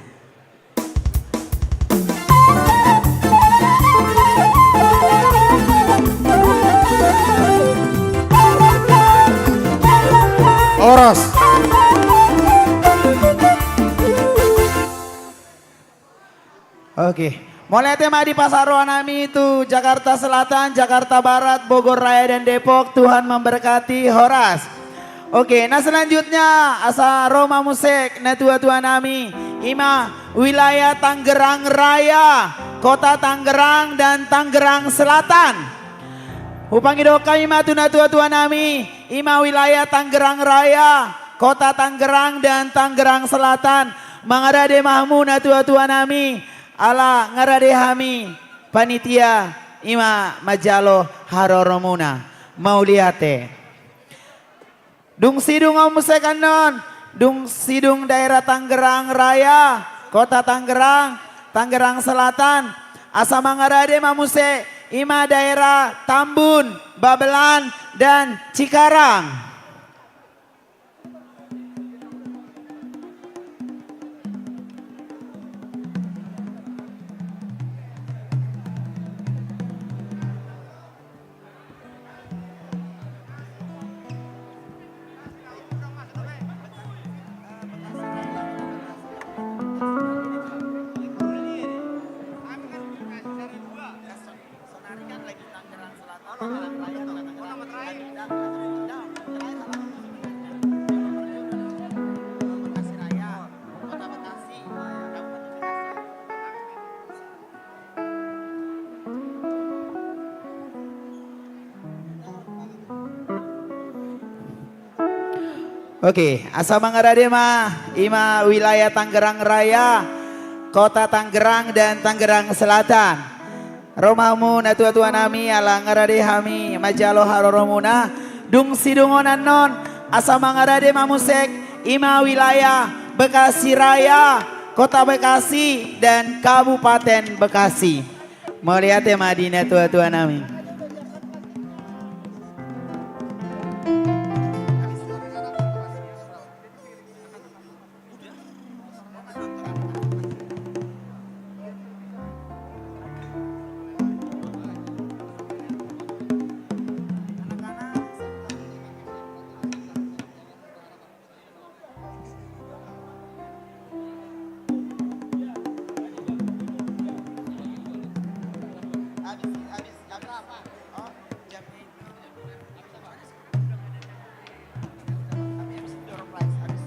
Horas. Oke. Mauliate ma di pasahat roha nami tu Jakarta Selatan, Jakarta Barat, Bogor Raya dan Depok. Tuhan memberkati, horas. Oke, na selanjutnya asa ro ma muse natua-tua nami, ima wilayah Tangerang Raya, Kota Tangerang dan Tangerang Selatan. Hupangido hami ma tu natua-tua nami, ima wilayah Tangerang Raya, Kota Tangerang dan Tangerang Selatan. Mangarade ma hamu natua-tua nami, ala ngarade hami panitia ima manjalo haroromuna. Mauliate. Dung sidung hamu muse annon, dung sidung daerah Tangerang Raya, Kota Tangerang, Tangerang Selatan, asa mangarade ma muse ima daerah Tambun, Babelan dan Cikarang. Oke, asa mangarade ma, ima wilayah Tangerang Raya, Kota Tangerang dan Tangerang Selatan. Ro ma hamu natua-tua nami, ala ngarade hami manjalo haroromuna. Dung sidung annon, asa mangarade ma muse, ima wilayah Bekasi Raya, Kota Bekasi dan Kabupaten Bekasi. Mauliate ma di natuatua nami. Habis, habis,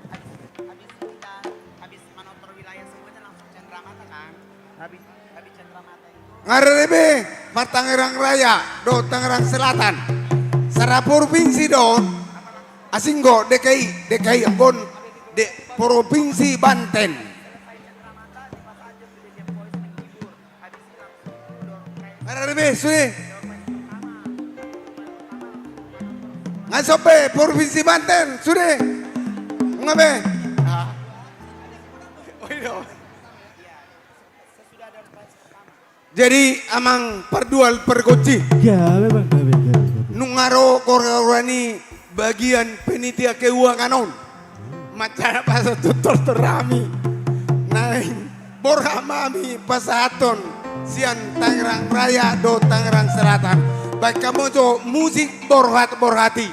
habis, habis kita, habis manutur wilayah semuanya langsung Cendramata kan? Habis, habis Cendramata itu. Nga rerebe, martangerang raya dohot Tangerang Selatan. Sara provinsi do on. Asing do DKI, DKI anggo on, de, provinsi Banten. Nga rerebe, sude. Nga sope, provinsi Banten, sude. Nga be. Ah. Jadi amang pardual pargonsi. Gabe, bang, gabe, gabe, gabe. Nunga ro goargoar ni bagian panitia keuangan on. Mansai pasahat tu tortor hami. Naeng borhat ma hami pasahathon sian Tangerang Raya dohot Tangerang Selatan. Baen hamu jo musik borhat-borhat i.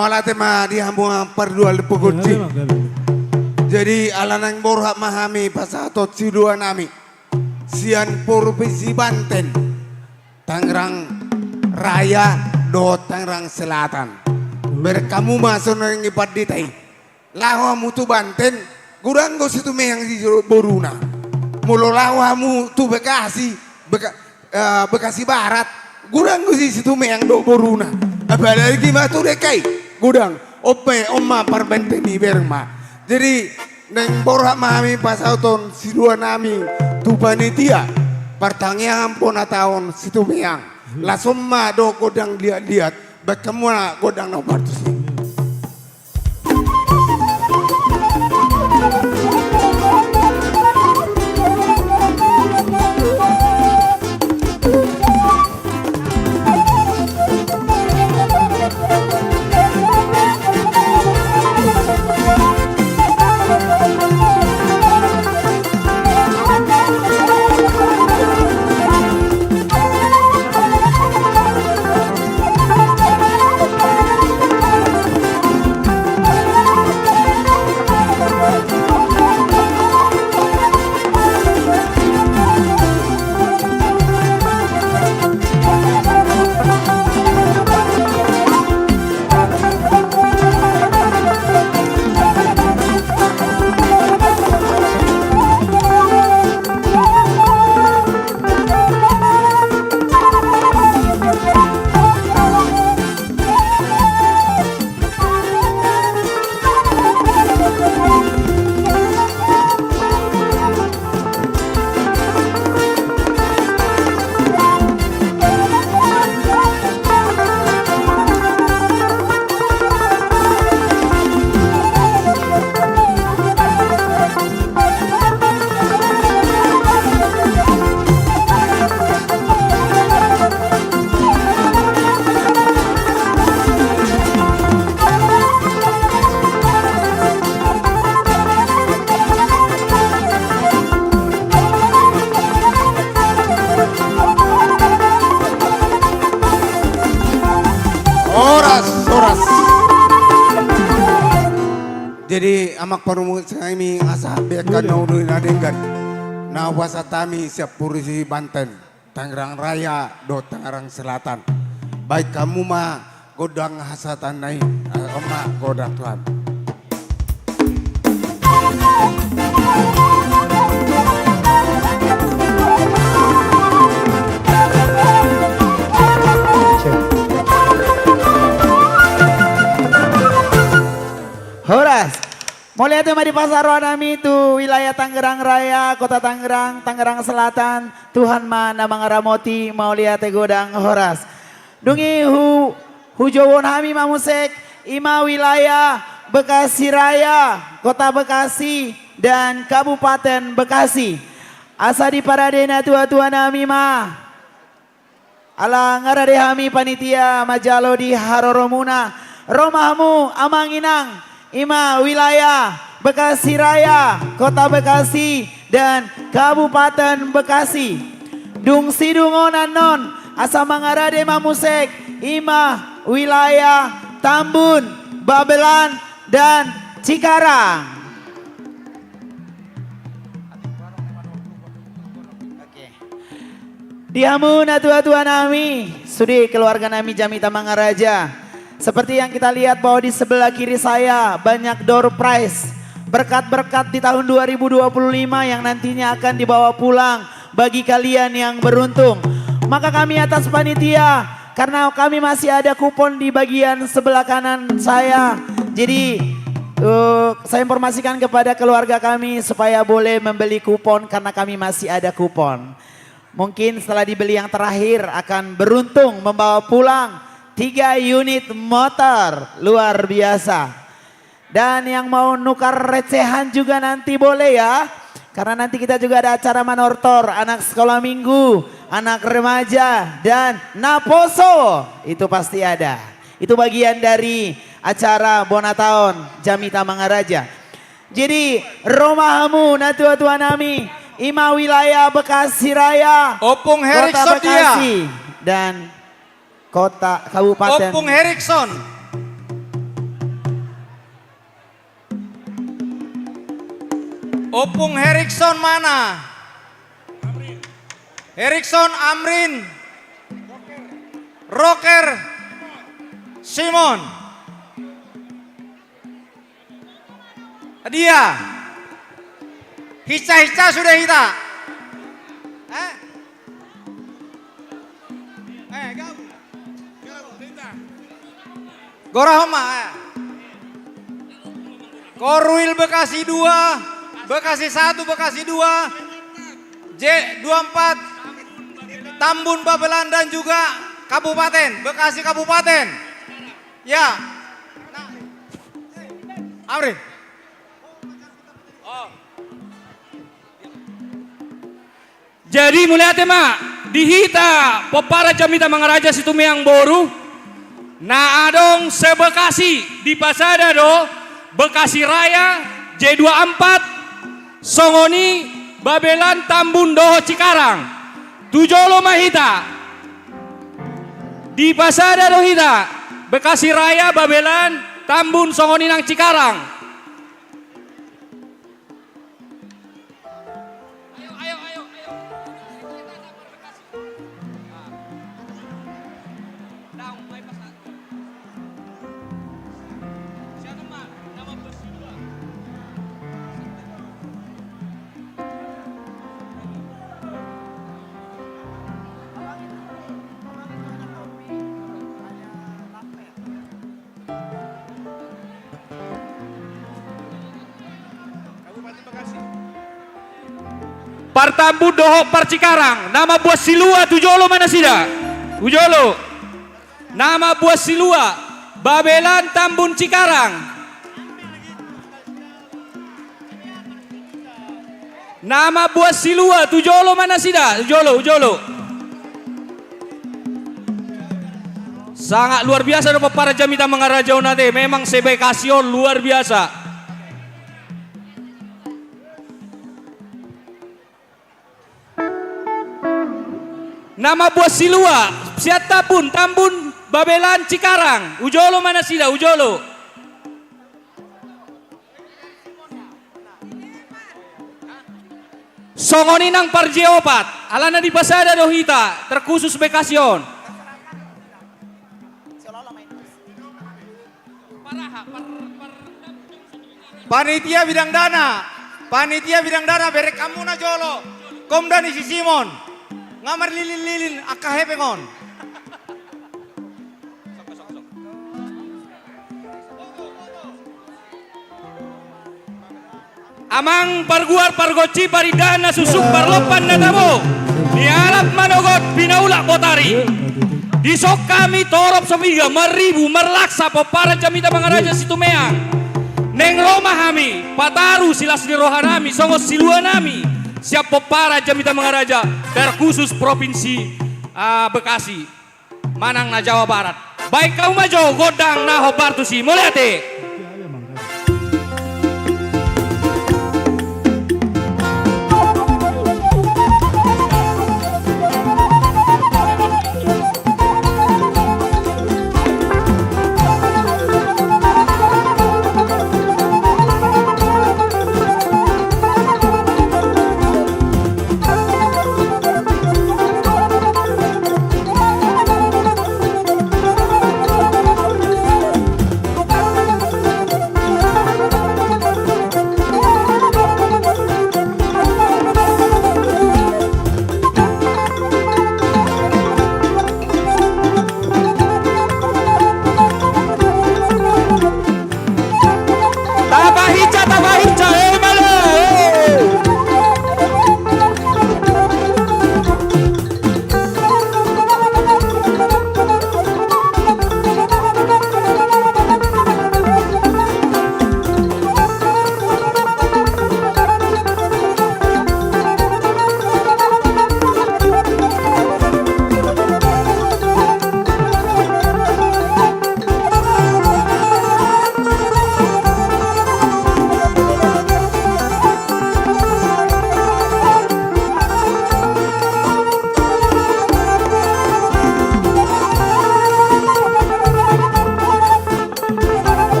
Mauliate ma di hamu pardual pogonsi. Jadi ala naeng borhat ma hami pasahaton siduanami sian Provinsi Banten, Tangerang Raya dohot Tangerang Selatan. Bereng hamu ma songon i pandita i. Laho hamu tu Banten, godang do Situmeang di boruna. Molo laho hamu tu Bekasi, Beka-, eh, Bekasi Barat, godang do Situmeang dohot boruna. Apalagi ma tu dengkai, godang. On pe, on ma parbanten i, bereng ma. Jadi naeng borhat ma hami pasahaton siduanami tu panitia partangiangan bona taon Situmeang. Laos on ma dohot gondang liat-liat, baen hamu ma gondang na partusi. Horas, horas. Jadi amang parhompu, songon i ma asa bekan na uli na denggan na hupasahat hami sian Provinsi Banten, Tangerang Raya dohot Tangerang Selatan. Baen hamu ma gondang hasahatan na i. Eh, on ma gondang, Tuhan. Horas. Mauliate ma di pasaroan nami tu wilayah Tangerang Raya, Kota Tangerang, Tangerang Selatan. Tuhan ma na mangaramoti, mauliate godang, horas. Dung i hu-, hujouhon hami ma muse, i ma wilayah Bekasi Raya, Kota Bekasi, dan Kabupaten Bekasi. Asa diparade natuatua nami ma. Ala nga rade hami panitia manjalo di haroromuna, ro ma hamu amang inang, i ma wilayah Bekasi Raya, Kota Bekasi, dan Kabupaten Bekasi. Dung sidung on annon, asa mangarade ma muse, i ma wilayah Tambun, Babelan, dan Cikarang. Oke. Di hamu natuatua nami, sude keluarga nami Jamita Mangaraja. Seperti yang kita lihat bahwa di sebelah kiri saya banyak door prize, berkat-berkat di tahun dua ribu dua puluh lima yang nantinya akan dibawa pulang bagi kalian yang beruntung. Maka kami atas panitia, karena kami masih ada kupon di bagian sebelah kanan saya. Jadi, eh, saya informasikan kepada keluarga kami supaya boleh membeli kupon karena kami masih ada kupon. Mungkin setelah dibeli yang terakhir akan beruntung membawa pulang tiga unit motor luar biasa. Dan yang mau nukar recehan juga nanti boleh ya. Karena nanti kita juga ada acara manortor, anak sekolah minggu, anak remaja, dan naposo. Itu pasti ada. Itu bagian dari acara bona taon Jamita Mangaraja. Jadi, ro ma hamu natuatua nami, i ma wilayah Bekasi Raya, Ompung Kota Herikson dia. Bekasi, dan Kota, Kabupaten. Ompung Herikson. Ompung Herikson mana? Herikson, Amrin, Roker, Simon. Dia. Hinsa-hinsa sude hita. Eh? Eh, gabung. Gabung, hita. Gorahon ma, eh. Korwil Bekasi dua, Bekasi satu, Bekasi dua, J dua empat, Tambun, Babelan dan juga Kabupaten, Bekasi Kabupaten. Ya. Nah. Amrin. Jadi mauliate ma di hita pomparan Jamita Mangaraja Situmeang boru, na adong se-Bekasi, dipasada do Bekasi Raya, J dua empat, songon i Babelan, Tambun dohot Cikarang. Tu jolo ma hita. Dipasada do hita Bekasi Raya, Babelan, Tambun, songon i nang Cikarang. Partambun dohot parcikarang, na mambuat silua tu jolo ma nasida. Tu jolo. Na mambuat silua, Babelan, Tambun, Cikarang. Na mambuat silua, tu jolo ma nasida, tu jolo, tu jolo. Sangat luar biasa do pomparan Jamita Mangaraja on ate, memang se-Bekasi on luar biasa. Na mambuat silua, sian Tambun, Tambun, Babelan, Cikarang, tu jolo ma nasida, tu jolo. Songon i nang par J opat, alana dipasada do hita, terkhusus Bekasi on. Panitia bidang dana, panitia bidang dana, bereng hamu na jolo, Komda ni si Simon, nga marlilin-lilin angka hepeng on. Amang parguar, pargonsi, parindahan na suksuk, parlompan na tabo, nialap manogot, pinaulak botari. Dison hami torop sopiga, marribu, marlaksa, pomparan Jamita Mangaraja Situmeang. Naeng ro ma hami pataru silas ni rohanami songon siluanami sian pomparan Jamita Mangaraja, terkhusus Provinsi, ah, Bekasi manang na Jawa Barat. Baen hamu ma jo gondang na hombar tusi. Mauliate.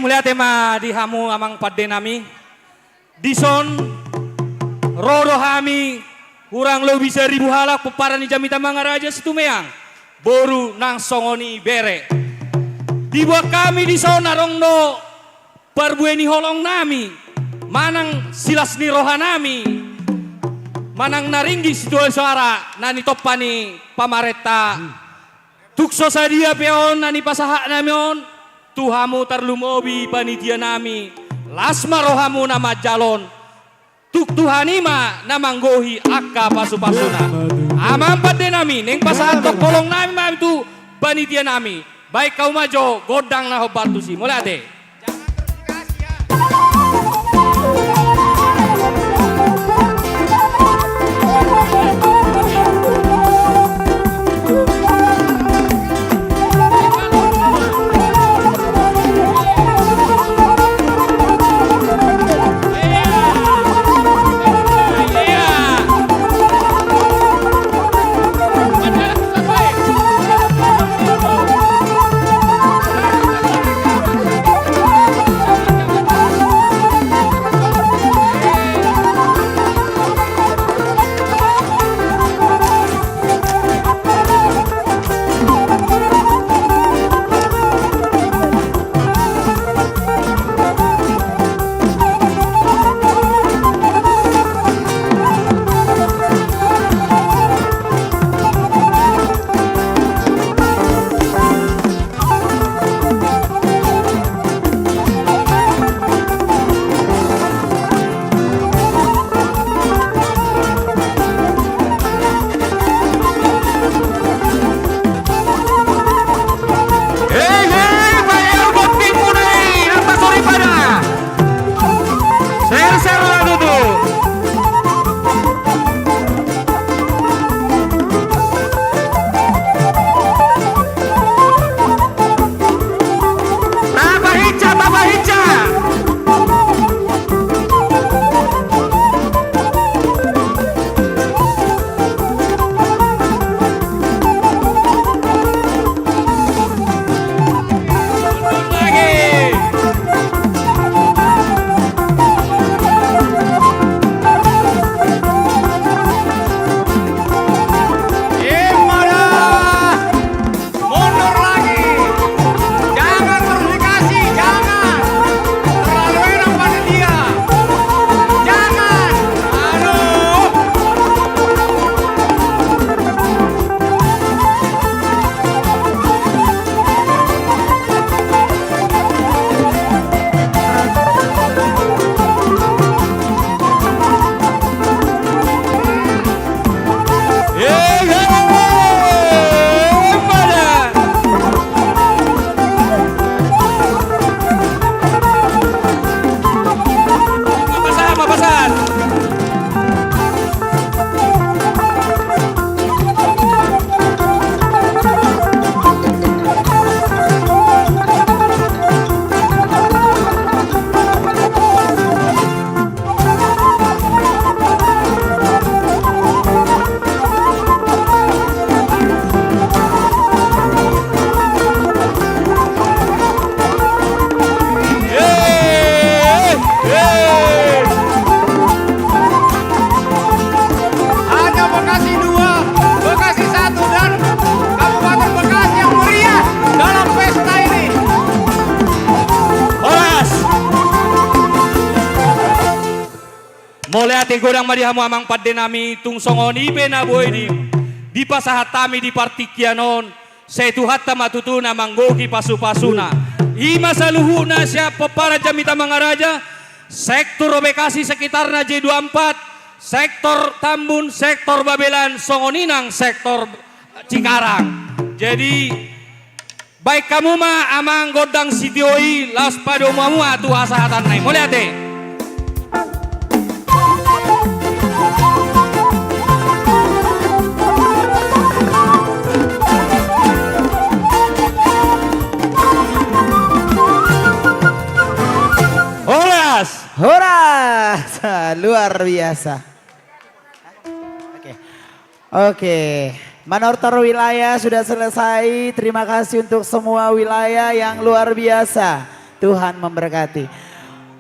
Mauliate ma di hamu amang pande nami. Dison ro do hami hurang lobi saribu halak pomparan ni Jamita Mangaraja Situmeang, boru nang songon i bere. Diboan hami dison adong do parbue ni holong nami manang silas ni roha nami manang na ringgit sitio soara na nitompa ni pamarenta. Tung so sadia pe on na nipasahat nami on tu hamu tarlumobi panitia nami, las ma rohamuna manjalo on. Tung Tuhan i ma na manggohi angka pasupasuna. Amang pande nami, naeng pasahathon holong nami ma tu panitia nami. Baen hamu ma jo gondang na hombar tusi. Mauliate. Mundur lagi. Jangan terus dikasih, jangan. Terlalu enak panitia. Jangan. Aduh. Hanya Bekasi dua, Bekasi satu, dan Kabupaten Bekasi yang meriah dalam pesta ini. Horas. Mauliate godang ma di hamu amang pande nami, tung songon i pe na boi di, dipasahat hami di partingkian on, sai Tuhanta ma tutu na manggohi pasupasuna. I ma saluhutna sian pomparan Jamita Mangaraja, sektor Bekasi sekitarna J dua empat, sektor Tambun, sektor Babelan, songon i nang sektor Cikarang. Jadi, baen hamu ma amang gondang sitio i, laos padomu hamu ma tu hasahatanna i. Mauliate. Horas. Horas. Luar biasa. Oke. Oke, manortor wilayah sudah selesai. Terima kasih untuk semua wilayah yang luar biasa. Tuhan memberkati.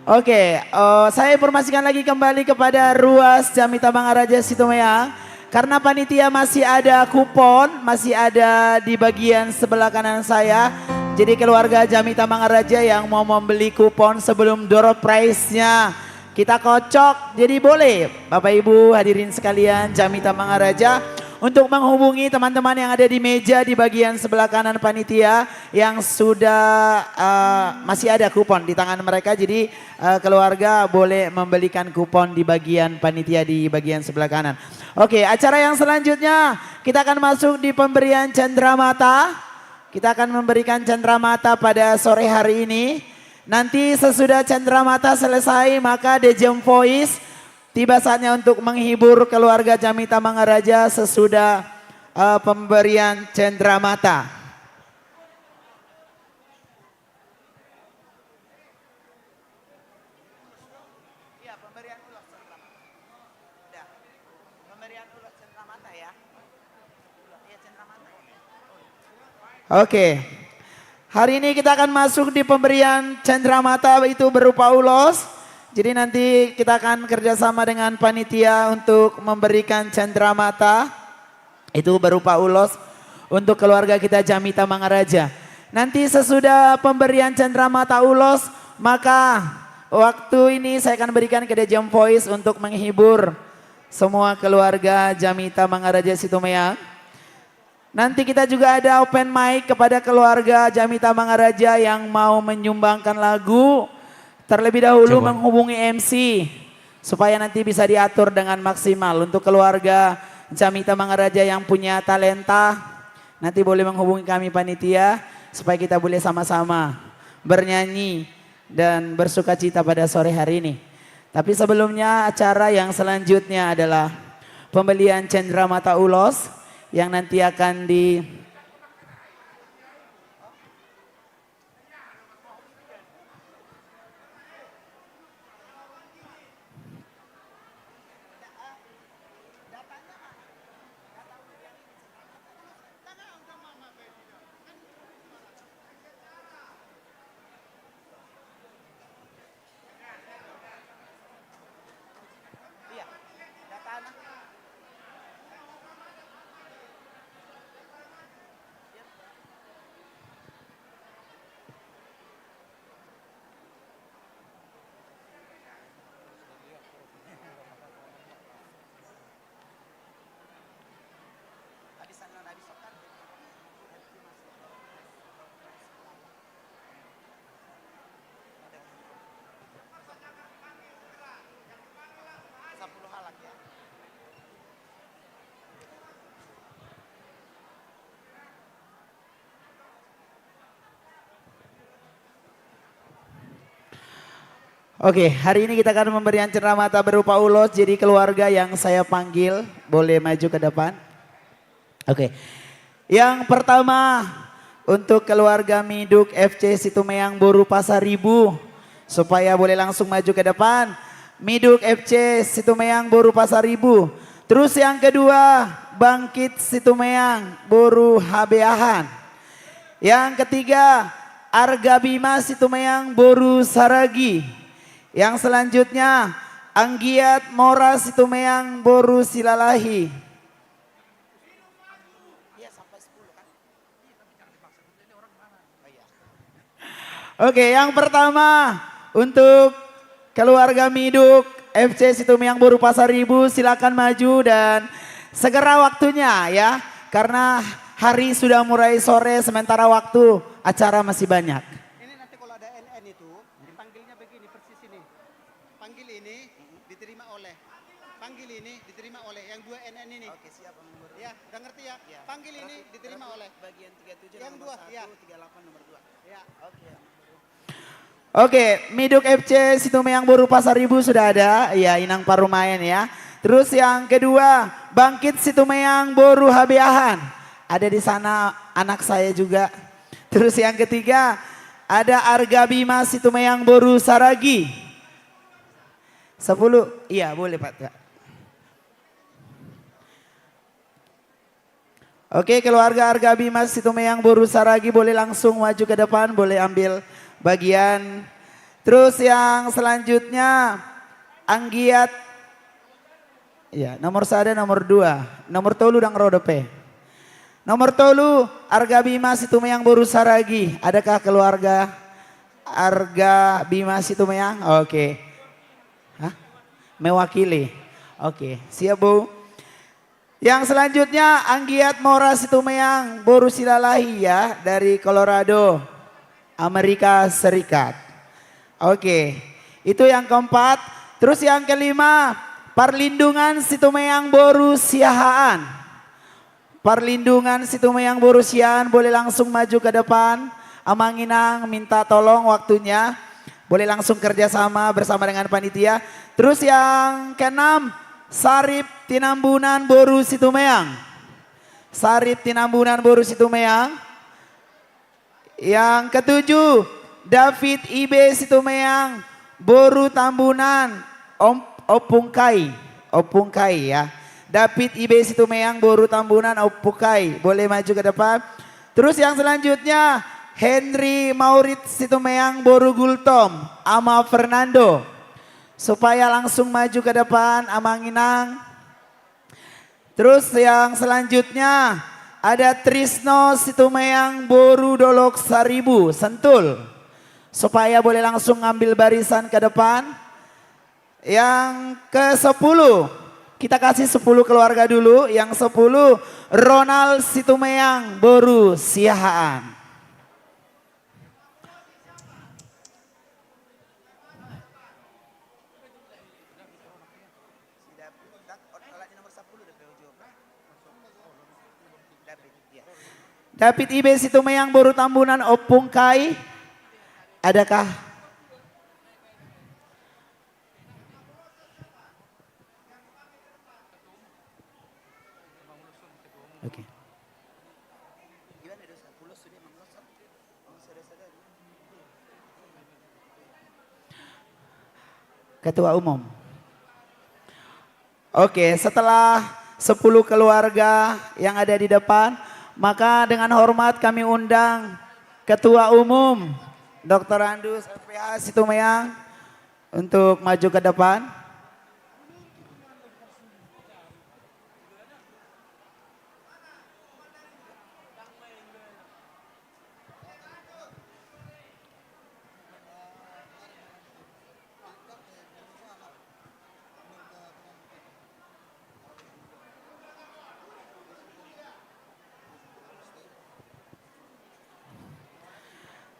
Oke, eh, saya informasikan lagi kembali kepada Ruas Jamita Mangaraja Situmeang. Karena panitia masih ada kupon, masih ada di bagian sebelah kanan saya. Jadi keluarga Jamita Mangaraja yang mau membeli kupon sebelum door prize-nya kita kocok. Jadi boleh Bapak Ibu hadirin sekalian, Jamita Mangaraja, untuk menghubungi teman-teman yang ada di meja di bagian sebelah kanan panitia yang sudah, eh, masih ada kupon di tangan mereka. Jadi, eh, keluarga boleh membelikan kupon di bagian panitia di bagian sebelah kanan. Oke, acara yang selanjutnya kita akan masuk di pemberian cendramata. Kita akan memberikan cendramata pada sore hari ini. Nanti sesudah cendramata selesai, maka The Jam Voice, tiba saatnya untuk menghibur keluarga Jamita Mangaraja sesudah, eh, pemberian cendramata. Iya, pemberian ulos cendramata. Udah. Pemberian ulos cendramata ya. Iya, cendramata. Oke. Hari ini kita akan masuk di pemberian cendramata, itu berupa ulos. Jadi nanti kita akan kerjasama dengan panitia untuk memberikan cendramata. Itu berupa ulos untuk keluarga kita Jamita Mangaraja. Nanti sesudah pemberian cendramata ulos, maka waktu ini saya akan berikan ke The Jam Voice untuk menghibur semua keluarga Jamita Mangaraja Situmeang. Nanti kita juga ada open mic kepada keluarga Jamita Mangaraja yang mau menyumbangkan lagu. Terlebih dahulu menghubungi M C supaya nanti bisa diatur dengan maksimal. Untuk keluarga Jamita Mangaraja yang punya talenta, nanti boleh menghubungi kami panitia supaya kita boleh sama-sama bernyanyi dan bersukacita pada sore hari ini. Tapi sebelumnya, acara yang selanjutnya adalah pembelian cendramata ulos yang nanti akan di Oke, hari ini kita akan memberikan cendramata berupa ulos. Jadi keluarga yang saya panggil boleh maju ke depan. Oke. Yang pertama untuk keluarga Miduk F C Situmeang Boru Pasaribu, supaya boleh langsung maju ke depan. Miduk F C Situmeang Boru Pasaribu. Terus yang kedua, Bangkit Situmeang Boru Habeahan. Yang ketiga, Arga Bima Situmeang Boru Saragi. Yang selanjutnya, Anggiat Mora Situmeang Boru Silalahi. Oke, yang pertama untuk keluarga Miduk F C Situmeang Boru Pasaribu, silakan maju dan segera waktunya ya, karena hari sudah mulai sore sementara waktu acara masih banyak. Ini nanti kalau ada N N itu dipanggilnya begini persis ini. Panggil ini, diterima oleh. Panggil ini, diterima oleh. Yang dua N N ini. Oke, siap, Pak Gubernur. Ya, udah ngerti ya? Ya. Panggil ini, diterima oleh. Bagian tiga tujuh yang nomor dua, satu, ya. Tiga delapan nomor dua. Ya. Oke. Oke, Miduk F C Situmeang Boru Pasaribu sudah ada. Ya, Inang Parumaen ya. Terus yang kedua, Bangkit Situmeang Boru Habeahan. Ada di sana anak saya juga. Terus yang ketiga, ada Arga Bima Situmeang Boru Saragi. Sepuluh, iya boleh Pak. Oke, keluarga Arga Bima Situmeang Boru Saragi boleh langsung maju ke depan, boleh ambil bagian. Terus yang selanjutnya, anggiat, ya, nomor sada, nomor dua, nomor tolu ndang ro dope. Nomor tolu, Arga Bima Situmeang boru Saragi. Adakah keluarga Arga Bima Situmeang? Oke. Hah? Mewakili. Oke, siap, Bu. Yang selanjutnya, anggiat Mora Situmeang boru Silalahi, ya, dari Colorado, Amerika Serikat. Oke, itu yang keempat. Terus yang kelima, Parlindungan Situmeang boru Siahaan. Parlindungan Situmeang boru Siahaan, boleh langsung maju ke depan. Amang Inang minta tolong waktunya. Boleh langsung kerjasama bersama dengan panitia. Terus yang keenam, Sarip Tinambunan boru Situmeang. Sarip Tinambunan boru Situmeang. Yang ketujuh, David Ibe Situmeang boru Tambunan, Om-, Ompung Kai. Ompung Kai, ya. David Ibe Situmeang boru Tambunan, Ompung Kai. Boleh maju ke depan. Terus yang selanjutnya, Henry Maurit Situmeang boru Gultom, Ama Fernando. Supaya langsung maju ke depan, Amang Inang. Terus yang selanjutnya, ada Trisno Situmeang boru Dolok Saribu, Sentul. Supaya boleh langsung ngambil barisan ke depan. Yang kesepuluh, kita kasih sepuluh keluarga dulu. Yang sepuluh, Ronald Situmeang boru Siahaan. David Ibe Situmeang boru Tambunan, Ompung Kai. Adakah? Oke. Ketua Umum. Oke, setelah sepuluh keluarga yang ada di depan, maka dengan hormat kami undang Ketua Umum, Doktor Andus, S P H, Situmeang, untuk maju ke depan.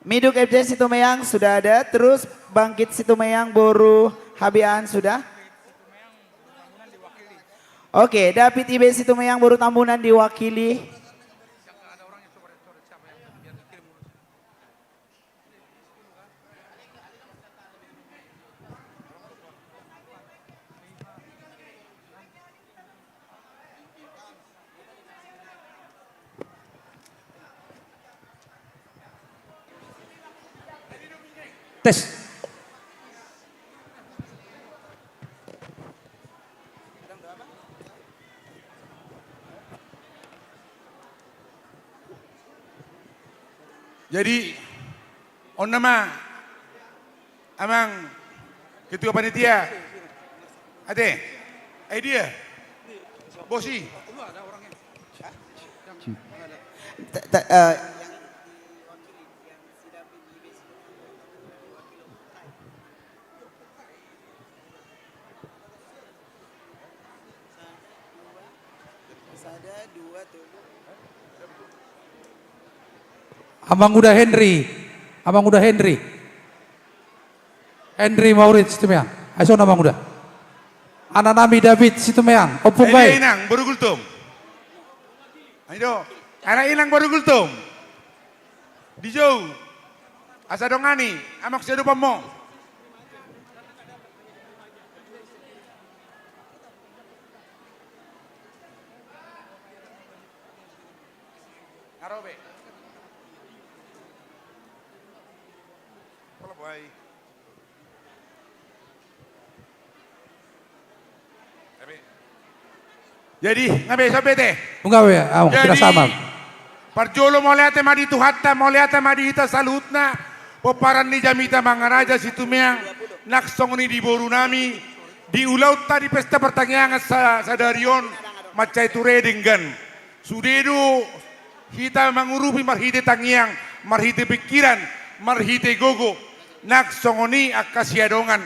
Miduk F C Situmeang sudah ada, terus Bangkit Situmeang boru Habian sudah. Oke, David Ibe Situmeang boru Tambunan diwakili. Tes. Jadi, on nama, amang ketua panitia. Ate, idea, bosi. Ta-, ta-, eh, Amang Uda Henry, Amang Uda Henry. Henry Maurit Situmeang. Ai songon Amang Uda. Anaknami David Situmeang, Ompung Kai. Inang boru Gultom. Ayo, anak inang boru Gultom. Dijou. Asa dongani, amang siadopanmu. Arobe. Jadi, nga be, so bete. Nga be, au, jadi, parjolo mauliate ma di Tuhanta, mauliate ma di hita saluhutna. Pomparan ni Jamita Mangaraja Situmeang, nang songon i di boru nami, di ulaonta di pesta partangiangan sa-, sadari on, mansai ture denggan. Sude do hita mangurupi marhite tangiang, marhite pingkiran, marhite gogo, nang songon i angka siadongan.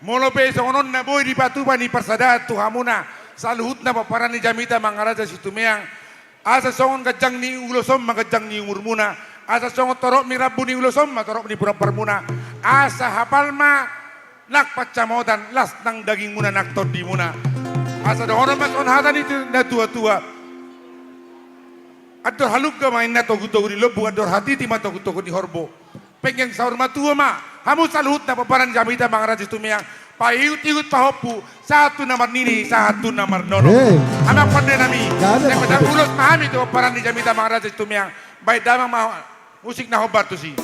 Molo pe songon on na boi dipatupa ni parsadaan tu hamuna, saluhutna pomparan ni Jamita Mangaraja Situmeang, asa songon ganjang ni ulos on ma ganjang ni umurmuna, asa songon torop ni rambu ni ulos on ma torop ni purparmuna, asa hapal ma nang pansamotan, las nang dagingmuna nang tondimuna. Asa dohonon ma songon hata ni tu-, natuatua: Andor halungga ma inna togutogu ni lombu, andor hatiti ma togutogu ni horbo. Penggeng saur matua ma hamu saluhutna pomparan ni Jamita Mangaraja Situmeang, paihutihut pahompu, sahat tu na marnini, sahat tu na marnono. Eh. Amang pande nami, nggak ada, nang Pak. Ulos ma hami tu pomparan ni Jamita Mangaraja Situmeang. Baen damang ma musik na hombar tusi.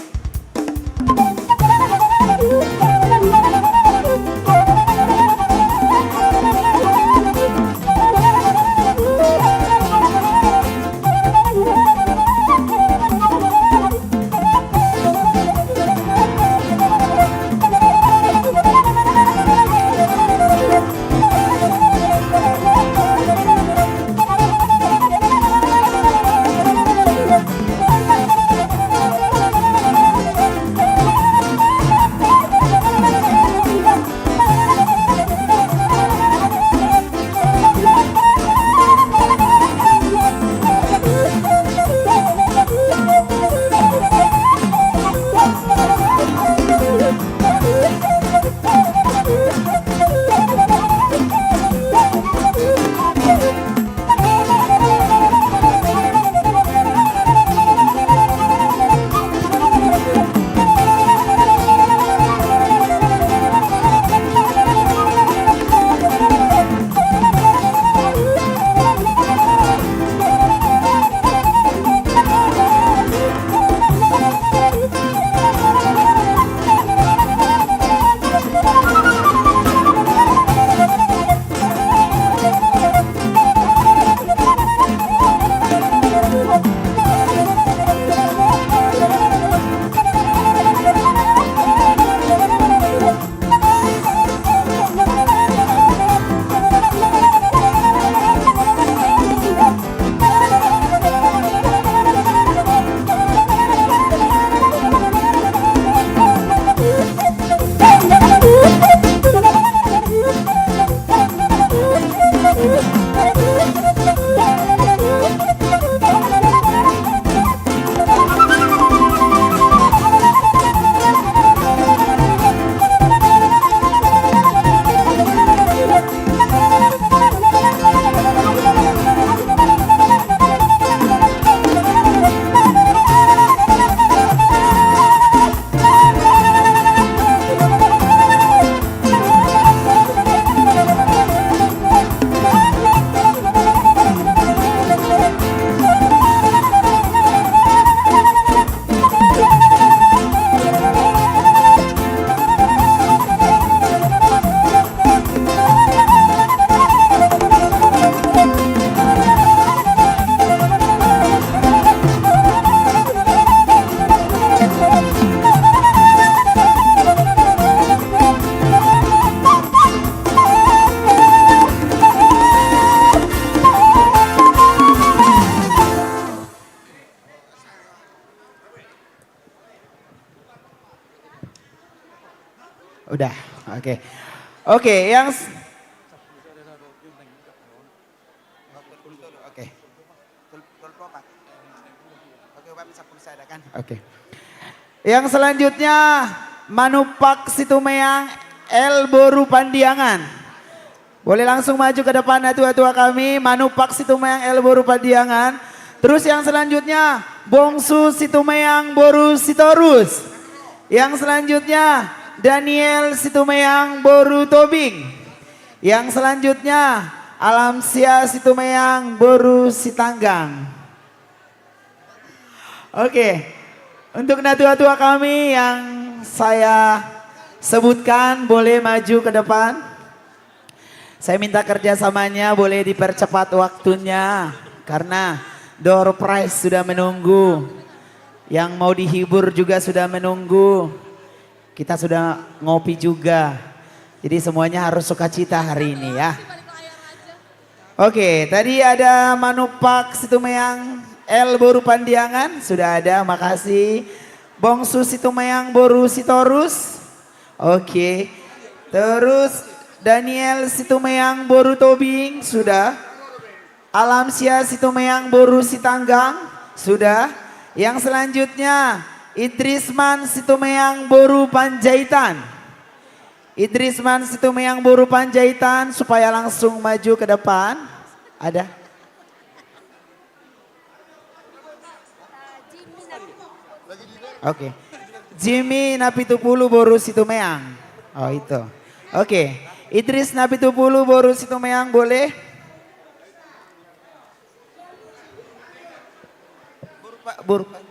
Udah, oke. Oke, yang s-, oke. Oke. Yang selanjutnya, Manumpak Situmeang, L Boru Pandiangan. Boleh langsung maju ke depan, natuatua kami, Manumpak Situmeang, L Boru Pandiangan. Terus yang selanjutnya, Bongsu Situmeang, Boru Sitorus. Yang selanjutnya, Daniel Situmeang, Boru Tobing. Yang selanjutnya, Alamsia Situmeang, Boru Sitanggang. Oke, untuk natuatua kami yang saya sebutkan, boleh maju ke depan. Saya minta kerjasamanya, boleh dipercepat waktunya, karena door prize sudah menunggu. Yang mau dihibur juga sudah menunggu. Kita sudah ngopi juga. Jadi semuanya harus sukacita hari ini ya. Oke, tadi ada Manumpak Situmeang, L boru Pandiangan, sudah ada, makasih. Bongsu Situmeang boru Sitorus. Oke. Terus Daniel Situmeang boru Tobing, sudah. Alamsia Situmeang boru Sitanggang, sudah. Yang selanjutnya, Idrisman Situmeang boru Panjaitan. Idrisman Situmeang boru Panjaitan, supaya langsung maju ke depan. Ada? Oke. Jimmy Napitupulu boru Situmeang. Oh, itu. Oke. Idris Napitupulu boru Situmeang, boleh? Boru Pa-, boru Pa-,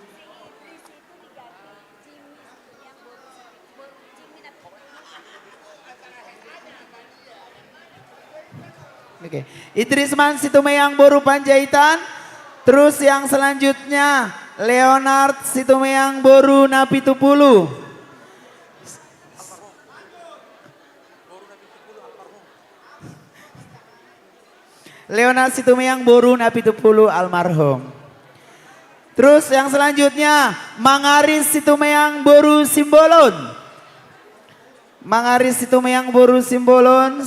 Oke. Idrisman Situmeang boru Panjaitan. Terus yang selanjutnya, Leonard Situmeang boru Napitupulu. Leonard Situmeang boru Napitupulu almarhum. Terus yang selanjutnya, Mangaris Situmeang boru Simbolon. Mangaris Situmeang boru Simbolon.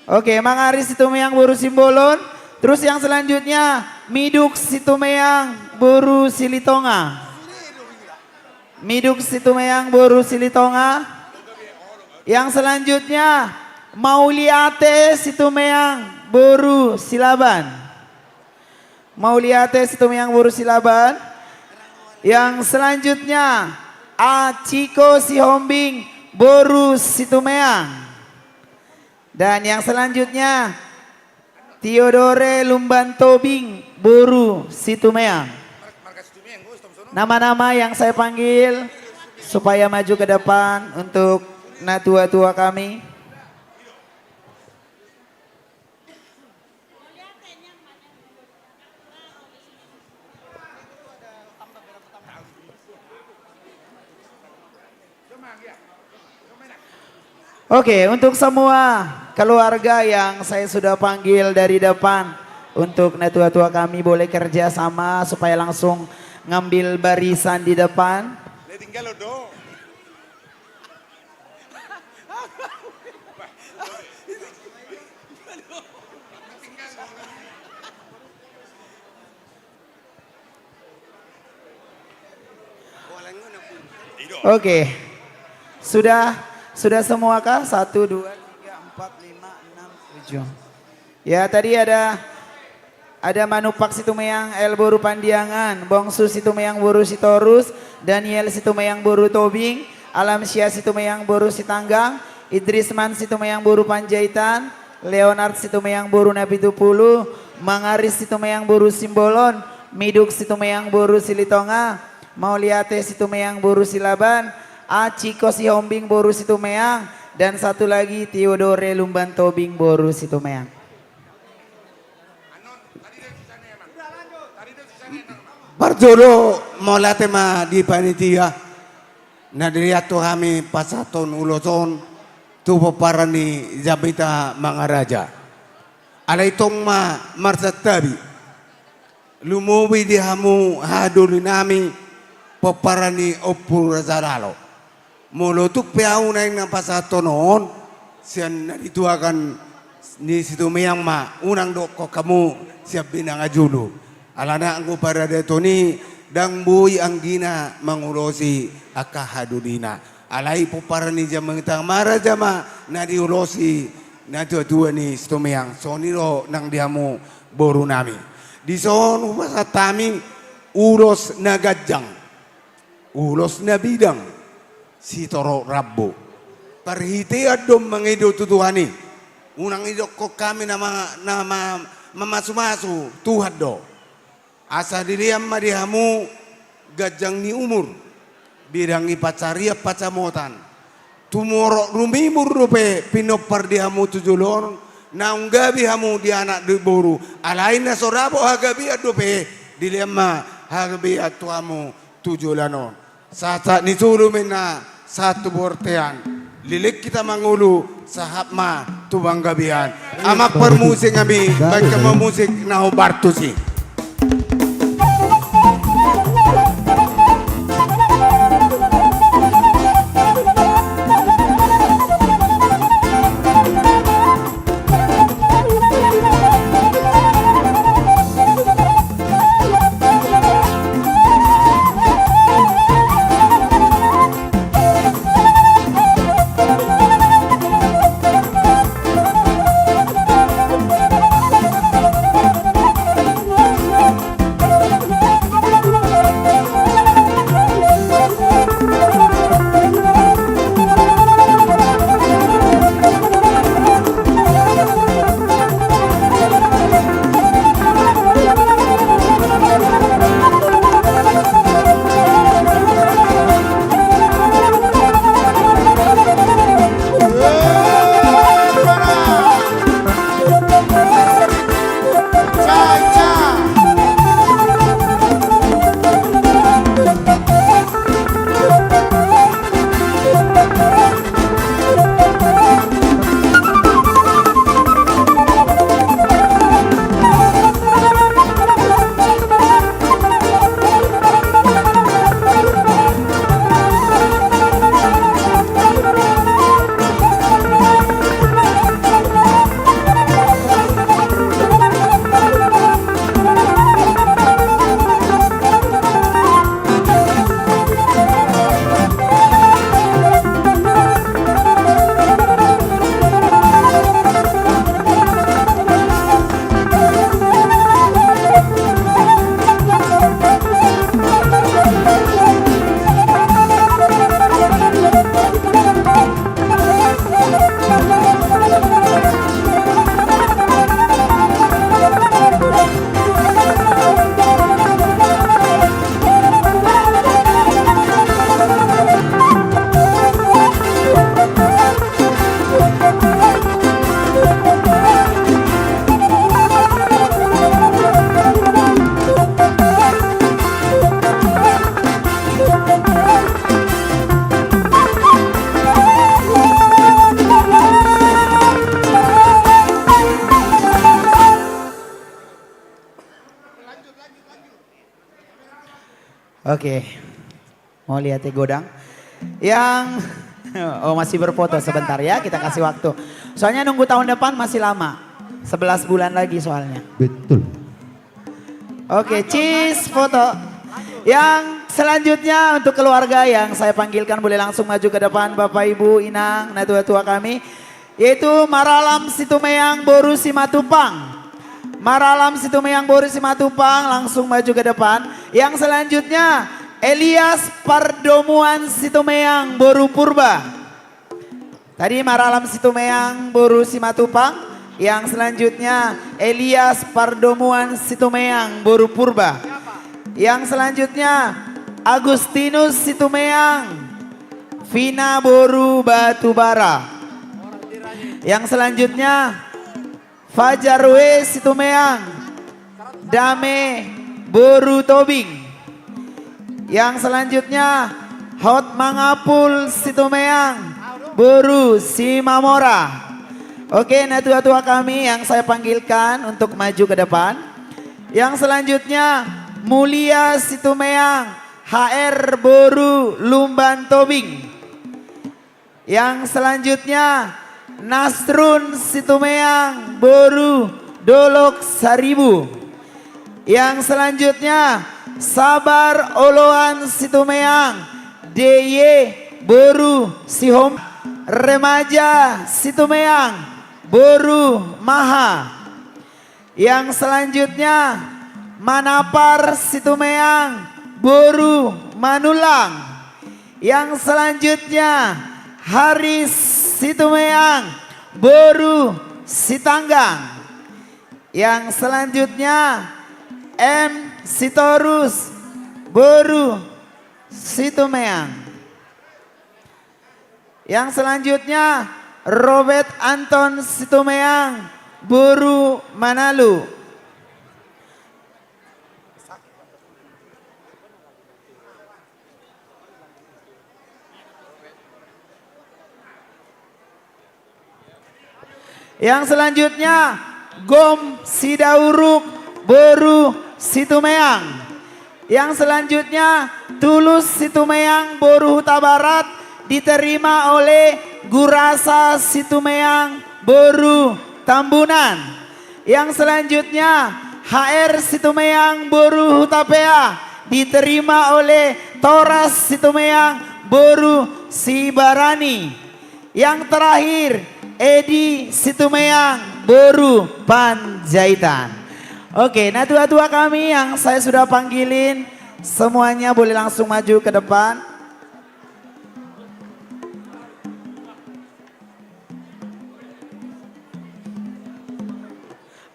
Oke, Mangaris Situmeang boru Simbolon. Terus yang selanjutnya, Miduk Situmeang boru Silitonga. Miduk Situmeang boru Silitonga. Yang selanjutnya, Mauliate Situmeang boru Silaban. Mauliate Situmeang boru Silaban. Yang selanjutnya, Aciko Sihombing boru Situmeang. Dan yang selanjutnya, Tiodore Lumban Tobing boru Situmeang. Nama-nama yang saya panggil supaya maju ke depan untuk natua-tua kami. Oke, untuk semua keluarga yang saya sudah panggil dari depan, untuk natua-tua kami boleh kerja sama supaya langsung ngambil barisan di depan. Oke. Sudah, sudah semua kah? Satu, dua, tiga, empat, lima, enam, tujuh. Ya, tadi ada, ada Manumpak Situmeang, L boru Pandiangan, Bongsu Situmeang boru Sitorus, Daniel Situmeang boru Tobing, Alamsia Situmeang boru Sitanggang, Idrisman Situmeang boru Panjaitan, Leonard Situmeang boru Napitupulu, Mangaris Situmeang boru Simbolon, Miduk Situmeang boru Silitonga, Mauliate Situmeang boru Silaban, Aciko Sihombing boru Situmeang, dan satu lagi Tiodore Lumban Tobing boru Situmeang. Parjolo mauliate ma di panitia na dirianto hami pasahathon ulos on tu pomparan ni Jamita Mangaraja. Alai tong ma marsantabi. Lumobi di hamu hahadolinami pomparan ni Ompu Raja Dalo. Molo tung pe ahu naeng na pasahathon on, sian na dituakan ni Situmeang ma, unang dokkon hamu sian binanga julu. Alana anggo paradaton i ndang boi anggina mangulosi angka hadolina. Alai pomparan ni Jamita Mangaraja ma na diulosi natuatua ni Situmeang, songon i do nang di hamu borunami. Dison hupasahat hami ulos na ganjang, ulos na bidang, sitorop rambu. Parhitean do mangido tu Tuhan i, unang didokkon hami na ma-, na ma-, mamasumasu, Tuhan do. Asa dilean ma di hamu ganjang ni umur, bidang ni pansarian pansamotan, tumorop rumimur dope pinompar di hamu tu jolo on, naung gabe hamu di anak di boru, alai na so dapot hagabean dope, dilean ma hagabean tu hamu tu joloan on. Sahat-sahat ni solu ma inna, sahat tu bontean. Leleng hita mangolu, sahat ma tu panggabean. Amang parmusik nami, baen hamu musik na hombar tusi. Oke. Mau lihat ya, godang. Yang, oh, masih berfoto sebentar ya, kita kasih waktu. Soalnya nunggu tahun depan masih lama. Sebelas bulan lagi soalnya. Betul. Oke, cheese foto. Yang selanjutnya untuk keluarga yang saya panggilkan boleh langsung maju ke depan, Bapak, Ibu, Inang, natua-tua kami. Yaitu Maralam Situmeang boru Simatupang. Maralam Situmeang boru Simatupang langsung maju ke depan. Yang selanjutnya Elias Pardomuan Situmeang boru Purba. Tadi Maralam Situmeang boru Simatupang. Yang selanjutnya Elias Pardomuan Situmeang boru Purba. Yang selanjutnya Agustinus Situmeang, Vina boru Batubara. Yang selanjutnya Fajar W Situmeang, Dame boru Tobing. Yang selanjutnya Hot Mangapul Situmeang, boru Simamora. Oke, natua-tua kami yang saya panggilkan untuk maju ke depan. Yang selanjutnya Mulia Situmeang, H R boru Lumban Tobing. Yang selanjutnya Nasrun Situmeang boru Dolok Saribu. Yang selanjutnya Sabar Oloan Situmeang, D Y boru Sihom, Remaja Situmeang boru Maha. Yang selanjutnya Manapar Situmeang boru Manulang. Yang selanjutnya Haris Situmeang boru Sitanggang. Yang selanjutnya M Sitorus boru Situmeang. Yang selanjutnya, Robert Anton Situmeang, boru Manalu. Yang selanjutnya, Gom Sidauruk, boru Situmeang. Yang selanjutnya, Tulus Situmeang, boru Hutabarat, diterima oleh Gurasa Situmeang, boru Tambunan. Yang selanjutnya, H R Situmeang, boru Hutapea, diterima oleh Toras Situmeang, boru Sibarani. Yang terakhir, Edi Situmeang, boru Panjaitan. Oke, nah, tua-tua kami yang saya sudah panggilin, semuanya boleh langsung maju ke depan.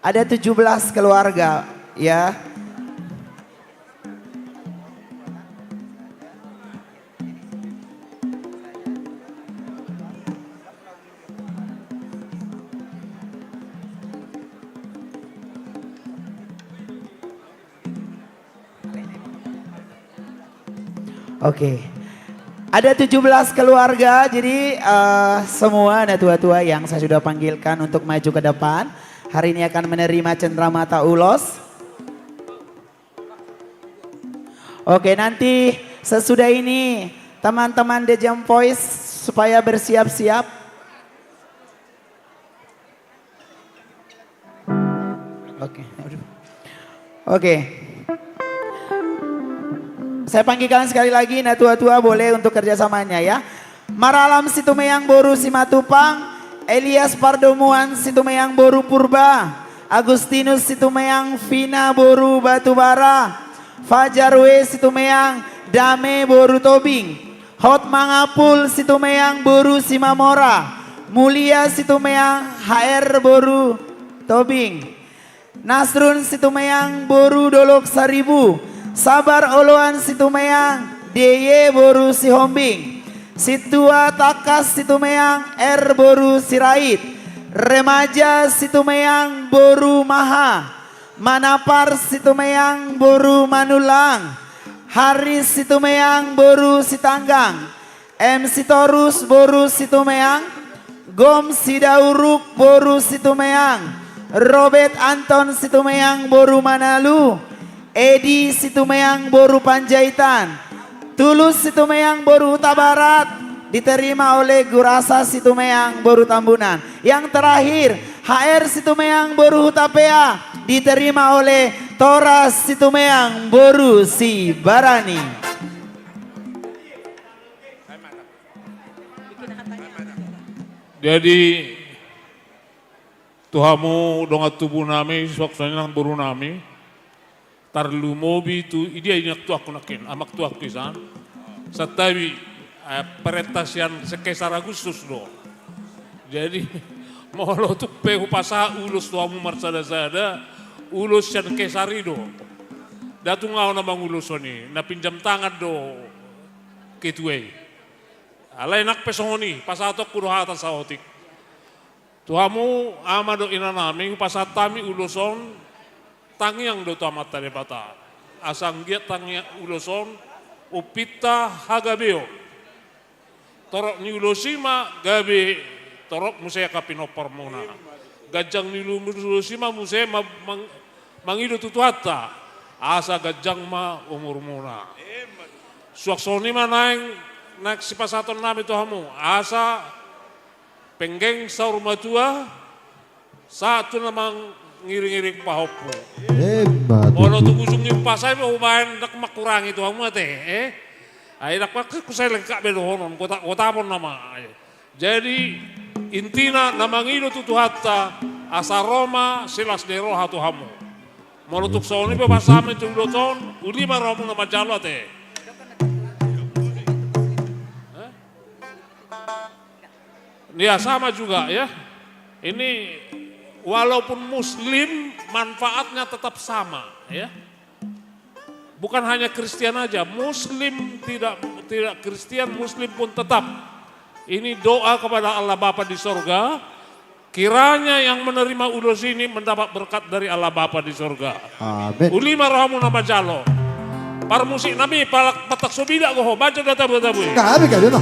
Ada tujuh belas keluarga, ya. Oke. Ada tujuh belas keluarga, jadi, eh, semua natua-tua yang saya sudah panggilkan untuk maju ke depan, hari ini akan menerima cenderamata ulos. Oke, nanti sesudah ini teman-teman The Jam Voice supaya bersiap-siap. Oke, aduh. Oke. Saya panggil kalian sekali lagi, natua-tua boleh untuk kerjasamanya, ya. Maralam Situmeang, boru Simatupang, Elias Pardomuan Situmeang, boru Purba, Agustinus Situmeang Vina, boru Batubara, Fajar W Situmeang Dame, boru Tobing, Hotma Ngapul Situmeang, boru Simamora, Mulia Situmeang H R, boru Tobing, Nasrun Situmeang, boru Dolok Saribu, Sabar Oloan Situmeang D Y, boru Sihombing, Sintua Tangkas Situmeang R, boru Sirait, Remaja Situmeang, boru Maha, Manapar Situmeang, boru Manullang, Haris Situmeang, boru Sitanggang, M Sitorus, boru Situmeang, Gom Sidauruk, boru Situmeang, Robert Anton Situmeang, boru Manalu, Edi Situmeang, boru Panjaitan, Tulus Situmeang, boru Hutabarat, diterima oleh Gurasa Situmeang, boru Tambunan. Yang terakhir, H R Situmeang, boru Hutapea, diterima oleh Toras Situmeang, boru Sibarani. Jadi, tu hamu dongan tubu nami, suang songon i nang boru nami, tarlumobi tu, i dia, i amak tuangku nangkin, amak tuangku i san. Santabi, eh, parenta sian Kesar Agustus do. Jadi, molo tung pe hupasahat ulos tu hamu marsada-sada, ulos sian Kesar i do. Nda tung ahu na mangulosi on i, na pinjam tangan do ketua i. Alai nang pe songon i, pasahatonku do hata saotik. Tu hamu ama dohot ina nami, hupasahat hami ulos on, tangiang do tu Amanta Debata. Asa anggiat tangiang ulos on, umpinta hagabeon. Torop ni ulos i ma gabe, torop muse angka pinomparmuna. Ganjang ni ulos i ma muse ma-, mang-, mangido tu Tuhanta, asa ganjang ma umurmuna. Suang songon i ma naeng, naeng sipasahaton nami tu hamu, asa penggeng saur matua, sahat tu na mangiring-iring pahompu. Emma tutu. Molo tu ujung ni umpasa i pe hubaen ndang mangkurangi tu hamu ate, eh? Ai ndang mangkurangi, sai lengkap be dohonon, gotap-gotapon nama. Jadi, intina na mangido tu Tuhanta, asa ro ma silas ni roha tu hamu. Molo tung songon i pe basaon nami tu ulos on, uli ma rohamuna manjalo ate. Eh? Ya, sama juga, ya. Ini walaupun Muslim, manfaatnya tetap sama, ya. Bukan hanya Kristen aja, Muslim tidak, tidak Kristen, Muslim pun tetap Ini doa kepada Allah Bapa di sorga. Kiranya yang menerima ulos ini mendapat berkat dari Allah Bapa di sorga. Amin. Uli ma rohamuna manjalo. Parmusik nami, pala-, patak so bidak goho, baca da tabu-tabu i. Gabe, gabe, no.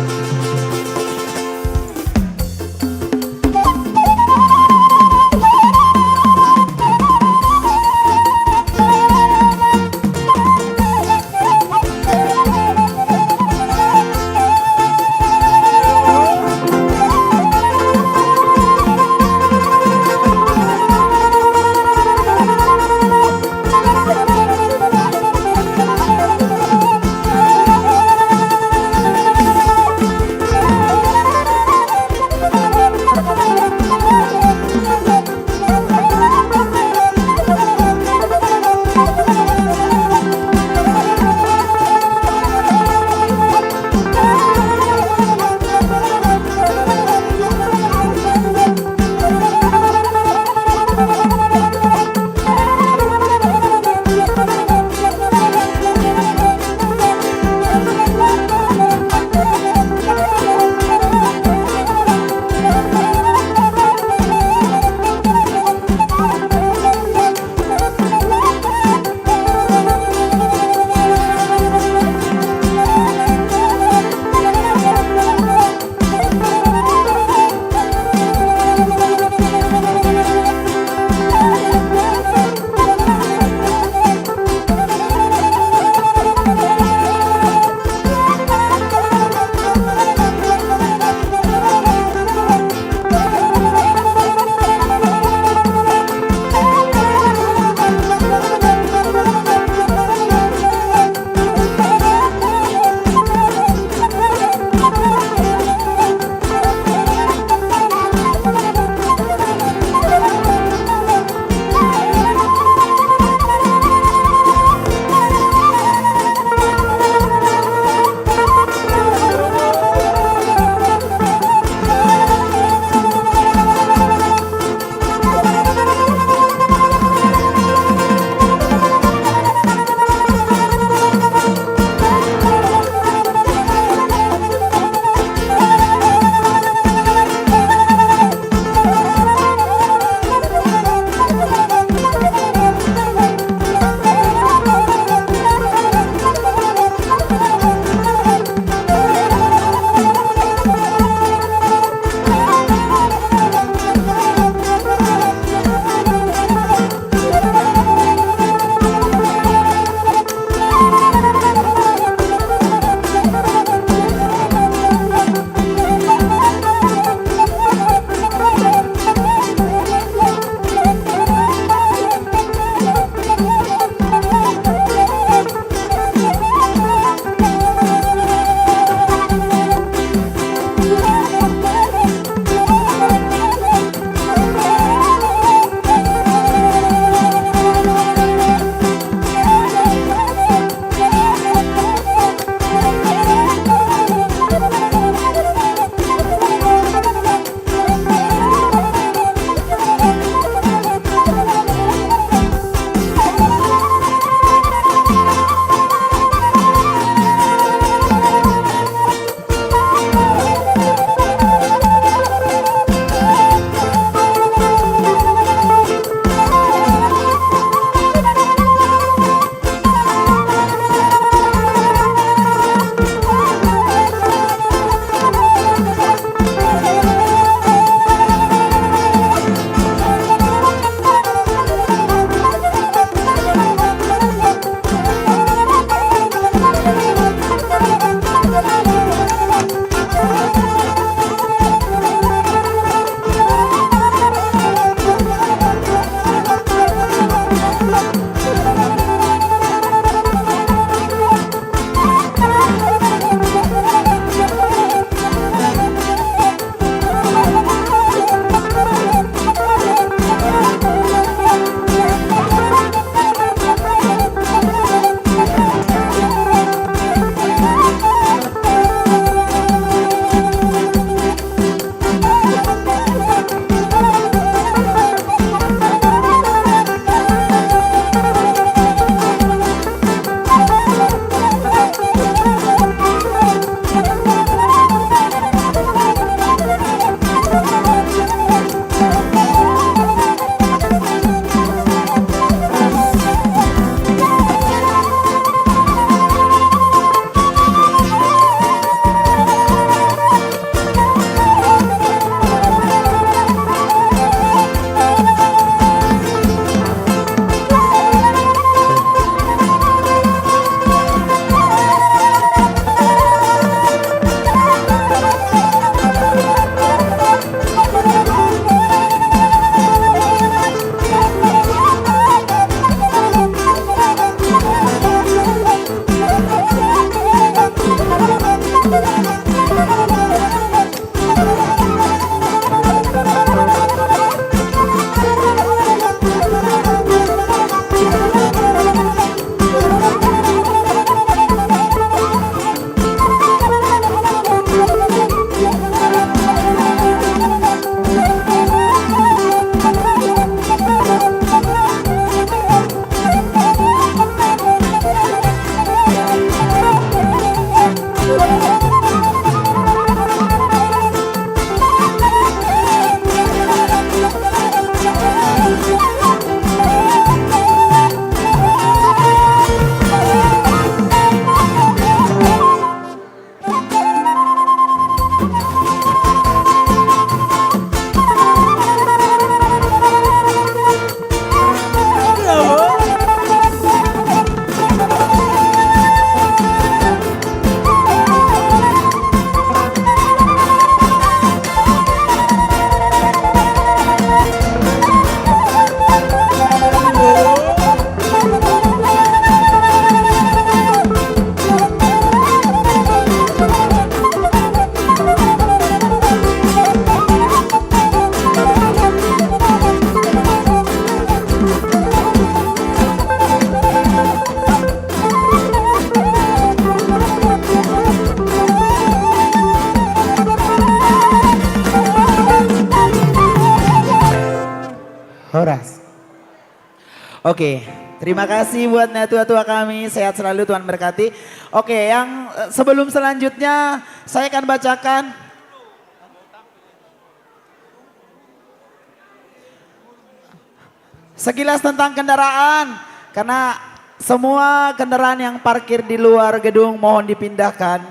Horas. Oke, terima kasih buat natua-tua kami. Sehat selalu, Tuhan berkati. Oke, yang, eh, sebelum selanjutnya saya akan bacakan sekilas tentang kendaraan, karena semua kendaraan yang parkir di luar gedung mohon dipindahkan.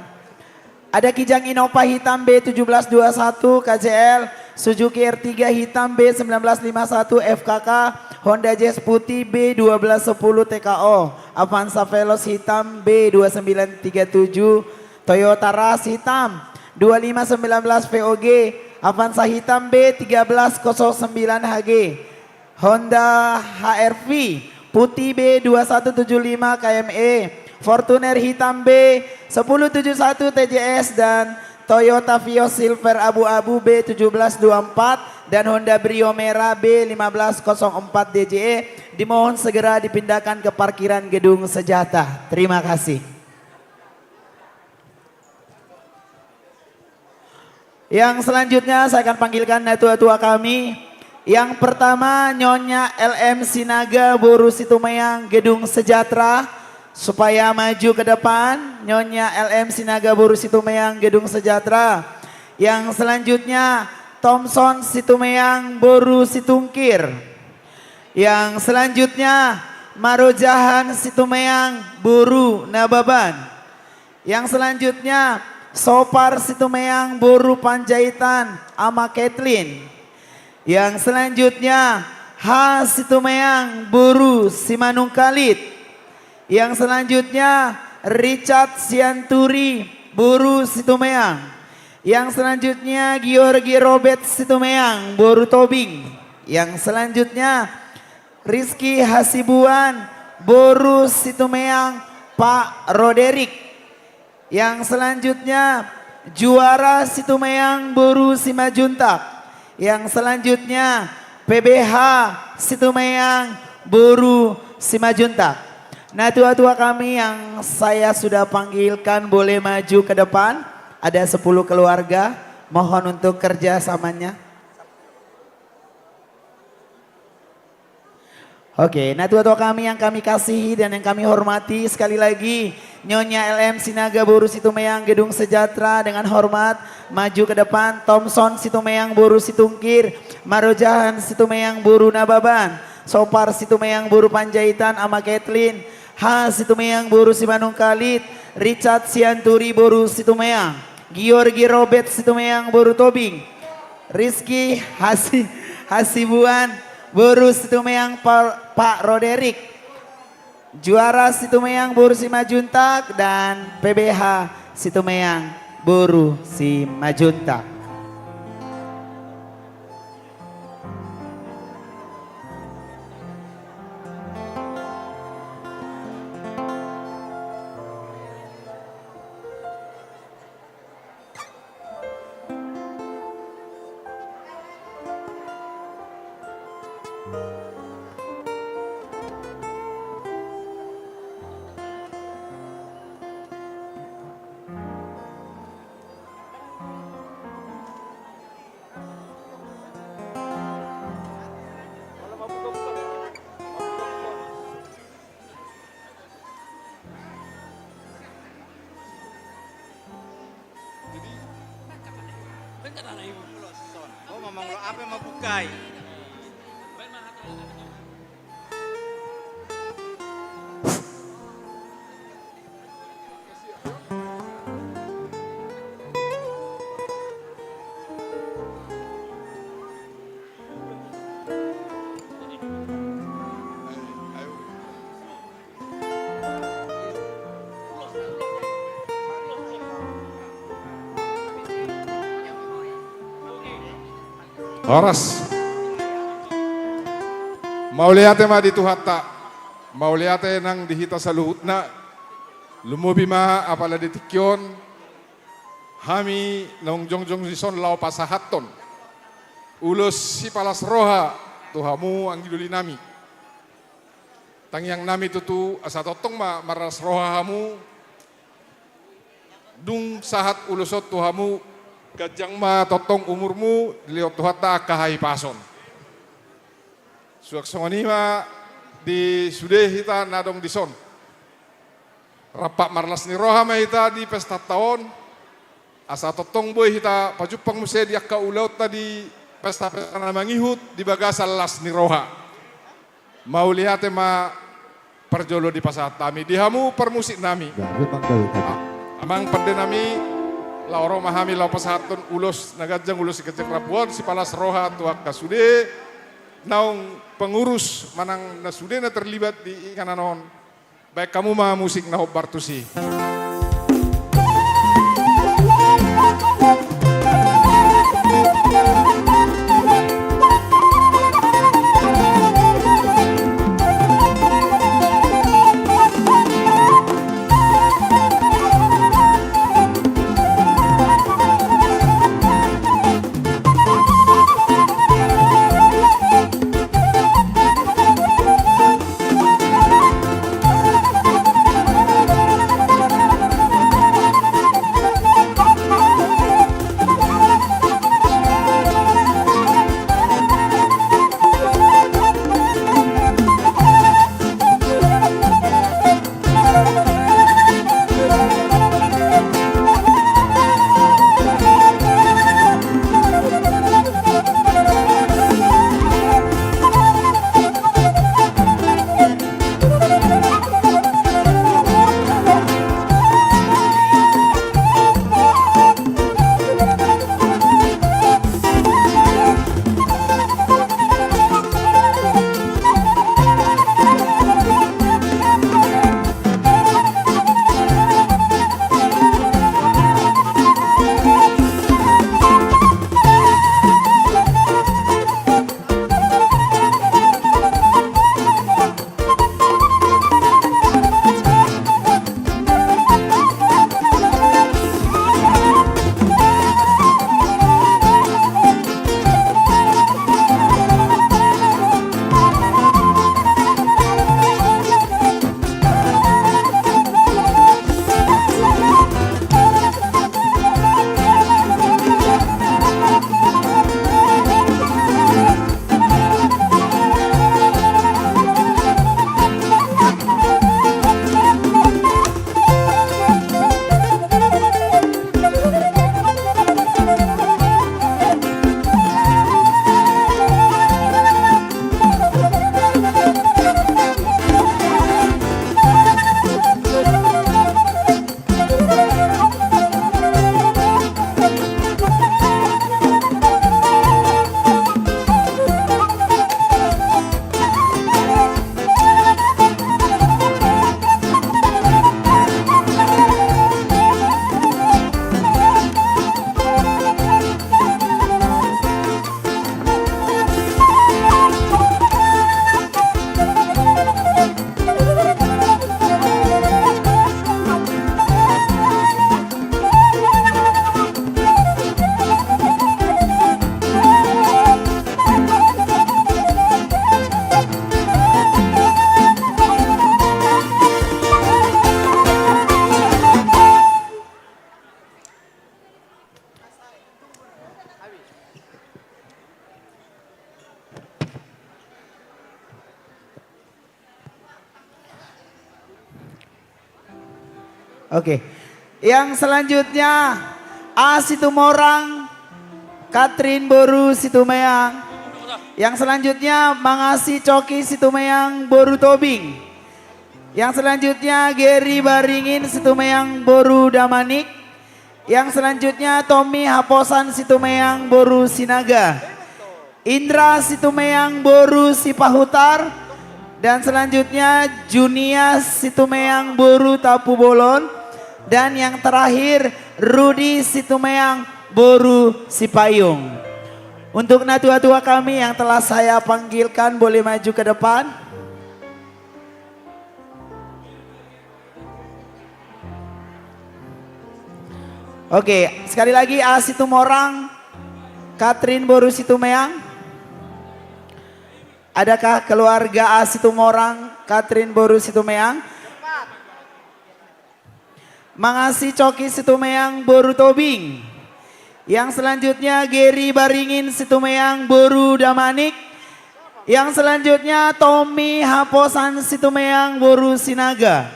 Ada Kijang Innova hitam B tujuh belas dua satu K J L, Suzuki R tiga hitam B sembilan belas lima satu F K K, Honda Jazz putih B dua belas sepuluh T K O, Avanza Veloz hitam B dua sembilan tiga tujuh, Toyota Rush hitam dua lima sembilan belas V O G, Avanza hitam B tiga belas kosong sembilan H G, Honda H R V putih B dua satu tujuh lima K M E, Fortuner hitam B sepuluh tujuh satu T J S, dan Toyota Vios Silver abu-abu B tujuh belas dua empat, dan Honda Brio merah B lima belas kosong empat D J E, dimohon segera dipindahkan ke parkiran Gedung Sejahtera. Terima kasih. Yang selanjutnya saya akan panggilkan natua-tua kami. Yang pertama, Nyonya L M Sinaga boru Situmeang Gedung Sejahtera, supaya maju ke depan. Nyonya L M Sinaga boru Situmeang Gedung Sejahtera. Yang selanjutnya, Thomson Situmeang boru Situngkir. Yang selanjutnya, Marojahan Situmeang boru Nababan. Yang selanjutnya, Sopar Situmeang boru Panjaitan ama Kathleen. Yang selanjutnya, H Situmeang boru Simanungkalit. Yang selanjutnya, Richard Sianturi boru Situmeang. Yang selanjutnya, Giorgi Robert Situmeang boru Tobing. Yang selanjutnya, Rizky Hasibuan boru Situmeang Pak Roderik. Yang selanjutnya, Juara Situmeang boru Simanjuntak. Yang selanjutnya, P B H Situmeang boru Simanjuntak. Natua-tua kami yang saya sudah panggilkan boleh maju ke depan. Ada sepuluh keluarga, mohon untuk kerjasamanya. Oke, natua-tua kami yang kami kasihi dan yang kami hormati, sekali lagi, Nyonya L M Sinaga boru Situmeang Gedung Sejahtera dengan hormat maju ke depan, Thomson Situmeang boru Situngkir, Marojahan Situmeang boru Nababan, Sopar Situmeang boru Panjaitan ama Kathleen, H Situmeang boru Simanungkalit, Richard Sianturi boru Situmeang, Giorgi Robert Situmeang boru Tobing, Rizky Hasi-, Hasibuan boru Situmeang Pa-, Pak Roderik, Juara Situmeang boru Simanjuntak, dan P B H Situmeang boru Simanjuntak. Jadi, oh, mamang lo apa yang mau bukai? Horas. Mauliate ma di Tuhanta. Mauliate nang di hita saluhutna. Lumobi ma apala di tingki on hami naung jongjong dison laho pasahathon ulos sipalas roha tu hamu anggi doli nami. Tangiang nami tutu asa tongtong ma marlas roha hamu. Dung sahat ulos on tu hamu, ganjang ma tongtong umurmu, dilehon Tuhanta angka hahipason. Suang songon i ma di sude hita na adong dison. Rap marlas ni roha ma hita di pestanta on. Asa tongtong boi hita pajumpang muse di angka ulaonta di pesta-pesta na mangihut di bagasan las ni roha. Mauliate ma parjolo dipasahat hami di hamu parmusik nami. Amang pande nami, laho ro ma hami laho pasahathon ulos na ganjang, ulos siganjang rambu on sipalas roha tu angka sude naung pengurus manang na sude na terlibat di inganan on. Baen hamu ma musik na hombar tusi. Oke. Yang selanjutnya, A Situmorang, Katrin boru Situmeang. Yang selanjutnya, Mangasi Coki Situmeang boru Tobing. Yang selanjutnya, Geri Baringin Situmeang boru Damanik. Yang selanjutnya, Tommy Haposan Situmeang boru Sinaga. Indra Situmeang boru Sipahutar. Dan selanjutnya, Junia Situmeang boru Tapubolon. Dan yang terakhir, Rudi Situmeang boru Sipayung. Untuk natua-tua kami yang telah saya panggilkan, boleh maju ke depan. Oke, sekali lagi, A Situmorang, Katrin boru Situmeang. Adakah keluarga A Situmorang, Katrin boru Situmeang? Mangasi Coki Situmeang boru Tobing. Yang selanjutnya, Geri Baringin Situmeang boru Damanik. Yang selanjutnya, Tommy Haposan Situmeang boru Sinaga.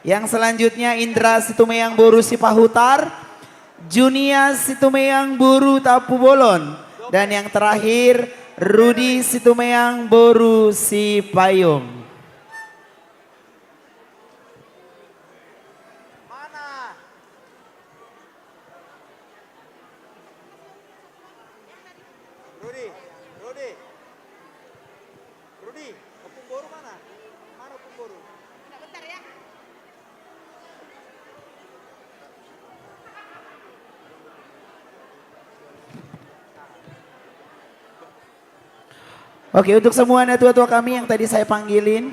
Yang selanjutnya, Indra Situmeang boru Sipahutar, Junia Situmeang boru Tampubolon, dan yang terakhir, Rudi Situmeang boru Sipayung. Rudi, Rudi. Rudi, Ompung Boru mana? Mana Ompung Boru? Bentar ya. Oke, untuk semua natua-tua kami yang tadi saya panggilin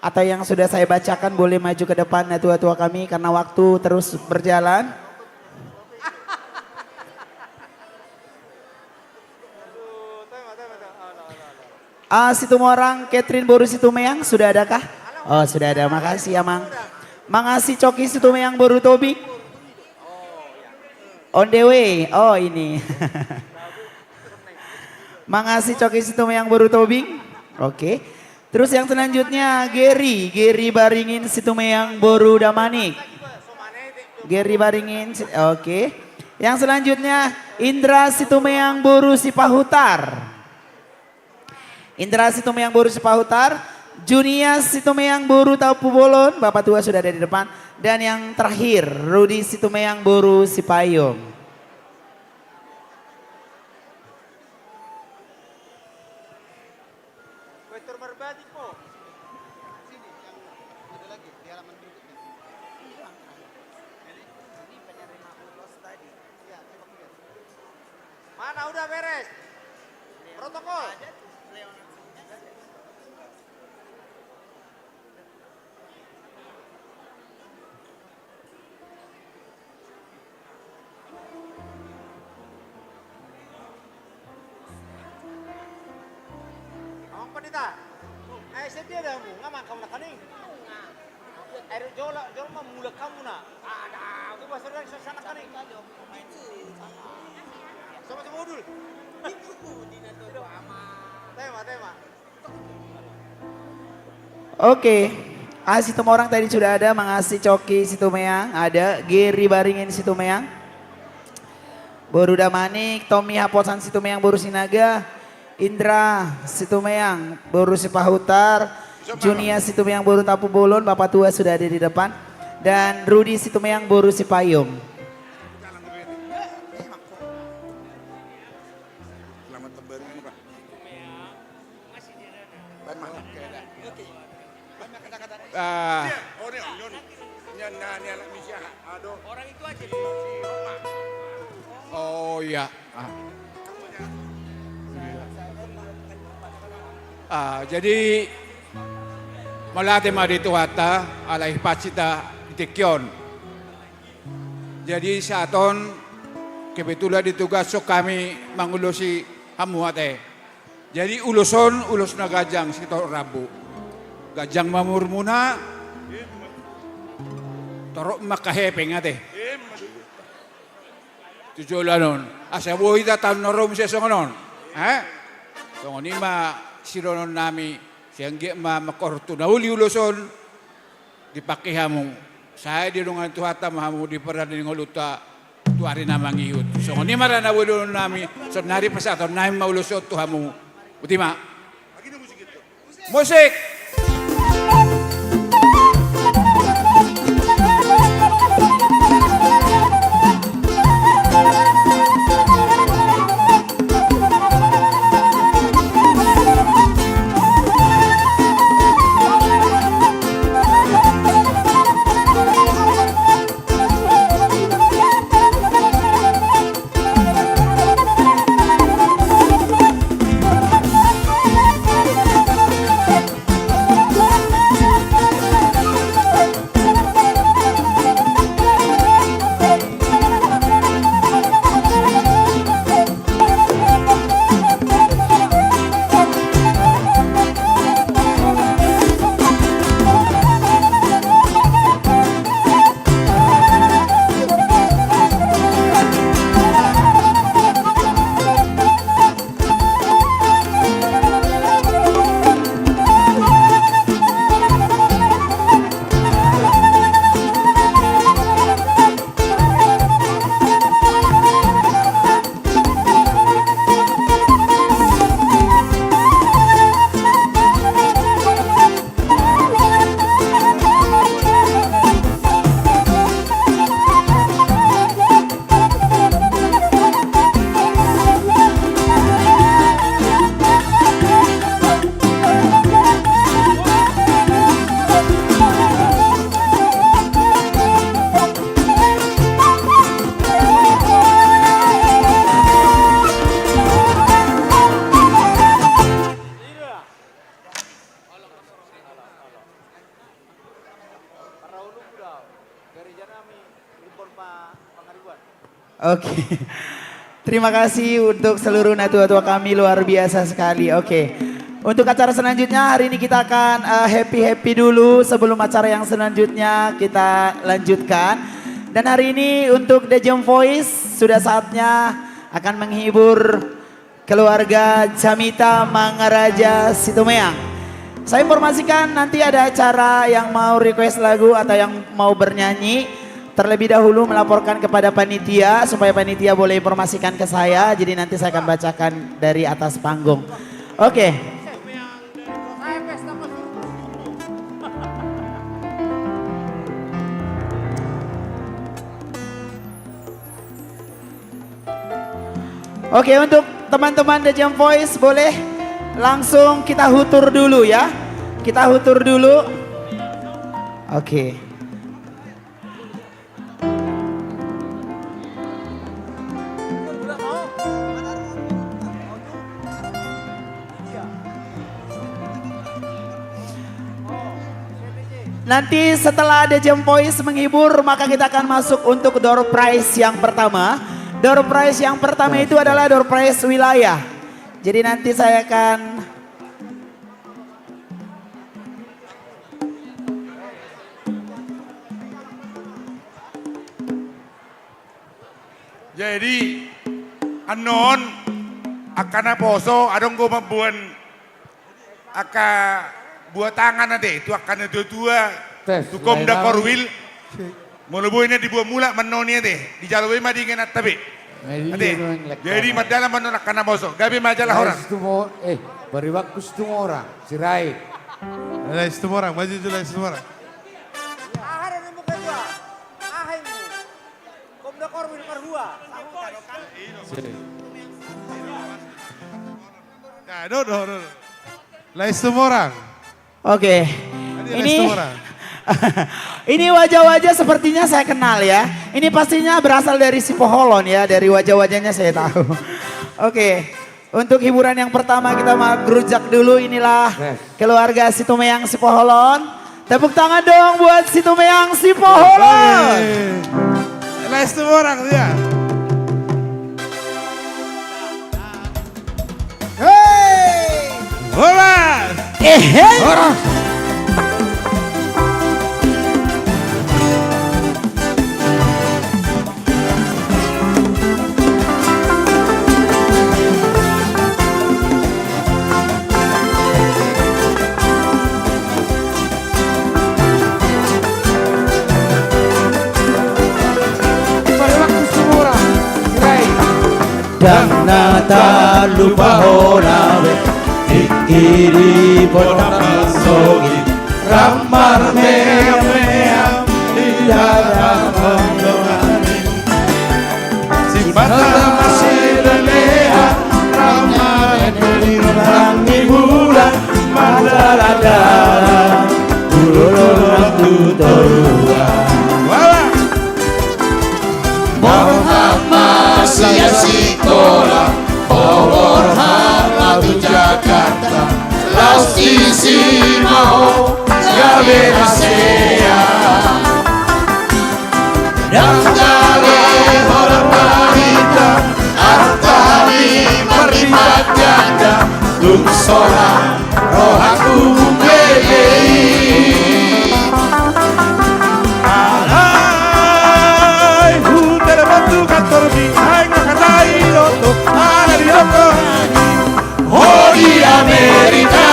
atau yang sudah saya bacakan, boleh maju ke depan natua-tua kami karena waktu terus berjalan. Ah, Situmorang, Catherine boru Situmeang, sudah adakah? Oh, sudah ada. Makasih, Amang. Mangasi Coki Situmeang boru Tobing. On the way. Oh, ini. Mangasi Coki Situmeang boru Tobing. Oke. Terus yang selanjutnya, Geri, Geri Baringin Situmeang boru Damanik. Geri Baringin, si-, oke. Yang selanjutnya, Indra Situmeang boru Sipahutar. Indra Situmeang boru Sipahutar, Junia Situmeang boru Tampubolon, Bapak Tua sudah ada di depan, dan yang terakhir, Rudi Situmeang boru Sipayung. Mana udah beres? Protokol. Amang Pandita, ai sedia do hamu, nga mangan hamu nangkaning? Ai jolo, jolo ma mulak hamu na. Ada. Itu bahasa dari sana nangkaning. Sama-sama udul. Tema, tema. Oke. Ah, Situmorang tadi sudah ada, Mangasi Coki Situmeang, ada Geri Baringin Situmeang boru Damanik, Tommy Haposan Situmeang boru Sinaga, Indra Situmeang boru Sipahutar, Junia Situmeang boru Tampubolon, Bapak Tua sudah ada di depan, dan Rudi Situmeang boru Sipayung. Selamat tahun baru, Pak. Ah. Oh iya. Ah. Ah, jadi mauliate ma di Tuhanta, alai pansita di tingki on. Jadi saat on kebetulan ditugashon hami mangulosi hamu ate. Jadi ulos on ulos na ganjang sitorop rambu. Ganjang ma umurmuna. Torop ma angka hepeng ate. Tu joloan on. Asa boi hita taon na ro muse songon on. Eh? Songon i ma sidohonon nami, sai anggiat ma mangkorhon tu na uli ulos on. Dipangke hamu. Sai didongani Tuhanta ma hamu di pardalanan ni ngolunta tu ari na mangihut. Songon i ma ra na boi dohonon nami, saonnari pasahaton nami ma ulos on tu hamu. Botima. Musik. Oke. Terima kasih untuk seluruh natua-tua kami, luar biasa sekali. Oke. Untuk acara selanjutnya, hari ini kita akan, eh, happy-happy dulu sebelum acara yang selanjutnya kita lanjutkan. Dan hari ini untuk The Jam Voice, sudah saatnya akan menghibur keluarga Jamita Mangaraja Situmeang. Saya informasikan nanti ada acara yang mau request lagu atau yang mau bernyanyi, terlebih dahulu melaporkan kepada panitia supaya panitia boleh informasikan ke saya. Jadi nanti saya akan bacakan dari atas panggung. Oke. Oke, untuk teman-teman The Jam Voice, boleh langsung kita hutur dulu ya. Kita hutur dulu. Oke. Nanti setelah The Jam Voice menghibur, maka kita akan masuk untuk door prize yang pertama. Door prize yang pertama itu adalah door prize wilayah. Jadi nanti saya akan Jadi, annon, angka naposo, adong do mamboan angka buah tangan ate, tu angka natua-tua, tu Komda Korwil. Molo boi na diboan mulak annon i ate, dijalo be ma di ingananta be. Ate, jadi mardalan ma annon angka naposo, gabe ma jala horas. Eh, Paribanku Situmorang, Sirait. Lae Situmorang, maju jo Lae Situmorang. Aha do nunga ketua? Aha i? Komda Korwil marhua. Lae Situmorang. Oke. Ini, ini wajah-wajah sepertinya saya kenal ya. Ini pastinya berasal dari Sipoholon ya, dari wajah-wajahnya saya tahu. Oke. Untuk hiburan yang pertama kita ma-, gerujak dulu, inilah keluarga Situmeang Sipoholon. Tepuk tangan dong buat Situmeang Sipoholon. Lae Situmorang dia. Hei. Horas. Ehe. Horas. Ndang na talupa hona be, tingki di pota pasogi, ramar mea-mea, di dalam pondongan. Sipata masih lelehan, ramar di bulan, mandala-dala, ulun tu toruan. Borhat ma sian sikola, borhat ma tu Jakarta, laos disi ma ho gabe hasea. Ndang gale holan marhita arta ni parlipat ganda, tung sonang rohangku mungkele i. Alai hutelepon tu kantor B I, ai nga katai doto ala di doto. Ho di Amerika.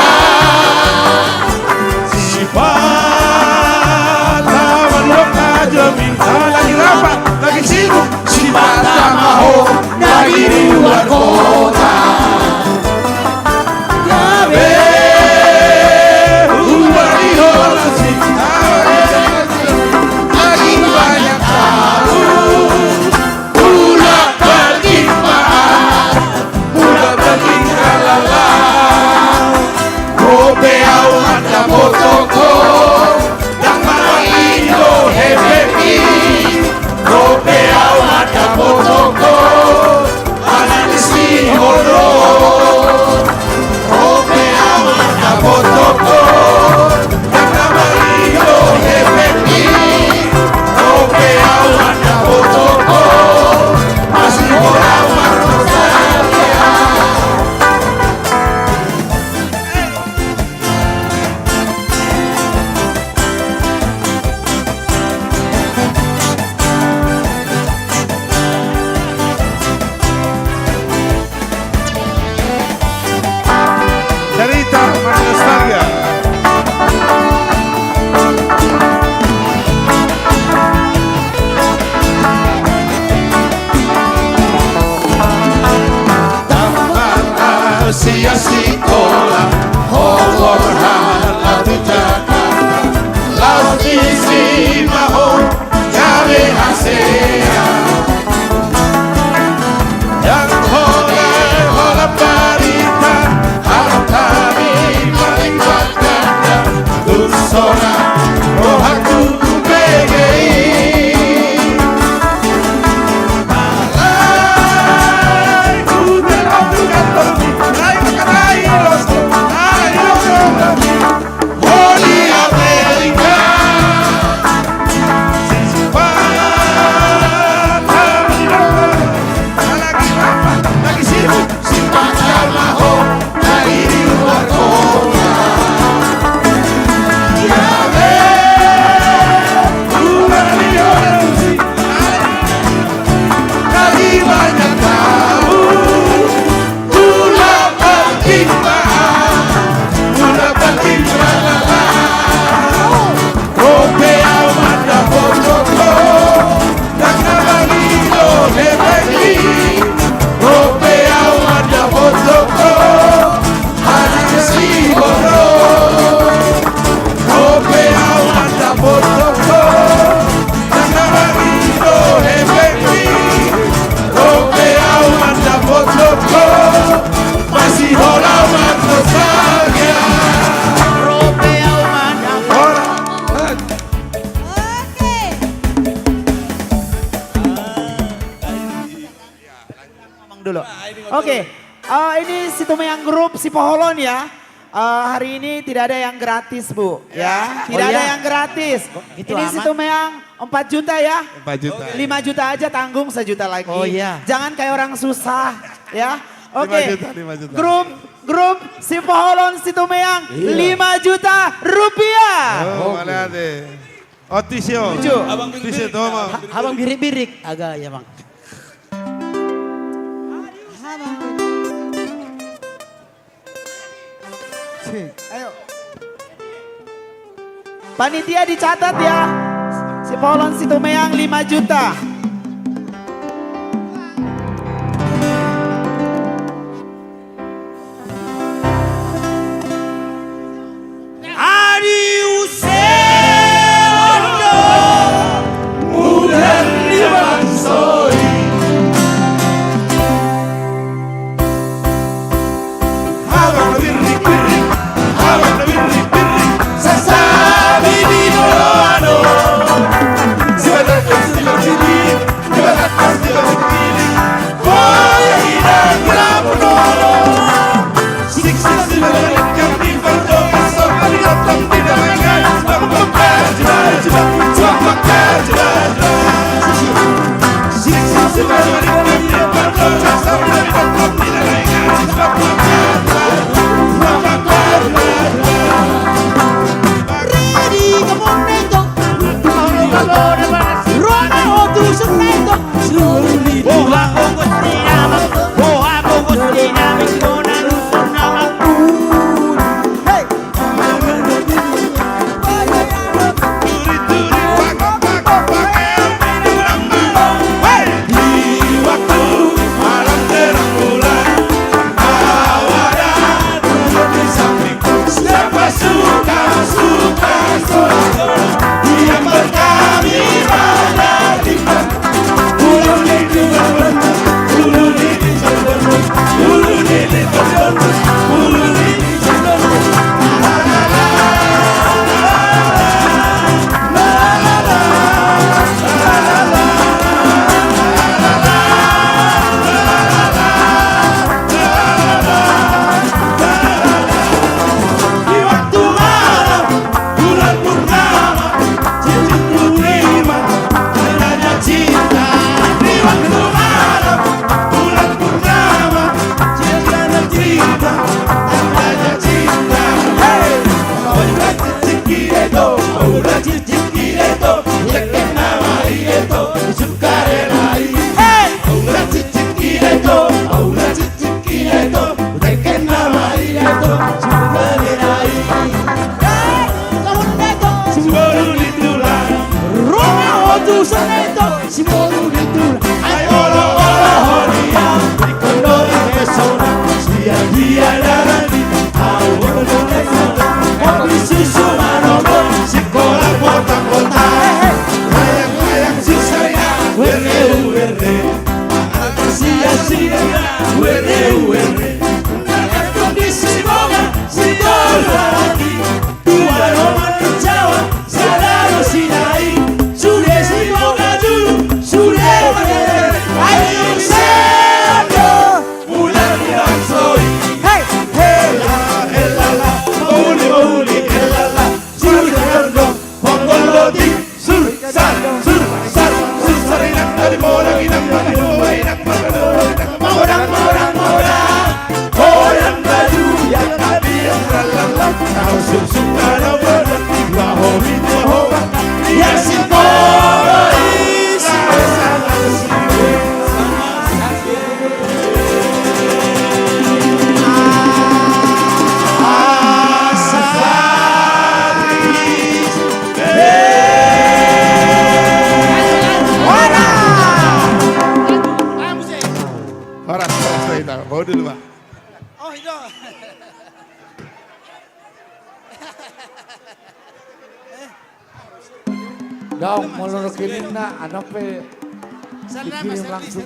Sipata ma luang na jamin, ala lagi rapat, lagi sibuk. Sipata ma ho na di luar kota. Gabe huari holan si, lagi banyak tahu. Mulak baltik ma, mulak baltik halala. Ro pe au mandapot ho, ndang marhite hepengki. Ro pe au mandapot ho, ala ni si holo. Ro pe au mandapot ho, ndang marhite hepengki. Ro pe au mandapot ho. Hola, hola, hola, tu Jakarta. Laos disi ma ho gabe hasea. Ndang hola, hola barita, hata ni paling baganda, tu sona rohangku bege i. Ngomong dulu. Oke. Eh, ini Situmeang Group Sipoholon ya. Eh, hari ini tidak ada yang gratis, Bu. Ya, tidak ada yang gratis. Ini Situmeang empat juta ya. Empat juta. Lima juta aja tanggung sejuta lagi. Oh, iya. Jangan kayak orang susah ya. Oke. Lima juta, lima juta. Grup, grup Sipoholon Situmeang, lima juta rupiah. Oh, mana ada? Oh, tisio. Tujuh. Tisio, toma. Habang birik-birik. Agak ya, Bang. Ayo. Panitia dicatat ya. Sipoholon Situmeang lima juta. Adi use ondo mudan di bangsoi. Habang na birrik-birrik, habang na birrik-birrik, sasabi di doloan on. Sibadak, sibadak, sibadak. Daong, molo rekeningna, adong pe dikirim langsung.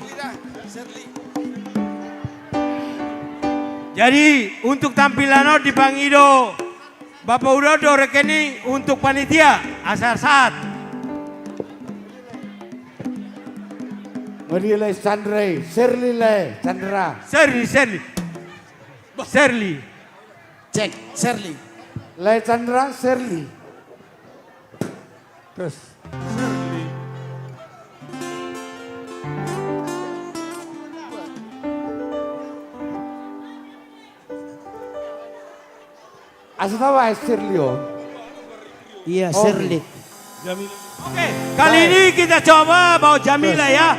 Jadi, untuk tampilan on dipangido Bapak Uda do rekening untuk panitia, asa sahat. Mari, lae Sandra, Serli, lae Sandra. Serli, Serli. Serli. Cek, Serli. Lae Sandra, Serli. Terus. Serli. Asa tau ae Serli on. Iya, oke. Serli. Oke, kali ini kita coba bawa Jamila ya.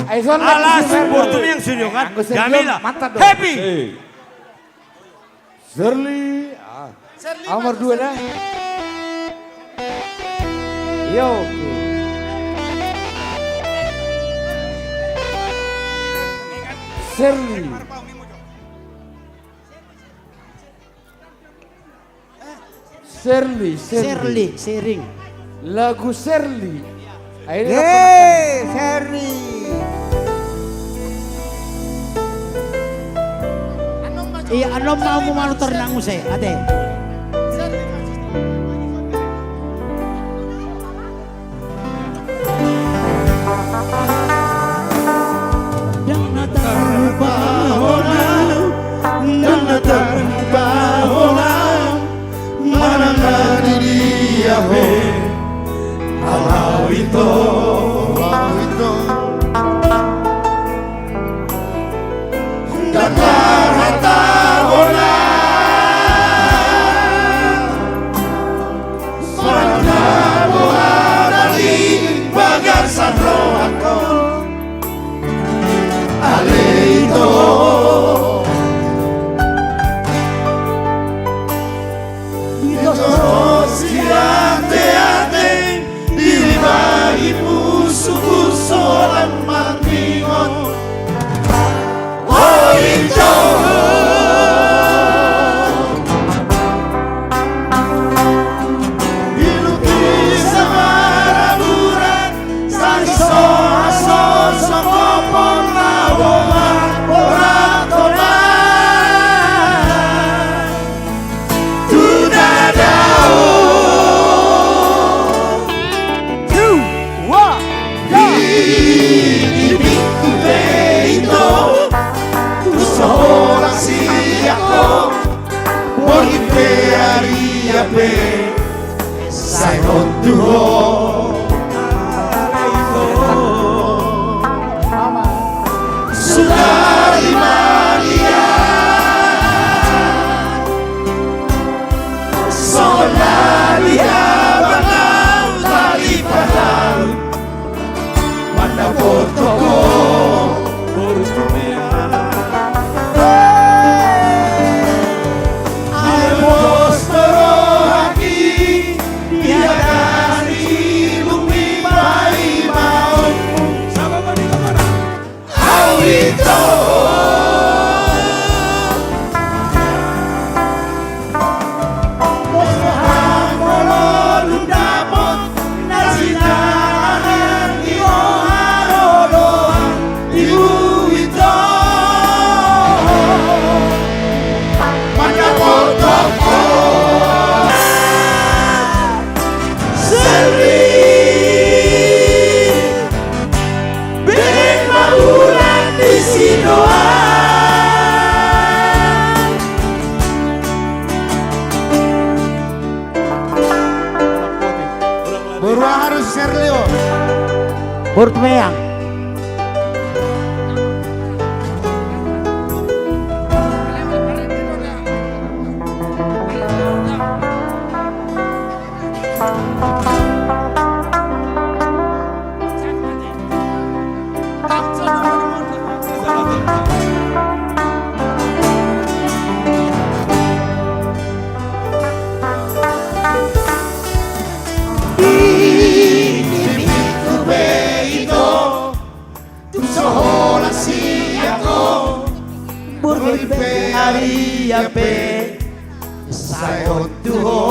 Alas Bortumeang studio kan. Jamila. Happy. Serli. Nomor dua dah. Yo, oke. Serli. Serli, Serli. Serli, Sering. Lagu Serli. Ayo, Serli. Iya, annon ma hamu manang tornang muse, ate. Ndang na tarbaholan, ndang na tarbaholan, manang na di dia pe, ahu ito. Ndang tarhataholan. Manang na boha dali bagasan rohangkon, ale ito. Ito siateate, dibagimu suku solang marningot. Oi ito. Ilukis amara burat, sari soha sosok opor na boha borat tona. Tu dadaon. Di bibitku pe ito, tu so holan sian ho, borngin pe aria pe, saehon tu ho. Sudari maria. Songon na di abang ahu tali padahu, mandapothon ho boru Tumeang. Ai pos do rohangki di hata ni bumi paimaonmu. Ahu ito. Boha molo dung dapot na sinarangan ni ho harodoan, ibu ito. Mandapothon ho. Serli. Bere ma ulang di sidoan. Boru aha do si Serli on? Boru Tumeang. Di bibitku pe ito, tu so holan sian ho, borngin pe aria pe, saehon tu ho.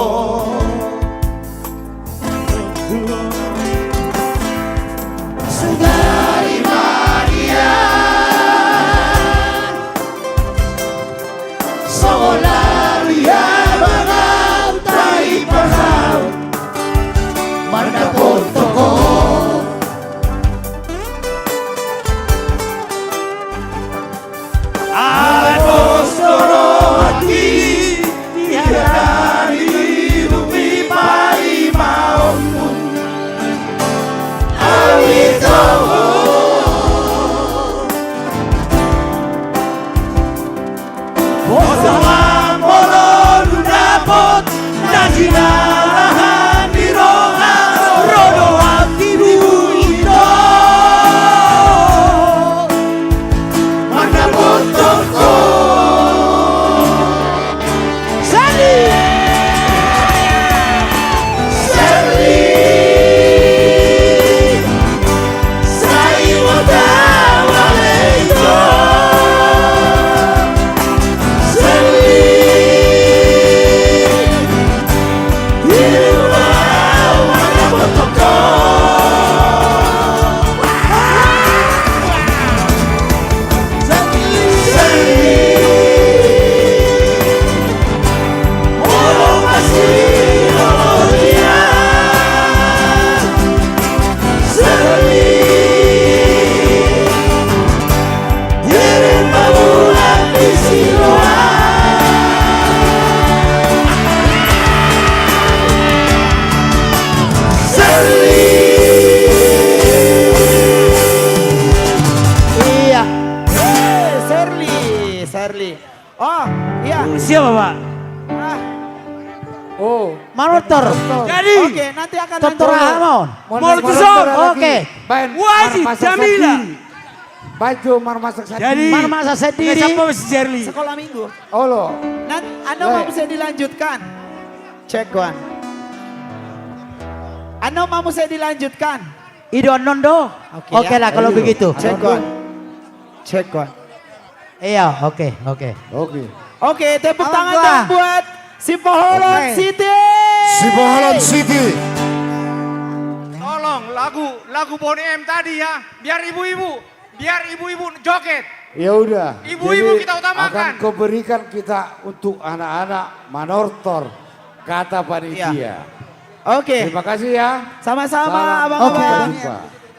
Iya. Eh, Serli, Serli. Oh, iya. Siapa, Pak? Ah. Oh, Manortor. Jadi. Oke, nanti akan Tortor lanjut. Aha, Mon? Manortor. Manortor lagi. Oke. Baen, wajib, Marmasa Jamila. Sendiri. Baen jo Marmasa sendiri. Jadi, Marmasa sendiri. Siapa si Serli? Sekolah minggu. Olo. Nan, anu, mau bisa dilanjutkan? Cek, Wan. Anu, mau bisa dilanjutkan? I do annon do. Oke, oke ya. Lah, kalau begitu. Cek, Wan. Cek, Wan. Iya, oke, oke. Oke. Oke, tepuk tangan dong buat Sipoholon City. Sipoholon City. Tolong, lagu, lagu Boney M tadi ya, biar ibu-ibu, biar ibu-ibu joget. Ya udah. Ibu-ibu kita utamakan. Jadi, akan kuberikan kita untuk anak-anak Manortor kata panitia. Iya. Oke. Terima kasih ya. Sama-sama, abang-abang. Salam, sampai jumpa.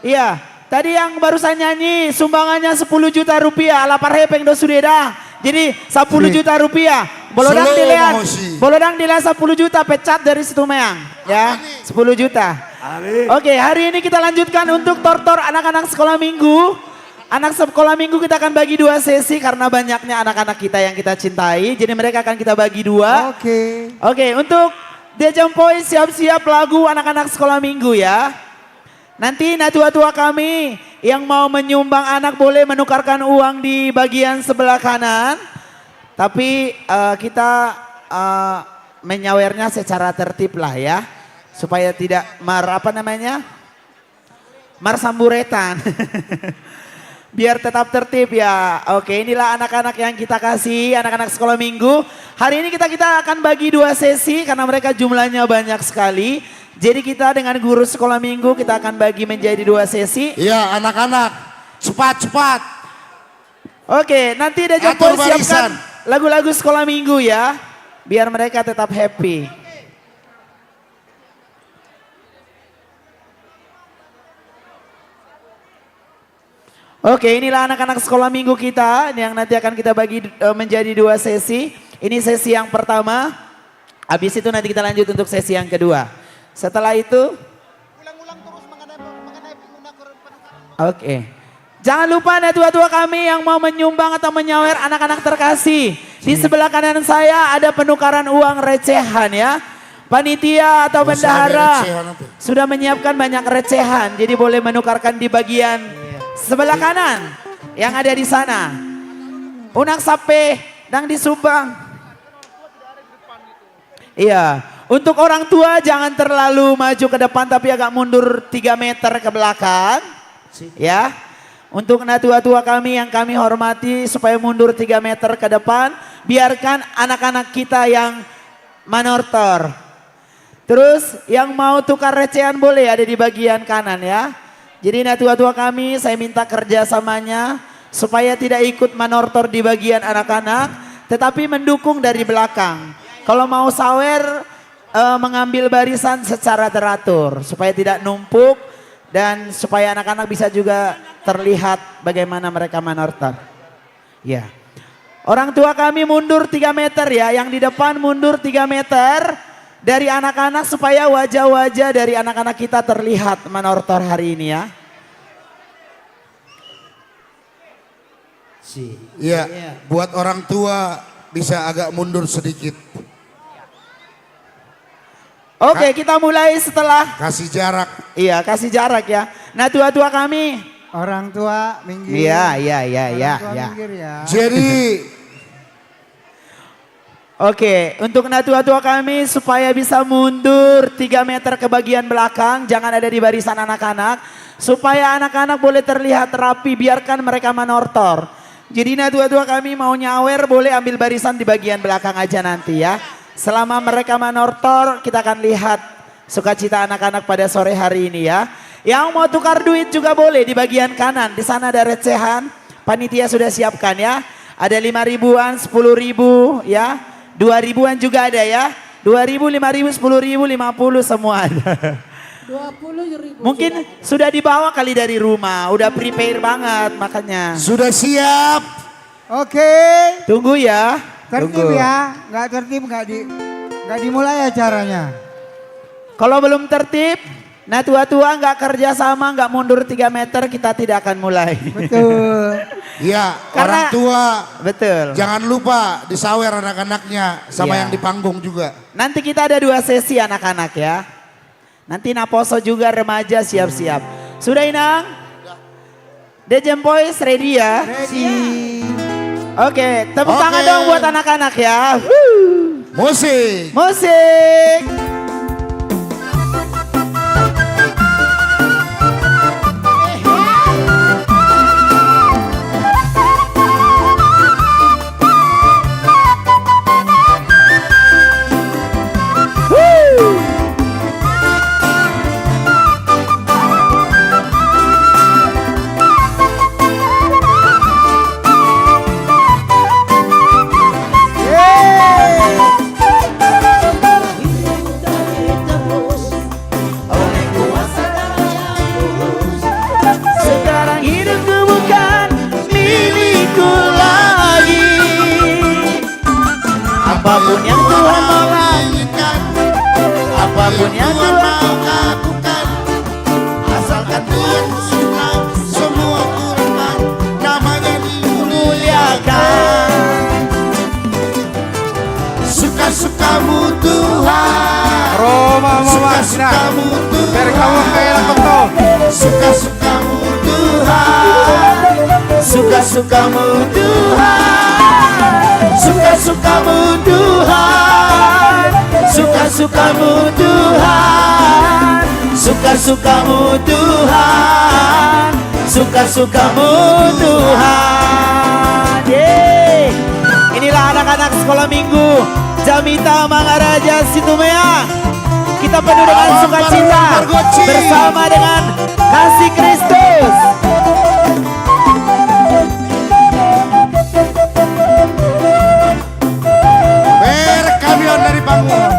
Iya. Tadi yang barusan nyanyi sumbangannya sepuluh juta rupiah, ala parhepeng do sude da. Jadi sepuluh juta rupiah. Sip. Molo dang dilean, molo dang dilean sepuluh juta, pecat dari Situmeang. Ya, sepuluh juta. Amin. Oke, hari ini kita lanjutkan untuk Tortor anak-anak sekolah minggu. Anak sekolah minggu kita akan bagi dua sesi karena banyaknya anak-anak kita yang kita cintai. Jadi mereka akan kita bagi dua. Oke. Oke, untuk Diajang Boys, siap-siap lagu anak-anak sekolah minggu ya. Nanti natua-tua kami yang mau menyumbang anak boleh menukarkan uang di bagian sebelah kanan. Tapi, eh, kita, eh, menyawernya secara tertib lah ya. Supaya tidak mar-, apa namanya? Marsamburetan. Biar tetap tertib ya. Oke, inilah anak-anak yang kita kasih, anak-anak sekolah minggu. Hari ini kita, kita akan bagi dua sesi karena mereka jumlahnya banyak sekali. Jadi kita dengan guru sekolah minggu kita akan bagi menjadi dua sesi. Iya, anak-anak. Cepat, cepat. Oke, nanti Diajang Boys siapkan lagu-lagu sekolah minggu ya. Biar mereka tetap happy. Oke, inilah anak-anak sekolah minggu kita yang nanti akan kita bagi, eh, menjadi dua sesi. Ini sesi yang pertama. Habis itu nanti kita lanjut untuk sesi yang kedua. Setelah itu, oke. Jangan lupa natua-tua kami yang mau menyumbang atau menyawer anak-anak terkasih. Di sebelah kanan saya ada penukaran uang recehan ya. Panitia atau bendahara sudah menyiapkan banyak recehan, jadi boleh menukarkan di bagian sebelah kanan yang ada di sana. Unang sampe dang disumbang. Iya, untuk orang tua jangan terlalu maju ke depan, tapi agak mundur tiga meter ke belakang. Ya, untuk natua-tua kami yang kami hormati, supaya mundur tiga meter ke depan, biarkan anak-anak kita yang manortor. Terus yang mau tukar recehan boleh ada di bagian kanan ya. Jadi natua-tua kami, saya minta kerjasamanya supaya tidak ikut manortor di bagian anak-anak, tetapi mendukung dari belakang. Kalau mau sawer, eh, mengambil barisan secara teratur supaya tidak numpuk dan supaya anak-anak bisa juga terlihat bagaimana mereka manortor. Ya. Orang tua kami mundur tiga meter ya, yang di depan mundur tiga meter dari anak-anak supaya wajah-wajah dari anak-anak kita terlihat manortor hari ini ya. Si. Iya, buat orang tua bisa agak mundur sedikit. Oke, Ka-, kita mulai setelah kasih jarak. Iya, kasih jarak ya. Nah, tua-tua kami. Orang tua minggir. Iya, iya, iya, iya, iya. Orang tua minggir ya. Jadi, oke, untuk natua-tua kami supaya bisa mundur tiga meter ke bagian belakang, jangan ada di barisan anak-anak, supaya anak-anak boleh terlihat rapi, biarkan mereka manortor. Jadi natua-tua kami mau nyawer boleh ambil barisan di bagian belakang aja nanti ya. Selama mereka manortor, kita akan lihat sukacita anak-anak pada sore hari ini ya. Yang mau tukar duit juga boleh di bagian kanan. Di sana ada recehan. Panitia sudah siapkan ya. Ada lima ribuan, sepuluh ribu ya. Dua ribuan juga ada ya. Dua ribu, lima ribu, sepuluh ribu, lima puluh semua ada. Dua puluh ribu. Mungkin sudah, sudah dibawa kali dari rumah, udah prepare banget makanya. Sudah siap. Oke. Tunggu ya. Tertib. Tunggu ya. Nggak tertib, nggak di, nggak dimulai acaranya. Kalau belum tertib, natua-tua nggak kerja sama, nggak mundur tiga meter, kita tidak akan mulai. Betul. Iya, karena orang tua, betul, jangan lupa disawer anak-anaknya sama, iya, yang di panggung juga. Nanti kita ada dua sesi anak-anak ya. Nanti naposo juga remaja siap-siap. Sudah, Inang? Dejen Boys ready ya? Ready. Oke, tepuk tangan dong buat anak-anak ya. Wuh. Musik. Musik. Sekarang hidupku bukan milikku lagi. Apapun yang Tuhan mau lakukan, apapun yang Tuhan mau lakukan, asalkan Tuhan senang, semua kurban namanya dimuliakan. Suka-sukamu Tuhan. Roma, Roma, suka-sukamu Tuhan. Suka-sukamu Tuhan. Suka-sukamu Tuhan. Suka-sukamu Tuhan. Suka-sukamu Tuhan. Yeay. Inilah anak-anak sekolah minggu Jamita Mangaraja Situmeang. Kita penuh dengan sukacita bersama dengan kasih Kristus. Ber kami on dari panggung.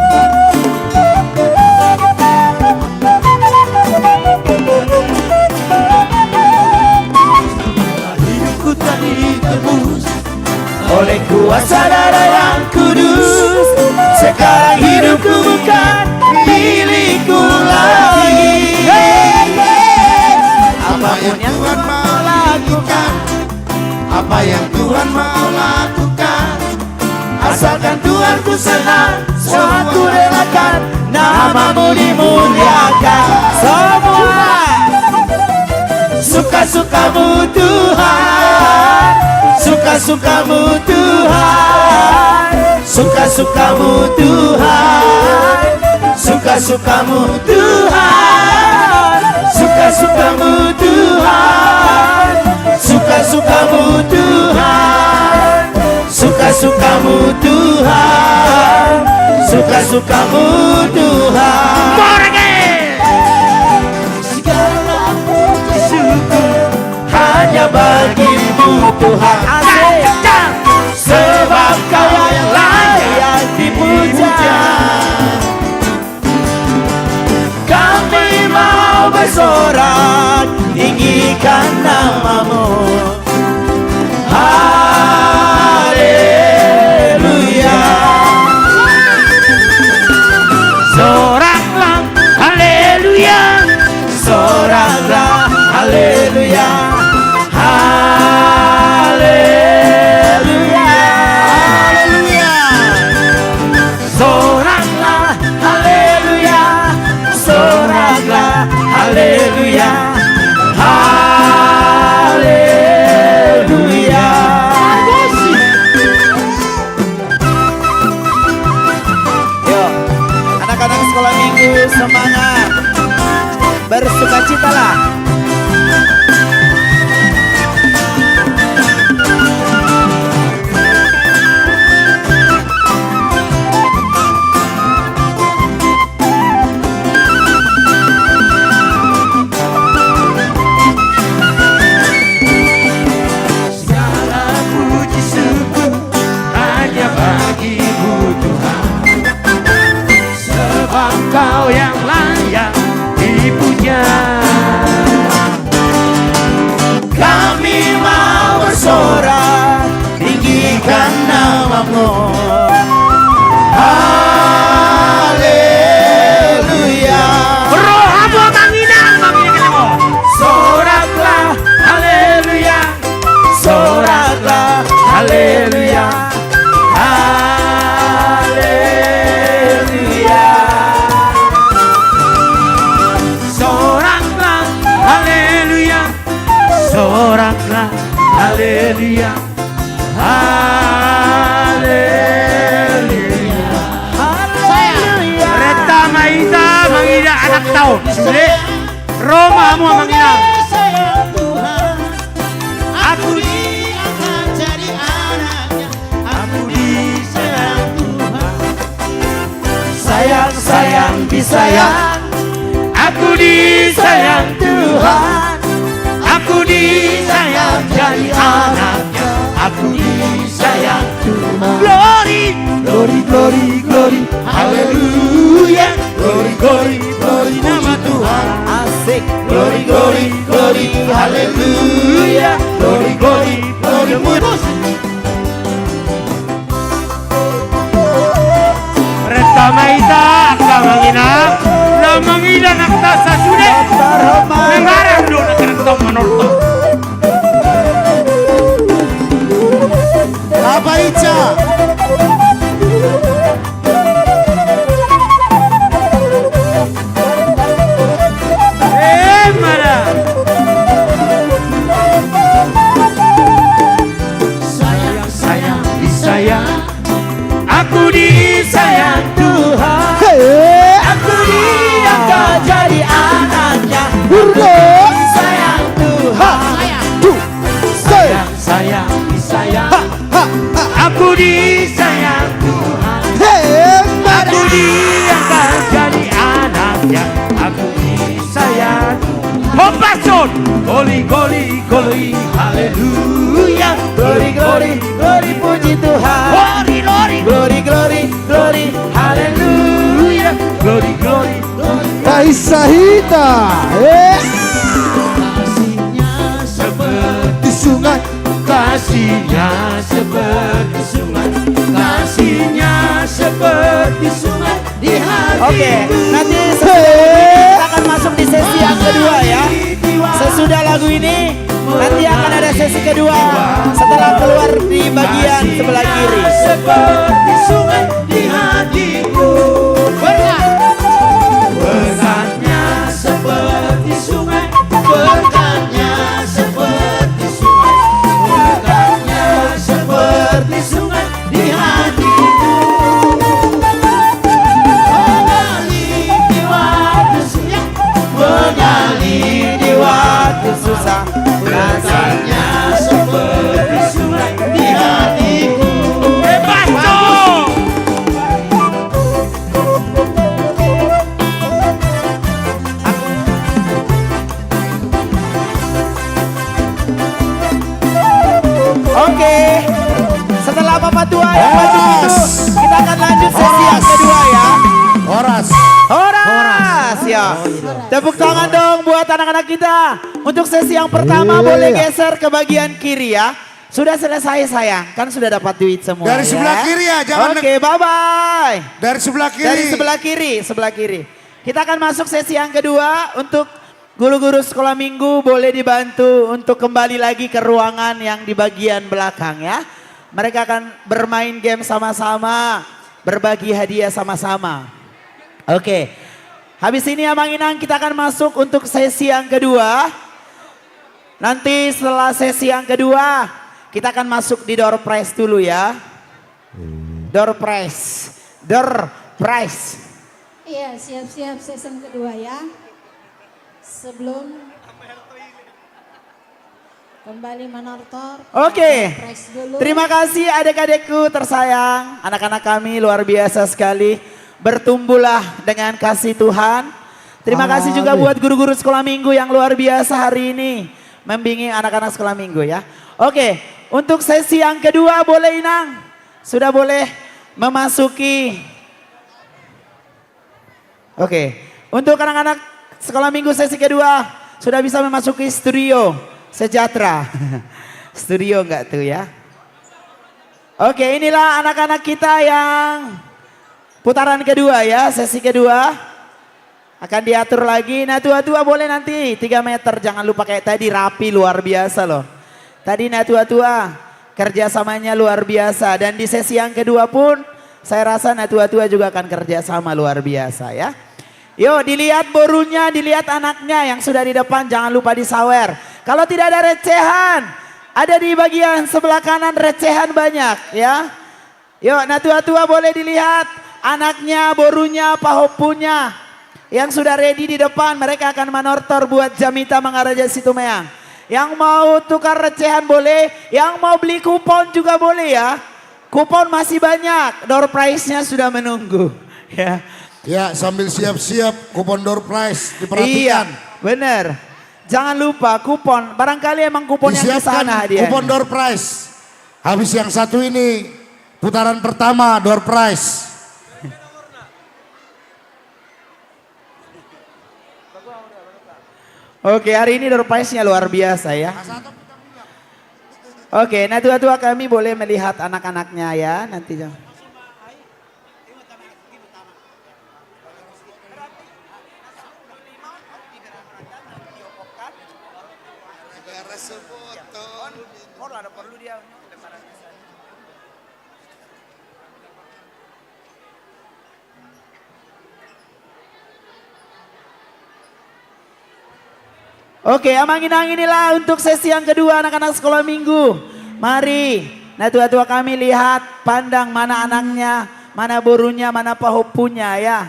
Hidupku telah ditebus oleh kuasa darah yang kudus. Sekarang hidupku bukan milikku lagi. Apa yang Tuhan mau lakukan, apa yang Tuhan mau lakukan, asalkan Tuhan ku senang, semua ku relakan, nama-Mu dimuliakan. Semua. Suka-sukamu Tuhan, suka-sukamu Tuhan, suka-sukamu Tuhan, suka-sukamu Tuhan, suka-sukamu Tuhan, suka-sukamu Tuhan, suka-sukamu Tuhan, suka-sukamu Tuhan. Segala puji syukur hanya bagi-Mu Tuhan. Asik. Sebab Kau yang layak dipuja. Kami mau bersorak tinggikan nama-Mu. Haleluya. Soraklah, haleluya. Soraklah, haleluya. Haleluya. Haleluya. Soraklah, haleluya. Minggu semangat, bersukacitalah. Segala puji syukur hanya bagi-Mu, Tuhan. Sebab Kau yang layak dipuja. Kami mau bersorak, tinggikan nama-Mu. Haleluya. Rohamu, Amang Inang, Amang Inang. Soraklah, haleluya. Soraklah, haleluya. Haleluya. Soraklah, haleluya. Soraklah, haleluya. Haleluya. Haleluya. Renta ma hita mangida anakta on. Sude. Ro ma hamu, Amang Inang. Sayang Tuhan, aku diangkat jadi anaknya, aku disayang Tuhan. Sayang, sayang, disayang, aku disayang Tuhan, aku disayang jadi anaknya, aku disayang Tuhan. Glory, glory, glory, glory, haleluya. Glory, glory, glory, nama Tuhan. Asik. Glory, glory, glory, haleluya. Glory, glory, glory, puji. Renta ma hita, angka Amang Inang, na mangida anakta sasude. Mangarang do na kerentong manortor. Apa Ica? Eh, mana? Sayang, sayang, disayang, aku disayang Tuhan. Hei. Aku diangkat jadi anaknya. Hurra. Aku disayang Tuhan. Ha. Tu. Sayang, sayang, disayang. Ha, ha, ha. Aku disayang Tuhan. Hebat. Aku diangkat jadi anaknya. Aku disayang Tuhan. Hopas on. Glory, glory, glory, haleluya. Glory, glory, glory, puji Tuhan. Glory, glory, glory, glory, glory, haleluya. Glory, glory, glory. Kaisa hita. Eh. Kasihnya seperti sungai. Kasihnya seperti sungai. Kasihnya seperti sungai di hatiku. Oke, nanti sesudah ini kita akan masuk di sesi yang kedua ya. Sesudah lagu ini, nanti akan ada sesi kedua setelah keluar di bagian sebelah kiri. Seperti sungai di hatiku. Berkatnya seperti sungai, berkatnya seperti sungai, berkatnya seperti sungai di hatiku. Mengalir di waktu senja, mengalir di waktu susah, rasanya seperti sungai di hatiku. Bebas, Cok! Oke, setelah Bapak Tua yang bantu itu, kita akan lanjut sesi yang kedua ya. Horas. Horas. Ya. Tepuk tangan dong buat anak-anak kita. Untuk sesi yang pertama boleh geser ke bagian kiri ya. Sudah selesai sayang, kan sudah dapat duit semua. Dari sebelah kiri ya, jangan. Oke, bye bye. Dari sebelah kiri. Dari sebelah kiri, sebelah kiri. Kita akan masuk sesi yang kedua untuk guru-guru sekolah minggu boleh dibantu untuk kembali lagi ke ruangan yang di bagian belakang ya. Mereka akan bermain game sama-sama, berbagi hadiah sama-sama. Oke. Habis ini Amang Inang kita akan masuk untuk sesi yang kedua. Nanti setelah sesi yang kedua kita akan masuk di door prize dulu ya. Door prize. Door prize. Iya, siap-siap sesi kedua ya. Sebelum kembali menortor, oke. Ada press dulu. Terima kasih adik-adikku tersayang, anak-anak kami luar biasa sekali. Bertumbuhlah dengan kasih Tuhan. Terima kasih juga buat guru-guru sekolah minggu yang luar biasa hari ini membimbing anak-anak sekolah minggu ya. Oke, untuk sesi yang kedua boleh Inang, sudah boleh memasuki. Oke, untuk anak-anak sekolah minggu sesi kedua sudah bisa memasuki studio Sejahtera. Studio enggak tuh ya? Oke, inilah anak-anak kita yang putaran kedua ya, sesi kedua. Akan diatur lagi. Nah, tua-tua boleh nanti tiga meter, jangan lupa kayak tadi, rapi, luar biasa loh. Tadi nah tua-tua kerjasamanya luar biasa. Dan di sesi yang kedua pun saya rasa nah tua-tua juga akan kerjasama luar biasa ya. Yuk, dilihat borunya, dilihat anaknya yang sudah di depan, jangan lupa disawer. Kalau tidak ada recehan, ada di bagian sebelah kanan recehan banyak ya. Yuk, nah tua-tua boleh dilihat anaknya, borunya, pahompunya yang sudah ready di depan, mereka akan manortor buat Jamita Mangaraja Situmeang. Yang mau tukar recehan boleh, yang mau beli kupon juga boleh ya. Kupon masih banyak, door prize-nya sudah menunggu. Ya. Ya, sambil siap-siap kupon door prize diperhatikan. Iya, bener. Jangan lupa kupon, barangkali emang kupon yang di sana hadiahnya. Disiapkan kupon door prize. Habis yang satu ini, putaran pertama, door prize. Oke, hari ini door prize-nya luar biasa ya. Oke, nah tua-tua kami boleh melihat anak-anaknya ya nanti. Oke, amang inang, inilah untuk sesi yang kedua anak-anak sekolah minggu. Mari, nah tua-tua kami lihat, pandang mana anaknya, mana borunya, mana pahompunya ya.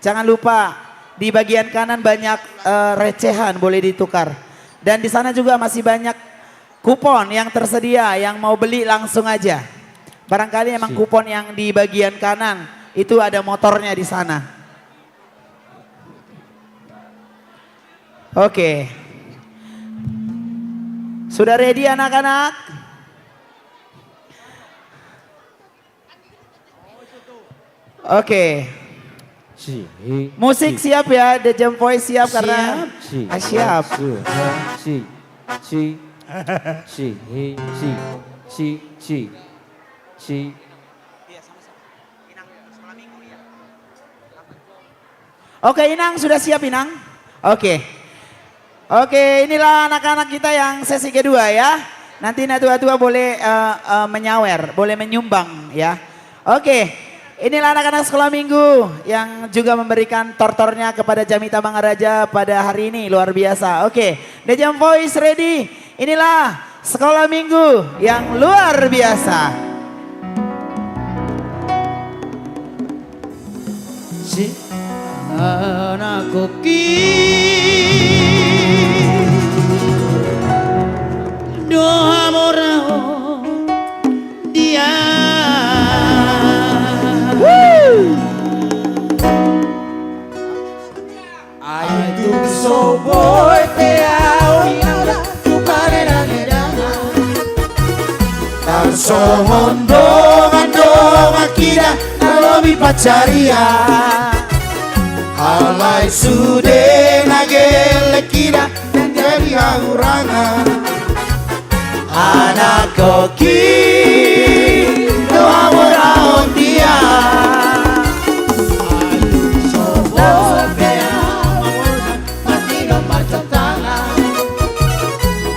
Jangan lupa di bagian kanan banyak eh, recehan boleh ditukar. Dan di sana juga masih banyak kupon yang tersedia, yang mau beli langsung aja. Barangkali emang kupon yang di bagian kanan itu ada motornya di sana. Oke. Sudah ready anak-anak? Oke. Musik siap ya, The Jam Voice siap karena siap. Ah, siap. Oke, Inang sudah siap, Inang? Oke. Oke, inilah anak-anak kita yang sesi kedua ya. Nanti nah tua-tua boleh eh, eh, menyawer, boleh menyumbang ya. Oke, inilah anak-anak sekolah minggu yang juga memberikan tortornya kepada Jamita Mangaraja pada hari ini, luar biasa. Oke, The Jam Voice ready. Inilah sekolah minggu yang luar biasa. Si anak koki do hamoraon dia. Ai tung so boi pe au tu paredan-edan, tarsongon dongan-dongan kida na lobi pansarian. Alai sude na gelleng kida jadi hahurangan. Anak koki do hamoraon dia. Ai so boi pe au mangondang, mati do marcontangan.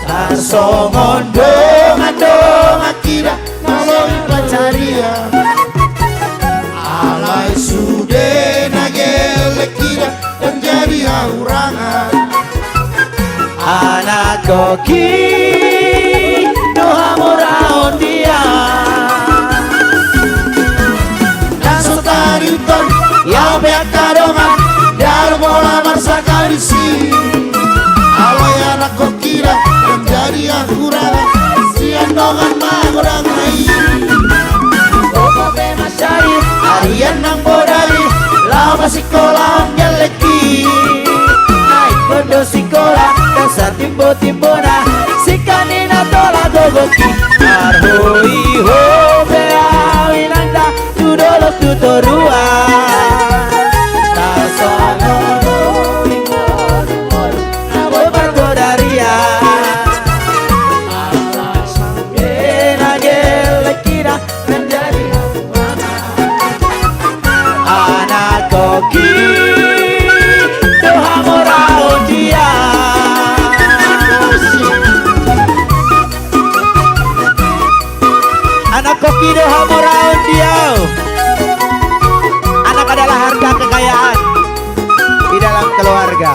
Tarsongon dongan-dongan kida na lobi pansarian. Alai sude na gelleng kida dan jadi hahurangan. Anak koki do hamoraon dia. Na so tariuthon, ia pe angka dongan. Alai anakkonki da manjadi hahurangan sian dongan magodangna i. Gogo pe mansari arian nang bodari laho masikolahon gellengki. Na ingkon do sikola ndang satimbotimbona, sian i na tolap gogoki. Marhoi ho pe ahu inanta tu dolok tu toruan. Tarsongon do ingkon na boi pargodarian. Alai sude na gellengki da manjadi hahurangan. Anakkonki do hamoraon di ahu. Anakkonki do hamoraon di ahu. Anak adalah harta kekayaan di dalam keluarga.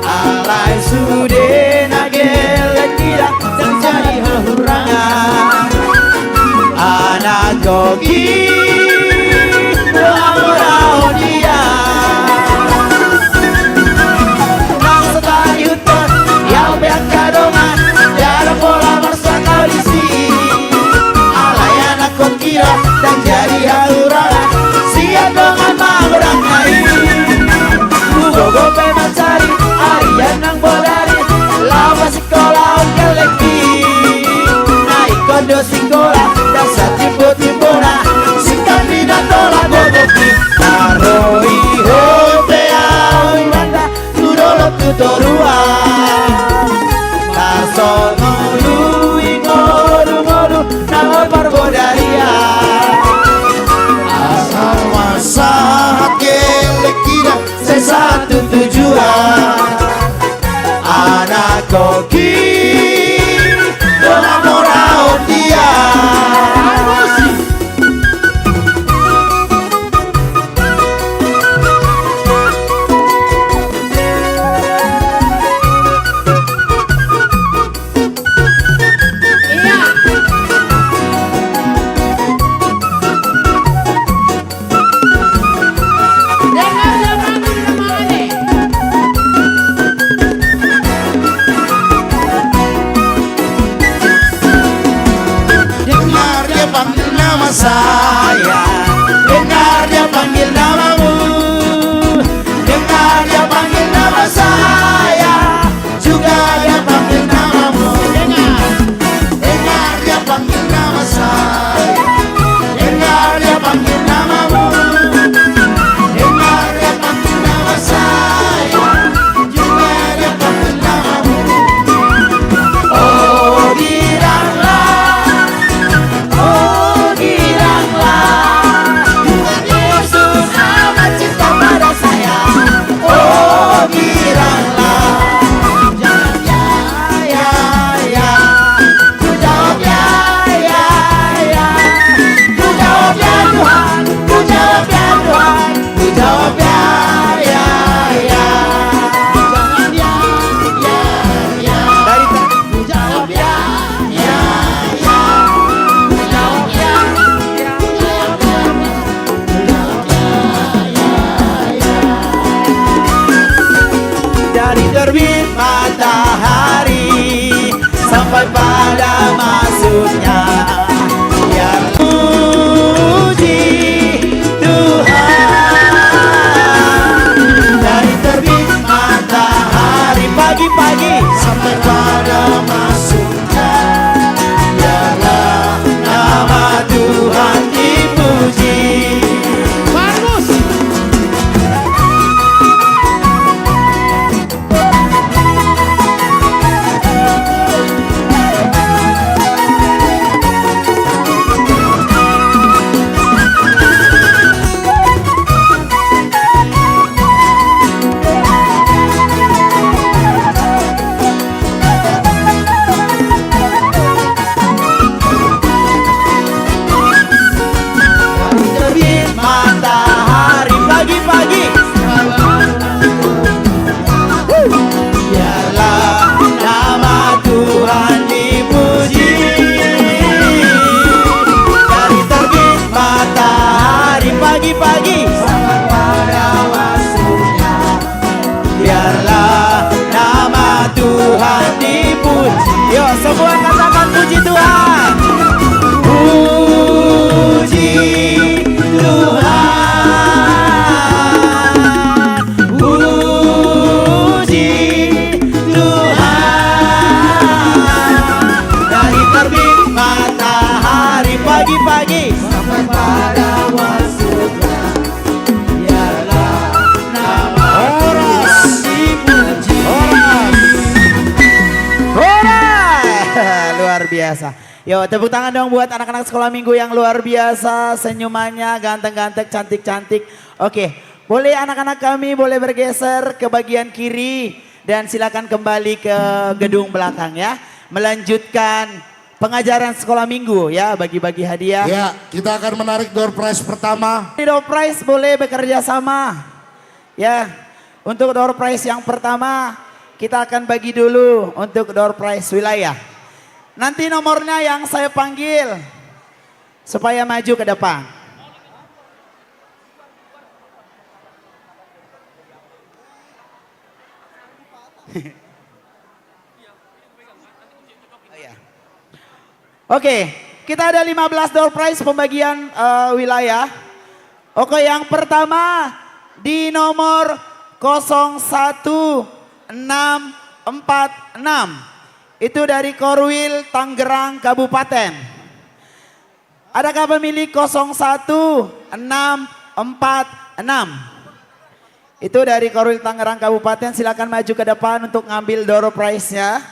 Alai sude na gellengki da manjadi hahurangan. Anakkonki do hamoraon di ahu. Nang so tarihuthon ahu pe angka dongan, jala pola marsangkap disi. Alai anakkonki da manjadi hahurangan sian dongan magodangna i. Gogo pe mansari arian nang bodari laho masikolahon gellengki. Na ingkon do sikola ndang satimbotimbona, sian i na tolap gogoki. Marhoi ho pe ahu inanta tu dolok tu toruan. Tarsongon do ingkon na boi pargodarian. Asal ma sahat gellengki da sai sahat tu tujuan. Anakkonki do hamoraon di ahu. Dengar dia panggil nama saya, dengar dia panggil namamu, dengar dia panggil nama saya, juga dia panggil namamu. Dengar dia panggil nama saya, dengar dia panggil namamu, dengar dia panggil nama saya, juga dia panggil namamu. Oh, bilanglah, oh, bilanglah, Tuhan Yesus amat cinta pada saya. Oh, bilanglah. Ya, ya, ya. Ku jawab ya, ya, ya. Ku jawab ya, Tuhan. Ku jawab ya, Tuhan. Ku jawab ya, ya, ya. Ku jawab ya, ya, ya. Dari ta- Ku jawab ya, ya, ya. Ku jawab ya, ya, ya. Dari terbit matahari sampai pada masuknya, biar puji Tuhan. Dari terbit matahari pagi-pagi sampai pada masuk, biarlah nama Tuhan dipuji. Bagus. Yo, semua katakan puji Tuhan. Puji Tuhan. Puji Tuhan. Dari terbit matahari pagi-pagi sampai pada masuknya. Horas. Horas. Horas. Luar biasa. Yo, tepuk tangan dong buat anak-anak sekolah minggu yang luar biasa, senyumannya ganteng-ganteng, cantik-cantik. Oke, boleh anak-anak kami boleh bergeser ke bagian kiri dan silakan kembali ke gedung belakang ya. Melanjutkan pengajaran sekolah minggu ya, bagi-bagi hadiah. Ya, kita akan menarik door prize pertama. Ini door prize boleh bekerja sama. Ya, untuk door prize yang pertama kita akan bagi dulu untuk door prize wilayah. Nanti nomornya yang saya panggil supaya maju ke depan. Oh, iya. Oke, kita ada lima belas door prize pembagian, eh, wilayah. Oke, yang pertama di nomor kosong satu enam empat enam. Itu dari Korwil Tangerang Kabupaten. Adakah pemilik kosong satu enam empat enam? Itu dari Korwil Tangerang Kabupaten, silakan maju ke depan untuk ngambil door prize-nya.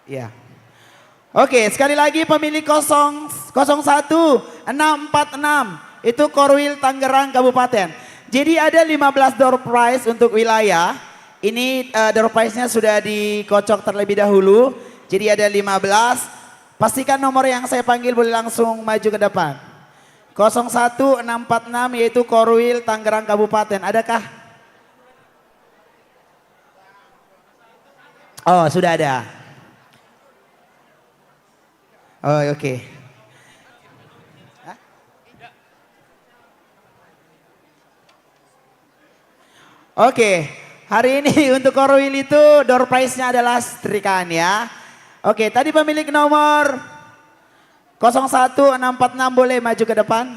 Iya. Oke, sekali lagi pemilik kosong, kosong satu enam empat enam, itu Korwil Tangerang Kabupaten. Jadi ada lima belas door prize untuk wilayah. Ini, eh, door prize-nya sudah dikocok terlebih dahulu. Jadi ada lima belas. Pastikan nomor yang saya panggil boleh langsung maju ke depan. Kosong satu enam empat enam yaitu Korwil Tangerang Kabupaten. Adakah? Oh, sudah ada. Oh, oke. Hah? Oke, hari ini untuk Korwil itu door prize-nya adalah setrikaan ya. Oke, tadi pemilik nomor kosong satu enam empat enam boleh maju ke depan.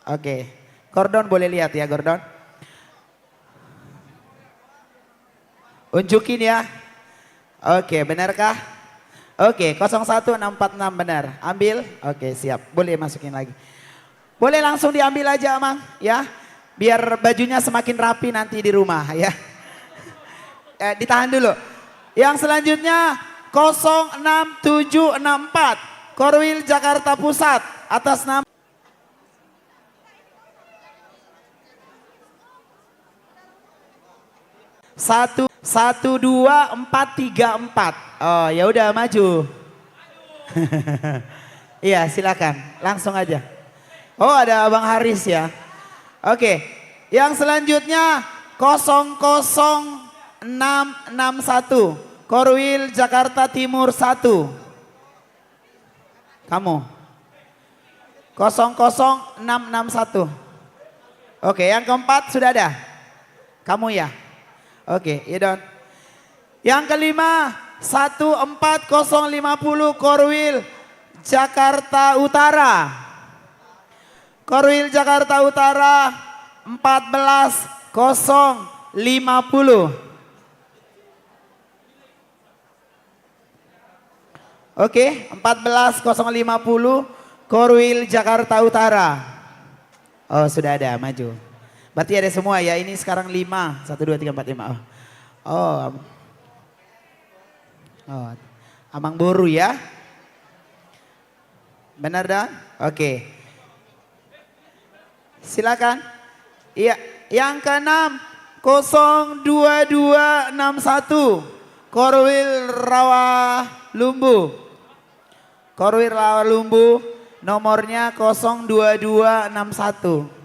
Oke, Gordon boleh lihat ya, Gordon. Unjukin ya. Oke, benarkah? Oke, kosong satu enam empat enam benar. Ambil. Oke, siap. Boleh masukin lagi. Boleh langsung diambil aja, Amang, ya. Biar bajunya semakin rapi nanti di rumah, ya. Eh, ditahan dulu. Yang selanjutnya, kosong enam tujuh enam empat, Korwil Jakarta Pusat, atas nama satu, satu, dua, empat, tiga, empat. Oh, ya udah, maju. Iya, silakan. Langsung aja. Oh, ada Abang Haris ya. Oke. Yang selanjutnya kosong kosong enam enam satu, Korwil Jakarta Timur satu. Kamu. Kosong kosong enam enam satu. Oke, yang keempat sudah ada? Kamu ya? Oke, ya, Don. Yang kelima, satu empat kosong lima puluh, Korwil Jakarta Utara. Korwil Jakarta Utara, empat belas kosong lima puluh. Oke, empat belas kosong lima puluh, Korwil Jakarta Utara. Oh, sudah ada, maju. Berarti ada semua ya, ini sekarang lima. Satu, dua, tiga, empat, lima. Oh. Oh. Am-, oh. Amang boru ya. Benar, Don? Oke. Silakan. Iya, yang keenam, kosong dua dua enam satu, Korwil Rawalumbu. Korwil Rawalumbu, nomornya kosong dua dua enam satu.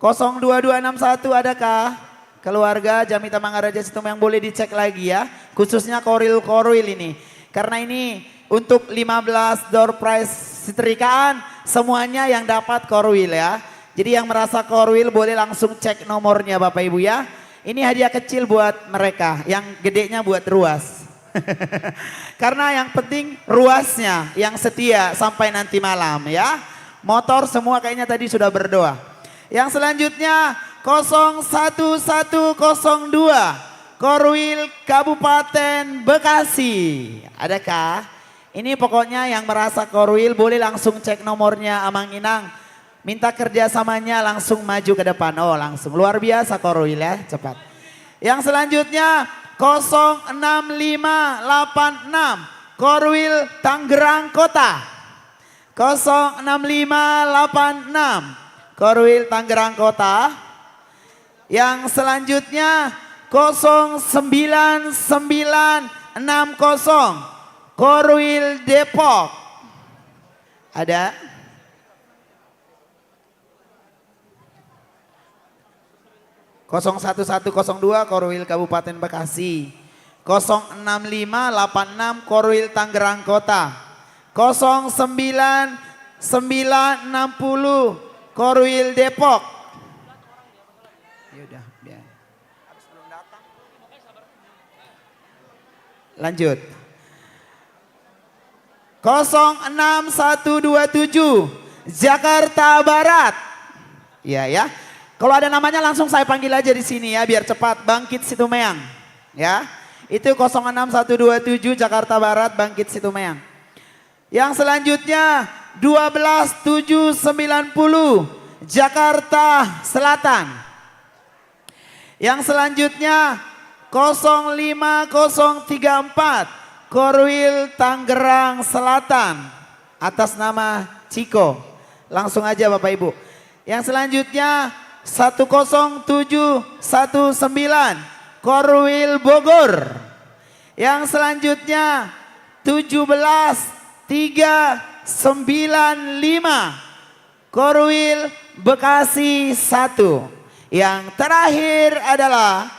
Kosong dua dua enam satu, adakah keluarga Jamita Mangaraja Situma yang boleh dicek lagi ya, khususnya Korwil-Korwil ini. Karena ini untuk lima belas door prize Setrikaan semuanya yang dapat Korwil ya. Jadi yang merasa Korwil boleh langsung cek nomornya Bapak Ibu ya. Ini hadiah kecil buat mereka, yang gedenya buat Ruas. Karena yang penting Ruasnya yang setia sampai nanti malam ya. Motor semua kayaknya tadi sudah berdoa. Yang selanjutnya kosong satu satu kosong dua, Korwil Kabupaten Bekasi. Adakah? Ini pokoknya yang merasa Korwil boleh langsung cek nomornya Amang Inang. Minta kerjasamanya langsung maju ke depan. Oh, langsung. Luar biasa Korwil ya, cepat. Yang selanjutnya kosong enam lima delapan enam, Korwil Tangerang Kota. Kosong enam lima delapan enam, Korwil Tangerang Kota. Yang selanjutnya kosong sembilan sembilan enam kosong, Korwil Depok. Ada? Kosong satu satu kosong dua, Korwil Kabupaten Bekasi. Kosong enam lima delapan enam, Korwil Tangerang Kota. Kosong sembilan sembilan enam puluh, Korwil Depok. Ya udah, biar. Lanjut. Kosong enam satu dua tujuh, Jakarta Barat. Ya, ya. Kalau ada namanya langsung saya panggil aja di sini ya, biar cepat. Bangkit Situmeang. Ya. Itu kosong enam satu dua tujuh, Jakarta Barat, Bangkit Situmeang. Yang selanjutnya dua belas tujuh sembilan puluh, Jakarta Selatan. Yang selanjutnya kosong lima kosong tiga empat, Korwil Tangerang Selatan, atas nama Ciko. Langsung aja Bapak Ibu. Yang selanjutnya satu kosong tujuh satu sembilan, Korwil Bogor. Yang selanjutnya tujuh belas tiga sembilan lima, Korwil Bekasi satu. Yang terakhir adalah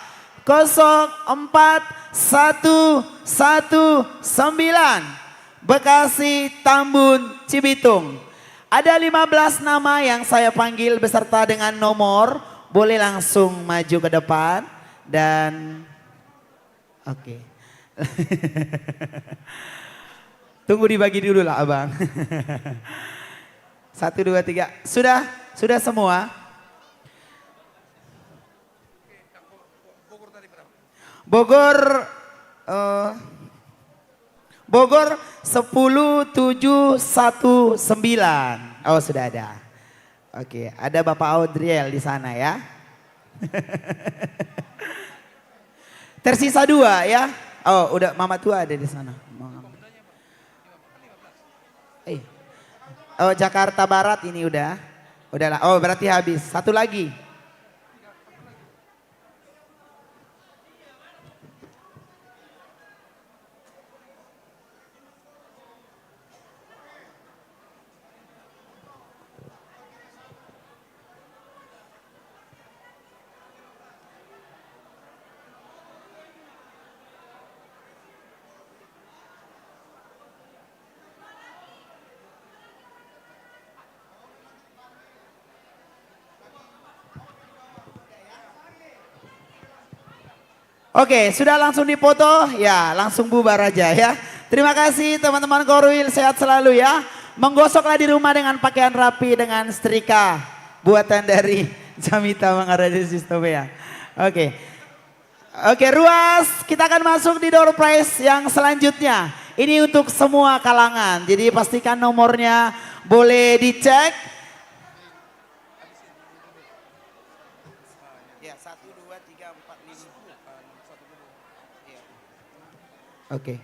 kosong empat satu satu sembilan, Bekasi Tambun Cibitung. Ada lima belas nama yang saya panggil beserta dengan nomor, boleh langsung maju ke depan dan oke. Tunggu dibagi dulu lah, Abang. Satu, dua, tiga. Sudah? Sudah semua? Bogor, eh, Bogor sepuluh tujuh satu sembilan. Oh, sudah ada. Oke, ada Bapak Audriel di sana ya. Tersisa dua ya. Oh, udah, Mama Tua ada di sana. Mau ngam-, eh. Oh, Jakarta Barat ini udah. Udahlah. Oh, berarti habis. Satu lagi. Oke, sudah langsung dipoto? Ya, langsung bubar aja ya. Terima kasih teman-teman Korwil, sehat selalu ya. Menggosoklah di rumah dengan pakaian rapi, dengan setrika buatan dari Jamita Mangaraja Sistopeang. Oke. Oke, Ruas, kita akan masuk di door prize yang selanjutnya. Ini untuk semua kalangan. Jadi pastikan nomornya boleh dicek. Ya, satu, dua, tiga, empat, lima. Iya. Oke.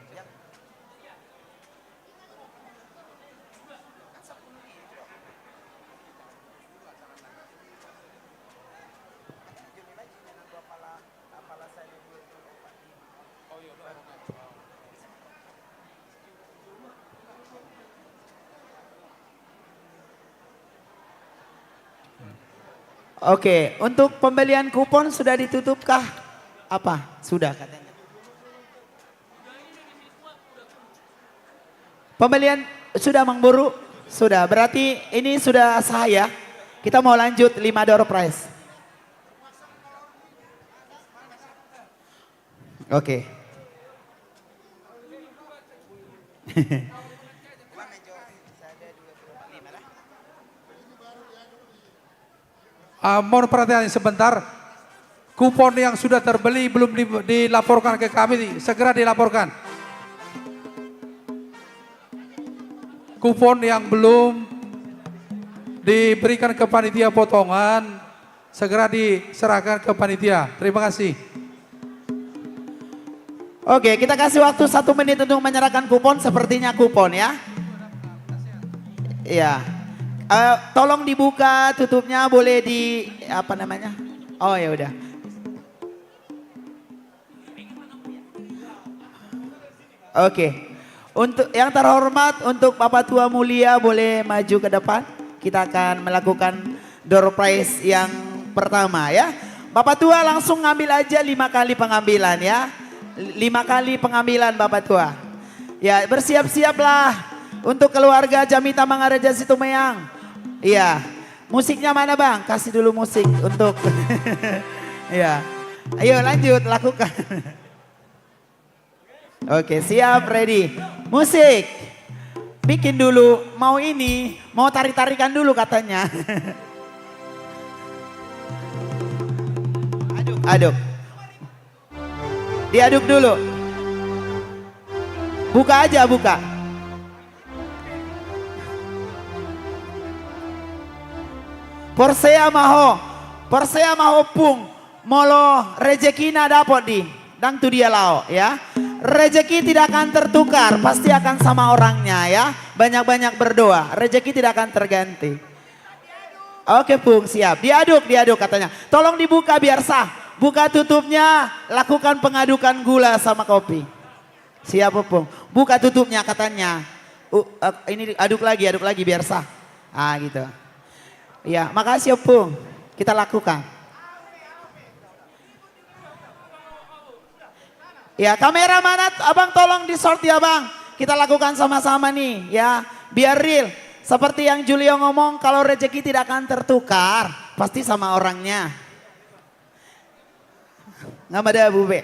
Oke, untuk pembelian kupon sudah ditutupkah? Apa? Sudah katanya. Pembelian sudah, Mang Boru? Sudah, berarti ini sudah sah ya. Kita mau lanjut lima door prize. Oke. Ah, mohon perhatian sebentar. Kupon yang sudah terbeli belum di-, dilaporkan ke kami, segera dilaporkan. Kupon yang belum diberikan ke panitia potongan, segera diserahkan ke panitia. Terima kasih. Oke, kita kasih waktu satu menit untuk menyerahkan kupon. Sepertinya kupon ya. Iya. Eh, tolong dibuka tutupnya, boleh di, apa namanya? Oh ya udah. Oke. Untuk yang terhormat, untuk Bapak Tua Mulia boleh maju ke depan. Kita akan melakukan door prize yang pertama ya. Bapak Tua langsung ngambil aja lima kali pengambilan ya. Lima kali pengambilan Bapak Tua. Ya, bersiap-siaplah untuk keluarga Jamita Mangaraja Situmeang. Iya. Musiknya mana, Bang? Kasih dulu musik untuk Iya. Ayo lanjut, lakukan. Oke, siap, ready. Musik. Bikin dulu, mau ini, mau tarik-tarikan dulu katanya. Aduk, aduk. Diaduk dulu. Buka aja, buka. Porsea ma ho. Porsea ma ho, Pung. Molo rejekina dapot di, ndang tu dia laho, ya. Rezeki tidak akan tertukar, pasti akan sama orangnya, ya. Banyak-banyak berdoa, rezeki tidak akan terganti. Oke, Pung, siap. Diaduk, diaduk katanya. Tolong dibuka biar sah. Buka tutupnya, lakukan pengadukan gula sama kopi. Siap, Ompung. Buka tutupnya katanya. U-, eh, ini aduk lagi, aduk lagi biar sah. Ah, gitu. Iya, makasih, Ompung. Kita lakukan. Ya, kamera mana, Abang, tolong di-shot ya, Bang. Kita lakukan sama-sama nih, ya. Biar real. Seperti yang Julio ngomong, kalau rezeki tidak akan tertukar, pasti sama orangnya. Nggak ada, Bube.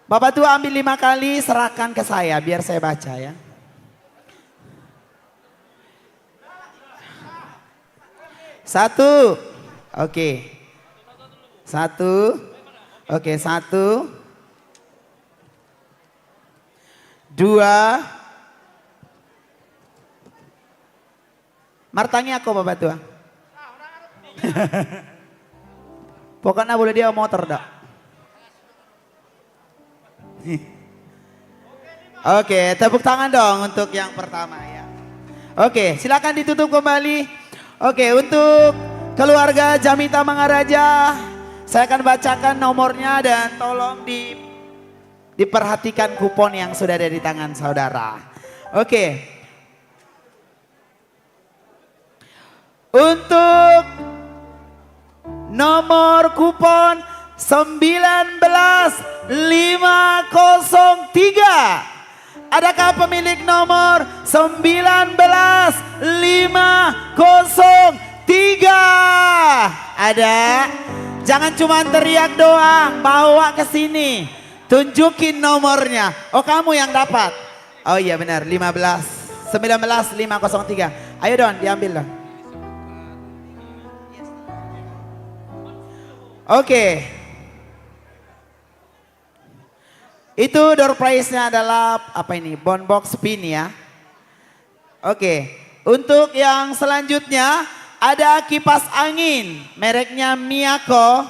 Bapak Tua ambil lima kali, serahkan ke saya, biar saya baca, ya. Satu. Oke. Satu. Oke, satu. Dua. Martangiang ho, Bapak Tua. Pokokna bolo dia motor da. Oke, tepuk tangan dong untuk yang pertama, ya. Oke, silakan ditutup kembali. Oke, untuk keluarga Jamita Mangaraja, saya akan bacakan nomornya dan tolong di-, diperhatikan kupon yang sudah ada di tangan saudara. Oke. Untuk nomor kupon sembilan belas lima kosong tiga. Adakah pemilik nomor sembilan belas lima kosong tiga? Ada? Jangan cuma teriak doang, bawa ke sini. Tunjukin nomornya. Oh, kamu yang dapat. Oh iya, benar, lima belas, sembilan belas lima kosong tiga. Ayo, Don, diambil, Don. Oke. Itu door prize-nya adalah apa ini? Bon box pin, ya. Oke. Untuk yang selanjutnya ada kipas angin mereknya Miyako.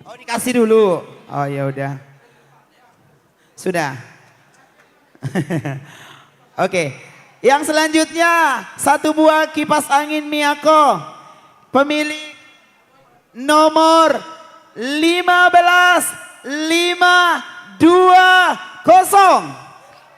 Oh, dikasih dulu. Oh, ya udah. Sudah. Oke. Yang selanjutnya, satu buah kipas angin Miyako. Pemilik nomor lima belas lima dua kosong.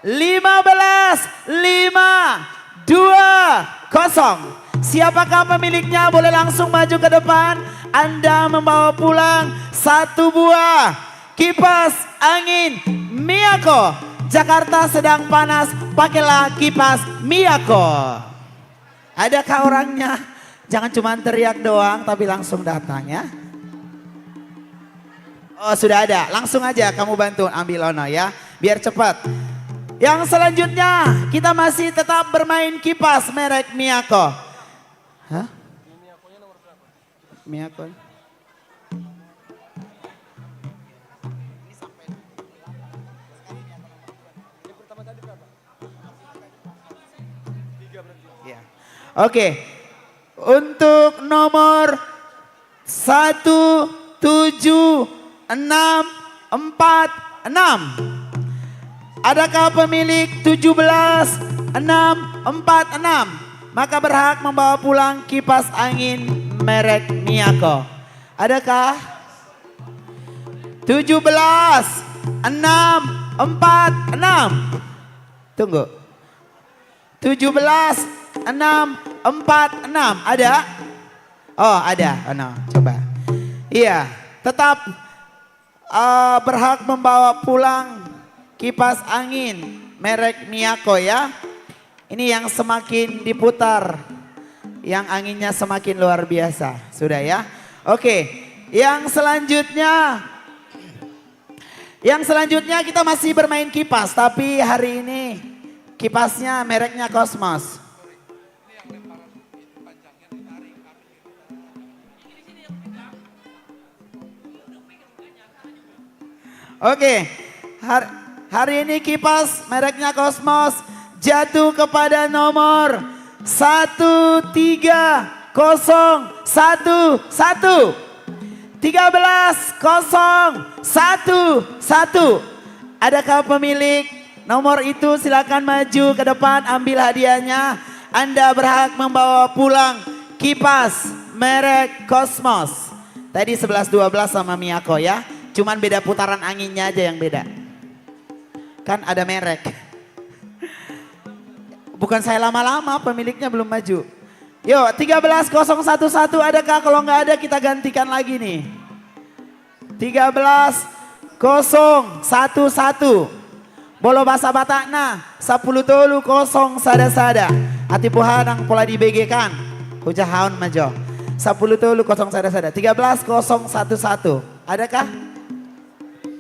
Lima belas lima dua kosong. Siapakah pemiliknya? Boleh langsung maju ke depan. Anda membawa pulang satu buah kipas angin Miyako. Jakarta sedang panas, pakailah kipas Miyako. Adakah orangnya? Jangan cuma teriak doang, tapi langsung datang ya. Oh, sudah ada. Langsung aja kamu bantu ambil ono ya. Biar cepat. Yang selanjutnya, kita masih tetap bermain kipas merek Miyako. Hah? Miyako. Iya. Oke. Untuk nomor satu tujuh enam empat enam. Adakah pemilik tujuh belas enam empat enam? Maka berhak membawa pulang kipas angin merek Miyako. Adakah? Tujuh belas enam empat enam. Tunggu. Tujuh belas enam empat enam. Ada? Oh, ada. Oh, no. Coba. Iya, tetap, eh, berhak membawa pulang kipas angin merek Miyako ya. Ini yang semakin diputar, yang anginnya semakin luar biasa. Sudah ya. Oke, yang selanjutnya, yang selanjutnya kita masih bermain kipas, tapi hari ini kipasnya mereknya Cosmos. Oke, har- hari ini kipas mereknya Cosmos jatuh kepada nomor satu tiga kosong satu satu. Tiga belas kosong satu satu. Adakah pemilik nomor itu? Silakan maju ke depan, ambil hadiahnya. Anda berhak membawa pulang kipas merek Cosmos. Tadi sebelas dua belas sama Miyako ya. Cuman beda putaran anginnya aja yang beda. Kan ada merek. Bukan saya lama-lama, pemiliknya belum maju. Yo, tiga belas kosong satu satu adakah? Kalau nggak ada, kita gantikan lagi nih. Tiga belas kosong satu satu. Molo bahasa Batakna, sampulu tolu kosong sada sada. Atik boha nang pola dibegekan. Hujahaon ma jo. Sampulu tolu kosong sada sada. Tiga belas kosong satu satu. Adakah?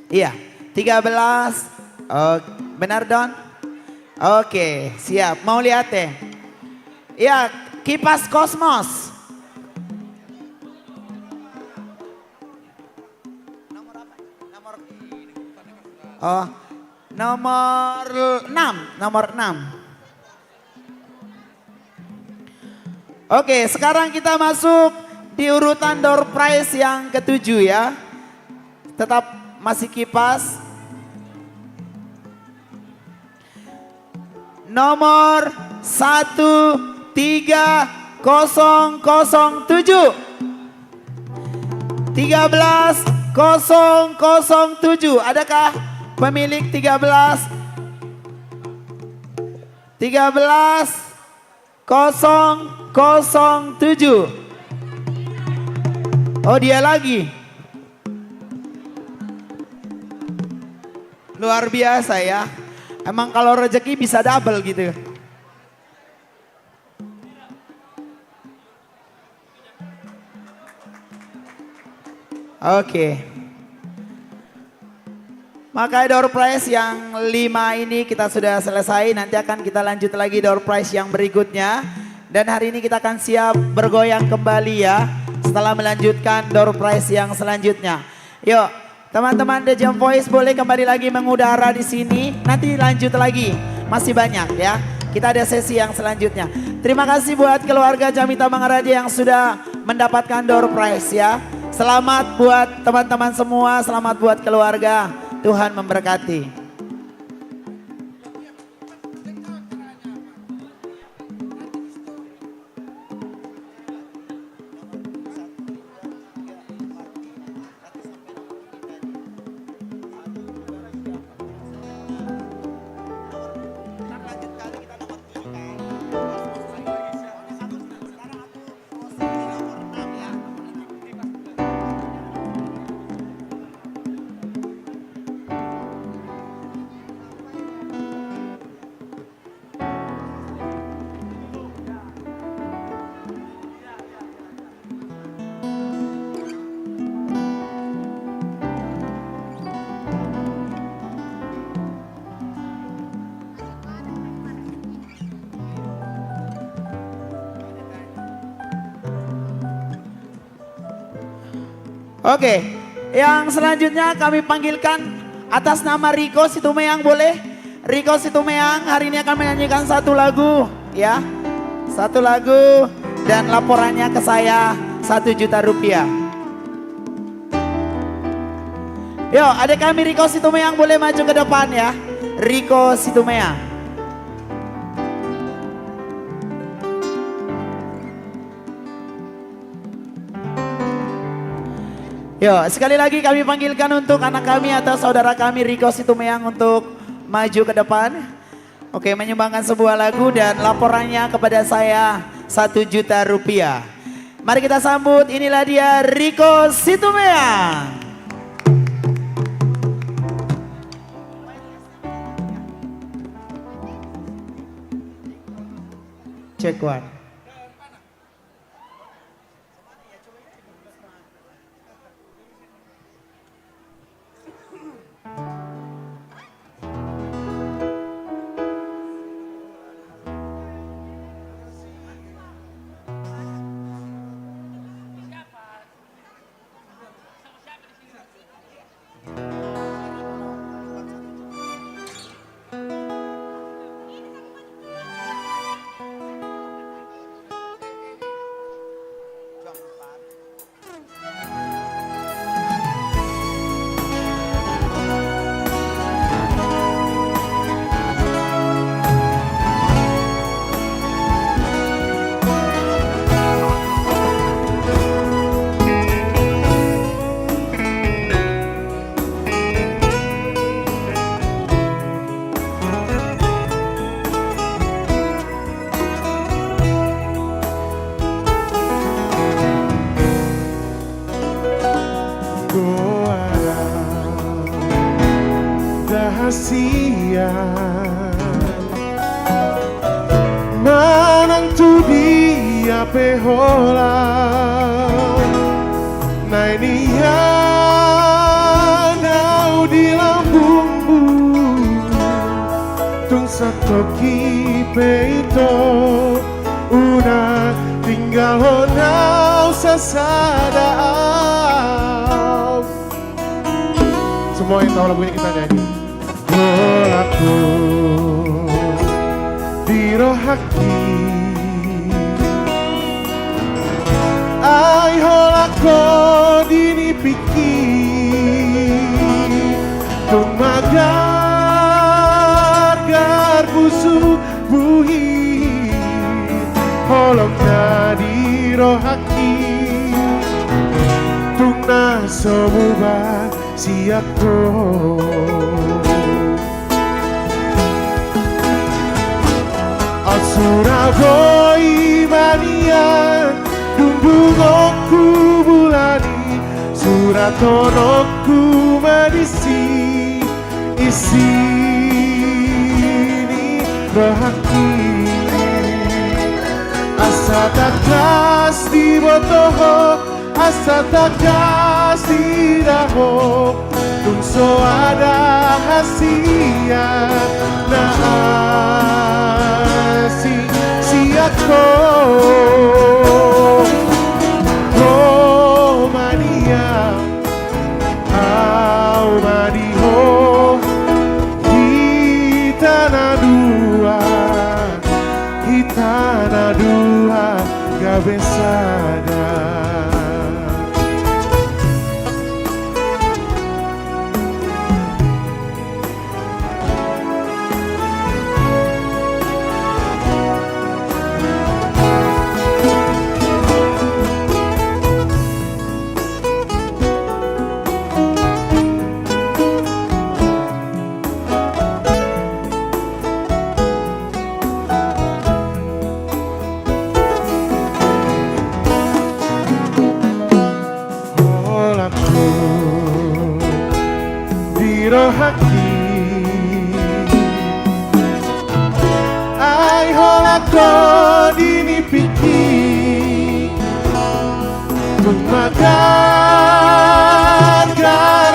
Iya. Tiga belas. Oh, benar, Don? Oke, siap. Mauliate. Iya, kipas Cosmos. Nomor apa? Nomor, oh, nomor enam, nomor enam. Oke, sekarang kita masuk di urutan door prize yang ketujuh ya. Tetap masih kipas. Nomor satu tiga kosong kosong tujuh. Tiga belas kosong kosong tujuh. Adakah pemilik tiga belas? Tiga belas kosong kosong tujuh. Oh, dia lagi. Luar biasa ya. Emang kalau rezeki bisa double gitu. Oke. Maka door prize yang lima ini kita sudah selesai. Nanti akan kita lanjut lagi door prize yang berikutnya. Dan hari ini kita akan siap bergoyang kembali ya, setelah melanjutkan door prize yang selanjutnya. Yuk, teman-teman The Jam Voice boleh kembali lagi mengudara di sini. Nanti lanjut lagi, masih banyak ya. Kita ada sesi yang selanjutnya. Terima kasih buat keluarga Jamita Mangaraja yang sudah mendapatkan door prize ya. Selamat buat teman-teman semua, selamat buat keluarga. Tuhan memberkati. Oke, yang selanjutnya kami panggilkan atas nama Riko Situmeang, boleh? Riko Situmeang hari ini akan menyanyikan satu lagu, ya. Satu lagu dan laporannya ke saya satu juta rupiah. Yo, adik kami Riko Situmeang boleh maju ke depan ya. Riko Situmeang. Yo, sekali lagi kami panggilkan untuk anak kami atau saudara kami Riko Situmeang untuk maju ke depan. Oke, menyumbangkan sebuah lagu dan laporannya kepada saya satu juta rupiah. Mari kita sambut, inilah dia Riko Situmeang. Check one. Goar da hasian manang tu dia pe holan, naeng nian ahu di lambungmu. Tung satongkin pe ito, unang tinggalhon ahu sasada au. Semua yang tahu lagu ini kita nyanyi. Holan ho di rohangki, ai holan ho di nipingki. Tung magargar busuk buhit, holong na di rohangki tung na so muba sian ho. Sura boi ma nian dung dungongku bulan i, sura tonongku ma disi isi ni rohangki. Asa tangkas diboto ho, asa tangkas diida ho, tung so ada hasian na asing sian ho. Ho ma nian, ahu ma di ho, hita na dua, hita na dua gabe sada. Holan ho di rohangki, ai holan ho di nipingki. Tung magargar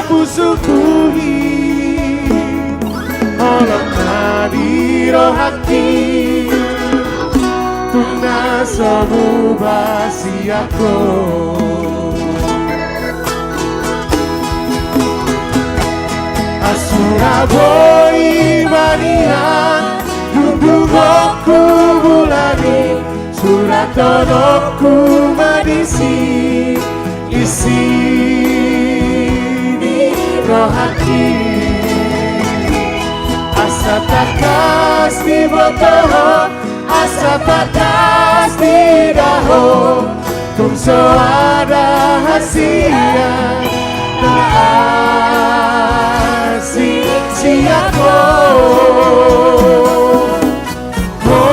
busuk buhit, holong na di rohangki tung na so muba sian ho. Mura boi ma nian, dung dungokku bulan i, surathononku ma disi isi ni rohangki. Asa tangkas diboto ho, asa tangkas diida ho, tung so ada hasian na asing sian ho. Ho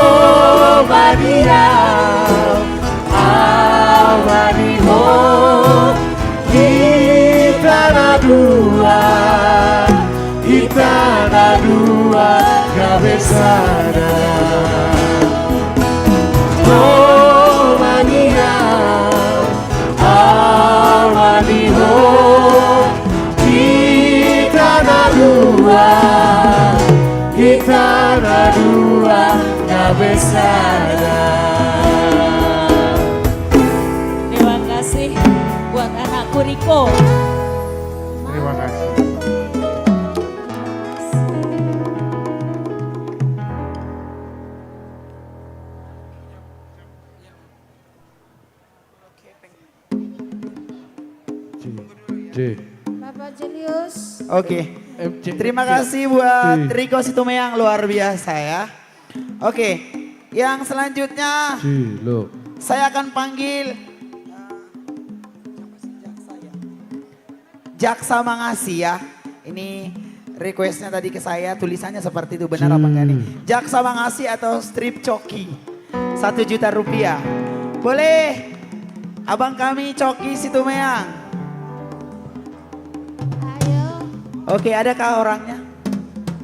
ma nian, au ma di ho, hita na dua, hita na dua gabe sada. Ho ma nian, au ma di ho, hita na dua, hita na dua gabe sada. Terima kasih buat anakku Riko. Terima kasih. Bapak Julius. Oke. Terima kasih buat Riko Situmeang, luar biasa ya. Oke, yang selanjutnya saya akan panggil Jaksa Mangasi ya. Ini requestnya tadi ke saya, tulisannya seperti itu, benar apa enggak nih? Jaksa Mangasi atau strip coki? Satu juta rupiah. Boleh, abang kami Coki Situmeang. Ayo. Oke, adakah orangnya?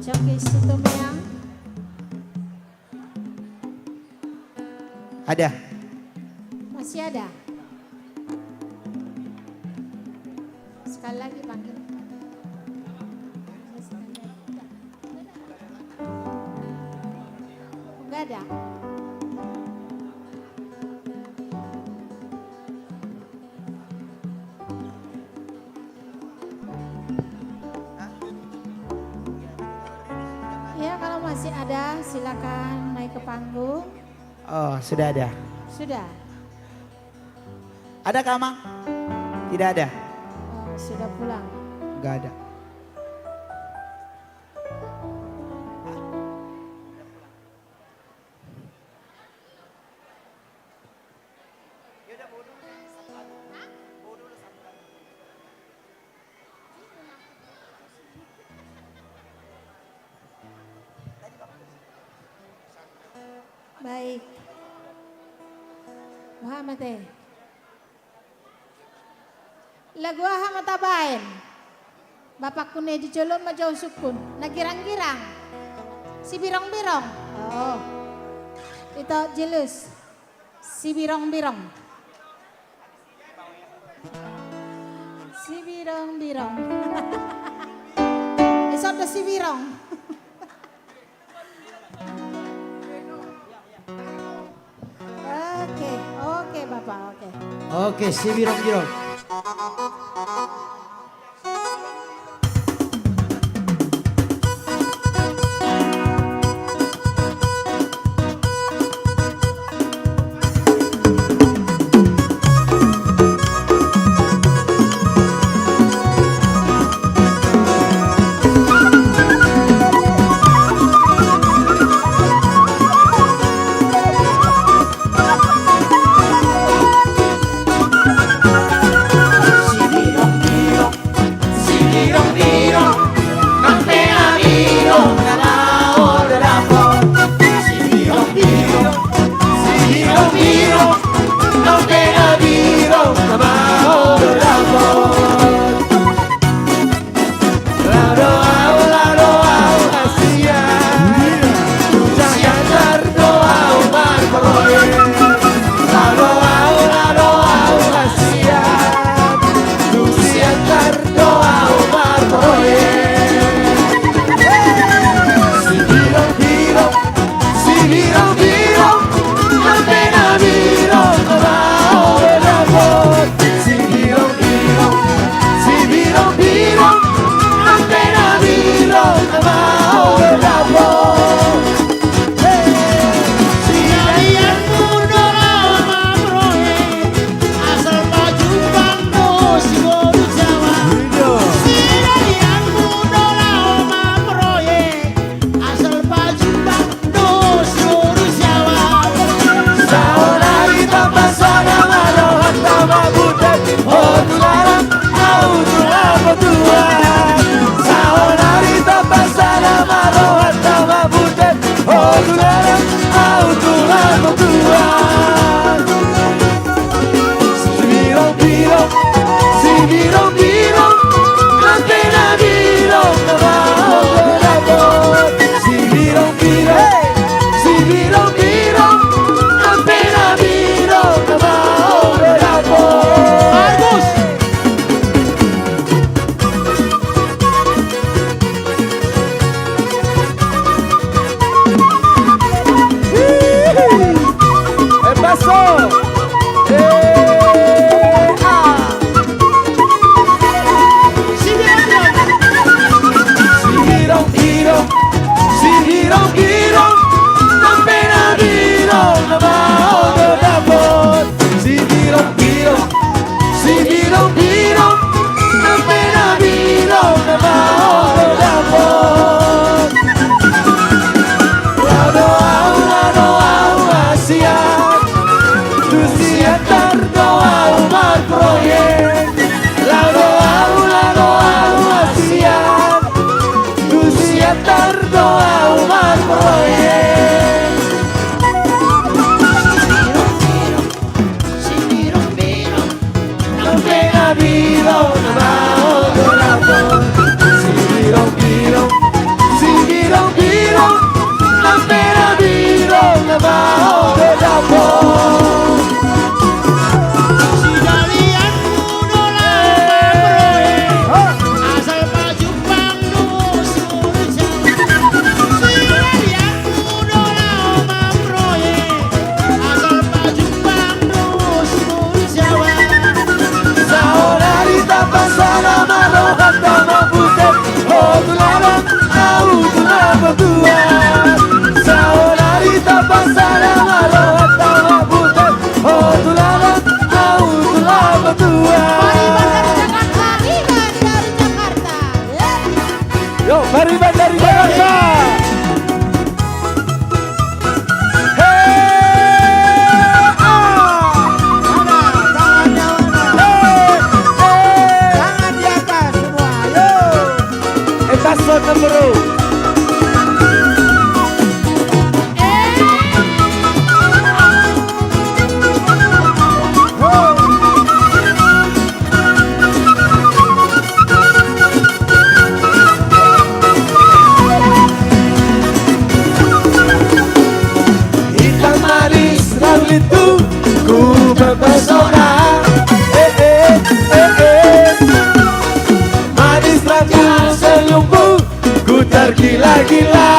Coki Situmeang. Ada. Masih ada. Sekali lagi panggil. Enggak ada. Ya, kalau masih ada, silakan naik ke panggung. Oh, sudah ada. Sudah. Ada kah, Mang? Tidak ada. Oh, sudah pulang. Enggak ada. Baik. Muhammad, eh. Lagu aha ma tabaen? Bapakku na di jolo ma jo sungkun. Na girang-girang. Sibirong-birong. Oh. Ito, Julius. Sibirong-birong. Sibirong-birong. Ison do sibirong. Oke, oke, Bapak, oke. Oke, sibirong-birong. Tardo au marproyek. Sibirong-birong, sibirong-birong, nampena birong na baoa do dapot. Sibirong-birong, sibirong-birong, nampena birong na baoa do dapot. Sidalianmu do laho mamproyek, asal pajumpang do Sidalianmu do laho mamproyek, asal pajumpang do Sumur Jawa. Saonari tapasada ma rohanta mambuat, ho tulang, au tulang, ho tulang. Saonari tapasada ma rohanta mambuat, ho tulang, au tulang, ho tulang. Pariban dari Jakarta. Pariban dari Jakarta. Yo, pariban dari Jakarta. Hei, ah. Mana tangannya, mana? Hei, hei. Tangan di atas semua, ayo. Eh, paso na, bro. Intan manis lalu lintu, ku mempesona. Eh, eh, eh, eh. Manis rangkul senyummu, ku tergila-gila.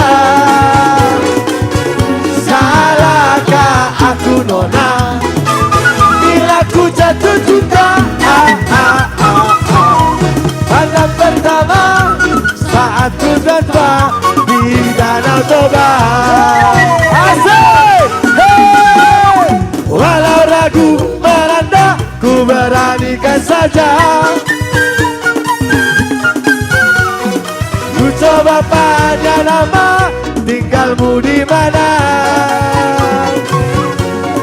Salahkah aku, nona, bila ku jatuh cinta? Ah, ah, ah, ah. Pandang pertama saat ku tatap di Danau Toba. Asik! Hei! Walau ragu melanda, ku beranikan saja. Ku coba tanya nama, tinggalmu di mana?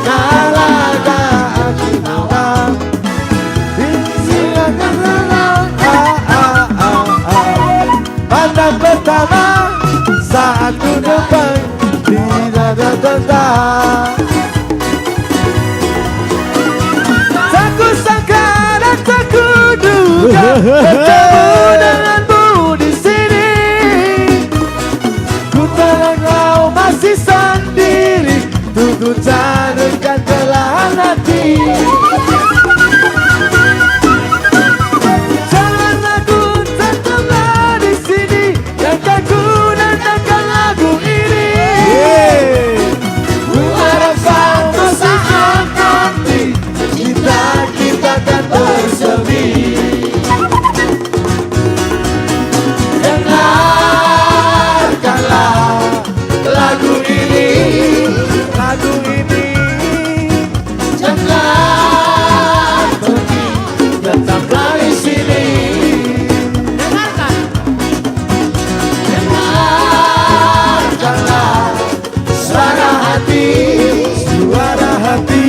Nalada aku nawa. Silakan salam. Ah, ah, ah, ah. Pandang pertama saat ku nampak di dada tentang. Tak kusangka dan tak kuduga bertemu denganmu di sini. Ku telan kau masih sendiri, tunggu canangkan belahan hati. Jangan ragu, tetaplah di sini. Dan kan ku nyanyikan lagu ini. Yeay. Ku harap suatu saat nanti cinta kita akan bersemi. Dengarkanlah lagu ini. Lagu ini. Jangan pergi, tetaplah di sini. Dengarkan. Dengarkanlah suara hati. Suara hati.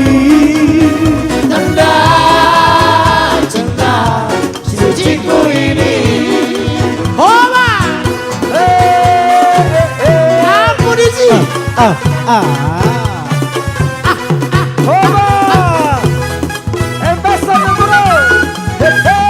Tanda cinta suciku ini. Hoba! Eh, eh, eh. Ampun, isi. Ah, ah, ah. Hoba! Ambassador, bro! Eh, eh.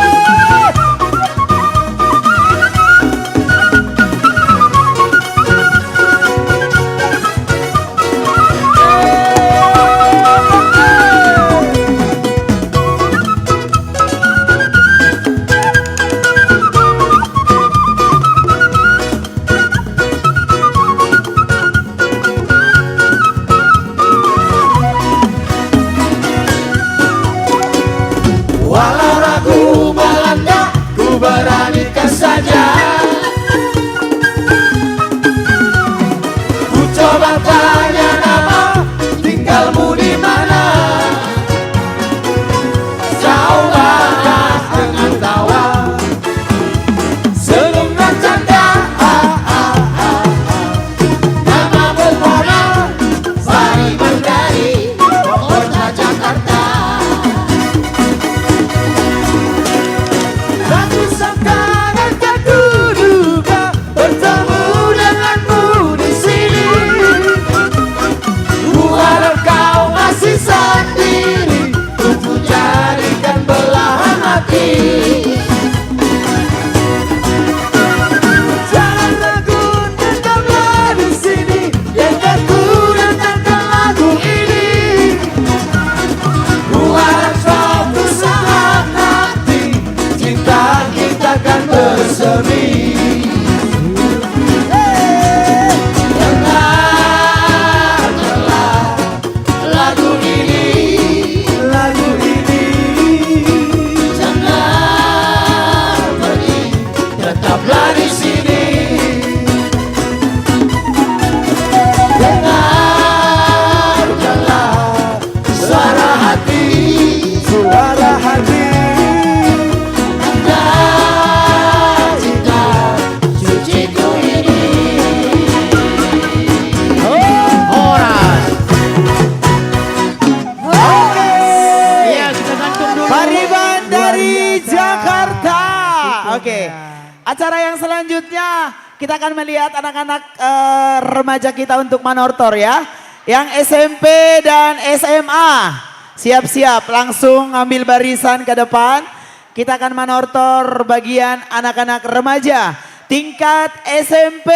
Acara yang selanjutnya, kita akan melihat anak-anak, eh, remaja kita untuk manortor, ya. Yang S M P dan S M A, siap-siap, langsung ambil barisan ke depan. Kita akan manortor bagian anak-anak remaja tingkat S M P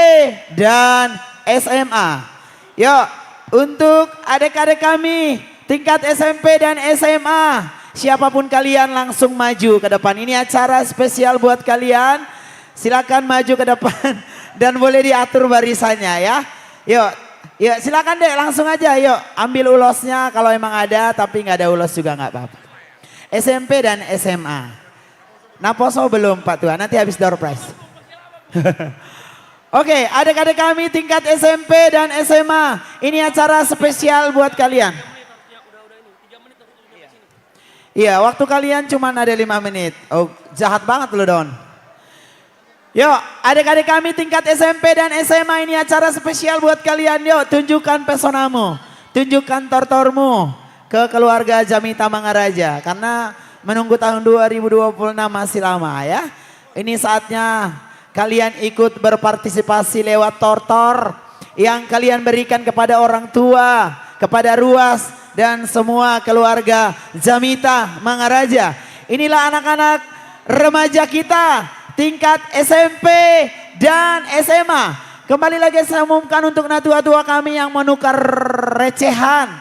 dan S M A. Yuk, untuk adik-adik kami tingkat S M P dan S M A, siapapun kalian langsung maju ke depan. Ini acara spesial buat kalian. Silakan maju ke depan dan boleh diatur barisannya, ya. Yuk, yuk, silakan deh, langsung aja, yuk, ambil ulosnya kalau emang ada, tapi nggak ada ulos juga nggak apa-apa. S M P dan S M A. Naposo belum, Pak Tua, nanti habis door prize. Oke, adik-adik kami tingkat S M P dan S M A, ini acara spesial buat kalian. Iya, waktu kalian cuma ada lima menit. Oh, jahat banget lu, Don. Yuk, adik-adik kami tingkat S M P dan S M A, ini acara spesial buat kalian. Yuk, tunjukkan pesonamu, tunjukkan tortormu ke keluarga Jamita Mangaraja, karena menunggu tahun dua ribu dua puluh enam masih lama, ya. Ini saatnya kalian ikut berpartisipasi lewat tortor yang kalian berikan kepada orang tua, kepada ruas, dan semua keluarga Jamita Mangaraja. Inilah anak-anak remaja kita tingkat S M P dan S M A. Kembali lagi saya umumkan untuk natua-tua kami yang menukar recehan,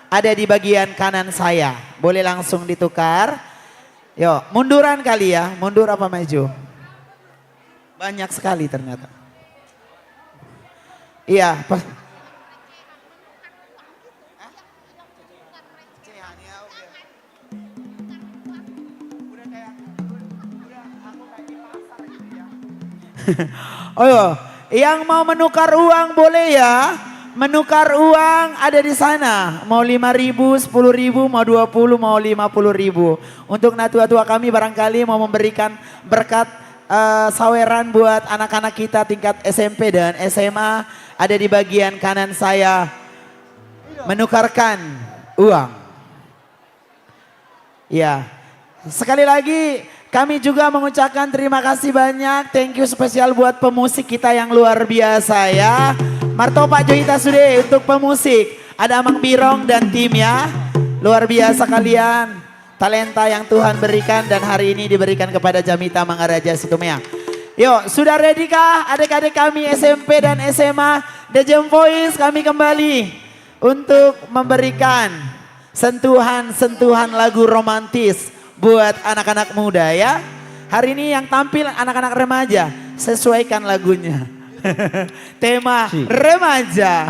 ada di bagian kanan saya. Boleh langsung ditukar. Yo, munduran kali ya, mundur apa maju? Banyak sekali ternyata. Iya, pas. Oh, yang mau menukar uang boleh ya. Menukar uang ada di sana. Mau lima ribu, sepuluh ribu, mau dua puluh, mau lima puluh ribu. Untuk natua-tua kami barangkali mau memberikan berkat, eh, saweran buat anak-anak kita tingkat S M P dan S M A, ada di bagian kanan saya, menukarkan uang. Ya. Sekali lagi, kami juga mengucapkan terima kasih banyak. Thank you spesial buat pemusik kita yang luar biasa, ya. Martopak jo hita sude untuk pemusik. Ada Amang Birong dan tim, ya. Luar biasa kalian. Talenta yang Tuhan berikan dan hari ini diberikan kepada Jamita Mangaraja Situmeang. Yo, sudah ready kah adik-adik kami S M P dan S M A? The Jam Boys, kami kembali untuk memberikan sentuhan-sentuhan lagu romantis buat anak-anak muda, ya. Hari ini yang tampil anak-anak remaja, sesuaikan lagunya. Tema remaja.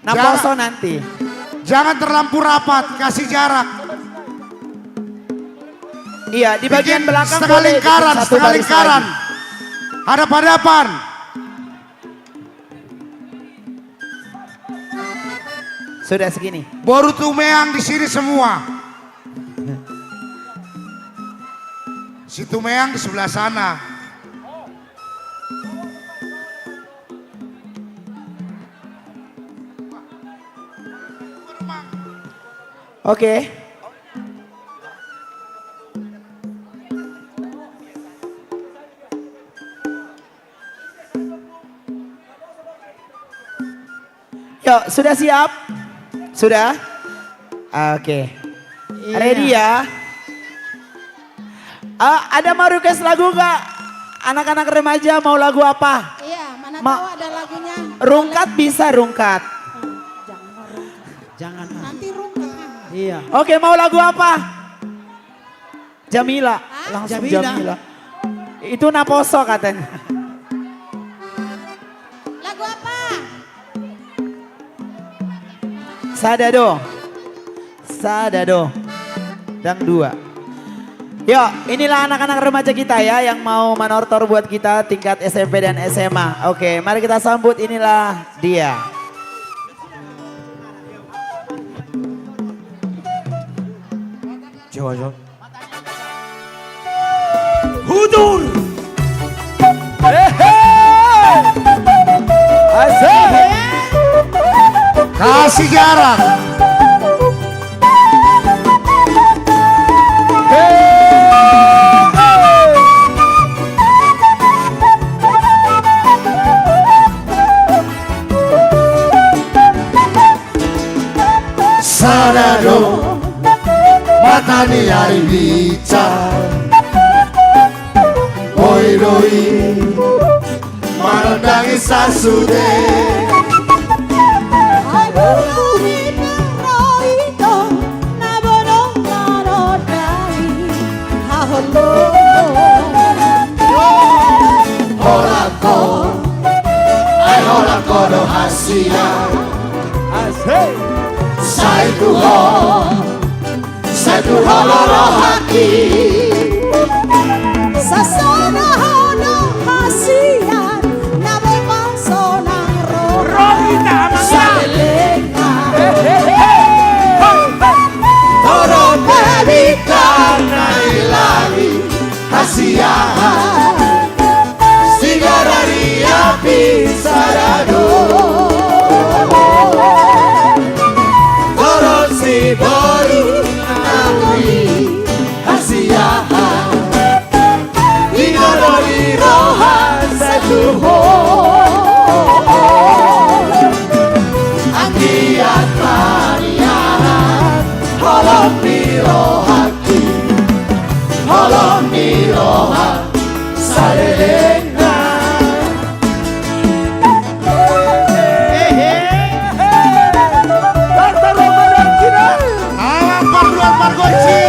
Naposo nanti. Jangan terlampau rapat, kasih jarak. Iya, di bagian belakang setengah lingkaran, setengah lingkaran. Hadap-hadapan. Sudah segini. Boru Tumeang di sini semua. Si Tumeang di sebelah sana. Oke. Yuk, sudah siap? Sudah? Oke. Ready ya? Eh, ada mau request lagu gak? Anak-anak remaja mau lagu apa? Iya, mana tahu ada lagunya. Rungkat bisa, rungkat. Jangan rungkat. Jangan. Nanti rungkat. Iya. Oke, mau lagu apa? Jamila. Hah? Langsung Jamila. Jamila. Itu naposo katanya. Lagu apa? Sada do. Sada do. Dang dua. Yo, inilah anak-anak remaja kita ya yang mau manortor buat kita tingkat S M P dan S M A. Oke, mari kita sambut, inilah dia. Coba, coba. Hudur. Hehe. Asik. Kasih jarak. Hehe. Tani ari bica. Boi do i manondangi sasude. Ai boi do i na bono manondangi haholongon. Holan ho, ai holan ho do hasian. Sai tu ho. Sai tu ho do rohangki. Sasona ho do hasian na boi pasonang roha. Salelengna. Torop pe bintang na di langit. Hasian sigara ni api sada do. Torop siboru na uli hasian. Ingodo ni roha sai tu ho. Anggiat ma nian holong ni roha. Holong ni roha salelengna. Hehe. Tartar roha dan kira. Alam parluar pargonsi.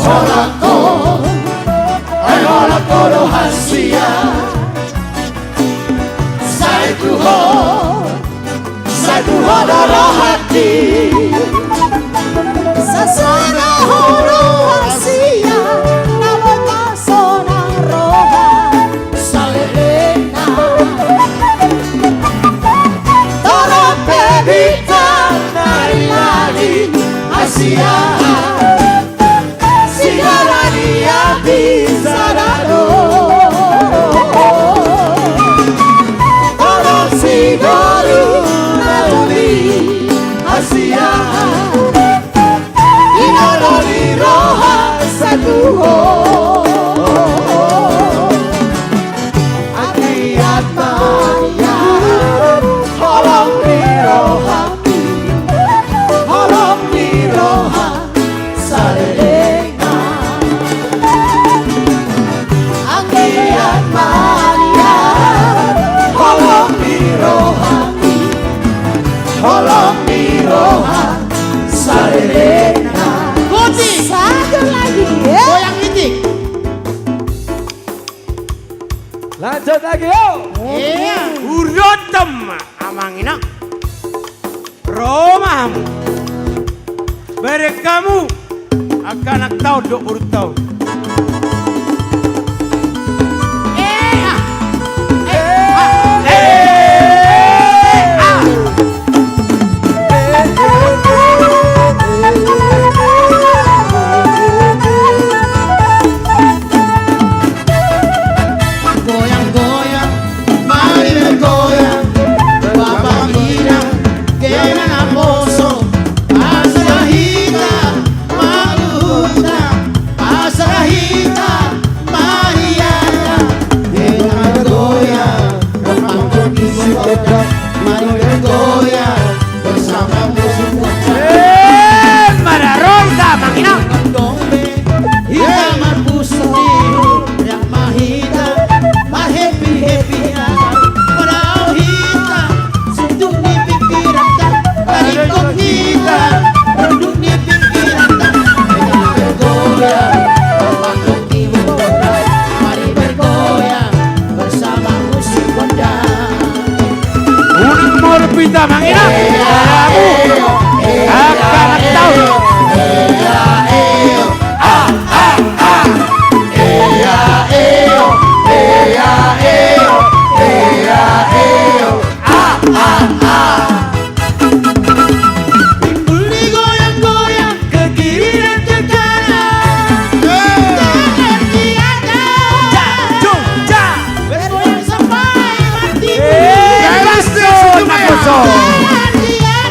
Holan ho, ai holan ho do hasian. Sai tu ho, sai tu ho do rohangki. Sasona ho do hasian na boi pasonang roha. Salelengna. Torop pe bintang na di langit hasian. Sigara ni api sada do. Torop siboru na uli hasian. Ingodo ni roha sai tu ho. Anggiat ma nian holong ni roha. Holong ni roha salelengna. Anggiat ma nian holong ni roha. Holong ni roha salelengna. Goyang itik. Lanjut lagi, yo. Iya. Urotom, amang inang. Ro ma hamu. Bereng hamu. Angka anak taon dohot boru taon. Goyang-goyang, mari bergoyang, bapak inang, kena naposo, asal hita, maluta, asal hita, mari ada, kena bergoyang, bapak inang, mari bergoyang, bersama musik. Eh, mararo hita, amang inang. Hita marpusu tiru, riang ma hita, marhappy-happy hita. Marau hita, suntuk ni pingkiranta, marikot hita, ronduk ni pingkiranta. Hita bergoyang, mari bergoyang, bersama musik gondang. Unang murpi ta, amang inang. Angka anak taon. Timbul digoyang-goyang, ke kiri dan ke kanan. Jangan di atas. Ja, jung, ja. Bergoyang sampai mati. Eh, langsung, langsung. Jangan di atas.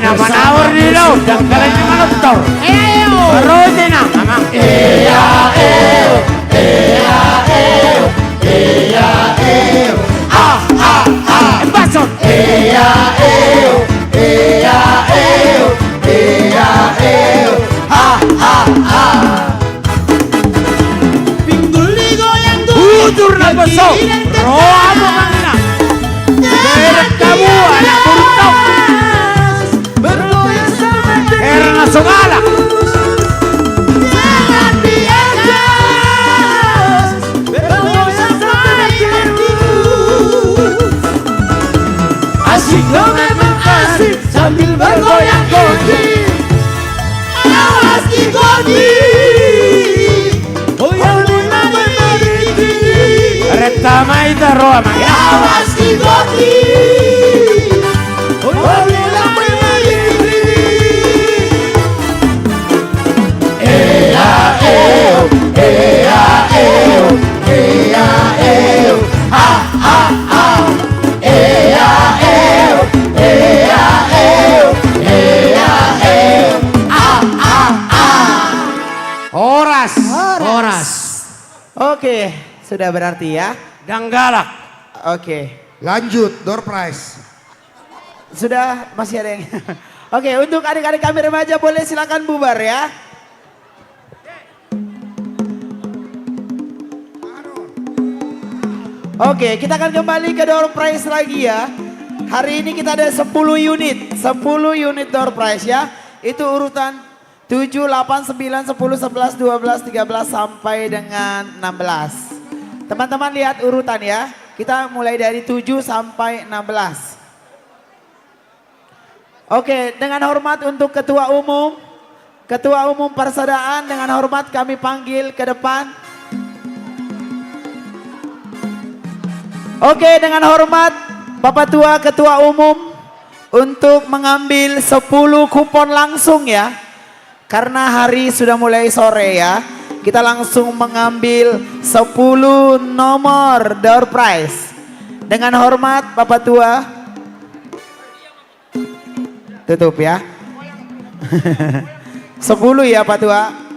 Na manaor di laut, dangkalan ni manutor. Eo. Roti na, amang. Ea, eo, ea, eo, ea, eo. A, a, a. Bason. Ea, eo, ea, eo, ea, eo. A, a, a. Pinggul ni goyang goyang. Bujur na boso. Roa mo mangina. Beret kamu anak burung tau. Bergoyang seperti. Erna sogala. Jangan di atas. Bergoyang seperti. Asik lo memang asik. Sambil bergoyang-goyang. Awas di godi. Goyang di godi. Retta mai taroa mai. Awas di godi. Goyang di godi. Ea, eo, ea, eo, ea, eo. A, a, a. Ea, eo, ea, eo, ea, eo. A, a, a. Horas. Horas. Horas. Oke, sudah berarti ya. Danggalak. Oke. Lanjut, door prize. Sudah, masih ada yang. Oke, untuk adik-adik kami remaja boleh silakan bubar ya. Oke, kita akan kembali ke door prize lagi ya. Hari ini kita ada sepuluh unit, sepuluh unit door prize ya. Itu urutan tujuh, delapan, sembilan, sepuluh, sebelas, dua belas, tiga belas sampai dengan enam belas. Teman-teman lihat urutan ya. Kita mulai dari tujuh sampai enam belas. Oke, dengan hormat untuk Ketua Umum, Ketua Umum Parsadaan, dengan hormat kami panggil ke depan. Oke, dengan hormat Bapak Tua, Ketua Umum, untuk mengambil sepuluh kupon langsung ya. Karena hari sudah mulai sore ya, kita langsung mengambil sepuluh nomor door prize. Dengan hormat Bapak Tua. Tutup ya. Sepuluh ya, Pak Tua.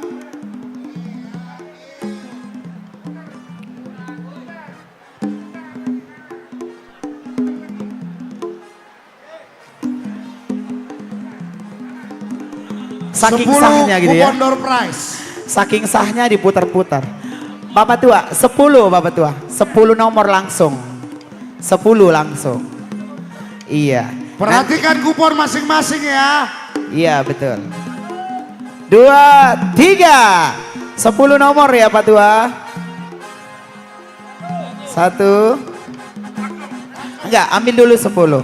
Saking sahnya gitu ya. Sepuluh kupon door prize. Saking sahnya diputar-putar. Bapak Tua, sepuluh, Bapak Tua. Sepuluh nomor langsung. Sepuluh langsung. Iya. Perhatikan kupon masing-masing ya. Iya, betul. Dua, tiga. Sepuluh nomor ya, Pak Tua. Satu. Enggak, ambil dulu sepuluh.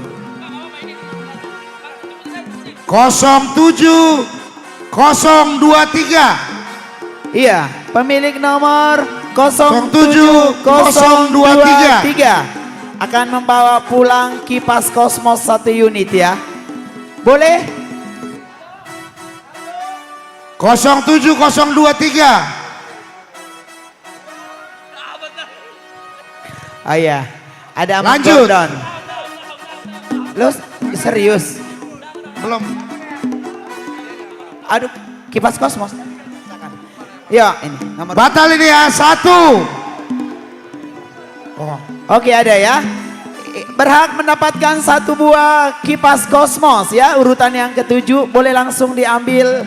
Kosong tujuh, kosong dua tiga. Iya, pemilik nomor kosong tujuh, kosong dua tiga akan membawa pulang kipas Cosmos satu unit ya. Boleh? Kosong tujuh, kosong dua tiga. Oh iya, ada Amang Gordon. Lanjut. Lo s-, serius? Belum. Aduh, kipas Cosmos. Iya, ini nomor. Batal ini ya, satu. Oh. Oke, ada ya. Berhak mendapatkan satu buah kipas Cosmos ya, urutan yang ketujuh, boleh langsung diambil.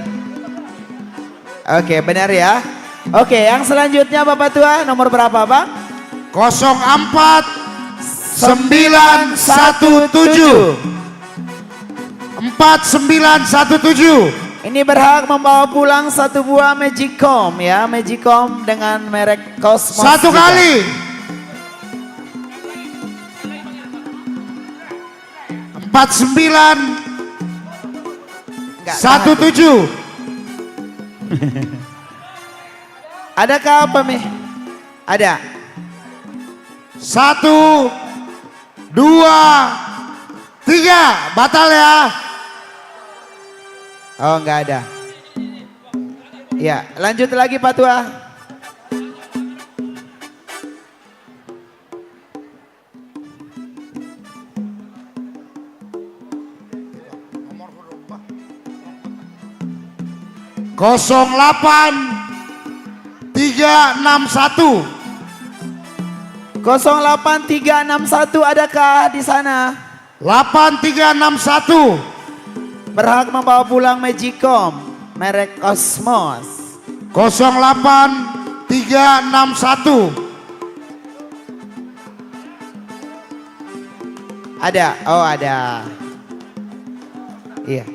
Oke, benar ya. Oke, yang selanjutnya Bapak Tua, nomor berapa, Pak? Kosong empat sembilan satu tujuh. Empat sembilan satu tujuh. Ini berhak membawa pulang satu buah Magicom ya, Magicom dengan merek Cosmos juga. Satu kali. Empat sembilan satu tujuh. Adakah apa, Mi? Ada. Satu, dua, tiga. Batal ya. Oh, nggak ada. Ya, lanjut lagi, Pak Tua. Kosong delapan tiga enam satu. Kosong delapan tiga enam satu, adakah di sana? Delapan tiga enam satu. Berhak membawa pulang Magicom merek Cosmos. Kosong delapan tiga enam satu. Ada. Oh, ada. Iya.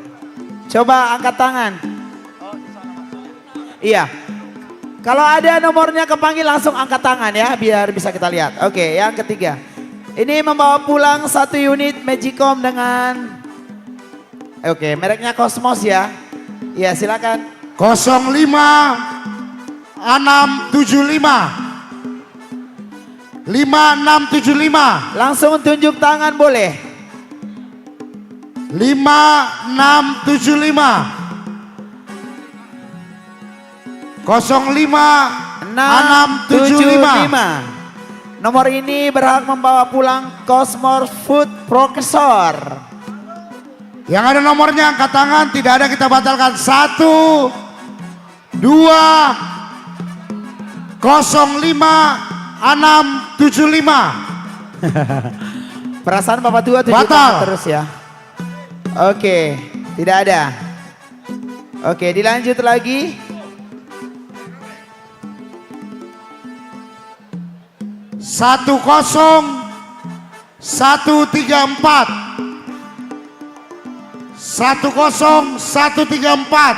Coba angkat tangan. Iya. Kalau ada nomornya kepanggil, langsung angkat tangan ya, biar bisa kita lihat. Oke, yang ketiga. Ini membawa pulang satu unit Magicom dengan, oke, mereknya Cosmos ya. Iya, silakan. Kosong lima enam tujuh lima. Lima enam tujuh lima. Langsung tunjuk tangan boleh. Lima enam tujuh lima. Kosong lima enam tujuh lima. Nomor ini berhak membawa pulang Cosmos Food Processor. Yang ada nomornya angkat tangan, tidak ada kita batalkan. Satu, dua, kosong lima enam tujuh lima. Perasaan Bapak Tua tujuh tangan terus ya. Oke, tidak ada. Oke, dilanjut lagi. Satu kosong satu tiga empat. Satu kosong satu tiga empat.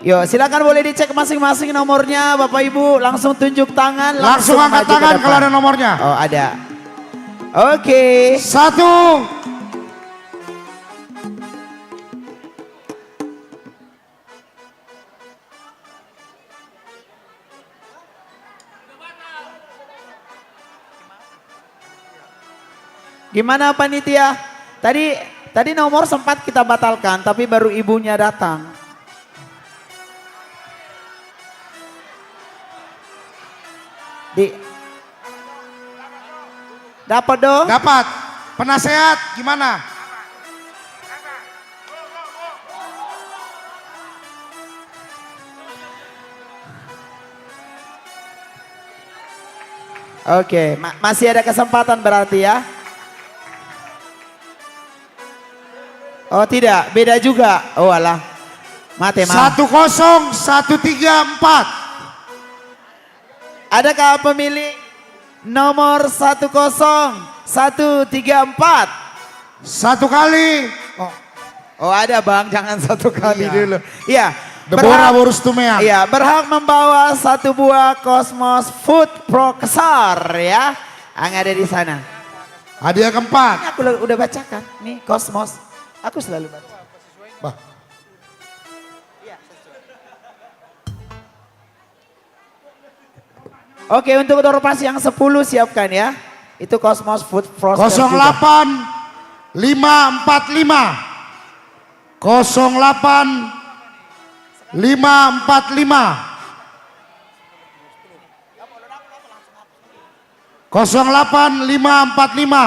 Yo, silakan boleh dicek masing-masing nomornya, Bapak Ibu, langsung tunjuk tangan, langsung angkat tangan kalau ada nomornya. Oh, ada. Oke. Satu. Gimana panitia? Tadi, tadi nomor sempat kita batalkan, tapi baru ibunya datang. Di, dapat dong? Dapat. Penasehat, gimana? Oke, ma-, masih ada kesempatan berarti ya. Oh tidak, beda juga. Oh alah, mate ma. Satu kosong satu tiga empat. Adakah pemilik nomor satu kosong satu tiga empat? Satu kali. Oh. Oh, ada, Bang, jangan satu kali dulu. Iya. Deborah Borus Tumeang. Iya, berhak membawa satu buah Cosmos Food Processor ya, yang ada di sana. Hadiah keempat. Ini aku udah bacakan. Nih, Cosmos. Aku selalu baca. Bah. Oke, untuk door prize yang sepuluh siapkan ya. Itu Cosmos Food Froster juga. Kosong delapan lima empat lima. Kosong delapan lima empat lima. Kosong delapan lima empat lima.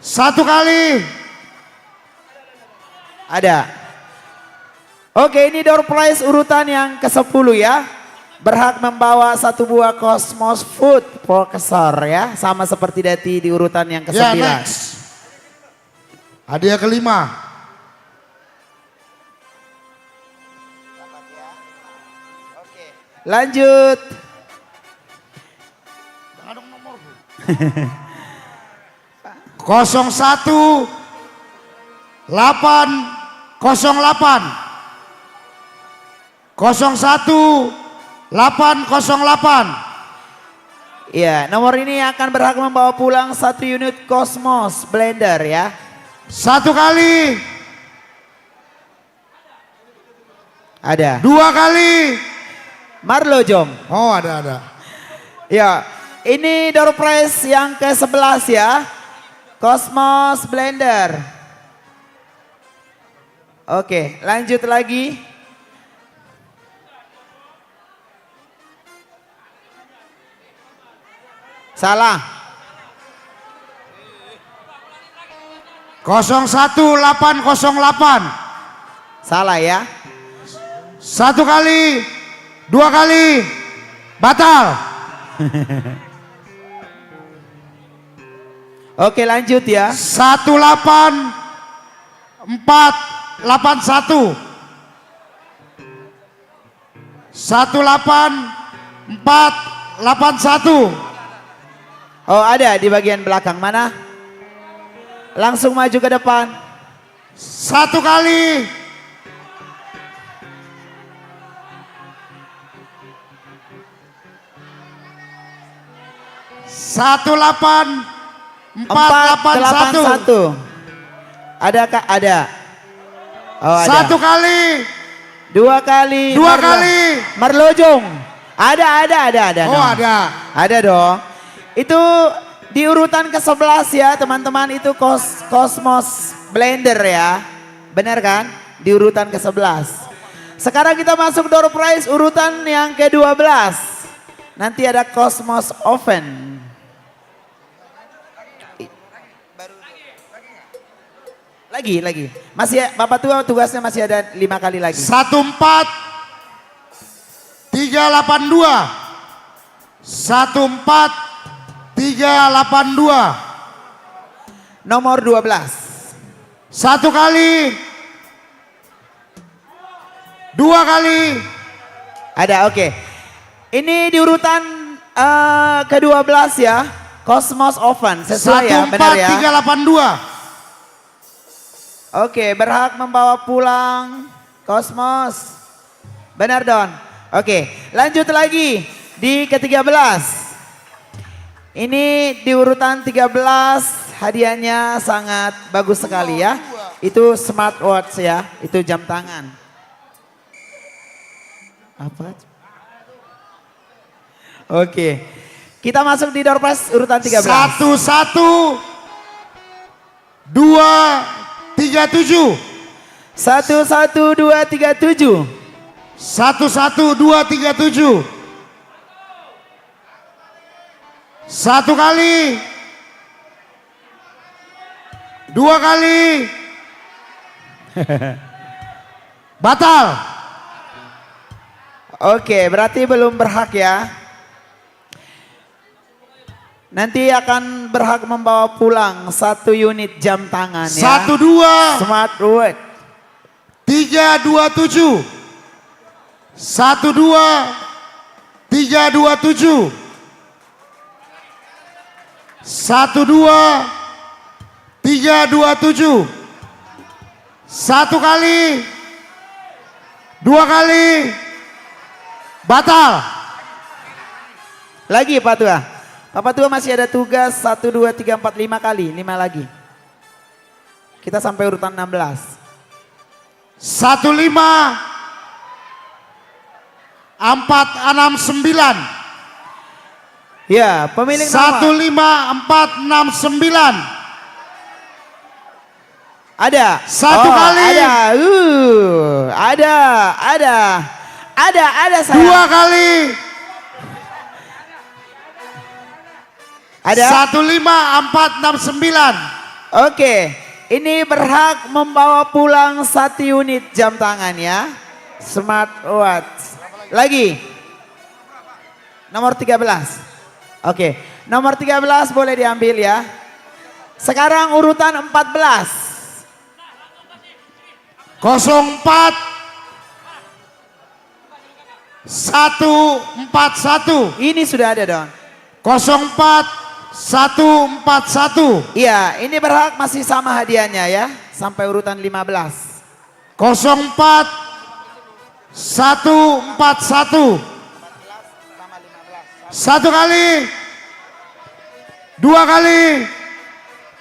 Satu kali. Ada. Oke, ini door prize urutan yang kesepuluh ya. Berhak membawa satu buah Cosmos Food Processor ya, sama seperti Dati di urutan yang kesembilan. Ya, next. Hadiah kelima. Lanjut. Kosong satu delapan kosong delapan. Kosong satu delapan kosong delapan. Iya, nomor ini akan berhak membawa pulang satu unit Cosmos Blender ya. Satu kali. Ada. Dua kali. Marlojong. Oh, ada, ada. Ya, ini door prize yang kesebelas ya. Cosmos Blender. Oke, lanjut lagi. Salah. Kosong satu delapan kosong delapan. Salah ya. Satu kali, dua kali, batal. Oke, lanjut ya. Satu delapan empat delapan satu. Satu delapan empat delapan satu. Oh, ada di bagian belakang. Mana? Langsung maju ke depan. Satu kali. Satu delapan empat delapan satu. Empat delapan satu. Ada, Kak? Ada. Oh, ada. Satu kali. Dua kali. Dua Marlo-, kali. Marlojong. Ada, ada, ada, ada. Oh, no, ada. Ada dong. Itu di urutan kesebelas ya, teman-teman. Itu Cos-, Cosmos Blender ya. Benar kan? Di urutan kesebelas. Sekarang kita masuk door prize urutan yang kedua belas. Nanti ada Cosmos Oven. Lagi, lagi. Masih, Bapak Tua tugasnya masih ada lima kali lagi. Satu empat tiga delapan dua. Satu empat tiga delapan dua. Nomor dua belas. Satu kali. Dua kali. Ada, oke. Ini di urutan, eh, kedua belas ya. Cosmos Oven, sesuai ya, benar ya. Satu empat tiga delapan dua. Oke, berhak membawa pulang Cosmos. Benar, Don. Oke, lanjut lagi di ketiga belas. Ini di urutan tiga belas, hadiahnya sangat bagus sekali ya. Itu smartwatch ya, itu jam tangan. Apa? Oke. Kita masuk di door prize urutan tiga belas. Satu satu dua tiga tujuh. Satu satu dua tiga tujuh. Satu satu dua tiga tujuh. Satu kali. Dua kali. Batal. Oke, berarti belum berhak ya. Nanti akan berhak membawa pulang satu unit jam tangan ya. Satu dua. Smartwatch. Tiga dua tujuh. Satu dua tiga dua tujuh. Satu dua tiga dua tujuh. Satu kali. Dua kali. Batal. Lagi, Pak Tua. Bapak Tua masih ada tugas satu, dua, tiga, empat, lima kali. Lima lagi. Kita sampai urutan enam belas. Satu lima empat enam sembilan. Ya, pemilik nomor. Satu lima empat enam sembilan. Ada. Satu kali. Ada. Uh, ada, ada. Ada, ada, sayang. Dua kali. Ada? Satu lima empat enam sembilan. Oke, ini berhak membawa pulang satu unit jam tangan ya. Smartwatch. Lagi. Nomor tiga belas. Oke, nomor tiga belas boleh diambil ya. Sekarang urutan empat belas. Kosong empat satu empat satu. Ini sudah ada, Don. Kosong empat satu empat satu. Iya, ini berhak masih sama hadiahnya ya, sampai urutan lima belas. Kosong empat satu empat satu. Satu kali. Dua kali.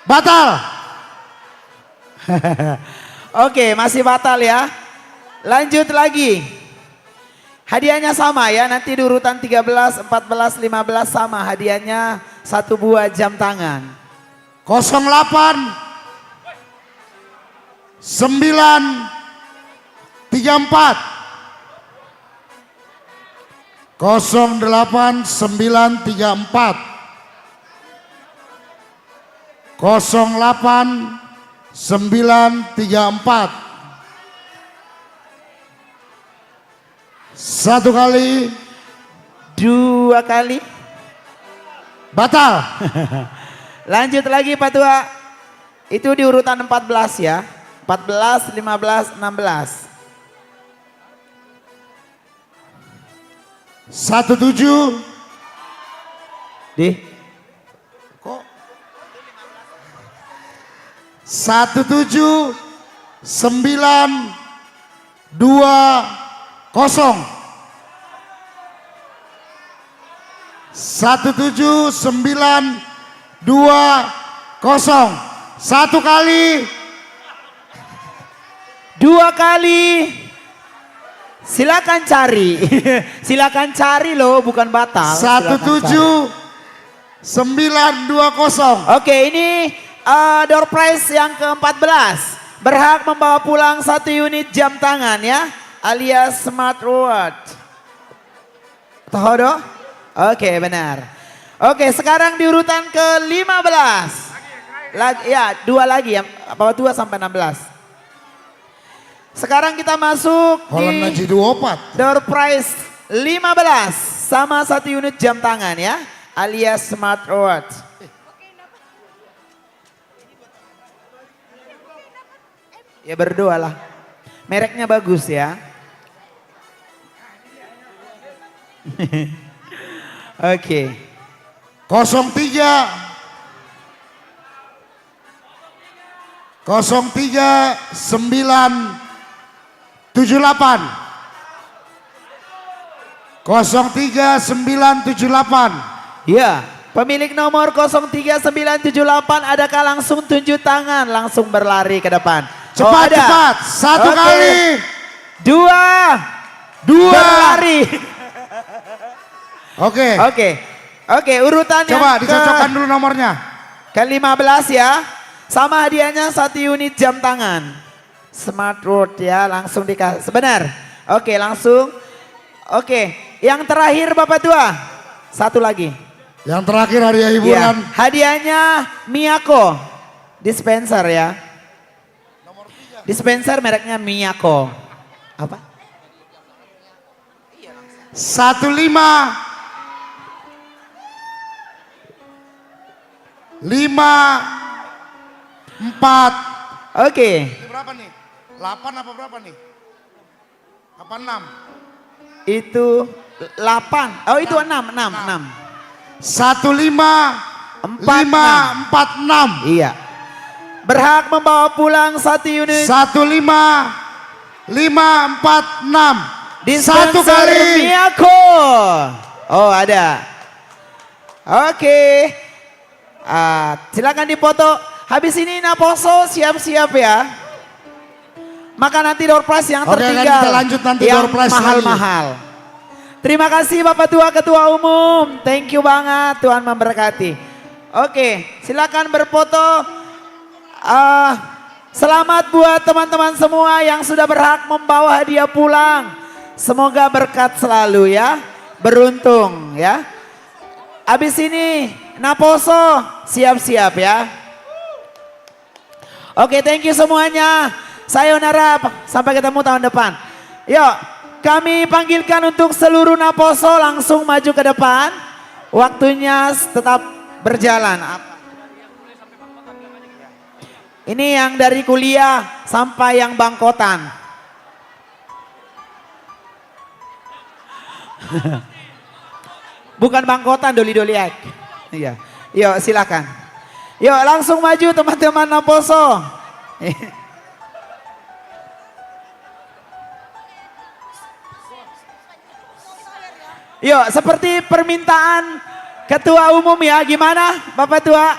Batal. Oke, masih batal ya. Lanjut lagi. Hadiahnya sama ya, nanti di urutan tiga belas, empat belas, lima belas sama hadiahnya satu buah jam tangan. Kosong delapan sembilan tiga empat. Kosong delapan sembilan tiga empat. Kosong delapan sembilan tiga empat. Satu kali. Dua kali. Batal. Lanjut lagi, Pak Tua. Itu di urutan empat belas, ya. Empat belas, lima belas, enam belas. Satu tujuh. Di. Kok? Satu tujuh sembilan dua kosong. Satu tujuh sembilan dua kosong. Satu kali. Dua kali. Silakan cari. Silakan cari loh, bukan batal. Silakan cari. Satu tujuh sembilan dua kosong. Oke, ini, eh, door prize yang keempat belas. Berhak membawa pulang satu unit jam tangan, ya, alias smartwatch. Toho do? Oke, benar. Oke, sekarang di urutan ke lima belas. Lag-, ya, dua lagi ya. Apa, dua sampai enam belas. Sekarang kita masuk di Holland Aji dua opat. Door prize lima belas sama satu unit jam tangan ya, alias smartwatch. Ya, berdoalah. Mereknya bagus ya. Oke. Kosong tiga. Kosong tiga sembilan tujuh delapan. Kosong tiga sembilan tujuh delapan. Ya, pemilik nomor kosong tiga sembilan tujuh delapan, adakah langsung tunjuk tangan, langsung berlari ke depan? Cepat, oh, ada. Cepat. Satu kali. Oke. Dua. Dua. Berlari. Oke. Oke. Oke, urutan yang ke, coba dicocokkan dulu nomornya. Ke lima belas ya. Sama hadiahnya satu unit jam tangan. Smartwatch ya, langsung dikasih. Benar. Oke, langsung. Oke, yang terakhir Bapak Tua. Satu lagi. Yang terakhir hadiah hiburan. Ya, hadiahnya Miyako. Dispenser ya. Dispenser mereknya Miyako. Apa? Satu lima. Lima empat. Oke. Ini berapa nih? Delapan apa berapa nih? Apa enam? Itu delapan. Oh, itu enam, enam, enam. Satu lima, empat enam. Lima empat enam. Iya. Berhak membawa pulang satu unit. Satu lima, lima empat enam. Dispenser Miyako. Satu kali. Oh, ada. Oke. Ah, silakan dipoto. Habis ini naposo siap-siap ya. Maka nanti door prize yang tertinggal, oke, kan kita lanjut nanti yang door prize lagi, mahal-mahal. Terima kasih Bapak Tua, Ketua Umum. Thank you banget, Tuhan memberkati. Oke, silakan berfoto. Ah, selamat buat teman-teman semua yang sudah berhak membawa hadiah pulang. Semoga berkat selalu ya. Beruntung ya. Habis ini naposo siap-siap ya. Oke, thank you semuanya. Sayonara, sampai ketemu tahun depan. Yuk, kami panggilkan untuk seluruh naposo langsung maju ke depan. Waktunya tetap berjalan. Ini yang dari kuliah sampai yang bangkotan. Bukan bangkotan, doli-doli aek. Iya. Yuk, silakan. Yuk, langsung maju teman-teman naposo. Yuk, seperti permintaan Ketua Umum ya, gimana Bapak Tua?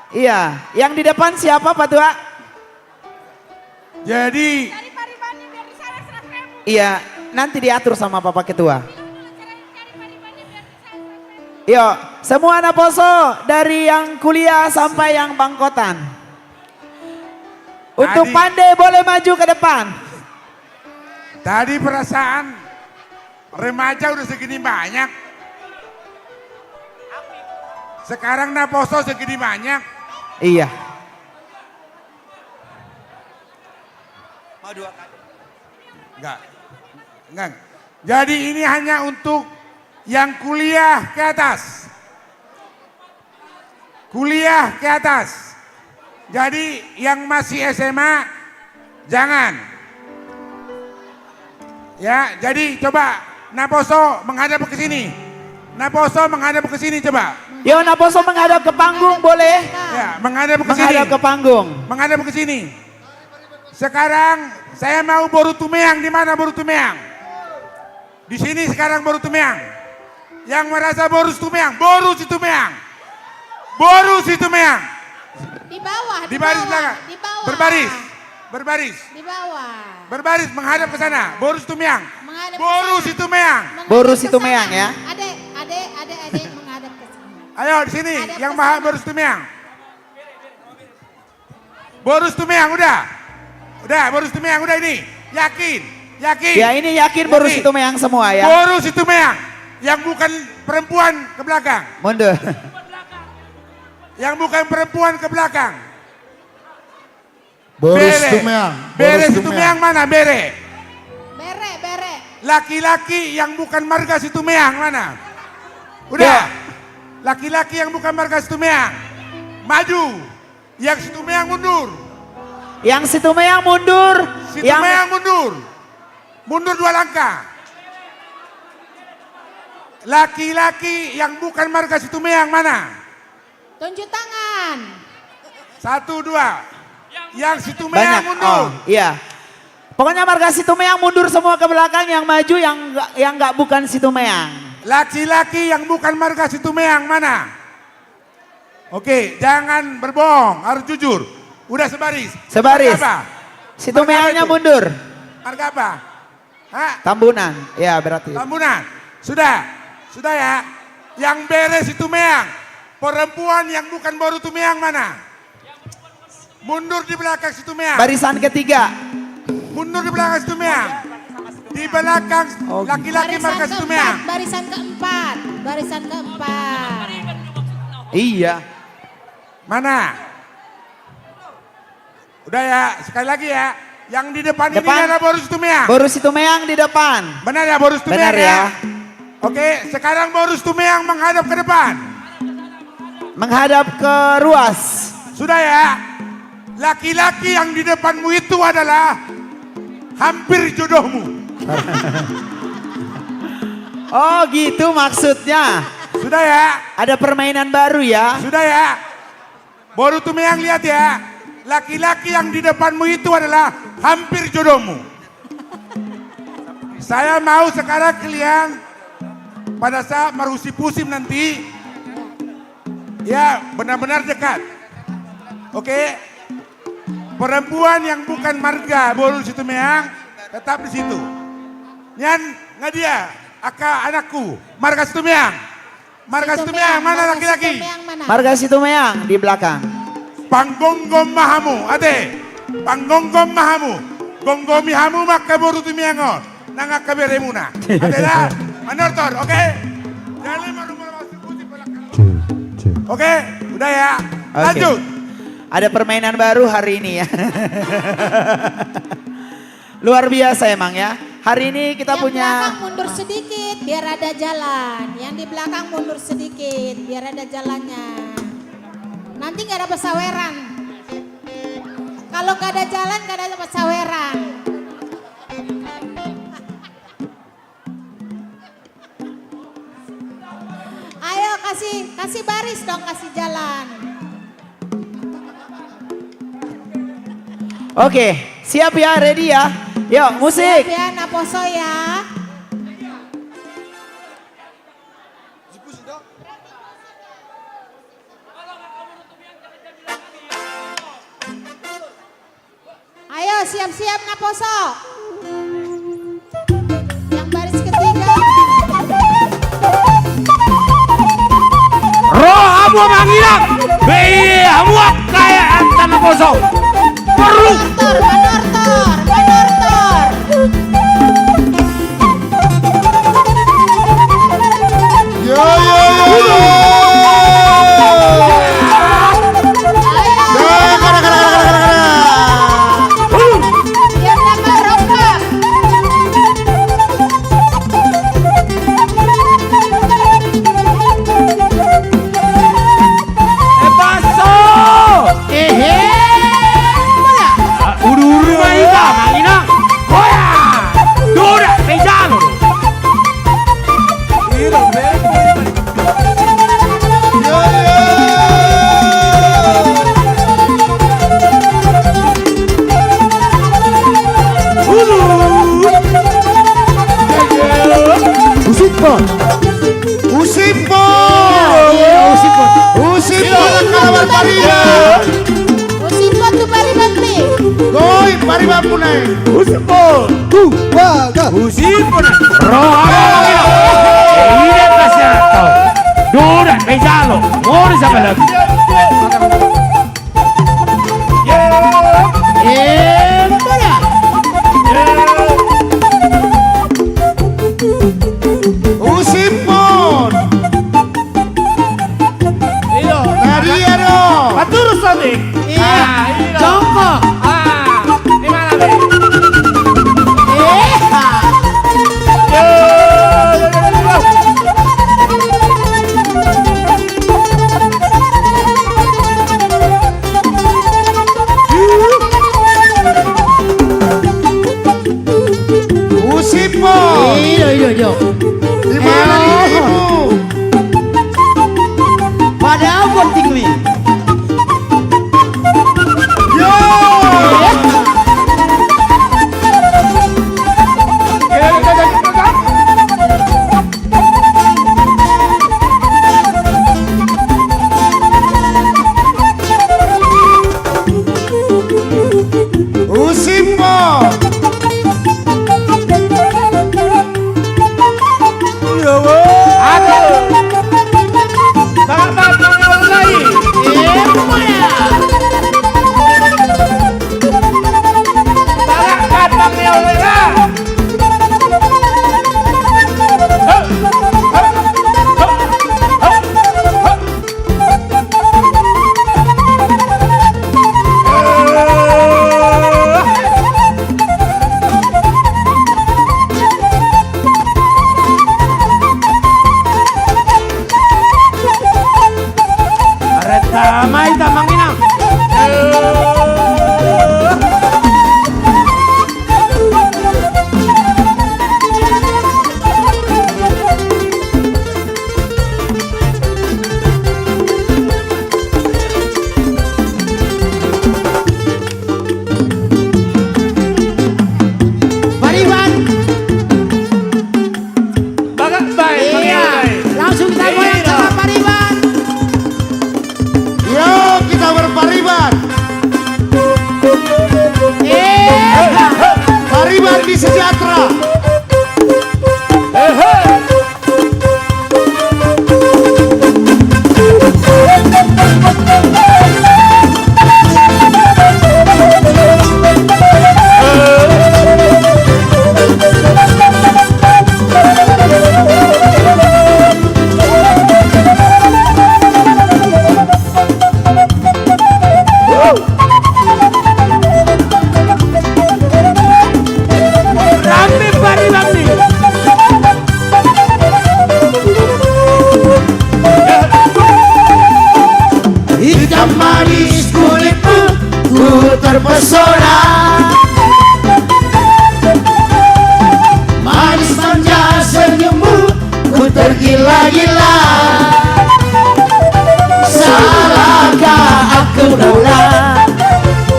Iya, yang di depan siapa Pak Tua? Jadi, iya, nanti diatur sama Bapak Ketua. Yo, semua naposo dari yang kuliah sampai yang bangkotan. Untuk pande boleh maju ke depan. Tadi perasaan remaja udah segini banyak. Sekarang naposo segini banyak. Iya. Mau dua kali? Enggak. Enggak. Jadi ini hanya untuk yang kuliah ke atas. Kuliah ke atas. Jadi yang masih S M A, jangan. Ya, jadi coba naposo menghadap ke sini. Naposo menghadap ke sini coba. Yo, naposo menghadap ke panggung boleh? Ya, menghadap ke sini. Menghadap ke panggung. Menghadap ke sini. Sekarang saya mau boru Tumeang, di mana boru Tumeang? Di sini sekarang boru Tumeang. Yang merasa boru Situmeang, boru Situmeang. Boru Situmeang. Di bawah, di baris bawah, belakang. Di bawah. Berbaris. Berbaris. Di bawah. Berbaris menghadap ke sana. Boru Situmeang. Menghadap ke sana. Boru Situmeang. Menghadap ke sana. Boru Situmeang, ya. Adek, adek, adek, adek menghadap ke sana. Ayo di sini, yang maha boru Situmeang. Boru Situmeang, udah. Udah, boru Situmeang, udah ini. Yakin, yakin. Ya, ini yakin boru Situmeang semua, ya. Boru Situmeang. Yang bukan perempuan ke belakang. Mundur. Yang bukan perempuan ke belakang. Boru Situmeang. Bere. Bere Situmeang mana, bere? Bere, bere. Laki-laki yang bukan marga Situmeang mana? Udah. Ya. Laki-laki yang bukan marga Situmeang. Maju. Yang Situmeang mundur. Yang Situmeang mundur. Situmeang mundur. Mundur dua langkah. Laki-laki yang bukan marga Situmeang mana? Tunjuk tangan. Satu, dua. Yang Situmeang mundur. Banyak. Oh, iya. Pokoknya marga Situmeang mundur semua ke belakang, yang maju yang nggak, yang nggak bukan Situmeang. Laki-laki yang bukan marga Situmeang mana? Oke, jangan berbohong, harus jujur. Udah sebaris. Sebaris. Marga apa? Situmeangnya mundur. Marga apa? Hah? Tambunan. Ya, berarti. Tambunan. Sudah. Sudah ya. Yang bere Situmeang. Perempuan yang bukan boru Tumeang mana? Mundur di belakang Situmeang. Barisan ketiga. Mundur di belakang Situmeang. Di belakang laki-laki marga Situmeang. Barisan keempat, barisan keempat. Iya. Mana? Udah ya, sekali lagi ya. Yang di depan ini adalah boru Situmeang. Boru Situmeang di depan. Benar ya, boru Situmeang ya? Benar ya. Oke, sekarang boru Situmeang menghadap ke depan. Menghadap ke ruas. Sudah ya. Laki-laki yang di depanmu itu adalah hampir jodohmu. Oh, gitu maksudnya. Sudah ya. Ada permainan baru ya. Sudah ya. Boru Tumeang, lihat ya. Laki-laki yang di depanmu itu adalah hampir jodohmu. Saya mau sekarang kalian pada saat marhusip-husip nanti, ya, benar-benar dekat. Oke? Perempuan yang bukan marga boru Situmeang tetap di situ. Nian, nga dia, angka anakku, marga Situmeang. Marga Situmeang, mana laki-laki? Marga Situmeang di belakang. Panggomgom ma hamu, ate. Panggomgom ma hamu. Gomgomi hamu ma angka boru Tumeang on. Nang angka beremuna. Ate da. Manortor, oke? Oke, udah ya. Oke. Lanjut. Ada permainan baru hari ini ya. Luar biasa emang ya. Hari ini kita punya. Yang belakang mundur sedikit biar ada jalan. Yang di belakang mundur sedikit biar ada jalannya. Nanti nggak dapat saweran. Kalau nggak ada jalan, nggak dapat saweran. Ayo, kasih, kasih baris dong, kasih jalan. Oke, siap ya, ready ya. Yuk, musik. Siap ya, naposo ya. Ayo, siap-siap naposo. Yang baris ketiga. Ro hamu mangilang, be i hamu angka angka naposo. Perlu. Manortor, manortor, manortor. Yo, yo, yo, yo. Ayo. Yo, gara, gara, gara, gara, gara. Biar tambah rongkap. Usimpon! Iya, Usimpon. Usimpon, Usimpon, angka na marpariban. Usimpon tu paribanmi. Goi paribanmuna i. Usimpon. Tu, baga. Usimpon. Roha. Iya, kasih atau. Dora, Bezalo. Mori sama lagi. Usimpon. Ido. Nadia do. Paturus tadi. Iya. Ah, ido. Jongkok. Ah, di mana, Be? Eh. Usimpon. Iyo, iyo, iyo. Di mana dirimu? Pada au gontingmi. Yo. Usimpon. Aduh. Bapak, bapak, mulai. Bapak, bapak, mulai. Areta mai tamang inang. Pariban. Bagak bae. Iya. Langsung kita goyang sama pariban. Yo, kita berpariban. Eh. Pariban di Sejahtera. Rame paribanmi. Hitam manis kulitmu, ku terpesona. Manis manja senyummu, ku tergila-gila. Salahkah aku mula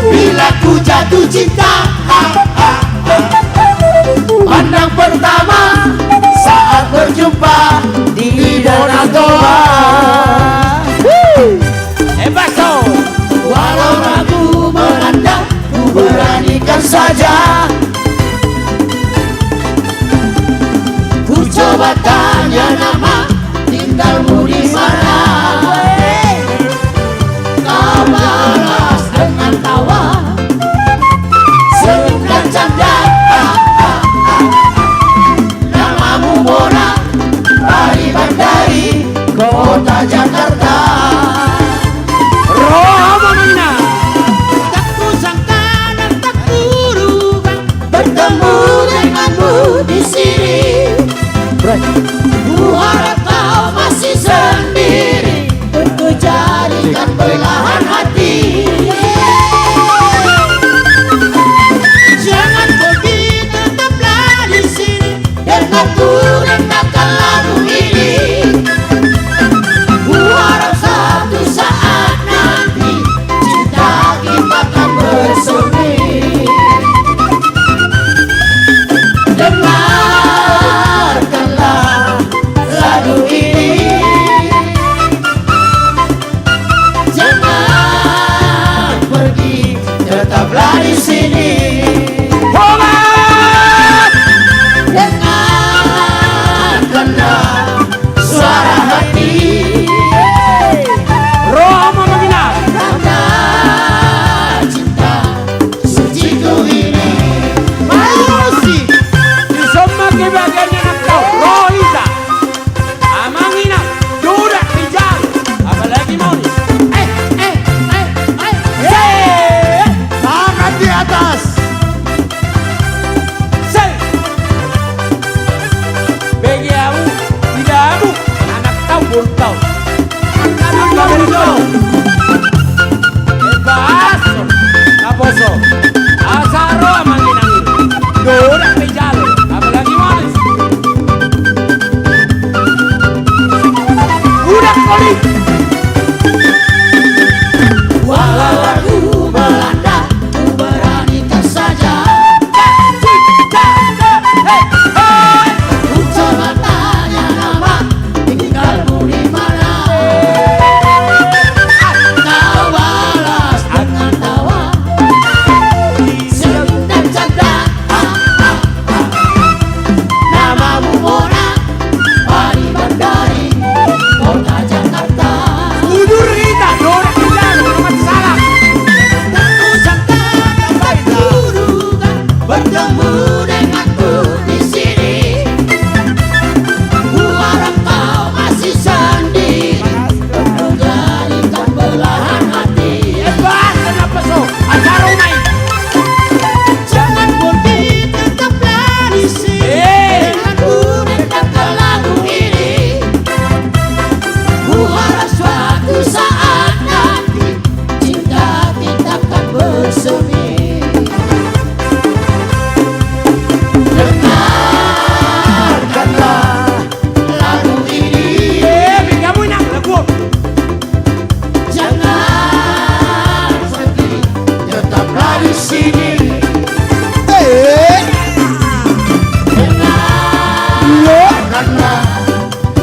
bila ku jatuh cinta? Pandang pertama saat berjumpa di Danau Toba. Eh, baso. Walau ragu melanda, ku beranikan saja. Ku coba tanya nama, tinggalmu di mana? Kau balas dengan tawa, senyum dan canda. Namamu Mona, pariban dari kota Jakarta. Roha ma, Mona. Tak kusangka dan tak kuduga bertemu denganmu di sini. Ku harap kau masih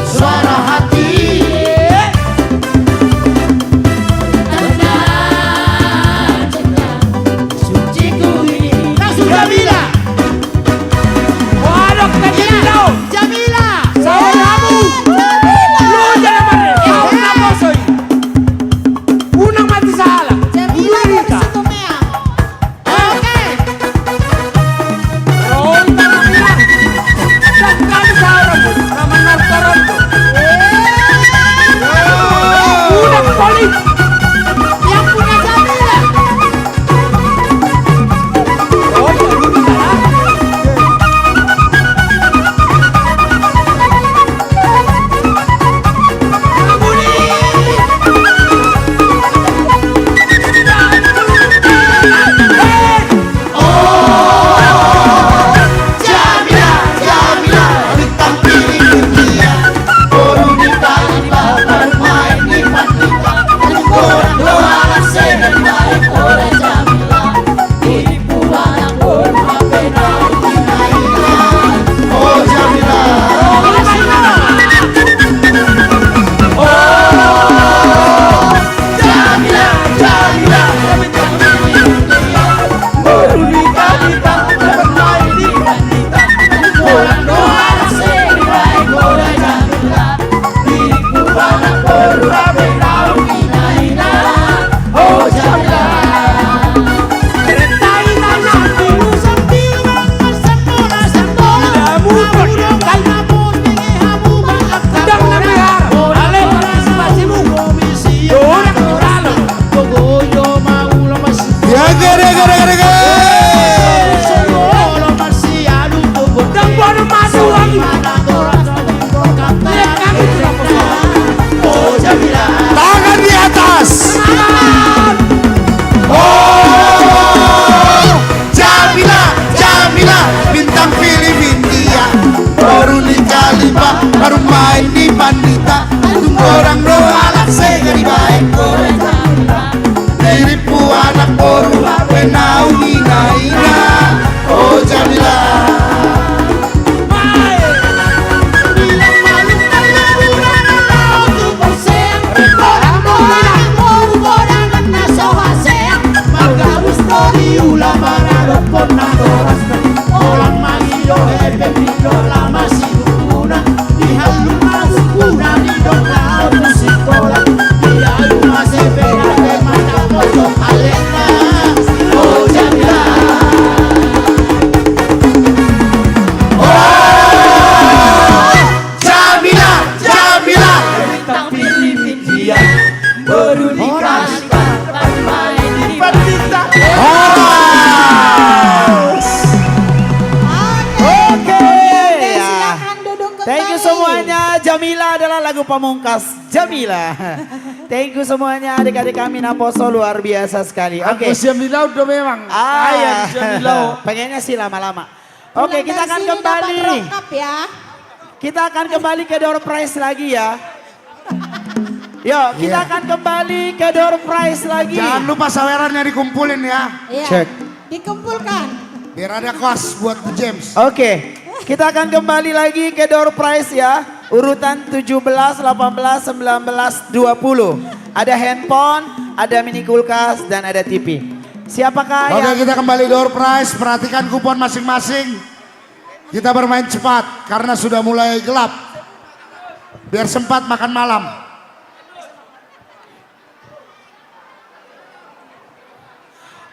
Suara hati. Langsung Jamila. Waduh, Jamila. Jamila. Saur hamu. Jamila. Lu jangan mari. Saur hamu, soi. Unang mati sahala. Jamila dari Situmeang. Oke. Yang punya Jamila. Tangan di atas. Oh, Jamila, Jamila, bintang film India. Boru ni Kalibata, baru main di Pandita. Tung godang do halak sega dibaen. Diripu anak boru, hape naung ina-ina. Oh, Jamila. Jamila, Jamila. Bintang film India. Boru ni Kalibata, baru main di Pandita. Horas. Oke, oke, ya. Silakan duduk kembali. Thank you semuanya. Jamila adalah lagu pamungkas Jamila. Thank you semuanya, adik-adik kami Naposo, luar biasa sekali. Oke. Aku siap di laut do memang. Ah. Ayo, siap di laut. Pengennya sih lama-lama. Oke, kita akan kembali. Pulang dari sini dapat rongkap ya. Kita akan kembali ke door prize lagi ya. Yo, kita akan kembali ke door prize lagi. Jangan lupa sawerannya dikumpulin ya. Iya. Cek. Dikumpulkan. Biar ada kos buat Bu James. Oke, kita akan kembali lagi ke door prize ya. Urutan tujuh belas, delapan belas, sembilan belas, dua puluh. Ada handphone, ada mini kulkas, dan ada T V. Siapakah yang... Oke, kita kembali door prize. Perhatikan kupon masing-masing. Kita bermain cepat karena sudah mulai gelap. Biar sempat makan malam.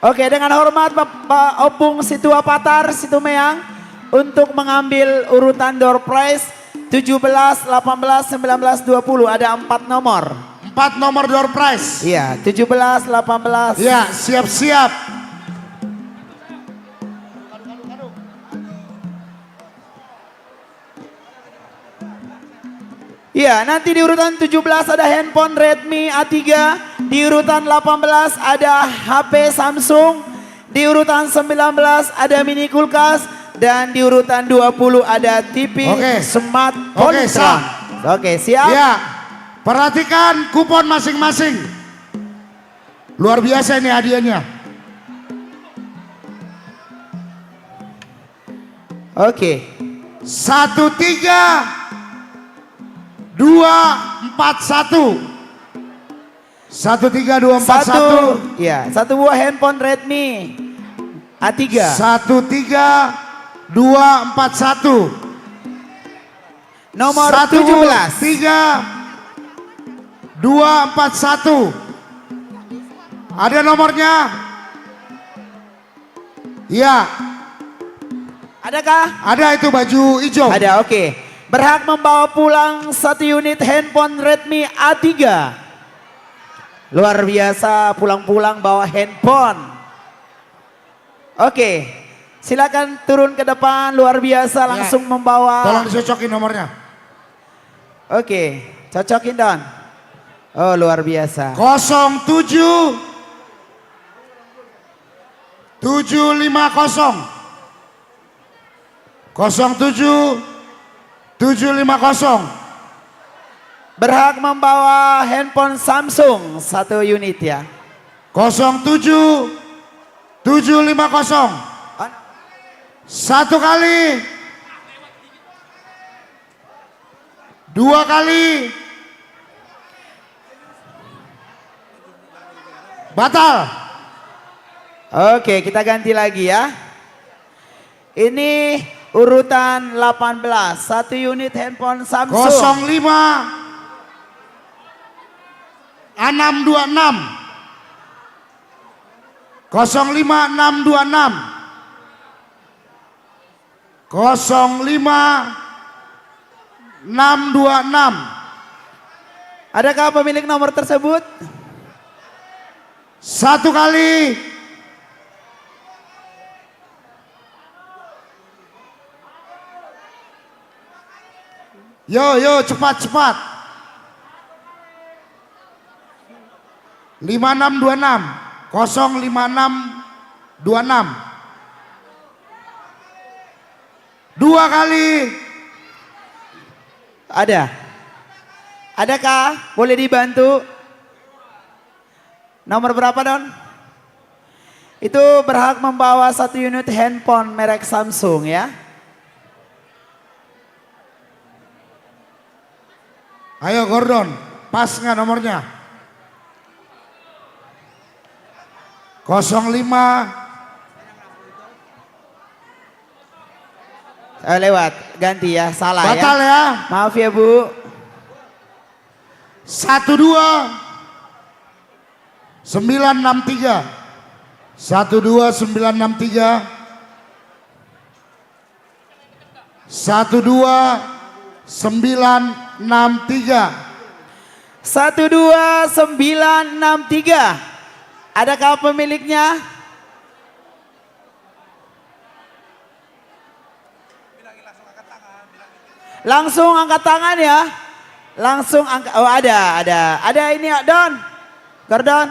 Oke, dengan hormat Bapak Ompung Situa Patar, Situmeang, untuk mengambil urutan door prize tujuh belas, delapan belas, sembilan belas, dua puluh. Ada empat nomor. Empat nomor door prize. Iya, tujuh belas, delapan belas. Iya, siap-siap. Iya, nanti di urutan tujuh belas ada handphone Redmi A tiga, di urutan delapan belas ada H P Samsung, di urutan sembilan belas ada mini kulkas, dan di urutan dua puluh ada T V smart Polytron. Oke, siap. Iya. Perhatikan kupon masing-masing. Luar biasa ini hadiahnya. Oke. Satu tiga dua empat satu. Satu tiga dua empat satu. Satu, ya, satu buah handphone Redmi A tiga. Satu tiga dua empat satu. Nomor tujuh belas. Satu tiga dua empat satu. Ada nomornya? Iya. Adakah? Ada itu baju hijau. Ada, oke. Berhak membawa pulang satu unit handphone Redmi A tiga. Luar biasa, pulang-pulang bawa handphone. Oke, silakan turun ke depan, luar biasa, ya, langsung membawa. Tolong dicocokin nomornya. Oke, cocokin, Don. Oh, luar biasa. Kosong tujuh tujuh lima kosong. Kosong tujuh tujuh lima kosong. Berhak membawa handphone Samsung satu unit, ya. Kosong tujuh tujuh lima kosong. An- Satu kali. Dua kali. Batal. Oke, kita ganti lagi, ya. Ini urutan delapan belas, satu unit handphone Samsung. Kosong lima enam dua enam. Kosong lima enam dua enam. Kosong lima enam dua enam. Adakah pemilik nomor tersebut? Satu kali. Yo, yo, cepat, cepat. Lima enam dua enam, kosong lima enam dua enam. Dua kali. Ada. Adakah? Boleh dibantu? Nomor berapa, Don? Itu berhak membawa satu unit handphone merek Samsung, ya. Ayo, Gordon, pas nggak nomornya? Kosong lima. Eh, lewat, ganti, ya, salah, ya. Batal, ya. Maaf, ya, Bu. Satu dua sembilan enam tiga. Satu dua sembilan enam tiga. Satu dua sembilan enam tiga. Satu dua sembilan enam tiga. Adakah pemiliknya? Langsung angkat tangan, ya. Langsung angkat. Oh, ada, ada. Ada ini, Don. Gordon.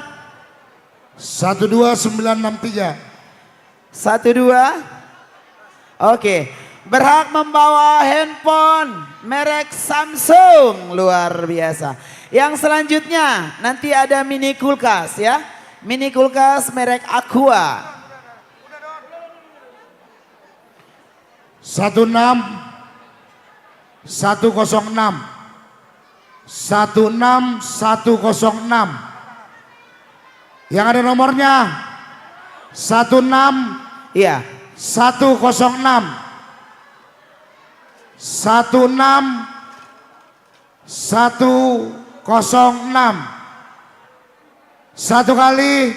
Satu dua sembilan enam tiga. Satu dua. Oke. Berhak membawa handphone merek Samsung. Luar biasa. Yang selanjutnya nanti ada mini kulkas, ya. Mini kulkas merek Aqua. Satu enam satu kosong enam. Satu enam satu kosong enam. Yang ada nomornya? Satu enam. Iya. Satu kosong enam. Satu enam satu kosong enam. Satu kali.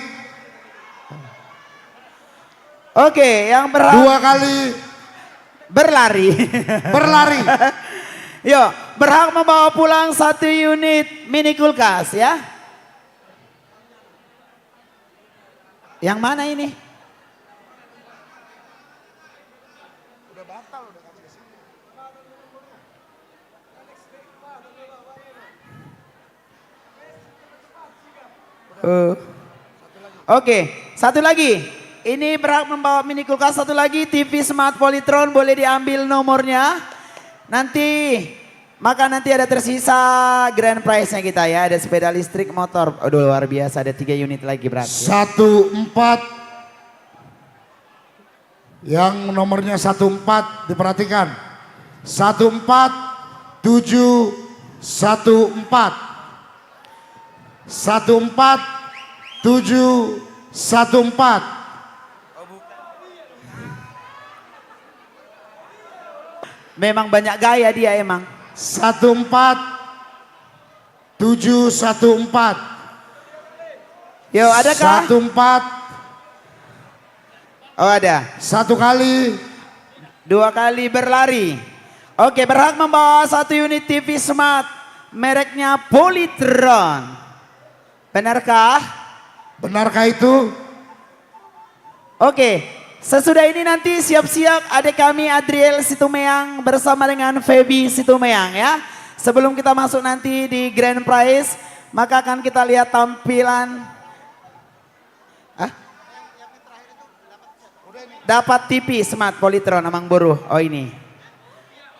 Oke, yang berhak. Dua kali. Berlari. Berlari. Yo, berhak membawa pulang satu unit mini kulkas, ya. Yang mana ini? Eh. Oke, satu lagi. Ini berhak membawa mini kulkas, satu lagi T V Smart Polytron, boleh diambil nomornya. Nanti, maka nanti ada tersisa grand prize-nya kita, ya, ada sepeda listrik motor. Aduh, luar biasa, ada tiga unit lagi berarti. Satu empat. Yang nomornya satu empat diperhatikan. Satu empat tujuh satu empat. Satu empat tujuh satu empat. Memang banyak gaya dia emang. Satu empat tujuh satu empat. Yo, adakah? Satu empat. Oh, ada. Satu kali. Dua kali berlari. Oke, berhak membawa satu unit T V smart mereknya Polytron. Benarkah? Benarkah itu? Oke, sesudah ini nanti siap-siap adik kami Adriel Situmeang bersama dengan Feby Situmeang, ya. Sebelum kita masuk nanti di grand prize, maka akan kita lihat tampilan. Hah? Dapat T V smart Polytron, amang boru. Oh, ini.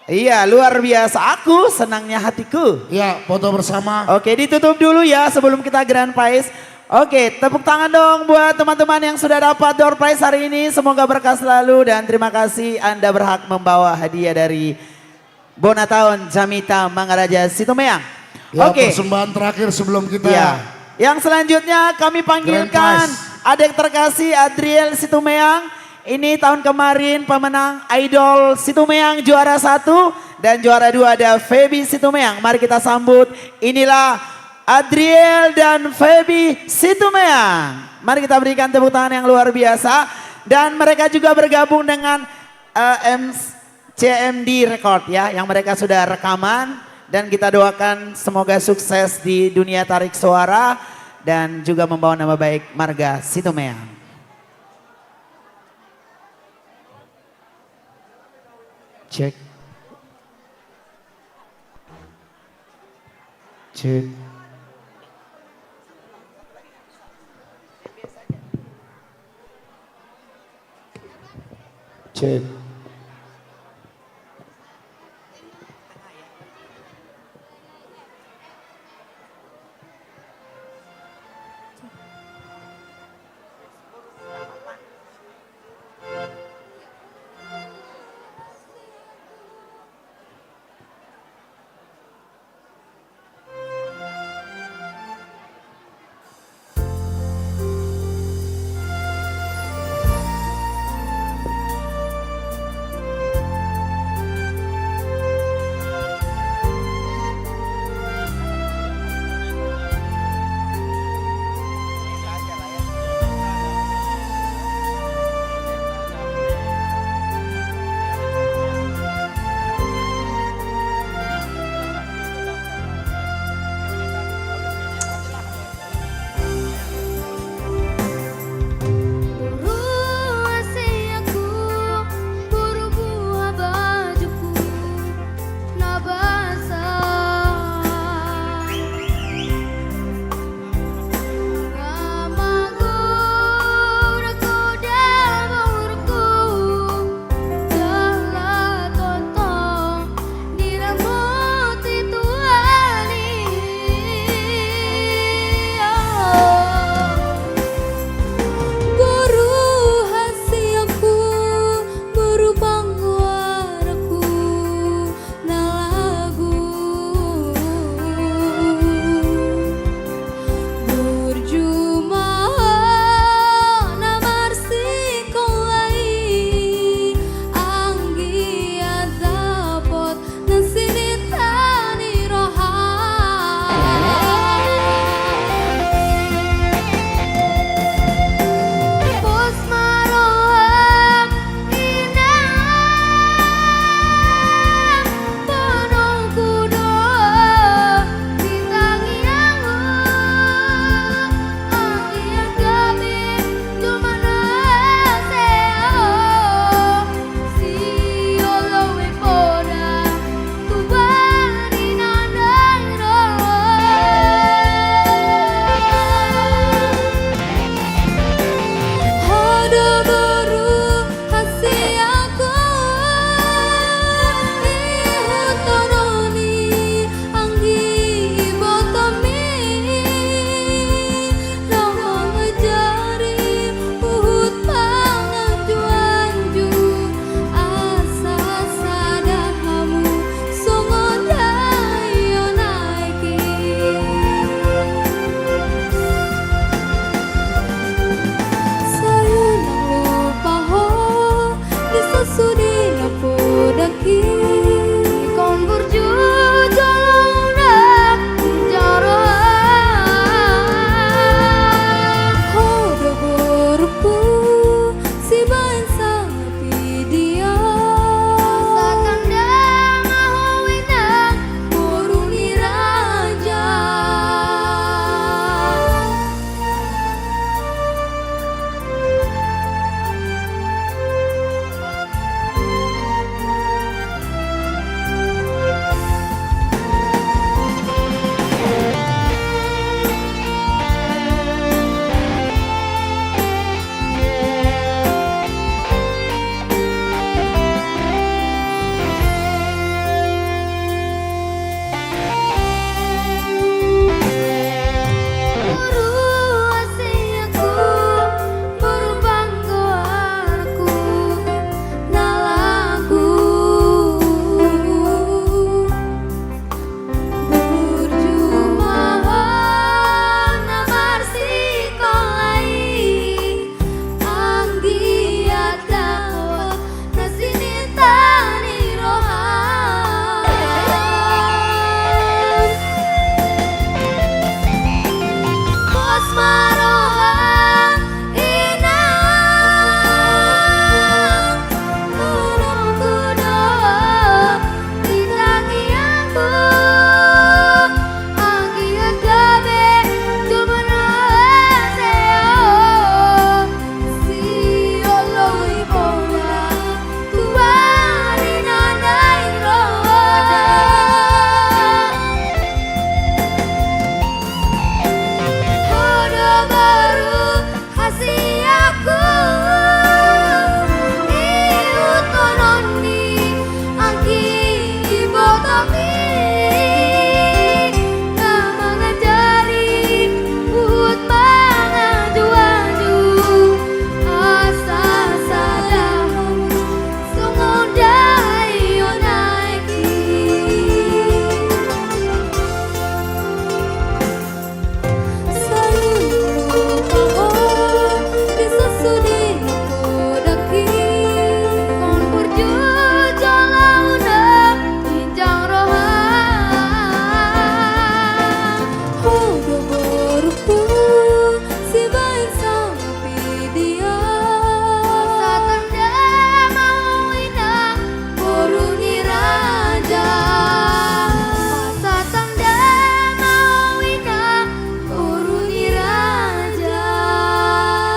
Iya, luar biasa. Aku senangnya hatiku. Ya, foto bersama. Oke, ditutup dulu ya sebelum kita grand prize. Oke, tepuk tangan dong buat teman-teman yang sudah dapat door prize hari ini. Semoga berkah selalu dan terima kasih, Anda berhak membawa hadiah dari Bona Taon Jamita Mangaraja Situmeang. Ya, oke. Persembahan terakhir sebelum kita. Iya. Yang selanjutnya kami panggilkan grand prize. Adik terkasih Adriel Situmeang. Ini tahun kemarin pemenang Idol Situmeang juara satu dan juara dua ada Feby Situmeang. Mari kita sambut. Inilah Adriel dan Feby Situmeang. Mari kita berikan tepuk tangan yang luar biasa. Dan mereka juga bergabung dengan, eh, M-, C M D Record, ya, yang mereka sudah rekaman, dan kita doakan semoga sukses di dunia tarik suara dan juga membawa nama baik marga Situmeang. Cek. Cek. Cek.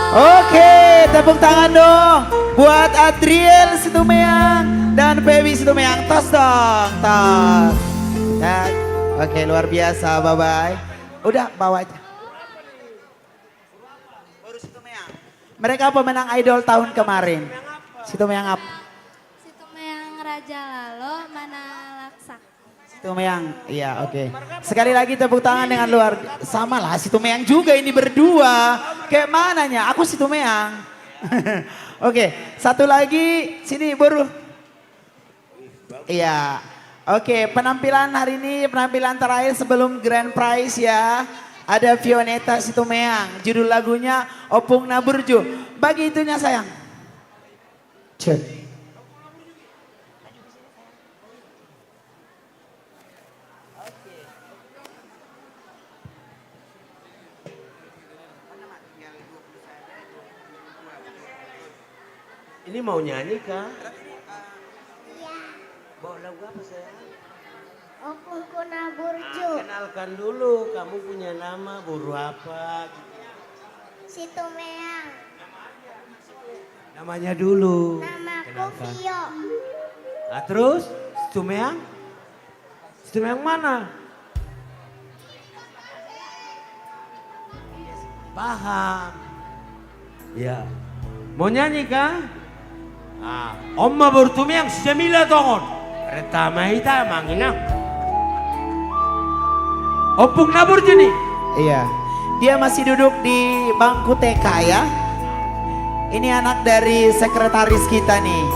Oke, tepuk tangan dong buat Adriel Situmeang dan Feby Situmeang. Tos dong, tos. Dan, oke, luar biasa, bye-bye. Udah, bawa aja. Baru Situmeang. Mereka pemenang Idol tahun kemarin. Situmeang apa? Situmeang Raja Lalo, Mana Laksa. Situmeang, iya, oke. Sekali lagi tepuk tangan dengan luar, sama lah Situmeang juga ini berdua. Kayak mananya? Aku Situmeang. Oke, satu lagi, sini, Buru. Iya. Oke, penampilan hari ini, penampilan terakhir sebelum grand prize ya. Ada Vioneta Situmeang, judul lagunya Ompung na Burju. Bagi itunya, sayang. Cek. Ini mau nyanyi kah? Iya. Bawa lagu apa, sayang? Ompungku na Burju. Ah, kenalkan dulu, kamu punya nama Buru apa? Situmeang. Namanya dulu. Namaku Vio. Ah, terus? Situmeang? Situmeang mana? Paham. Ya. Mau nyanyi kah? Ah, on ma Boru Tumeang, si Jamila tongon. Pertama hita manginang. Ompung na Burju ni. Iya. Dia masih duduk di bangku T K ya. Ini anak dari sekretaris kita nih.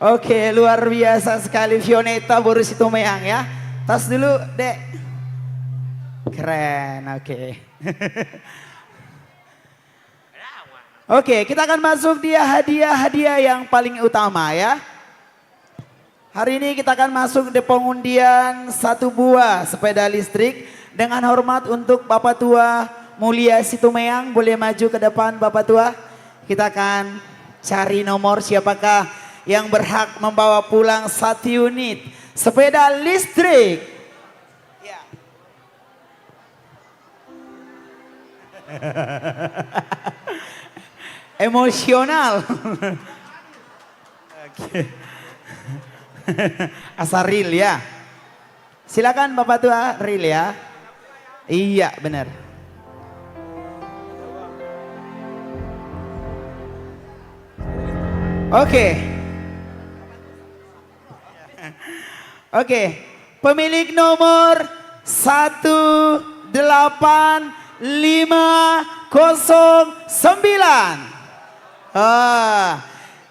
Oke, luar biasa sekali Vioneta boru Situmeang ya. Tas dulu, Dek. Keren, oke. Oke, kita akan masuk di hadiah-hadiah yang paling utama ya. Hari ini kita akan masuk di pengundian satu buah sepeda listrik. Dengan hormat untuk Bapak Tua Mulia Situmeang, boleh maju ke depan Bapak Tua. Kita akan cari nomor siapakah yang berhak membawa pulang satu unit sepeda listrik. Ya. Emosional. Oke. Asa real ya. Silakan Bapak Tua, real ya. Iya, benar. Oke. Oke, pemilik nomor satu delapan lima kosong sembilan. Ah,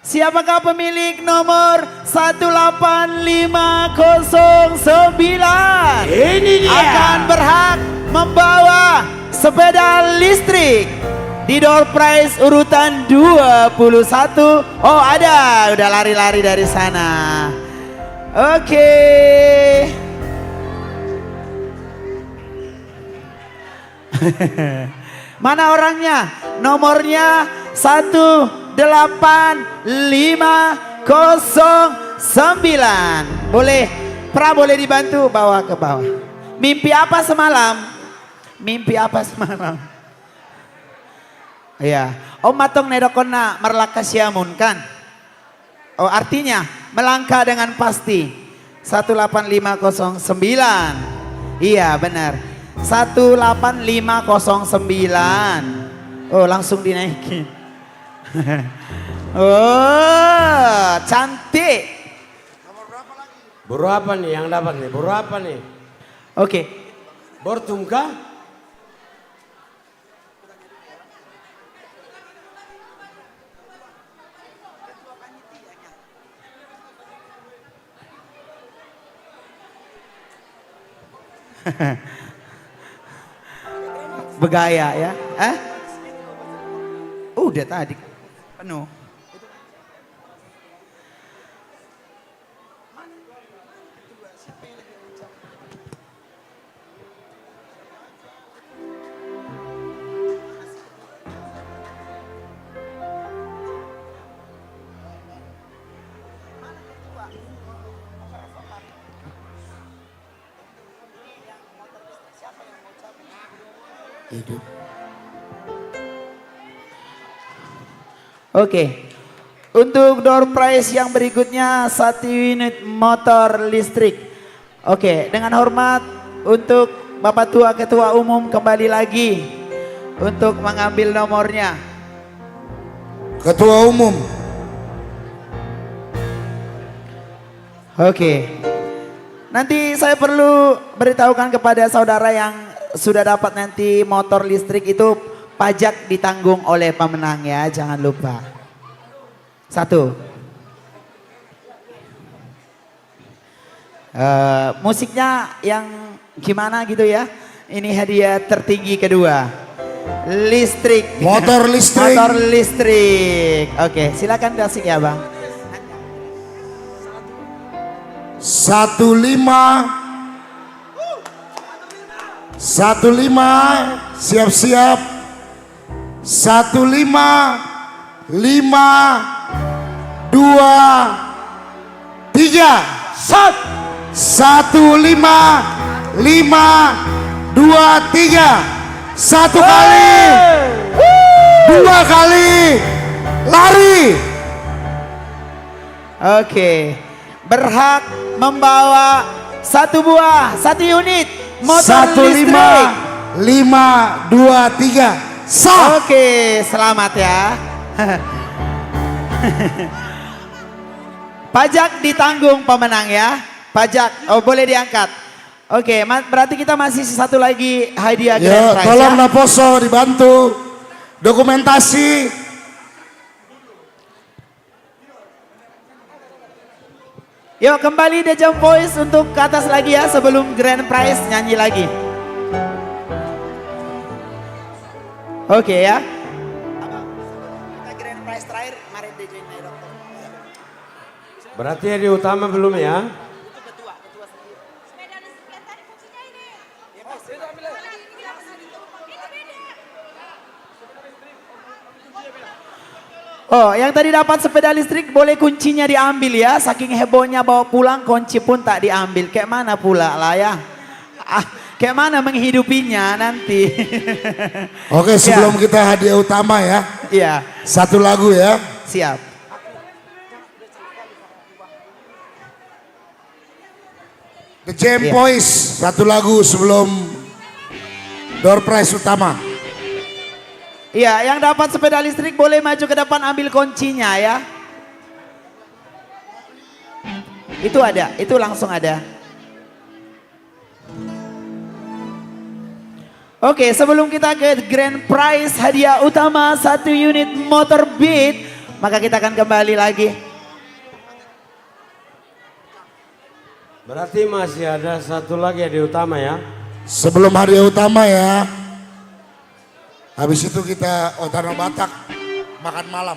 siapakah pemilik nomor satu delapan lima kosong sembilan? Ini dia. Akan berhak membawa sepeda listrik di door prize urutan dua puluh satu. Oh, ada, udah lari-lari dari sana. Oke. Mana orangnya? Nomornya satu delapan lima kosong sembilan. Boleh, Pra, boleh dibantu bawa ke bawah. Mimpi apa semalam? Mimpi apa semalam? Iya. Om, antong na didokkon na marlangka siamun kan? Oh, artinya melangkah dengan pasti. Satu delapan lima kosong sembilan. Iya, benar. Satu delapan lima kosong sembilan. Oh, langsung dinaikin. Oh, cantik. Boru apa nih yang dapat nih? Boru apa nih? Oke. Bortum kah? Begaya ya. Eh? Udah tadi. Penuh. Hidup. Oke. Untuk door prize yang berikutnya, satu unit motor listrik. Oke, dengan hormat untuk Bapak Tua Ketua Umum kembali lagi untuk mengambil nomornya. Ketua Umum. Oke. Nanti saya perlu beritahukan kepada saudara yang sudah dapat nanti motor listrik itu pajak ditanggung oleh pemenang ya, jangan lupa. Satu. Eh, musiknya yang gimana gitu ya? Ini hadiah tertinggi kedua. Listrik. Motor listrik. Motor listrik. Oke, silakan kasih ya, Bang. Satu lima. Satu lima, siap-siap. Satu lima, lima, dua, tiga. Sat. Satu lima, lima, dua, tiga. Satu kali. Hei. Dua kali. Lari. Oke. Berhak membawa satu buah, satu unit motor listrik. Satu lima, lima, dua, tiga. Sah. Oke, selamat ya. Pajak ditanggung pemenang ya. Pajak, oh, boleh diangkat. Oke, ma-, berarti kita masih satu lagi hadiah grand prize ya. Ya, tolong naposo dibantu. Dokumentasi. Yuk, kembali The Jam Boys untuk ke atas lagi ya, sebelum grand prize nyanyi lagi. Oke ya. Kita grand prize terakhir, mari D J-nya dong. Berarti hadiah utama belum ya? Oh, yang tadi dapat sepeda listrik boleh kuncinya diambil ya, saking hebohnya bawa pulang, kunci pun tak diambil. Kayak mana pula lah ya? Ah, kayak mana menghidupinya nanti? Oke, ya. Sebelum kita hadiah utama ya. Iya. Satu lagu ya. Siap. The Jam Boys, satu lagu sebelum door prize utama. Iya, yang dapat sepeda listrik boleh maju ke depan ambil kuncinya ya. Itu ada, itu langsung ada. Oke, sebelum kita ke grand prize hadiah utama satu unit motor Beat, maka kita akan kembali lagi. Berarti masih ada satu lagi hadiah utama ya. Sebelum hadiah utama ya. Habis itu kita, oh, Tanah Batak makan malam.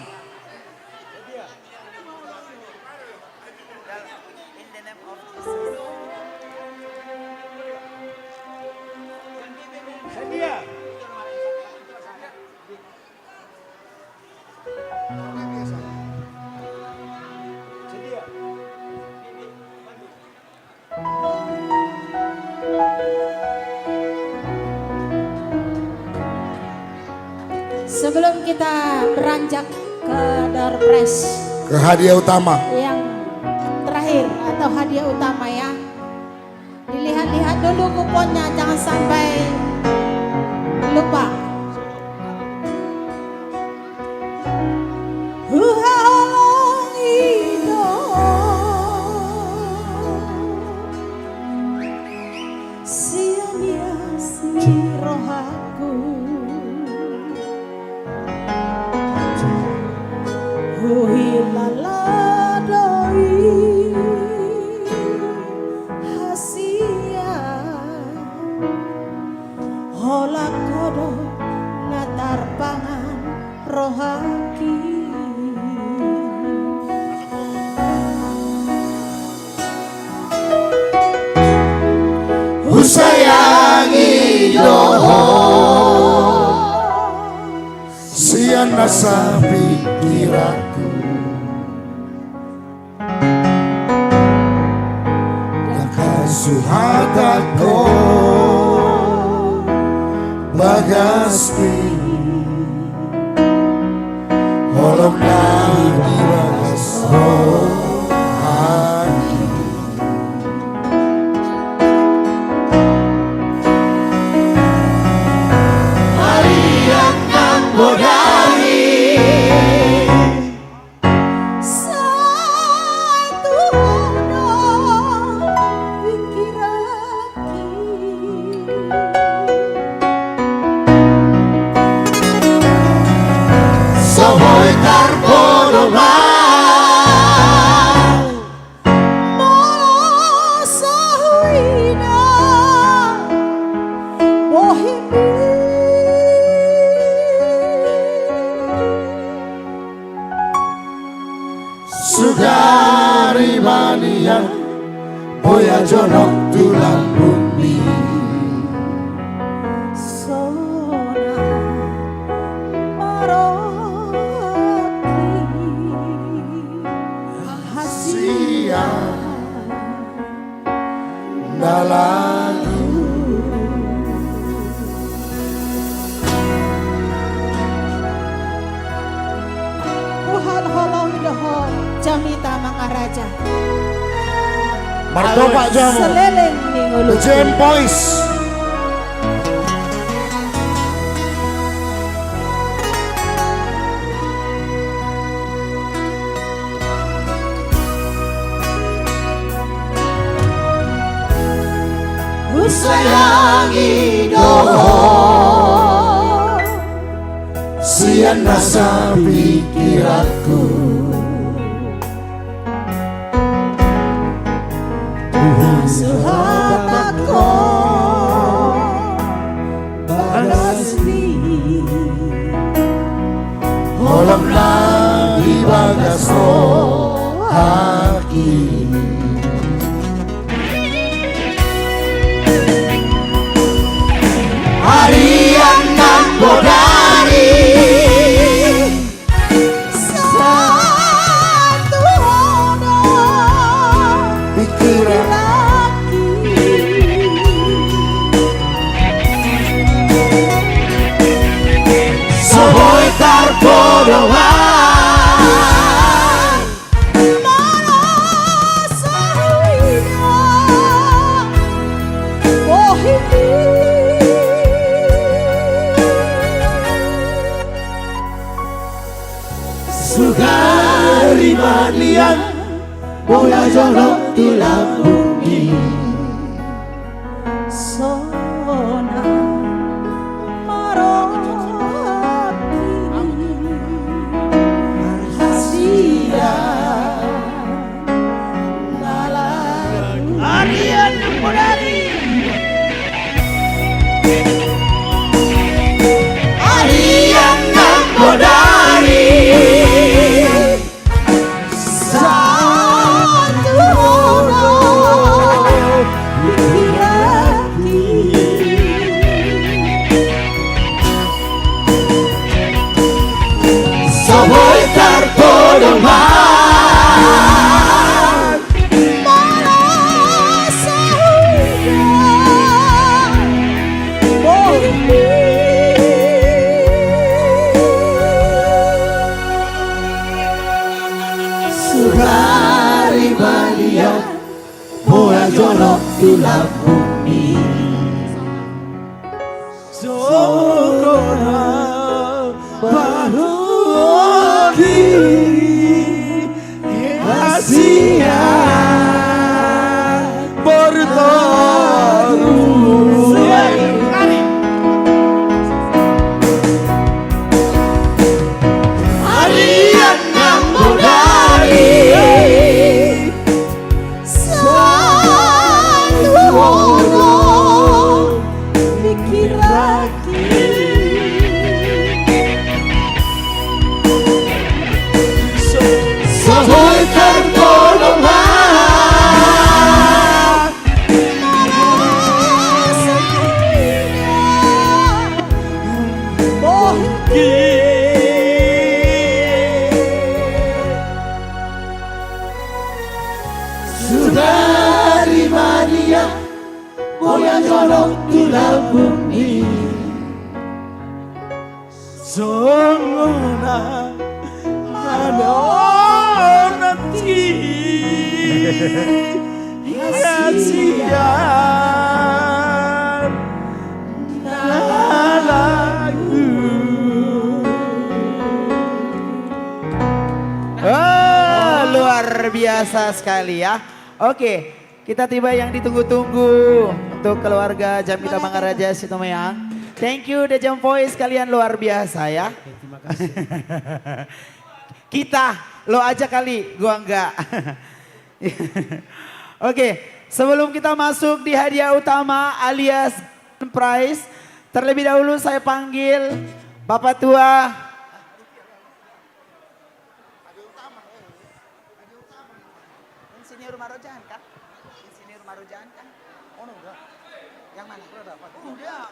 Sebelum kita beranjak ke door prize, ke hadiah utama yang terakhir atau hadiah utama ya. Dilihat-lihat dulu kuponnya, jangan sampai lupa. Huhaholongi do sian ias ni rohangku. Huhilala do i hasian, holan ho do na tarpangan rohangki. Husayangi do ho sian nasa pingkiranku. Dangka suhat ho bagas ni holong na di bagas rohangki. Haliang nang bodari. Sai tu ho do pingkiranki. So boi tarpodom au. Molo so huida bohimmi. Sugari maliang, boi jonok tu lambungmi. Sonang ma rohangki hasian na lagu. Huhaholongi do ho jamita mangaraja. Martopak jamu. Seleleng ni ngolu. The Jam Boys. Husayangi do ho sian nasa pingkiranku. Suhat ma ho bagas ni holong na di bagas rohangki. Arian nang bodari. Satu hona pikiran so boi tarpodom marasa huida bohimi. Sugari maliang boha jolok tu lambungmi. Sonang ma rohangki marhasian na lagu. Arian nang bodari. Arian nang bodari. Satu hona pikiranki. So boi tarpodom marasa huida bohimi. Sugari maliang boha jolok tu lambungmi. Sonang ma rohangki marhasian bertaruh. Arian nang bodari. Satu hona pikiranki. So boi tarpodom marasa huida bohimi. Sugari maliang boha jolok tu lambungmi. Sonang ma rohangki marhasian na lagu. Oh, luar biasa sekali ya. Oke, kita tiba yang ditunggu-tunggu untuk keluarga Jamita Mangaraja Situmeang. Thank you, Dejempoi sekalian, luar biasa ya. Oke, terima kasih. Kita, lo aja kali, gua enggak. Oke, sebelum kita masuk di hadiah utama alias grand prize, terlebih dahulu saya panggil Bapak Tua Insinyur Marojahan kan? Insinyur Marojahan kan? Ono udah. Yang mana? Udah dapat. Udah.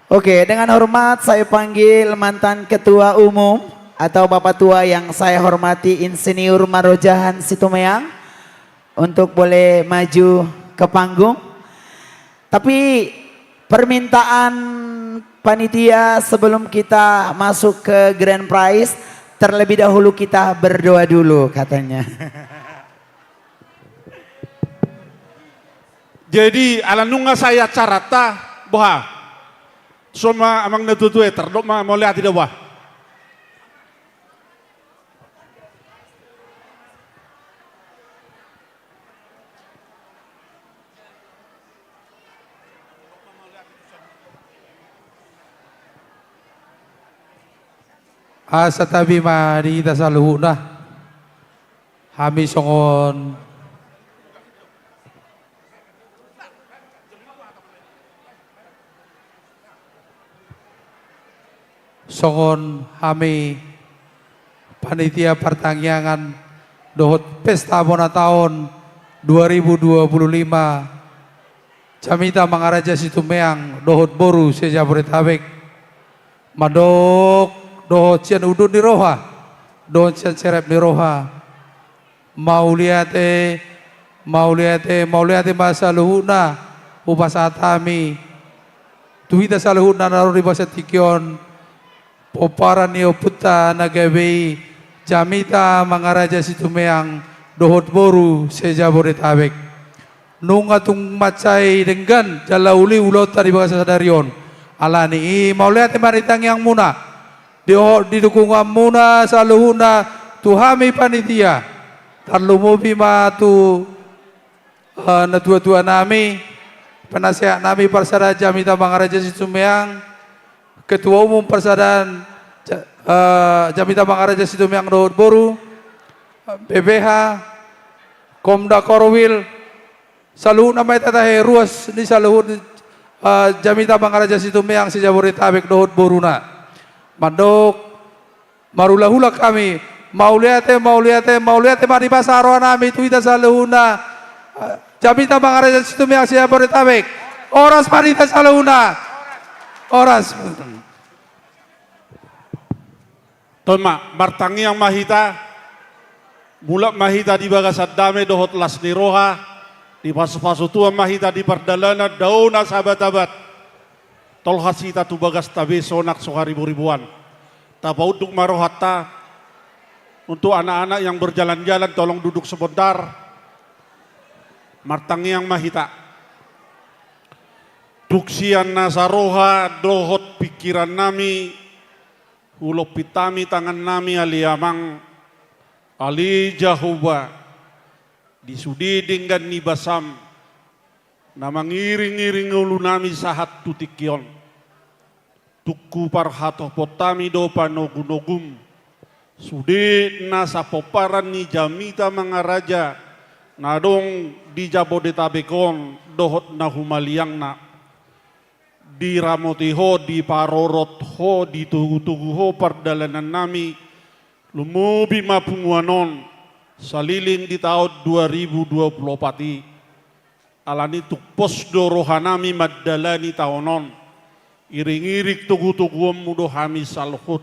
Oke, dengan hormat saya panggil mantan Ketua Umum atau Bapak Tua yang saya hormati, Insinyur Marojahan Situmeang, untuk boleh maju ke panggung. Tapi permintaan panitia, sebelum kita masuk ke grand prize, terlebih dahulu kita berdoa dulu katanya. Jadi ala nunga sae acaranta, boha? Songon i ma amang na tuatua i, tardok ma mauliate da, boha? Asa tabi ma di hita saluhutna. Hami songon, songon hami panitia partangiangan dohot pesta bona taon dua ribu dua puluh lima, Jamita Mangaraja Situmeang dohot boru se-Jabodetabek. Mandok dohot sian udut ni roha dohot sian serep ni roha. Mauliate, mauliate, mauliate ma saluhutna hupasahat hami tu hita saluhutna na ro di bagasan tingki on, pomparan ni ompunta na gabe i, Jamita Mangaraja Situmeang dohot boru se-Jabodetabek. Nunga tung mansai denggan jala uli ulaonta di bagasan sadari on. Alani i mauliate ma di tangiangmuna, di, di dukunganmuna saluhutna tu hami panitia. Tarlumobi ma tu, eh, natuatuanami, penasehatnami Parsada Jamita Mangaraja Situmeang, Ketua Umum Parsada Ja-, eh, Jamita Mangaraja Situmeang dohot boru, B P H, Komda Korwil, saluhutna ma hita tahe ruas ni saluhut, eh, Jamita Mangaraja Situmeang se-Jabodetabek dohot boruna. Mandok marhulahula hami, mauliate, mauliate, mauliate ma di bagasan rohanami tu hita saluhutna, eh, Jamita Mangaraja Situmeang se-Jabodetabek. Horas ma di hita saluhutna. Horas. Tongon ma, martangiang ma hita, mulak ma hita di bagasan dame dohot las ni roha, dipasupasu Tuhan ma hita di pardalanan, dao na sabatabat. Tolhas hita tu bagasta be sonang so hariboriboan. Tapaunduk ma rohanta, untuk anak-anak yang berjalan-jalan tolong duduk sebentar. Martangiang ma hita. Tung sian nasa roha dohot pingkirannami, hulompit hami tangannami ale Amang, ale Jahowa, di sude denggan ni basam, na mangiring-iring ngolunami sahat tu tingki on. Tung huparhatopot hami do panogu-nogum, sude nasa pomparan ni Jamita Mangaraja, na adong di Jabodetabek on, dohot na humaliangna. Diramoti Ho, diparorot Ho, ditogu-togu Ho pardalanannami, lumobi ma punguan on, saleleng di taon dua ribu dua puluh opat i. Alani tung pos do rohanami mandalani taon on. Iring-iring togu-toguonmu do hami saluhut.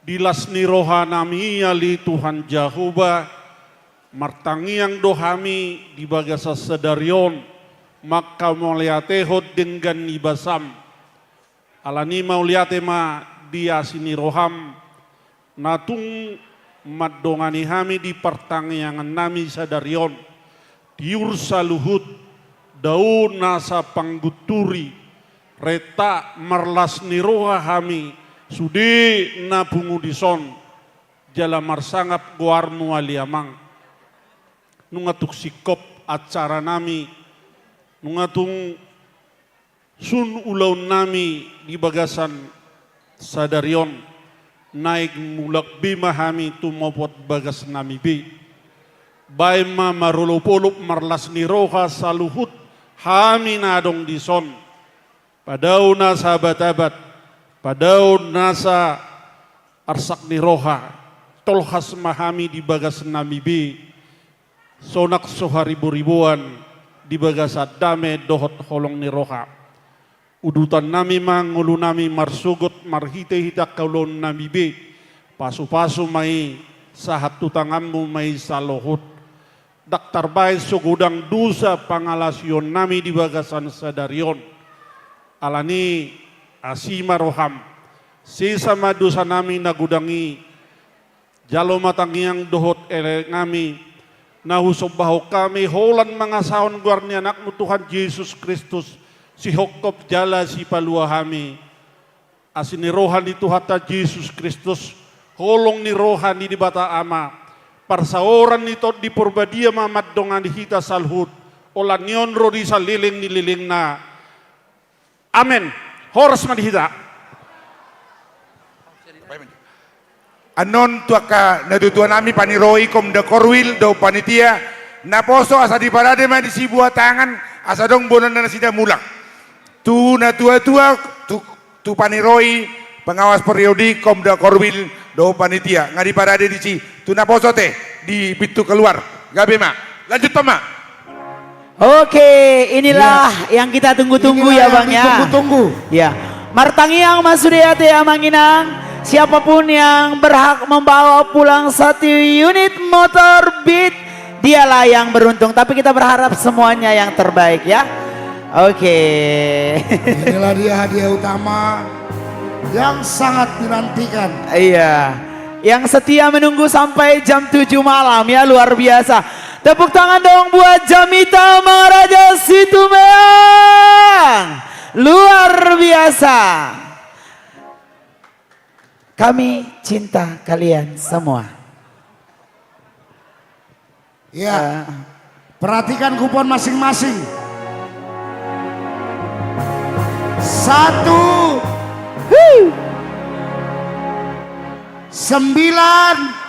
Di las ni rohanami ale Tuhan Jahowa, martangiang do hami di bagasan sadari on, mangkamauliatehon denggan ni basam. Alani mauliate ma di asi ni roham, na tung mandongani hami di partangiangannami sadari on. Tiur saluhut, dao nasa panggunturi, renta marlas ni roha hami, sude na pungu dison, jala marsangap goarmu ale Amang. Nunga tung singkop acaranami, nunga tung sun ulaonnami di bagasan sadari on, naeng mulak be ma hami tumopot bagasnami be. Baen ma marolop-olop marlas ni roha saluhut hami na adong dison. Padao nasa abat-abat, padao nasa arsak ni roha, tolhas ma hami di bagasnami be. Sonang so hariboriboan di bagasan dame dohot holong ni roha. Udutannami ma ngolunami marsogot marhite-hite angka ulaonnami be. Pasu-pasu ma i, sahat tu tanganmu ma i saluhut. Ndang tarbaen so godang dosa pangalaosionnami di bagasan sadari on. Alani asi ma roham. Sesa ma dosanami na godang i. Jalo ma tangiang dohot elelenami, na husombahon hami holan mangasahon goar ni Anakmu Tuhan Jesus Kristus, sihophop jala sipalua hami. Asi ni roha ni Tuhanta Jesus Kristus, holong ni roha ni Debata Ama, parsaoran ni Tondi Porbadia ma mandongani hita saluhut, holan ni on ro di saleleng ni lelengna. Amen. Horas ma di hita. Annon tu angka natuatuanami, paniroi, Komda Korwil dohot panitia, naposo asa diparade ma disi buha tangan, asa adong bolon na nasida mulak. Tu natuatua, tu, tu paniroi, pengawas periodik, Komda Korwil dohot panitia, nga diparade disi, tu naposo ate di pintu keluar. Gabe ma. Lanjuthon ma. Oke, inilah yang kita tunggu-tunggu ya, Bang, ya. Inilah yang ditunggu-tunggu. Ya. Martangiang ma sude ate, Amang Inang. Siapapun yang berhak membawa pulang satu unit motor Beat, dialah yang beruntung. Tapi kita berharap semuanya yang terbaik, ya. Oke. Inilah dia hadiah utama yang sangat dinantikan. Iya. Yang setia menunggu sampai jam tujuh malam, ya, luar biasa. Tepuk tangan dong buat Jamita Mangaraja Situmeang. Luar biasa. Kami cinta kalian semua. Ya. Eh. Perhatikan kupon masing-masing. Satu. Huh. Sembilan.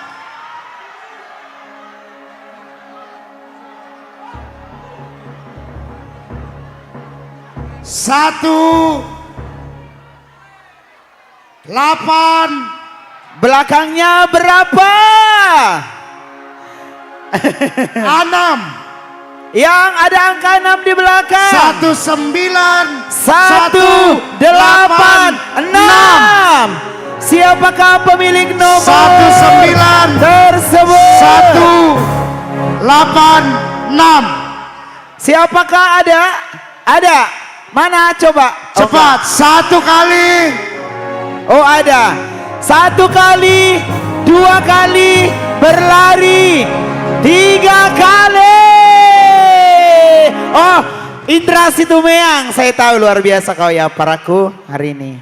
Satu. Delapan. Belakangnya berapa? Enam. Yang ada angka enam di belakang. Satu sembilan, satu delapan enam. Siapakah pemilik nomor tersebut? Satu sembilan, satu delapan enam. Siapakah ada? Ada. Mana coba? Cepat, satu kali. Oh, ada. Satu kali, dua kali, berlari, tiga kali. Oh, Indra Situmeang, saya tahu luar biasa kau ya, paraku hari ini.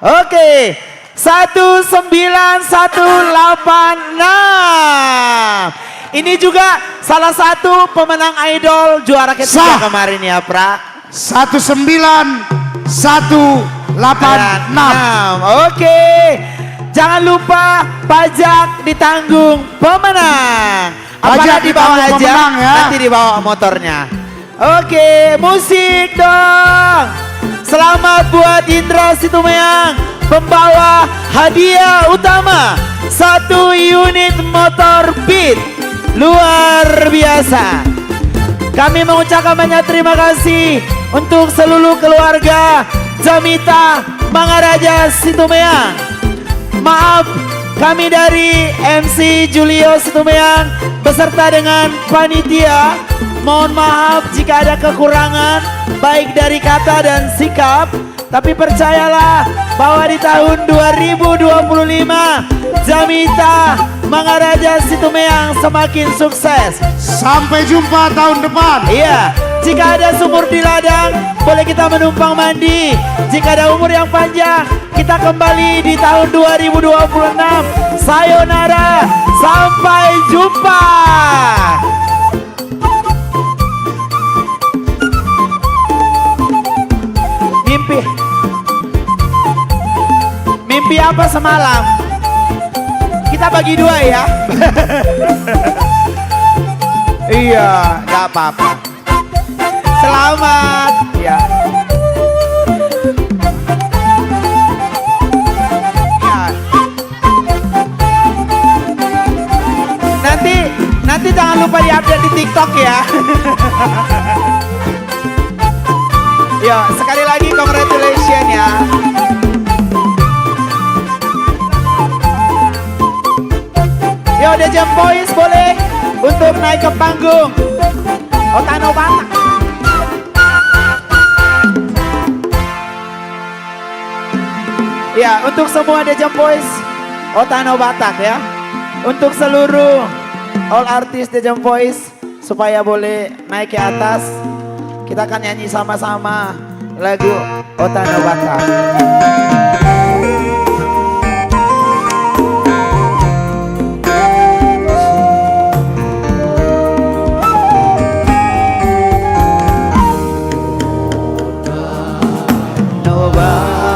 Oke, satu sembilan satu delapan enam. Ini juga salah satu pemenang Idol juara ketiga kemarin ya, Pra. Satu sembilan satu delapan enam. Oke. Jangan lupa pajak ditanggung pemenang. Pajak ditanggung pemenang, ya. Apalagi dibawa aja, nanti dibawa motornya. Oke, musik dong. Selamat buat Indra Situmeang, pembawa hadiah utama satu unit motor Beat. Luar biasa. Kami mengucapkan banyak terima kasih untuk seluruh keluarga Jamita Mangaraja Situmeang. Maaf, kami dari M C Julio Situmeang beserta dengan panitia mohon maaf jika ada kekurangan, baik dari kata dan sikap. Tapi percayalah bahwa di tahun dua ribu dua puluh lima, Jamita Mangaraja Situmeang semakin sukses. Sampai jumpa tahun depan. Iya, jika ada sumur di ladang, boleh kita menumpang mandi. Jika ada umur yang panjang, kita kembali di tahun dua ribu dua puluh enam. Sayonara, sampai jumpa. Mimpi. Mimpi apa semalam? Kita bagi dua ya. Iya, nggak apa-apa. Selamat. Ya. Ya. Nanti, nanti jangan lupa di-update di TikTok ya. Ya, sekali lagi congratulations ya. Yo, The Jam Boys boleh untuk naik ke panggung. Ota no Batak. Ya, untuk semua The Jam Boys, Ota no Batak ya. Untuk seluruh all artis The Jam Boys, supaya boleh naik ke atas, kita akan nyanyi sama-sama lagu Ota no Batak. No Batak.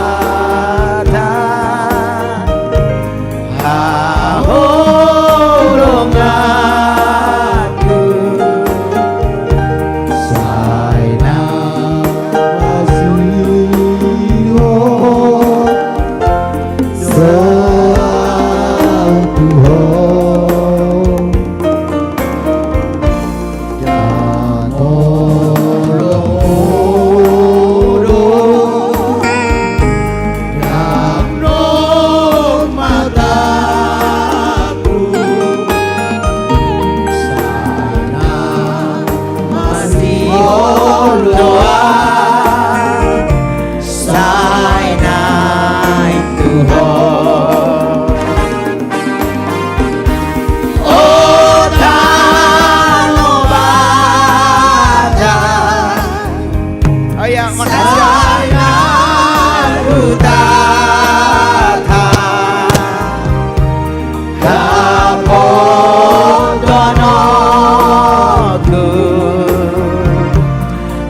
Hutahan dapotononku,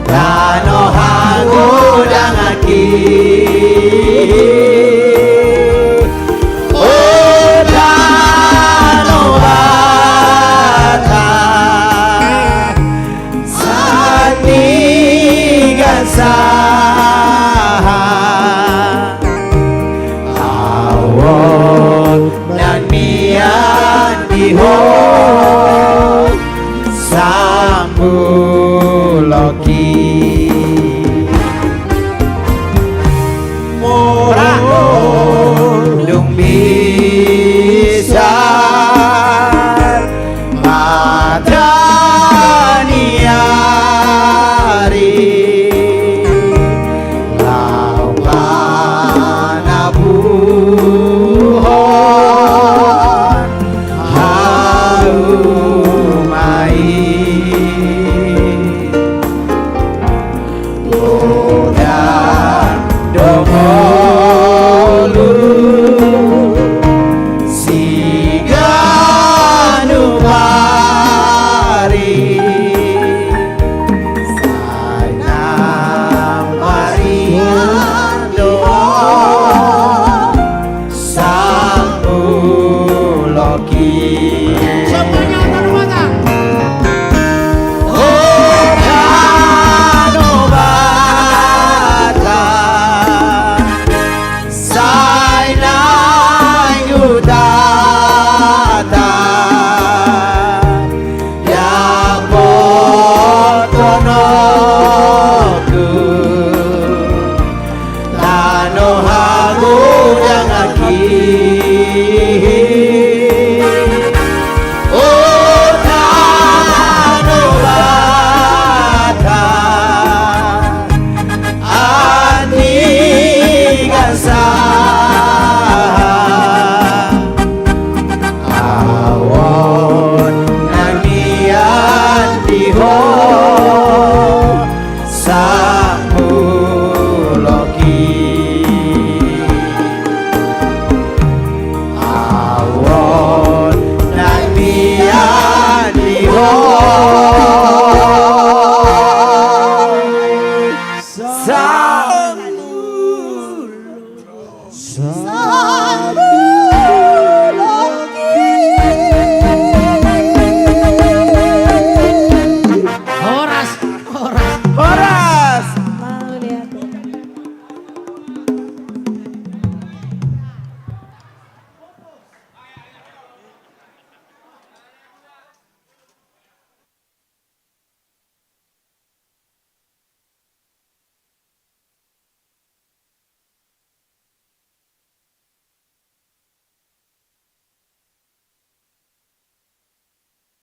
tano hagodang aki. O tano Batak, andigan sahat ahu on nang nian di ho sambu loki. Molo dung bisa mata ni ari, laho manabuhon hauma i. Godang do ngolu siganup ari, sai na marian do ho sambu loki. Semuanya, taruh mata. O tano Batak, sai naeng hutahan dapotononku, tano hagodang aki. O tano Batak, andigan sahat ahu on nang nian di ho sambu loki. Ahu on nang nian di ho sambu loki.